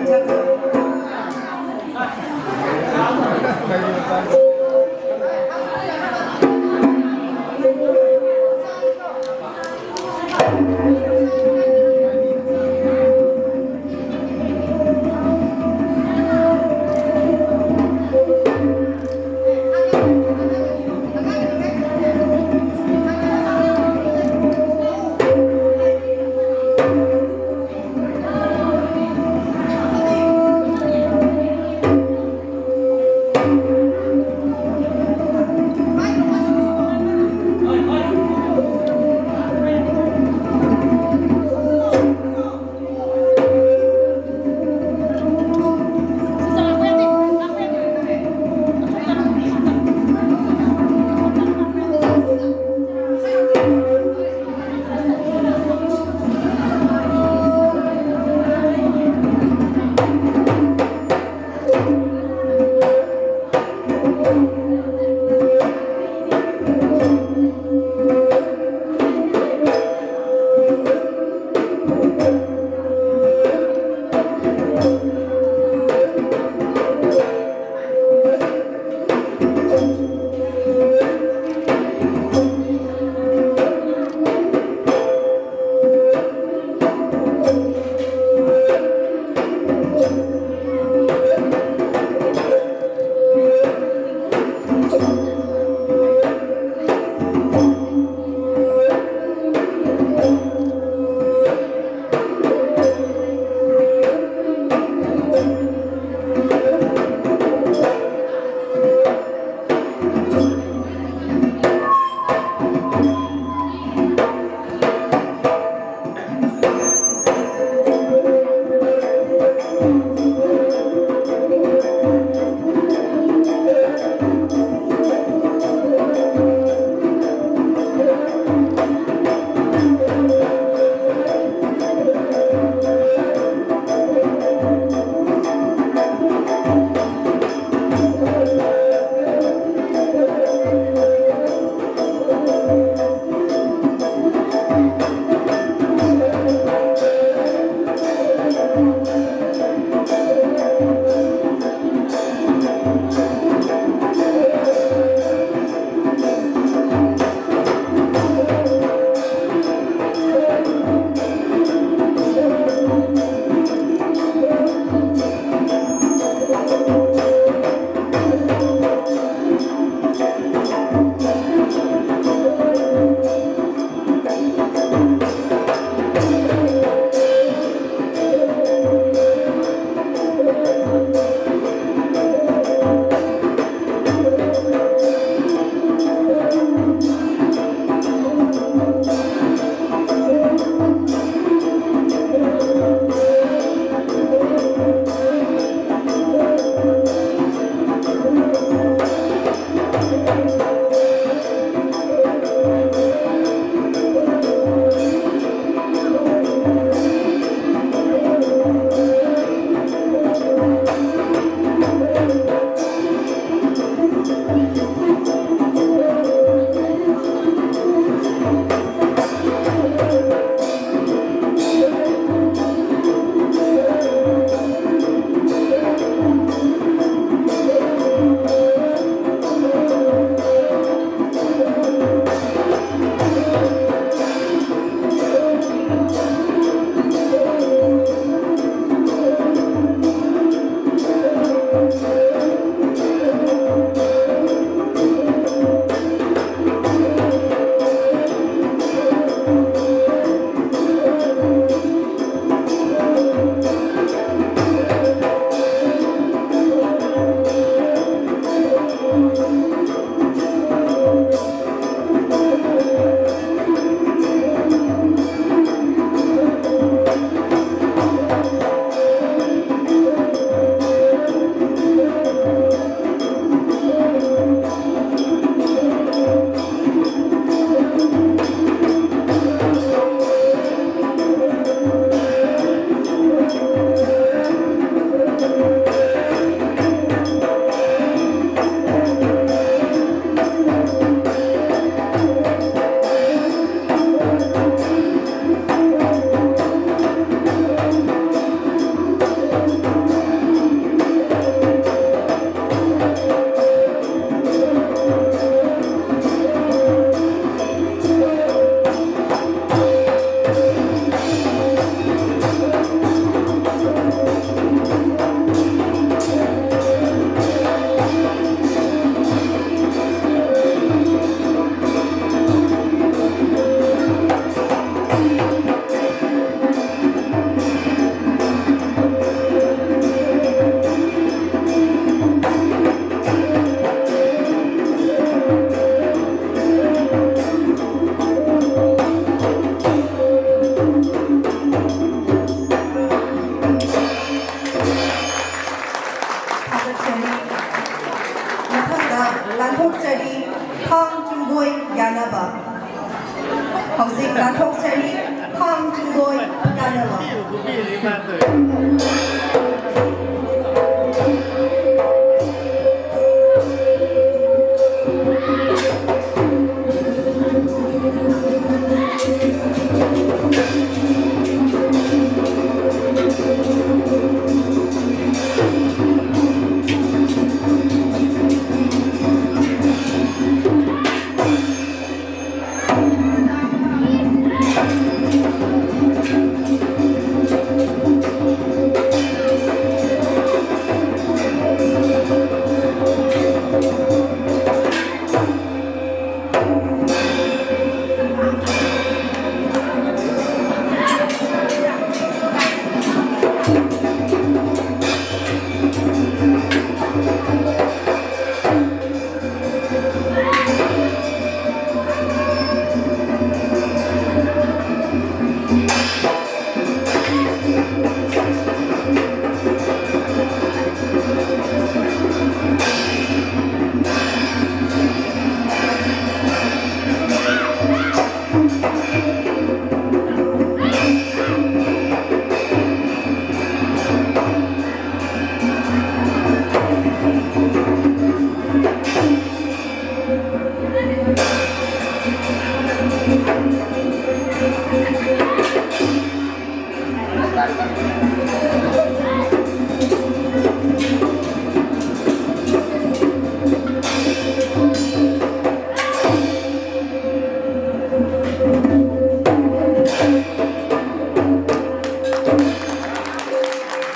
ꯂꯥꯟꯊꯣꯛꯆꯔꯤ ꯊꯥꯡ ꯆꯨꯡꯒꯣꯏ ꯌꯥꯅꯕ꯫ ꯍꯧꯖꯤꯛ ꯂꯥꯟꯊꯣꯛꯆꯔꯤ ꯊꯥꯡ ꯆꯨꯡꯒꯣꯏ ꯌꯥꯅꯕ꯫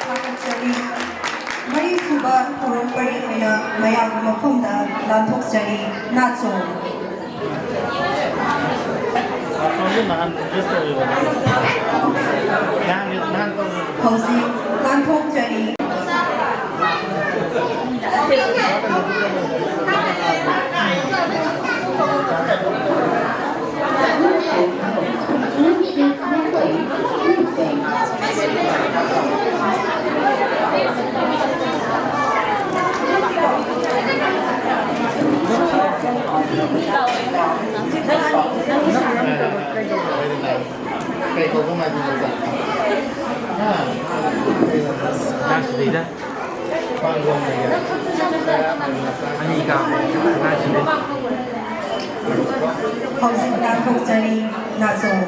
ꯊꯥꯒꯠꯆꯔꯤ꯫ ꯃꯔꯤꯁꯨꯕ ꯊꯧꯔꯝ ꯄꯔꯤ ꯑꯣꯏꯅ ꯃꯌꯥꯝꯒꯤ ꯃꯐꯝꯗ ꯂꯥꯟꯊꯣꯛꯆꯔꯤ꯫ ꯅꯥꯆꯣꯝ꯫ ꯅꯍꯥꯟ ꯔꯤꯀ꯭ꯋꯦꯁ ꯇꯧꯔꯤꯕꯅꯤ꯫ ꯅꯍꯥꯟ, ꯅꯍꯥꯟ ꯇꯧꯔꯤꯕꯅꯤ꯫ ꯍꯧꯖꯤꯛ ꯂꯥꯟꯊꯣꯛꯆꯔꯤ꯫ ꯍꯧꯖꯤꯛ ꯂꯥꯟꯊꯣꯛꯆꯔꯤ ꯅꯥꯆꯣꯝ꯫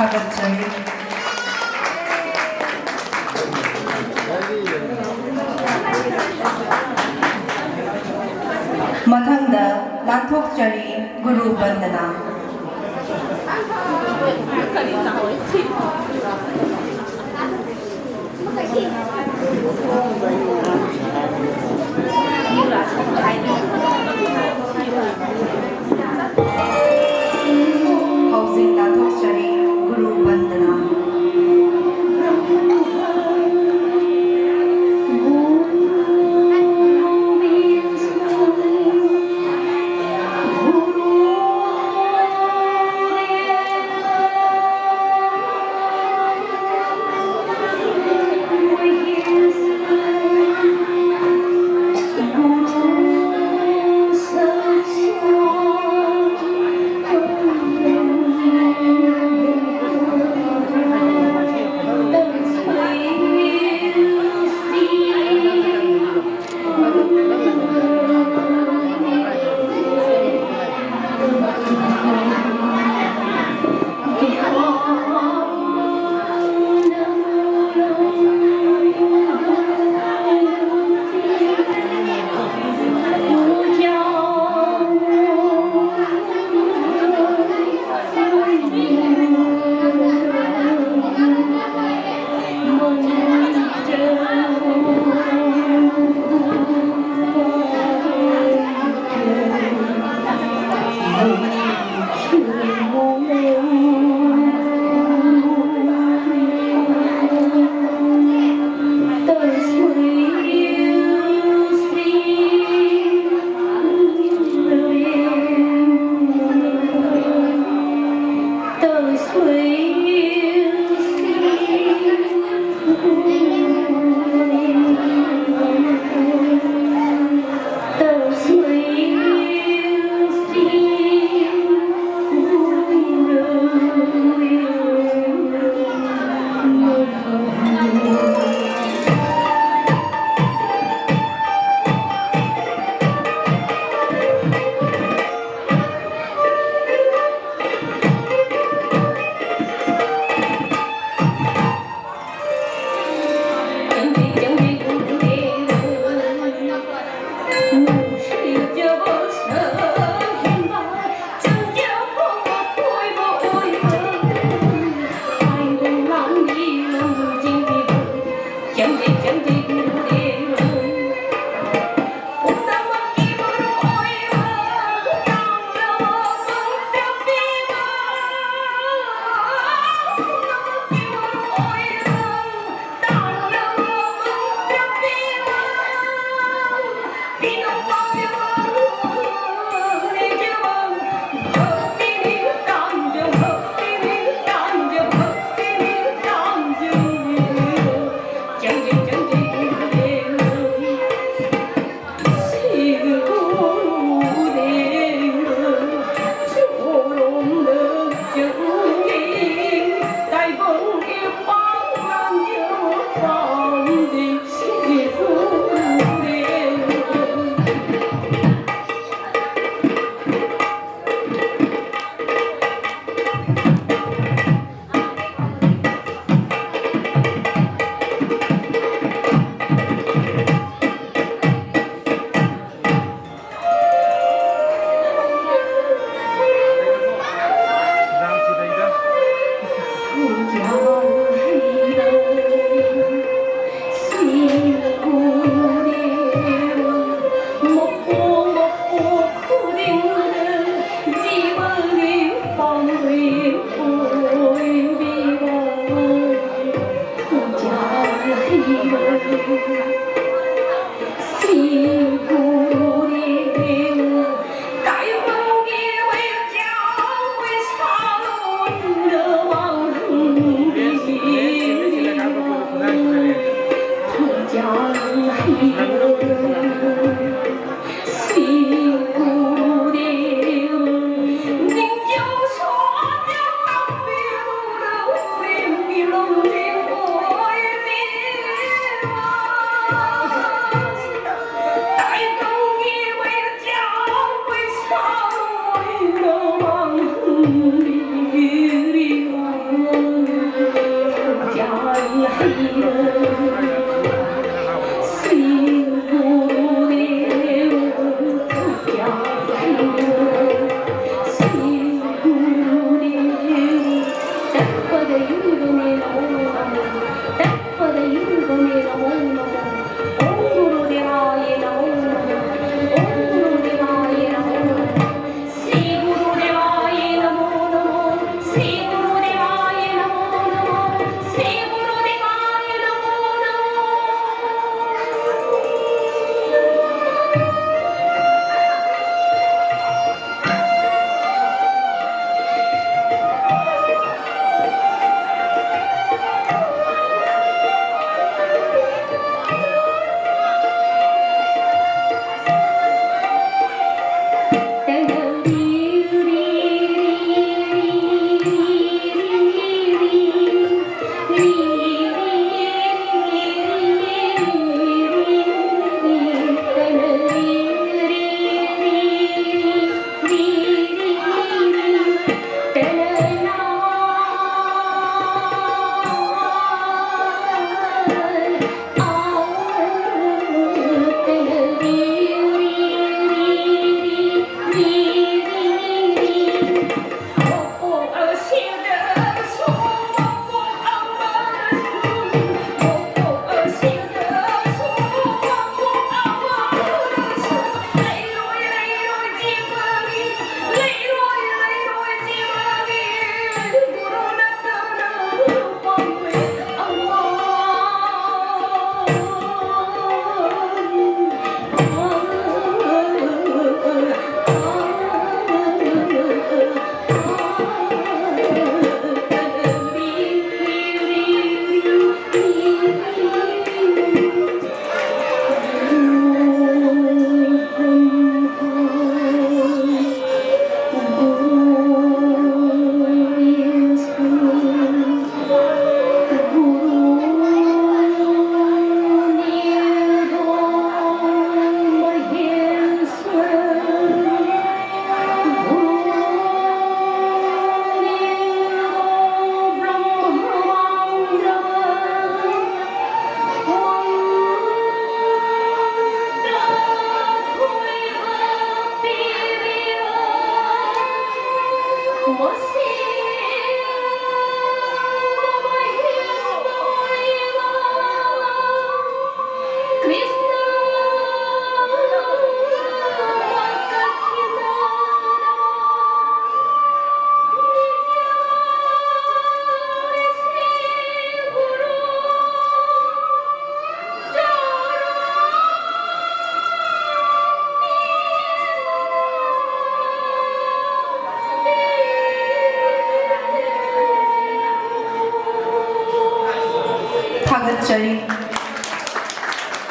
ꯊꯥꯒꯠꯆꯔꯤ꯫ ꯃꯊꯪꯗ ꯂꯥꯟꯊꯣꯛꯆꯔꯤ ꯒꯨꯔꯨ ꯕꯟꯗꯅꯥ꯫ ꯍꯧꯖꯤꯛ ꯂꯥꯟꯊꯣꯛꯆꯔꯤ ꯒꯨꯔꯨ ꯕꯟꯗꯅꯥ꯫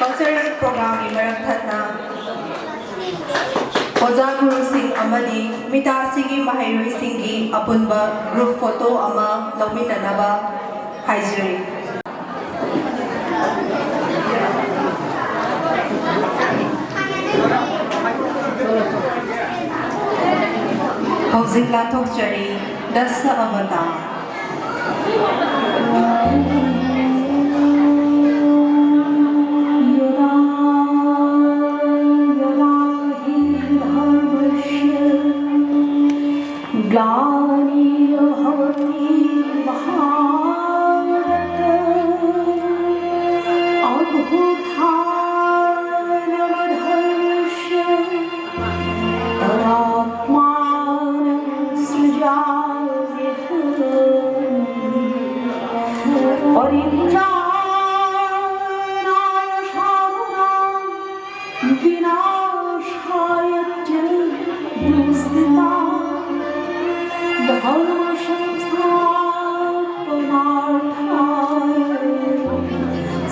ꯀꯜꯆꯔꯦꯜ ꯄ꯭ꯔꯣꯒ꯭ꯔꯥꯝꯒꯤ ꯃꯔꯛ ꯊꯠꯅ ꯑꯣꯖꯥ ꯒꯨꯔꯨꯁꯤꯡ ꯑꯃꯗꯤ ꯃꯤꯇꯥꯁꯤꯒꯤ ꯃꯍꯩꯔꯣꯏꯁꯤꯡꯒꯤ ꯑꯄꯨꯟꯕ ꯒ꯭ꯔꯨꯞ ꯐꯣꯇꯣ ꯑꯃ ꯂꯧꯃꯤꯟꯅꯅꯕ ꯍꯥꯏꯖꯔꯤ꯫ ꯍꯧꯖꯤꯛ ꯂꯥꯟꯊꯣꯛꯆꯔꯤ ꯗꯁ ꯑꯕꯇꯥ꯫ यदा यदा हि धर्मस्य ग्लानिर्भवति भारत, अभ्युत्थानमधर्मस्य तदात्मानं सृजाम्यहम्। परित्राणाय साधूनां विनाशाय च दुष्कृताम्। धर्मसंस्थापनार्थाय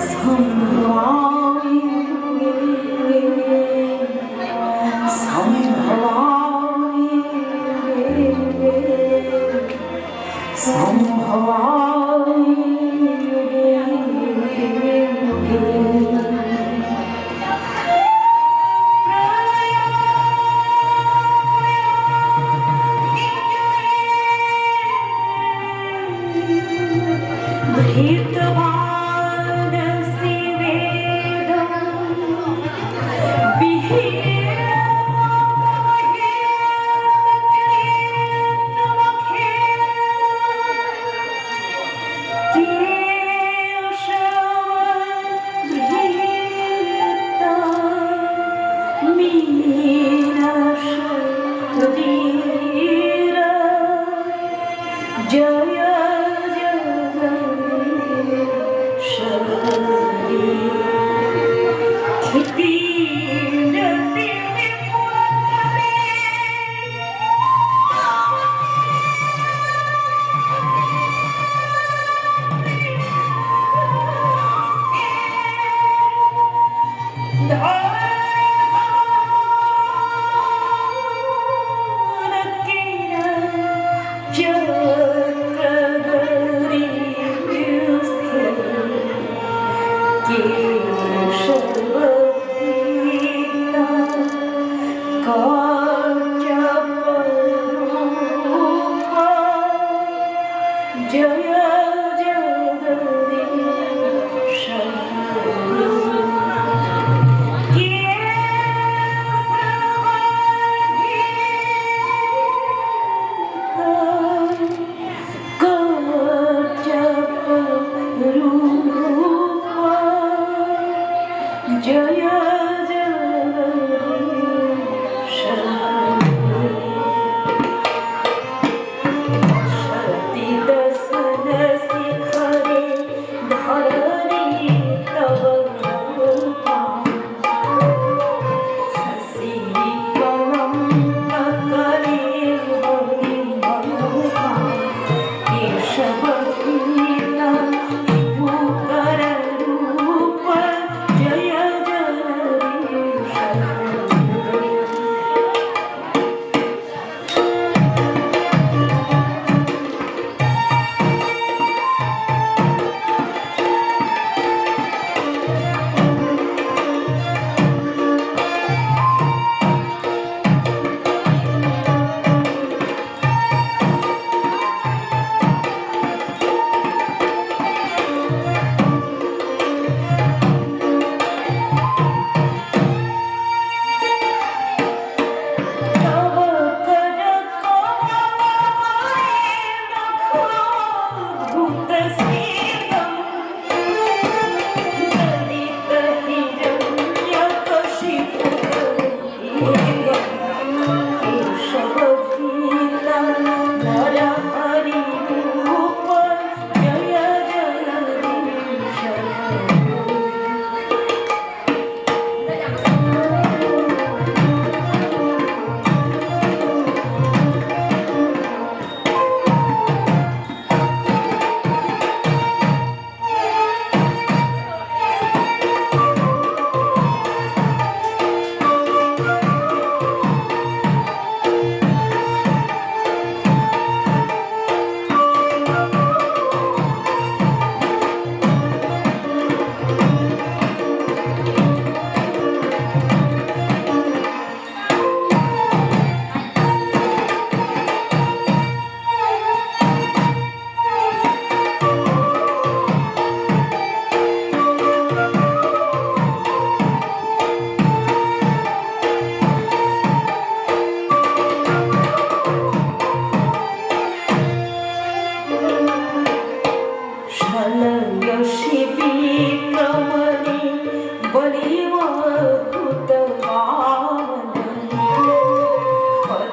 सम्भवामि युगे युगे। सम्भवामि युगे युगे। सम्भवामि युगे युगे।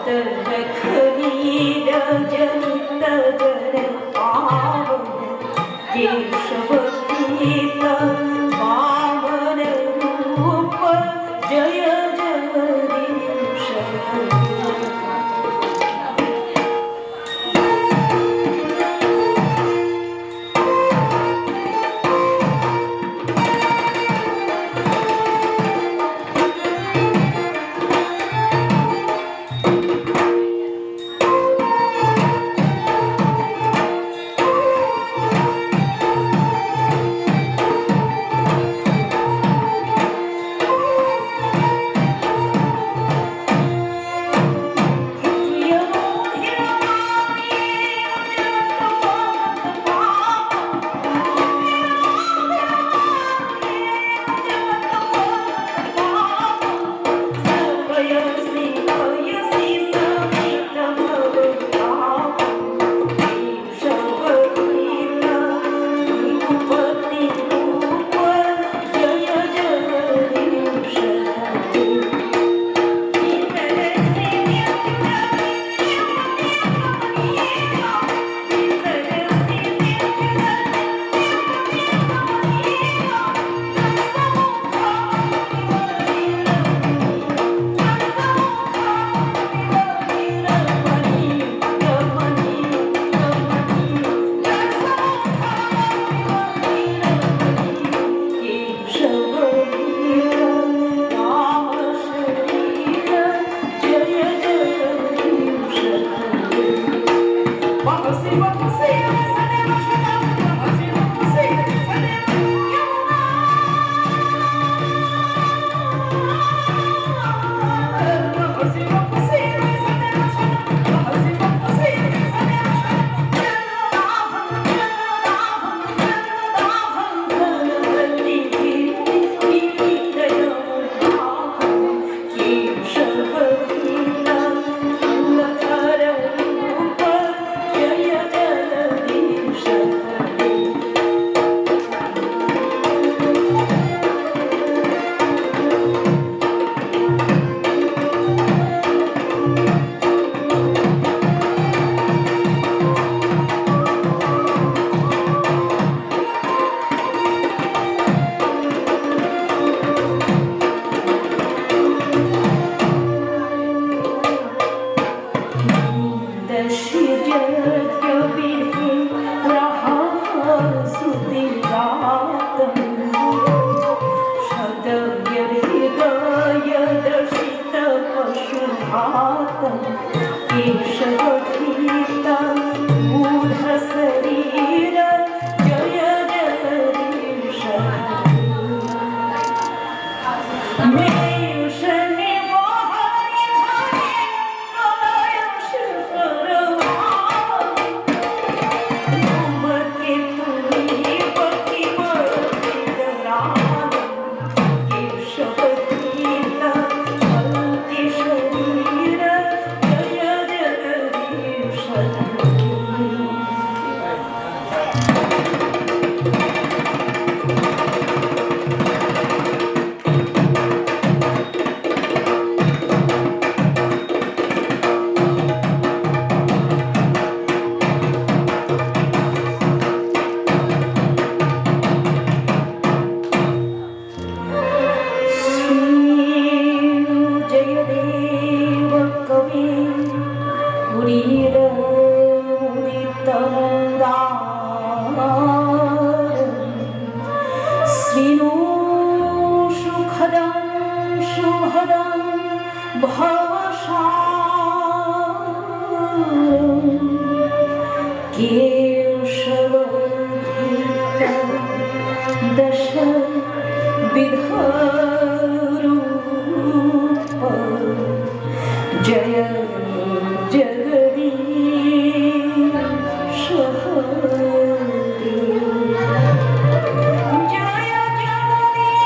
रखनी रजत जन पावन, केशव प्रीत वामन रूप, जय जगदीश। यशि यज्ञविधि रहासुतिरातम्। शतव्यभिगाय दर्शितपशुघातम्। केशवधीतमूढशरीर जय जगदीश। श्रीर्जयदेव कवि मुनिरमुदितमुदारम्। श्रीणु सुखदं सुभदं भवसारम्। केशवधीतं दशविधरूपं जय जगदीश हरे। जय जगदीश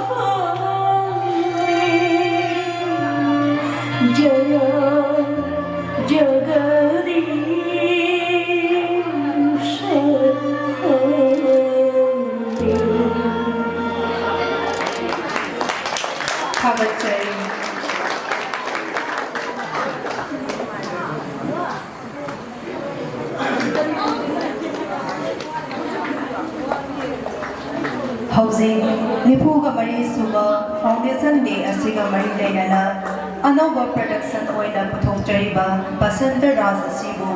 हरे। जय जगदीश हरे। ꯊꯥꯒꯠꯆꯔꯤ꯫ ꯍꯧꯖꯤꯛ ꯅꯤꯐꯨꯒ ꯃꯔꯤ ꯁꯨꯕ Foundation Day ꯑꯁꯤꯒ ꯃꯔꯤ ꯂꯩꯅꯅ ꯑꯅꯧꯕ production ꯑꯣꯏꯅ ꯄꯨꯊꯣꯛꯆꯔꯤꯕ ꯕꯁꯟꯇ ꯔꯥꯖ ꯑꯁꯤꯕꯨ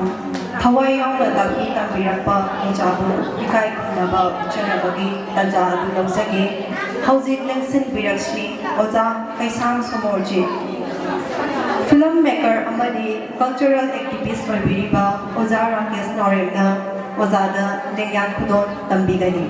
ꯊꯋꯥꯏ ꯌꯥꯎꯅ ꯇꯥꯛꯄꯤ ꯇꯝꯕꯤꯔꯛꯄ ꯑꯣꯖꯥꯕꯨ ꯏꯀꯥꯏ ꯈꯨꯝꯅꯕ ꯎꯠꯆꯅꯕꯒꯤ ꯇꯥꯟꯖꯥ ꯑꯗꯨ ꯂꯧꯖꯒꯦ꯫ ꯍꯧꯖꯤꯛ ꯂꯦꯡꯁꯤꯟꯕꯤꯔꯛꯁꯤ ꯑꯣꯖꯥ ꯀꯩꯁꯥꯝ ꯁꯣꯃꯣꯔꯖꯤꯠ꯫ Film maker ꯑꯃꯗꯤ cultural activist ꯑꯣꯏꯕꯤꯔꯤꯕ ꯑꯣꯖꯥ ꯔꯥꯀꯦꯁ ꯅꯥꯎꯔꯦꯝꯅ ꯑꯣꯖꯥꯗ ꯂꯦꯡꯌꯥꯟ ꯈꯨꯗꯣꯜ ꯇꯝꯕꯤꯒꯅꯤ꯫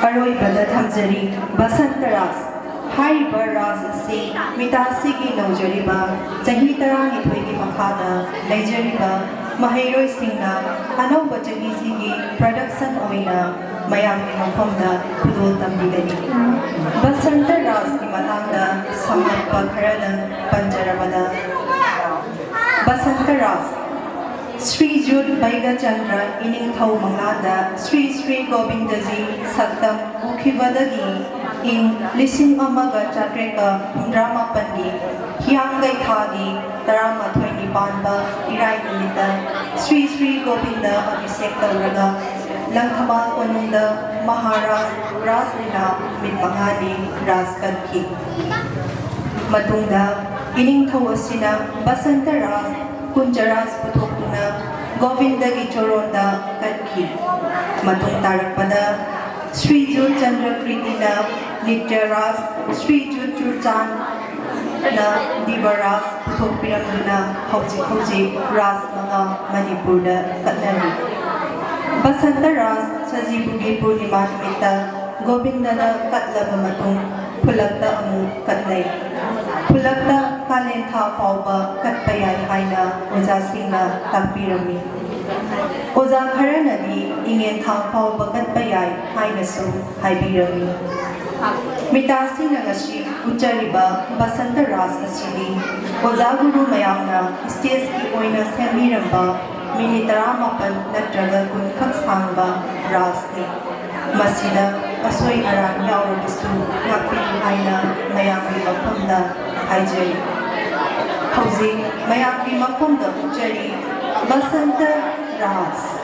ꯑꯔꯣꯏꯕꯗ ꯊꯝꯖꯔꯤ ꯕꯁꯟꯇ ꯔꯥꯖ꯫ ꯍꯥꯏꯔꯤꯕ ꯔꯥꯖ ꯑꯁꯤ ꯃꯤꯇꯥꯁꯤꯒꯤ ꯅꯧꯖꯔꯤꯕ ꯆꯍꯤ ꯇꯔꯥꯅꯤꯊꯣꯏꯒꯤ ꯃꯈꯥꯗ ꯂꯩꯖꯔꯤꯕ ꯃꯍꯩꯔꯣꯏꯁꯤꯡꯅ ꯑꯅꯧꯕ ꯆꯍꯤꯁꯤꯒꯤ production ꯑꯣꯏꯅ ꯃꯌꯥꯝꯒꯤ ꯃꯐꯝꯗ ꯈꯨꯗꯣꯜ ꯇꯝꯕꯤꯒꯅꯤ꯫ ꯕꯁꯟꯇ ꯔꯥꯖꯀꯤ ꯃꯇꯥꯡꯗ ꯁꯝꯂꯞꯄ ꯈꯔꯗꯪ ꯄꯟꯖꯔꯕꯗ, ꯕꯁꯟꯇ ꯔꯥꯖ, ꯁ꯭ꯔꯤ ꯖꯨꯠ ꯕꯩꯒꯆꯟꯗ꯭ꯔ ꯏꯅꯤꯡꯊꯧ ꯃꯪꯂꯥꯟꯗ ꯁ꯭ꯔꯤ ꯁ꯭ꯔꯤ ꯒꯣꯕꯤꯟꯗꯖꯤ ꯁꯛꯇꯝ ꯎꯈꯤꯕꯗꯒꯤ ꯏꯪ ꯂꯤꯁꯤꯡ ꯑꯃꯒ ꯆꯥꯇ꯭ꯔꯦꯠꯀ ꯍꯨꯝꯗ꯭ꯔꯥ ꯃꯥꯄꯟꯒꯤ ꯍꯤꯌꯥꯡꯒꯩ ꯊꯥꯒꯤ ꯇꯔꯥꯃꯥꯊꯣꯏꯅꯤ ꯄꯥꯟꯕ ꯏꯔꯥꯏ ꯅꯨꯃꯤꯠꯇ ꯁ꯭ꯔꯤ ꯁ꯭ꯔꯤ ꯒꯣꯕꯤꯟꯗ ꯑꯚꯤꯁꯦꯛ ꯇꯧꯔꯒ ꯂꯪꯊꯕꯥꯜ ꯀꯣꯅꯨꯡꯗ ꯃꯍꯥꯔꯥꯖ ꯔꯥꯁ ꯂꯤꯂꯥ ꯅꯨꯃꯤꯠ ꯃꯉꯥꯅꯤ ꯔꯥꯁ ꯀꯠꯈꯤ꯫ ꯃꯇꯨꯡꯗ ꯏꯅꯤꯡꯊꯧ ꯑꯁꯤꯅ ꯕꯁꯟꯇ ꯔꯥꯁ, ꯀꯨꯟꯖ ꯔꯥꯁ ꯄꯨꯊꯣꯛꯇꯨꯅ ꯒꯣꯕꯤꯟꯗꯒꯤ ꯆꯣꯔꯣꯟꯗ ꯀꯠꯈꯤ꯫ ꯃꯇꯨꯡ ꯇꯥꯔꯛꯄꯗ ꯁ꯭ꯔꯤ ꯖꯨꯠ ꯆꯟꯗ꯭ꯔ ꯀ꯭ꯔꯤꯇꯤꯅ ꯅꯤꯇ꯭ꯌ ꯔꯥꯁ, ꯁ꯭ꯔꯤ ꯖꯨꯠ ꯆꯨꯔꯆꯥꯟꯅ ꯗꯤꯕ ꯔꯥꯁ ꯄꯨꯊꯣꯛꯄꯤꯔꯝꯗꯨꯅ ꯍꯧꯖꯤꯛ ꯍꯧꯖꯤꯛ ꯔꯥꯁ ꯃꯉꯥ ꯃꯅꯤꯄꯨꯔꯗ ꯀꯠꯅꯔꯤ꯫ ꯕꯁꯟꯇ ꯔꯥꯁ ꯁꯖꯤꯕꯨꯒꯤ ꯄꯨꯔꯅꯤꯃꯥ ꯅꯨꯃꯤꯠꯇ ꯒꯣꯕꯤꯟꯗꯅ ꯀꯠꯂꯕ ꯃꯇꯨꯡ ꯈꯨꯜꯂꯛꯇ ꯑꯃꯨꯛ ꯀꯠꯅꯩ꯫ ꯈꯨꯜꯂꯛꯇ ꯀꯥꯂꯦꯟ ꯊꯥ ꯐꯥꯎꯕ ꯀꯠꯄ ꯌꯥꯏ ꯍꯥꯏꯅ ꯑꯣꯖꯥꯁꯤꯡꯅ ꯇꯥꯛꯄꯤꯔꯝꯃꯤ꯫ ꯑꯣꯖꯥ ꯈꯔꯅꯗꯤ ꯏꯉꯦꯟ ꯊꯥ ꯐꯥꯎꯕ ꯀꯠꯄ ꯌꯥꯏ ꯍꯥꯏꯅꯁꯨ ꯍꯥꯏꯕꯤꯔꯝꯃꯤ꯫ ꯃꯤꯇꯥꯁꯤꯡꯅ ꯉꯁꯤ ꯎꯠꯆꯔꯤꯕ ꯕꯁꯟꯇ ꯔꯥꯁ ꯑꯁꯤꯗꯤ ꯑꯣꯖꯥ ꯒꯨꯔꯨ ꯃꯌꯥꯝꯅ ꯁ꯭ꯇꯦꯖꯀꯤ ꯑꯣꯏꯅ ꯁꯦꯝꯕꯤꯔꯝꯕ ꯃꯤꯅꯤꯠ ꯇꯔꯥꯃꯥꯄꯟ ꯅꯠꯇ꯭ꯔꯒ ꯀꯨꯟ ꯈꯛ ꯁꯥꯡꯕ ꯔꯥꯁꯅꯤ꯫ ꯃꯁꯤꯗ ꯑꯁꯣꯏ ꯑꯔꯥꯟ ꯌꯥꯎꯔꯕꯁꯨ ꯉꯥꯛꯄꯤꯌꯨ ꯍꯥꯏꯅ ꯃꯌꯥꯝꯒꯤ ꯃꯐꯝꯗ ꯍꯥꯏꯖꯔꯤ꯫ ꯍꯧꯖꯤꯛ ꯃꯌꯥꯝꯒꯤ ꯃꯐꯝꯗ ꯎꯠꯆꯔꯤ ꯕꯁꯟꯇ ꯔꯥꯁ꯫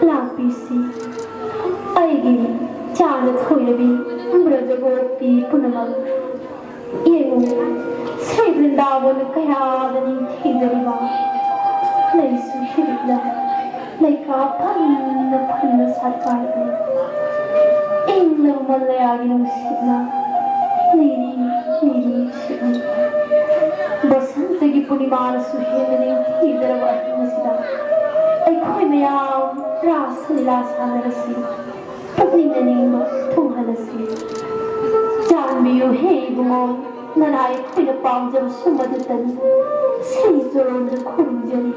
ꯂꯥꯛꯄꯤꯁꯤ, ꯑꯩꯒꯤ ꯆꯥꯅ ꯊꯣꯏꯔꯕꯤ ꯕ꯭ꯔꯖꯒꯣꯄꯤ ꯄꯨꯝꯅꯃꯛ꯫ ꯌꯦꯡꯉꯨ, ꯁ꯭ꯔꯤ ꯕ꯭ꯔꯤꯟꯗꯥꯕꯟ ꯀꯌꯥꯗ ꯅꯤꯡꯊꯤꯖꯔꯤꯕ ꯂꯩꯁꯨ ꯍꯤꯔꯨꯛꯅ ꯂꯩꯀꯥ ꯐꯟꯅ ꯐꯟꯅ ꯁꯥꯠꯄ ꯍꯥꯏꯕꯅꯤ꯫ ꯏꯪꯂꯕ ꯃꯂꯌꯥꯒꯤ ꯅꯨꯡꯁꯤꯠꯅ ꯂꯤꯔꯤ ꯂꯤꯔꯤ ꯁꯤꯠꯂꯤ꯫ ꯕꯁꯟꯇꯒꯤ ꯄꯨꯔꯅꯤꯃꯥꯅꯁꯨ ꯍꯦꯟꯅ ꯅꯤꯡꯊꯤꯖꯔꯕ ꯑꯍꯤꯡ ꯑꯁꯤꯗ ꯑꯩꯈꯣꯏ ꯃꯌꯥꯝ ꯔꯥꯁ ꯂꯤꯂꯥ ꯁꯥꯟꯅꯔꯁꯤ꯫ ꯄꯨꯛꯅꯤꯡ ꯑꯅꯤꯡꯕ ꯊꯨꯡꯍꯜꯂꯁꯤ꯫ ꯆꯥꯟꯕꯤꯌꯨ ꯍꯦ ꯏꯕꯨꯡꯉꯣ, ꯅꯅꯥꯏ ꯑꯩꯈꯣꯏꯅ ꯄꯥꯝꯖꯕꯁꯨ ꯃꯗꯨꯇꯅꯤ꯫ ꯁꯤꯅꯤ ꯆꯨꯔꯣꯟꯗ ꯈꯨꯔꯨꯝꯖꯔꯤ꯫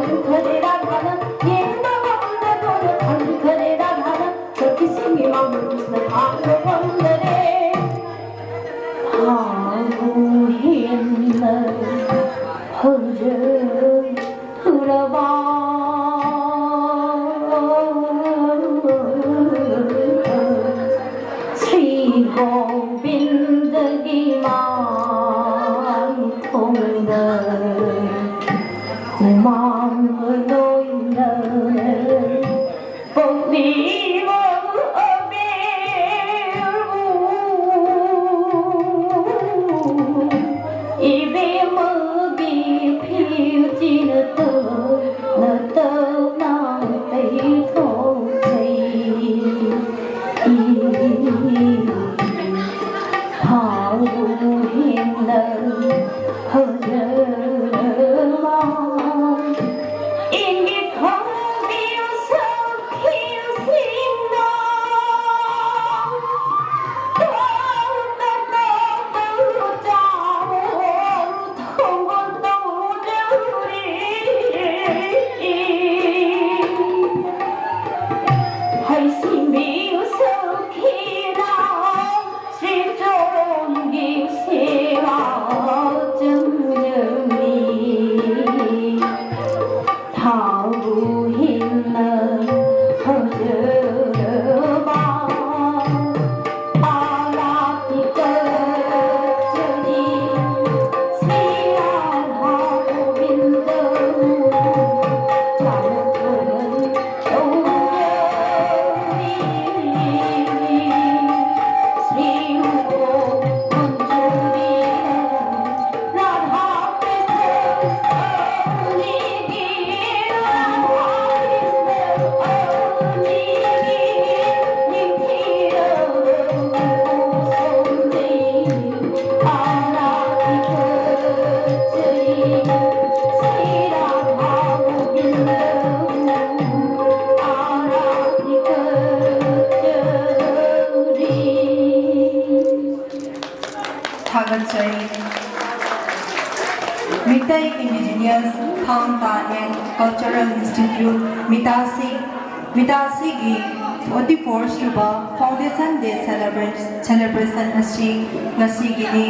ꯈꯪꯈ꯭ꯔꯦ ꯔꯥꯙꯥꯅ ꯌꯦꯡꯕ ꯉꯝꯗꯗꯨꯅ, ꯈꯪꯈ꯭ꯔꯦ ꯔꯥꯙꯥꯅ ꯁꯈꯤꯁꯤꯡꯒꯤ ꯃꯥꯡꯗ ꯀ꯭ꯔꯤꯁꯅ ꯊꯥꯡꯕ ꯉꯝꯗꯔꯦ꯫ ꯊꯥꯕꯨ ꯍꯦꯟꯅ ꯐꯖꯔꯕ ꯁ꯭ꯔꯤ ꯒꯣꯕꯤꯟꯗꯒꯤ ꯃꯥꯏꯊꯣꯡꯗ ꯍꯨꯃꯥꯡ ꯂꯣꯏꯅ ꯄꯣꯛꯂꯤꯕ ꯑꯕꯦꯔꯕꯨ ꯏꯕꯦꯝꯃꯒꯤ ꯐꯤꯜꯁꯤꯅ ꯇꯞꯅ ꯇꯞꯅ ꯇꯩꯊꯣꯛꯆꯩ꯫ ꯊꯥꯎ ꯍꯦꯟꯅ ꯐꯖꯔꯕ ꯏꯪꯒꯤꯠ ꯈꯪꯕꯤꯌꯨ ꯁꯛꯈꯤꯕꯁꯤꯡꯅ꯫ ꯍꯩꯁꯤꯡꯕꯤꯌꯨ ꯁꯈꯤꯅ ꯁ꯭ꯔꯤ ꯆꯣꯟꯒꯤ ꯁꯦꯕꯥ ꯆꯪꯖꯅꯤ꯫ ꯊꯥꯎꯕꯨ ꯍꯦꯟꯅ ꯐꯖꯔꯕ ꯊꯥꯒꯠꯆꯔꯤ꯫ ꯃꯤꯇꯩ ꯏꯟꯗꯤꯖꯤꯅꯁ ꯊꯥꯡ ꯇꯥ ꯅꯦꯠ Cultural Institute, ꯃꯤꯇꯥꯁꯤ ꯃꯤꯇꯥꯁꯤꯒꯤ ꯐꯣꯔꯇꯤ ꯐꯣꯔ ꯁꯨꯕ Foundation Day celebration ꯑꯁꯤ ꯉꯁꯤꯒꯤꯅꯤ꯫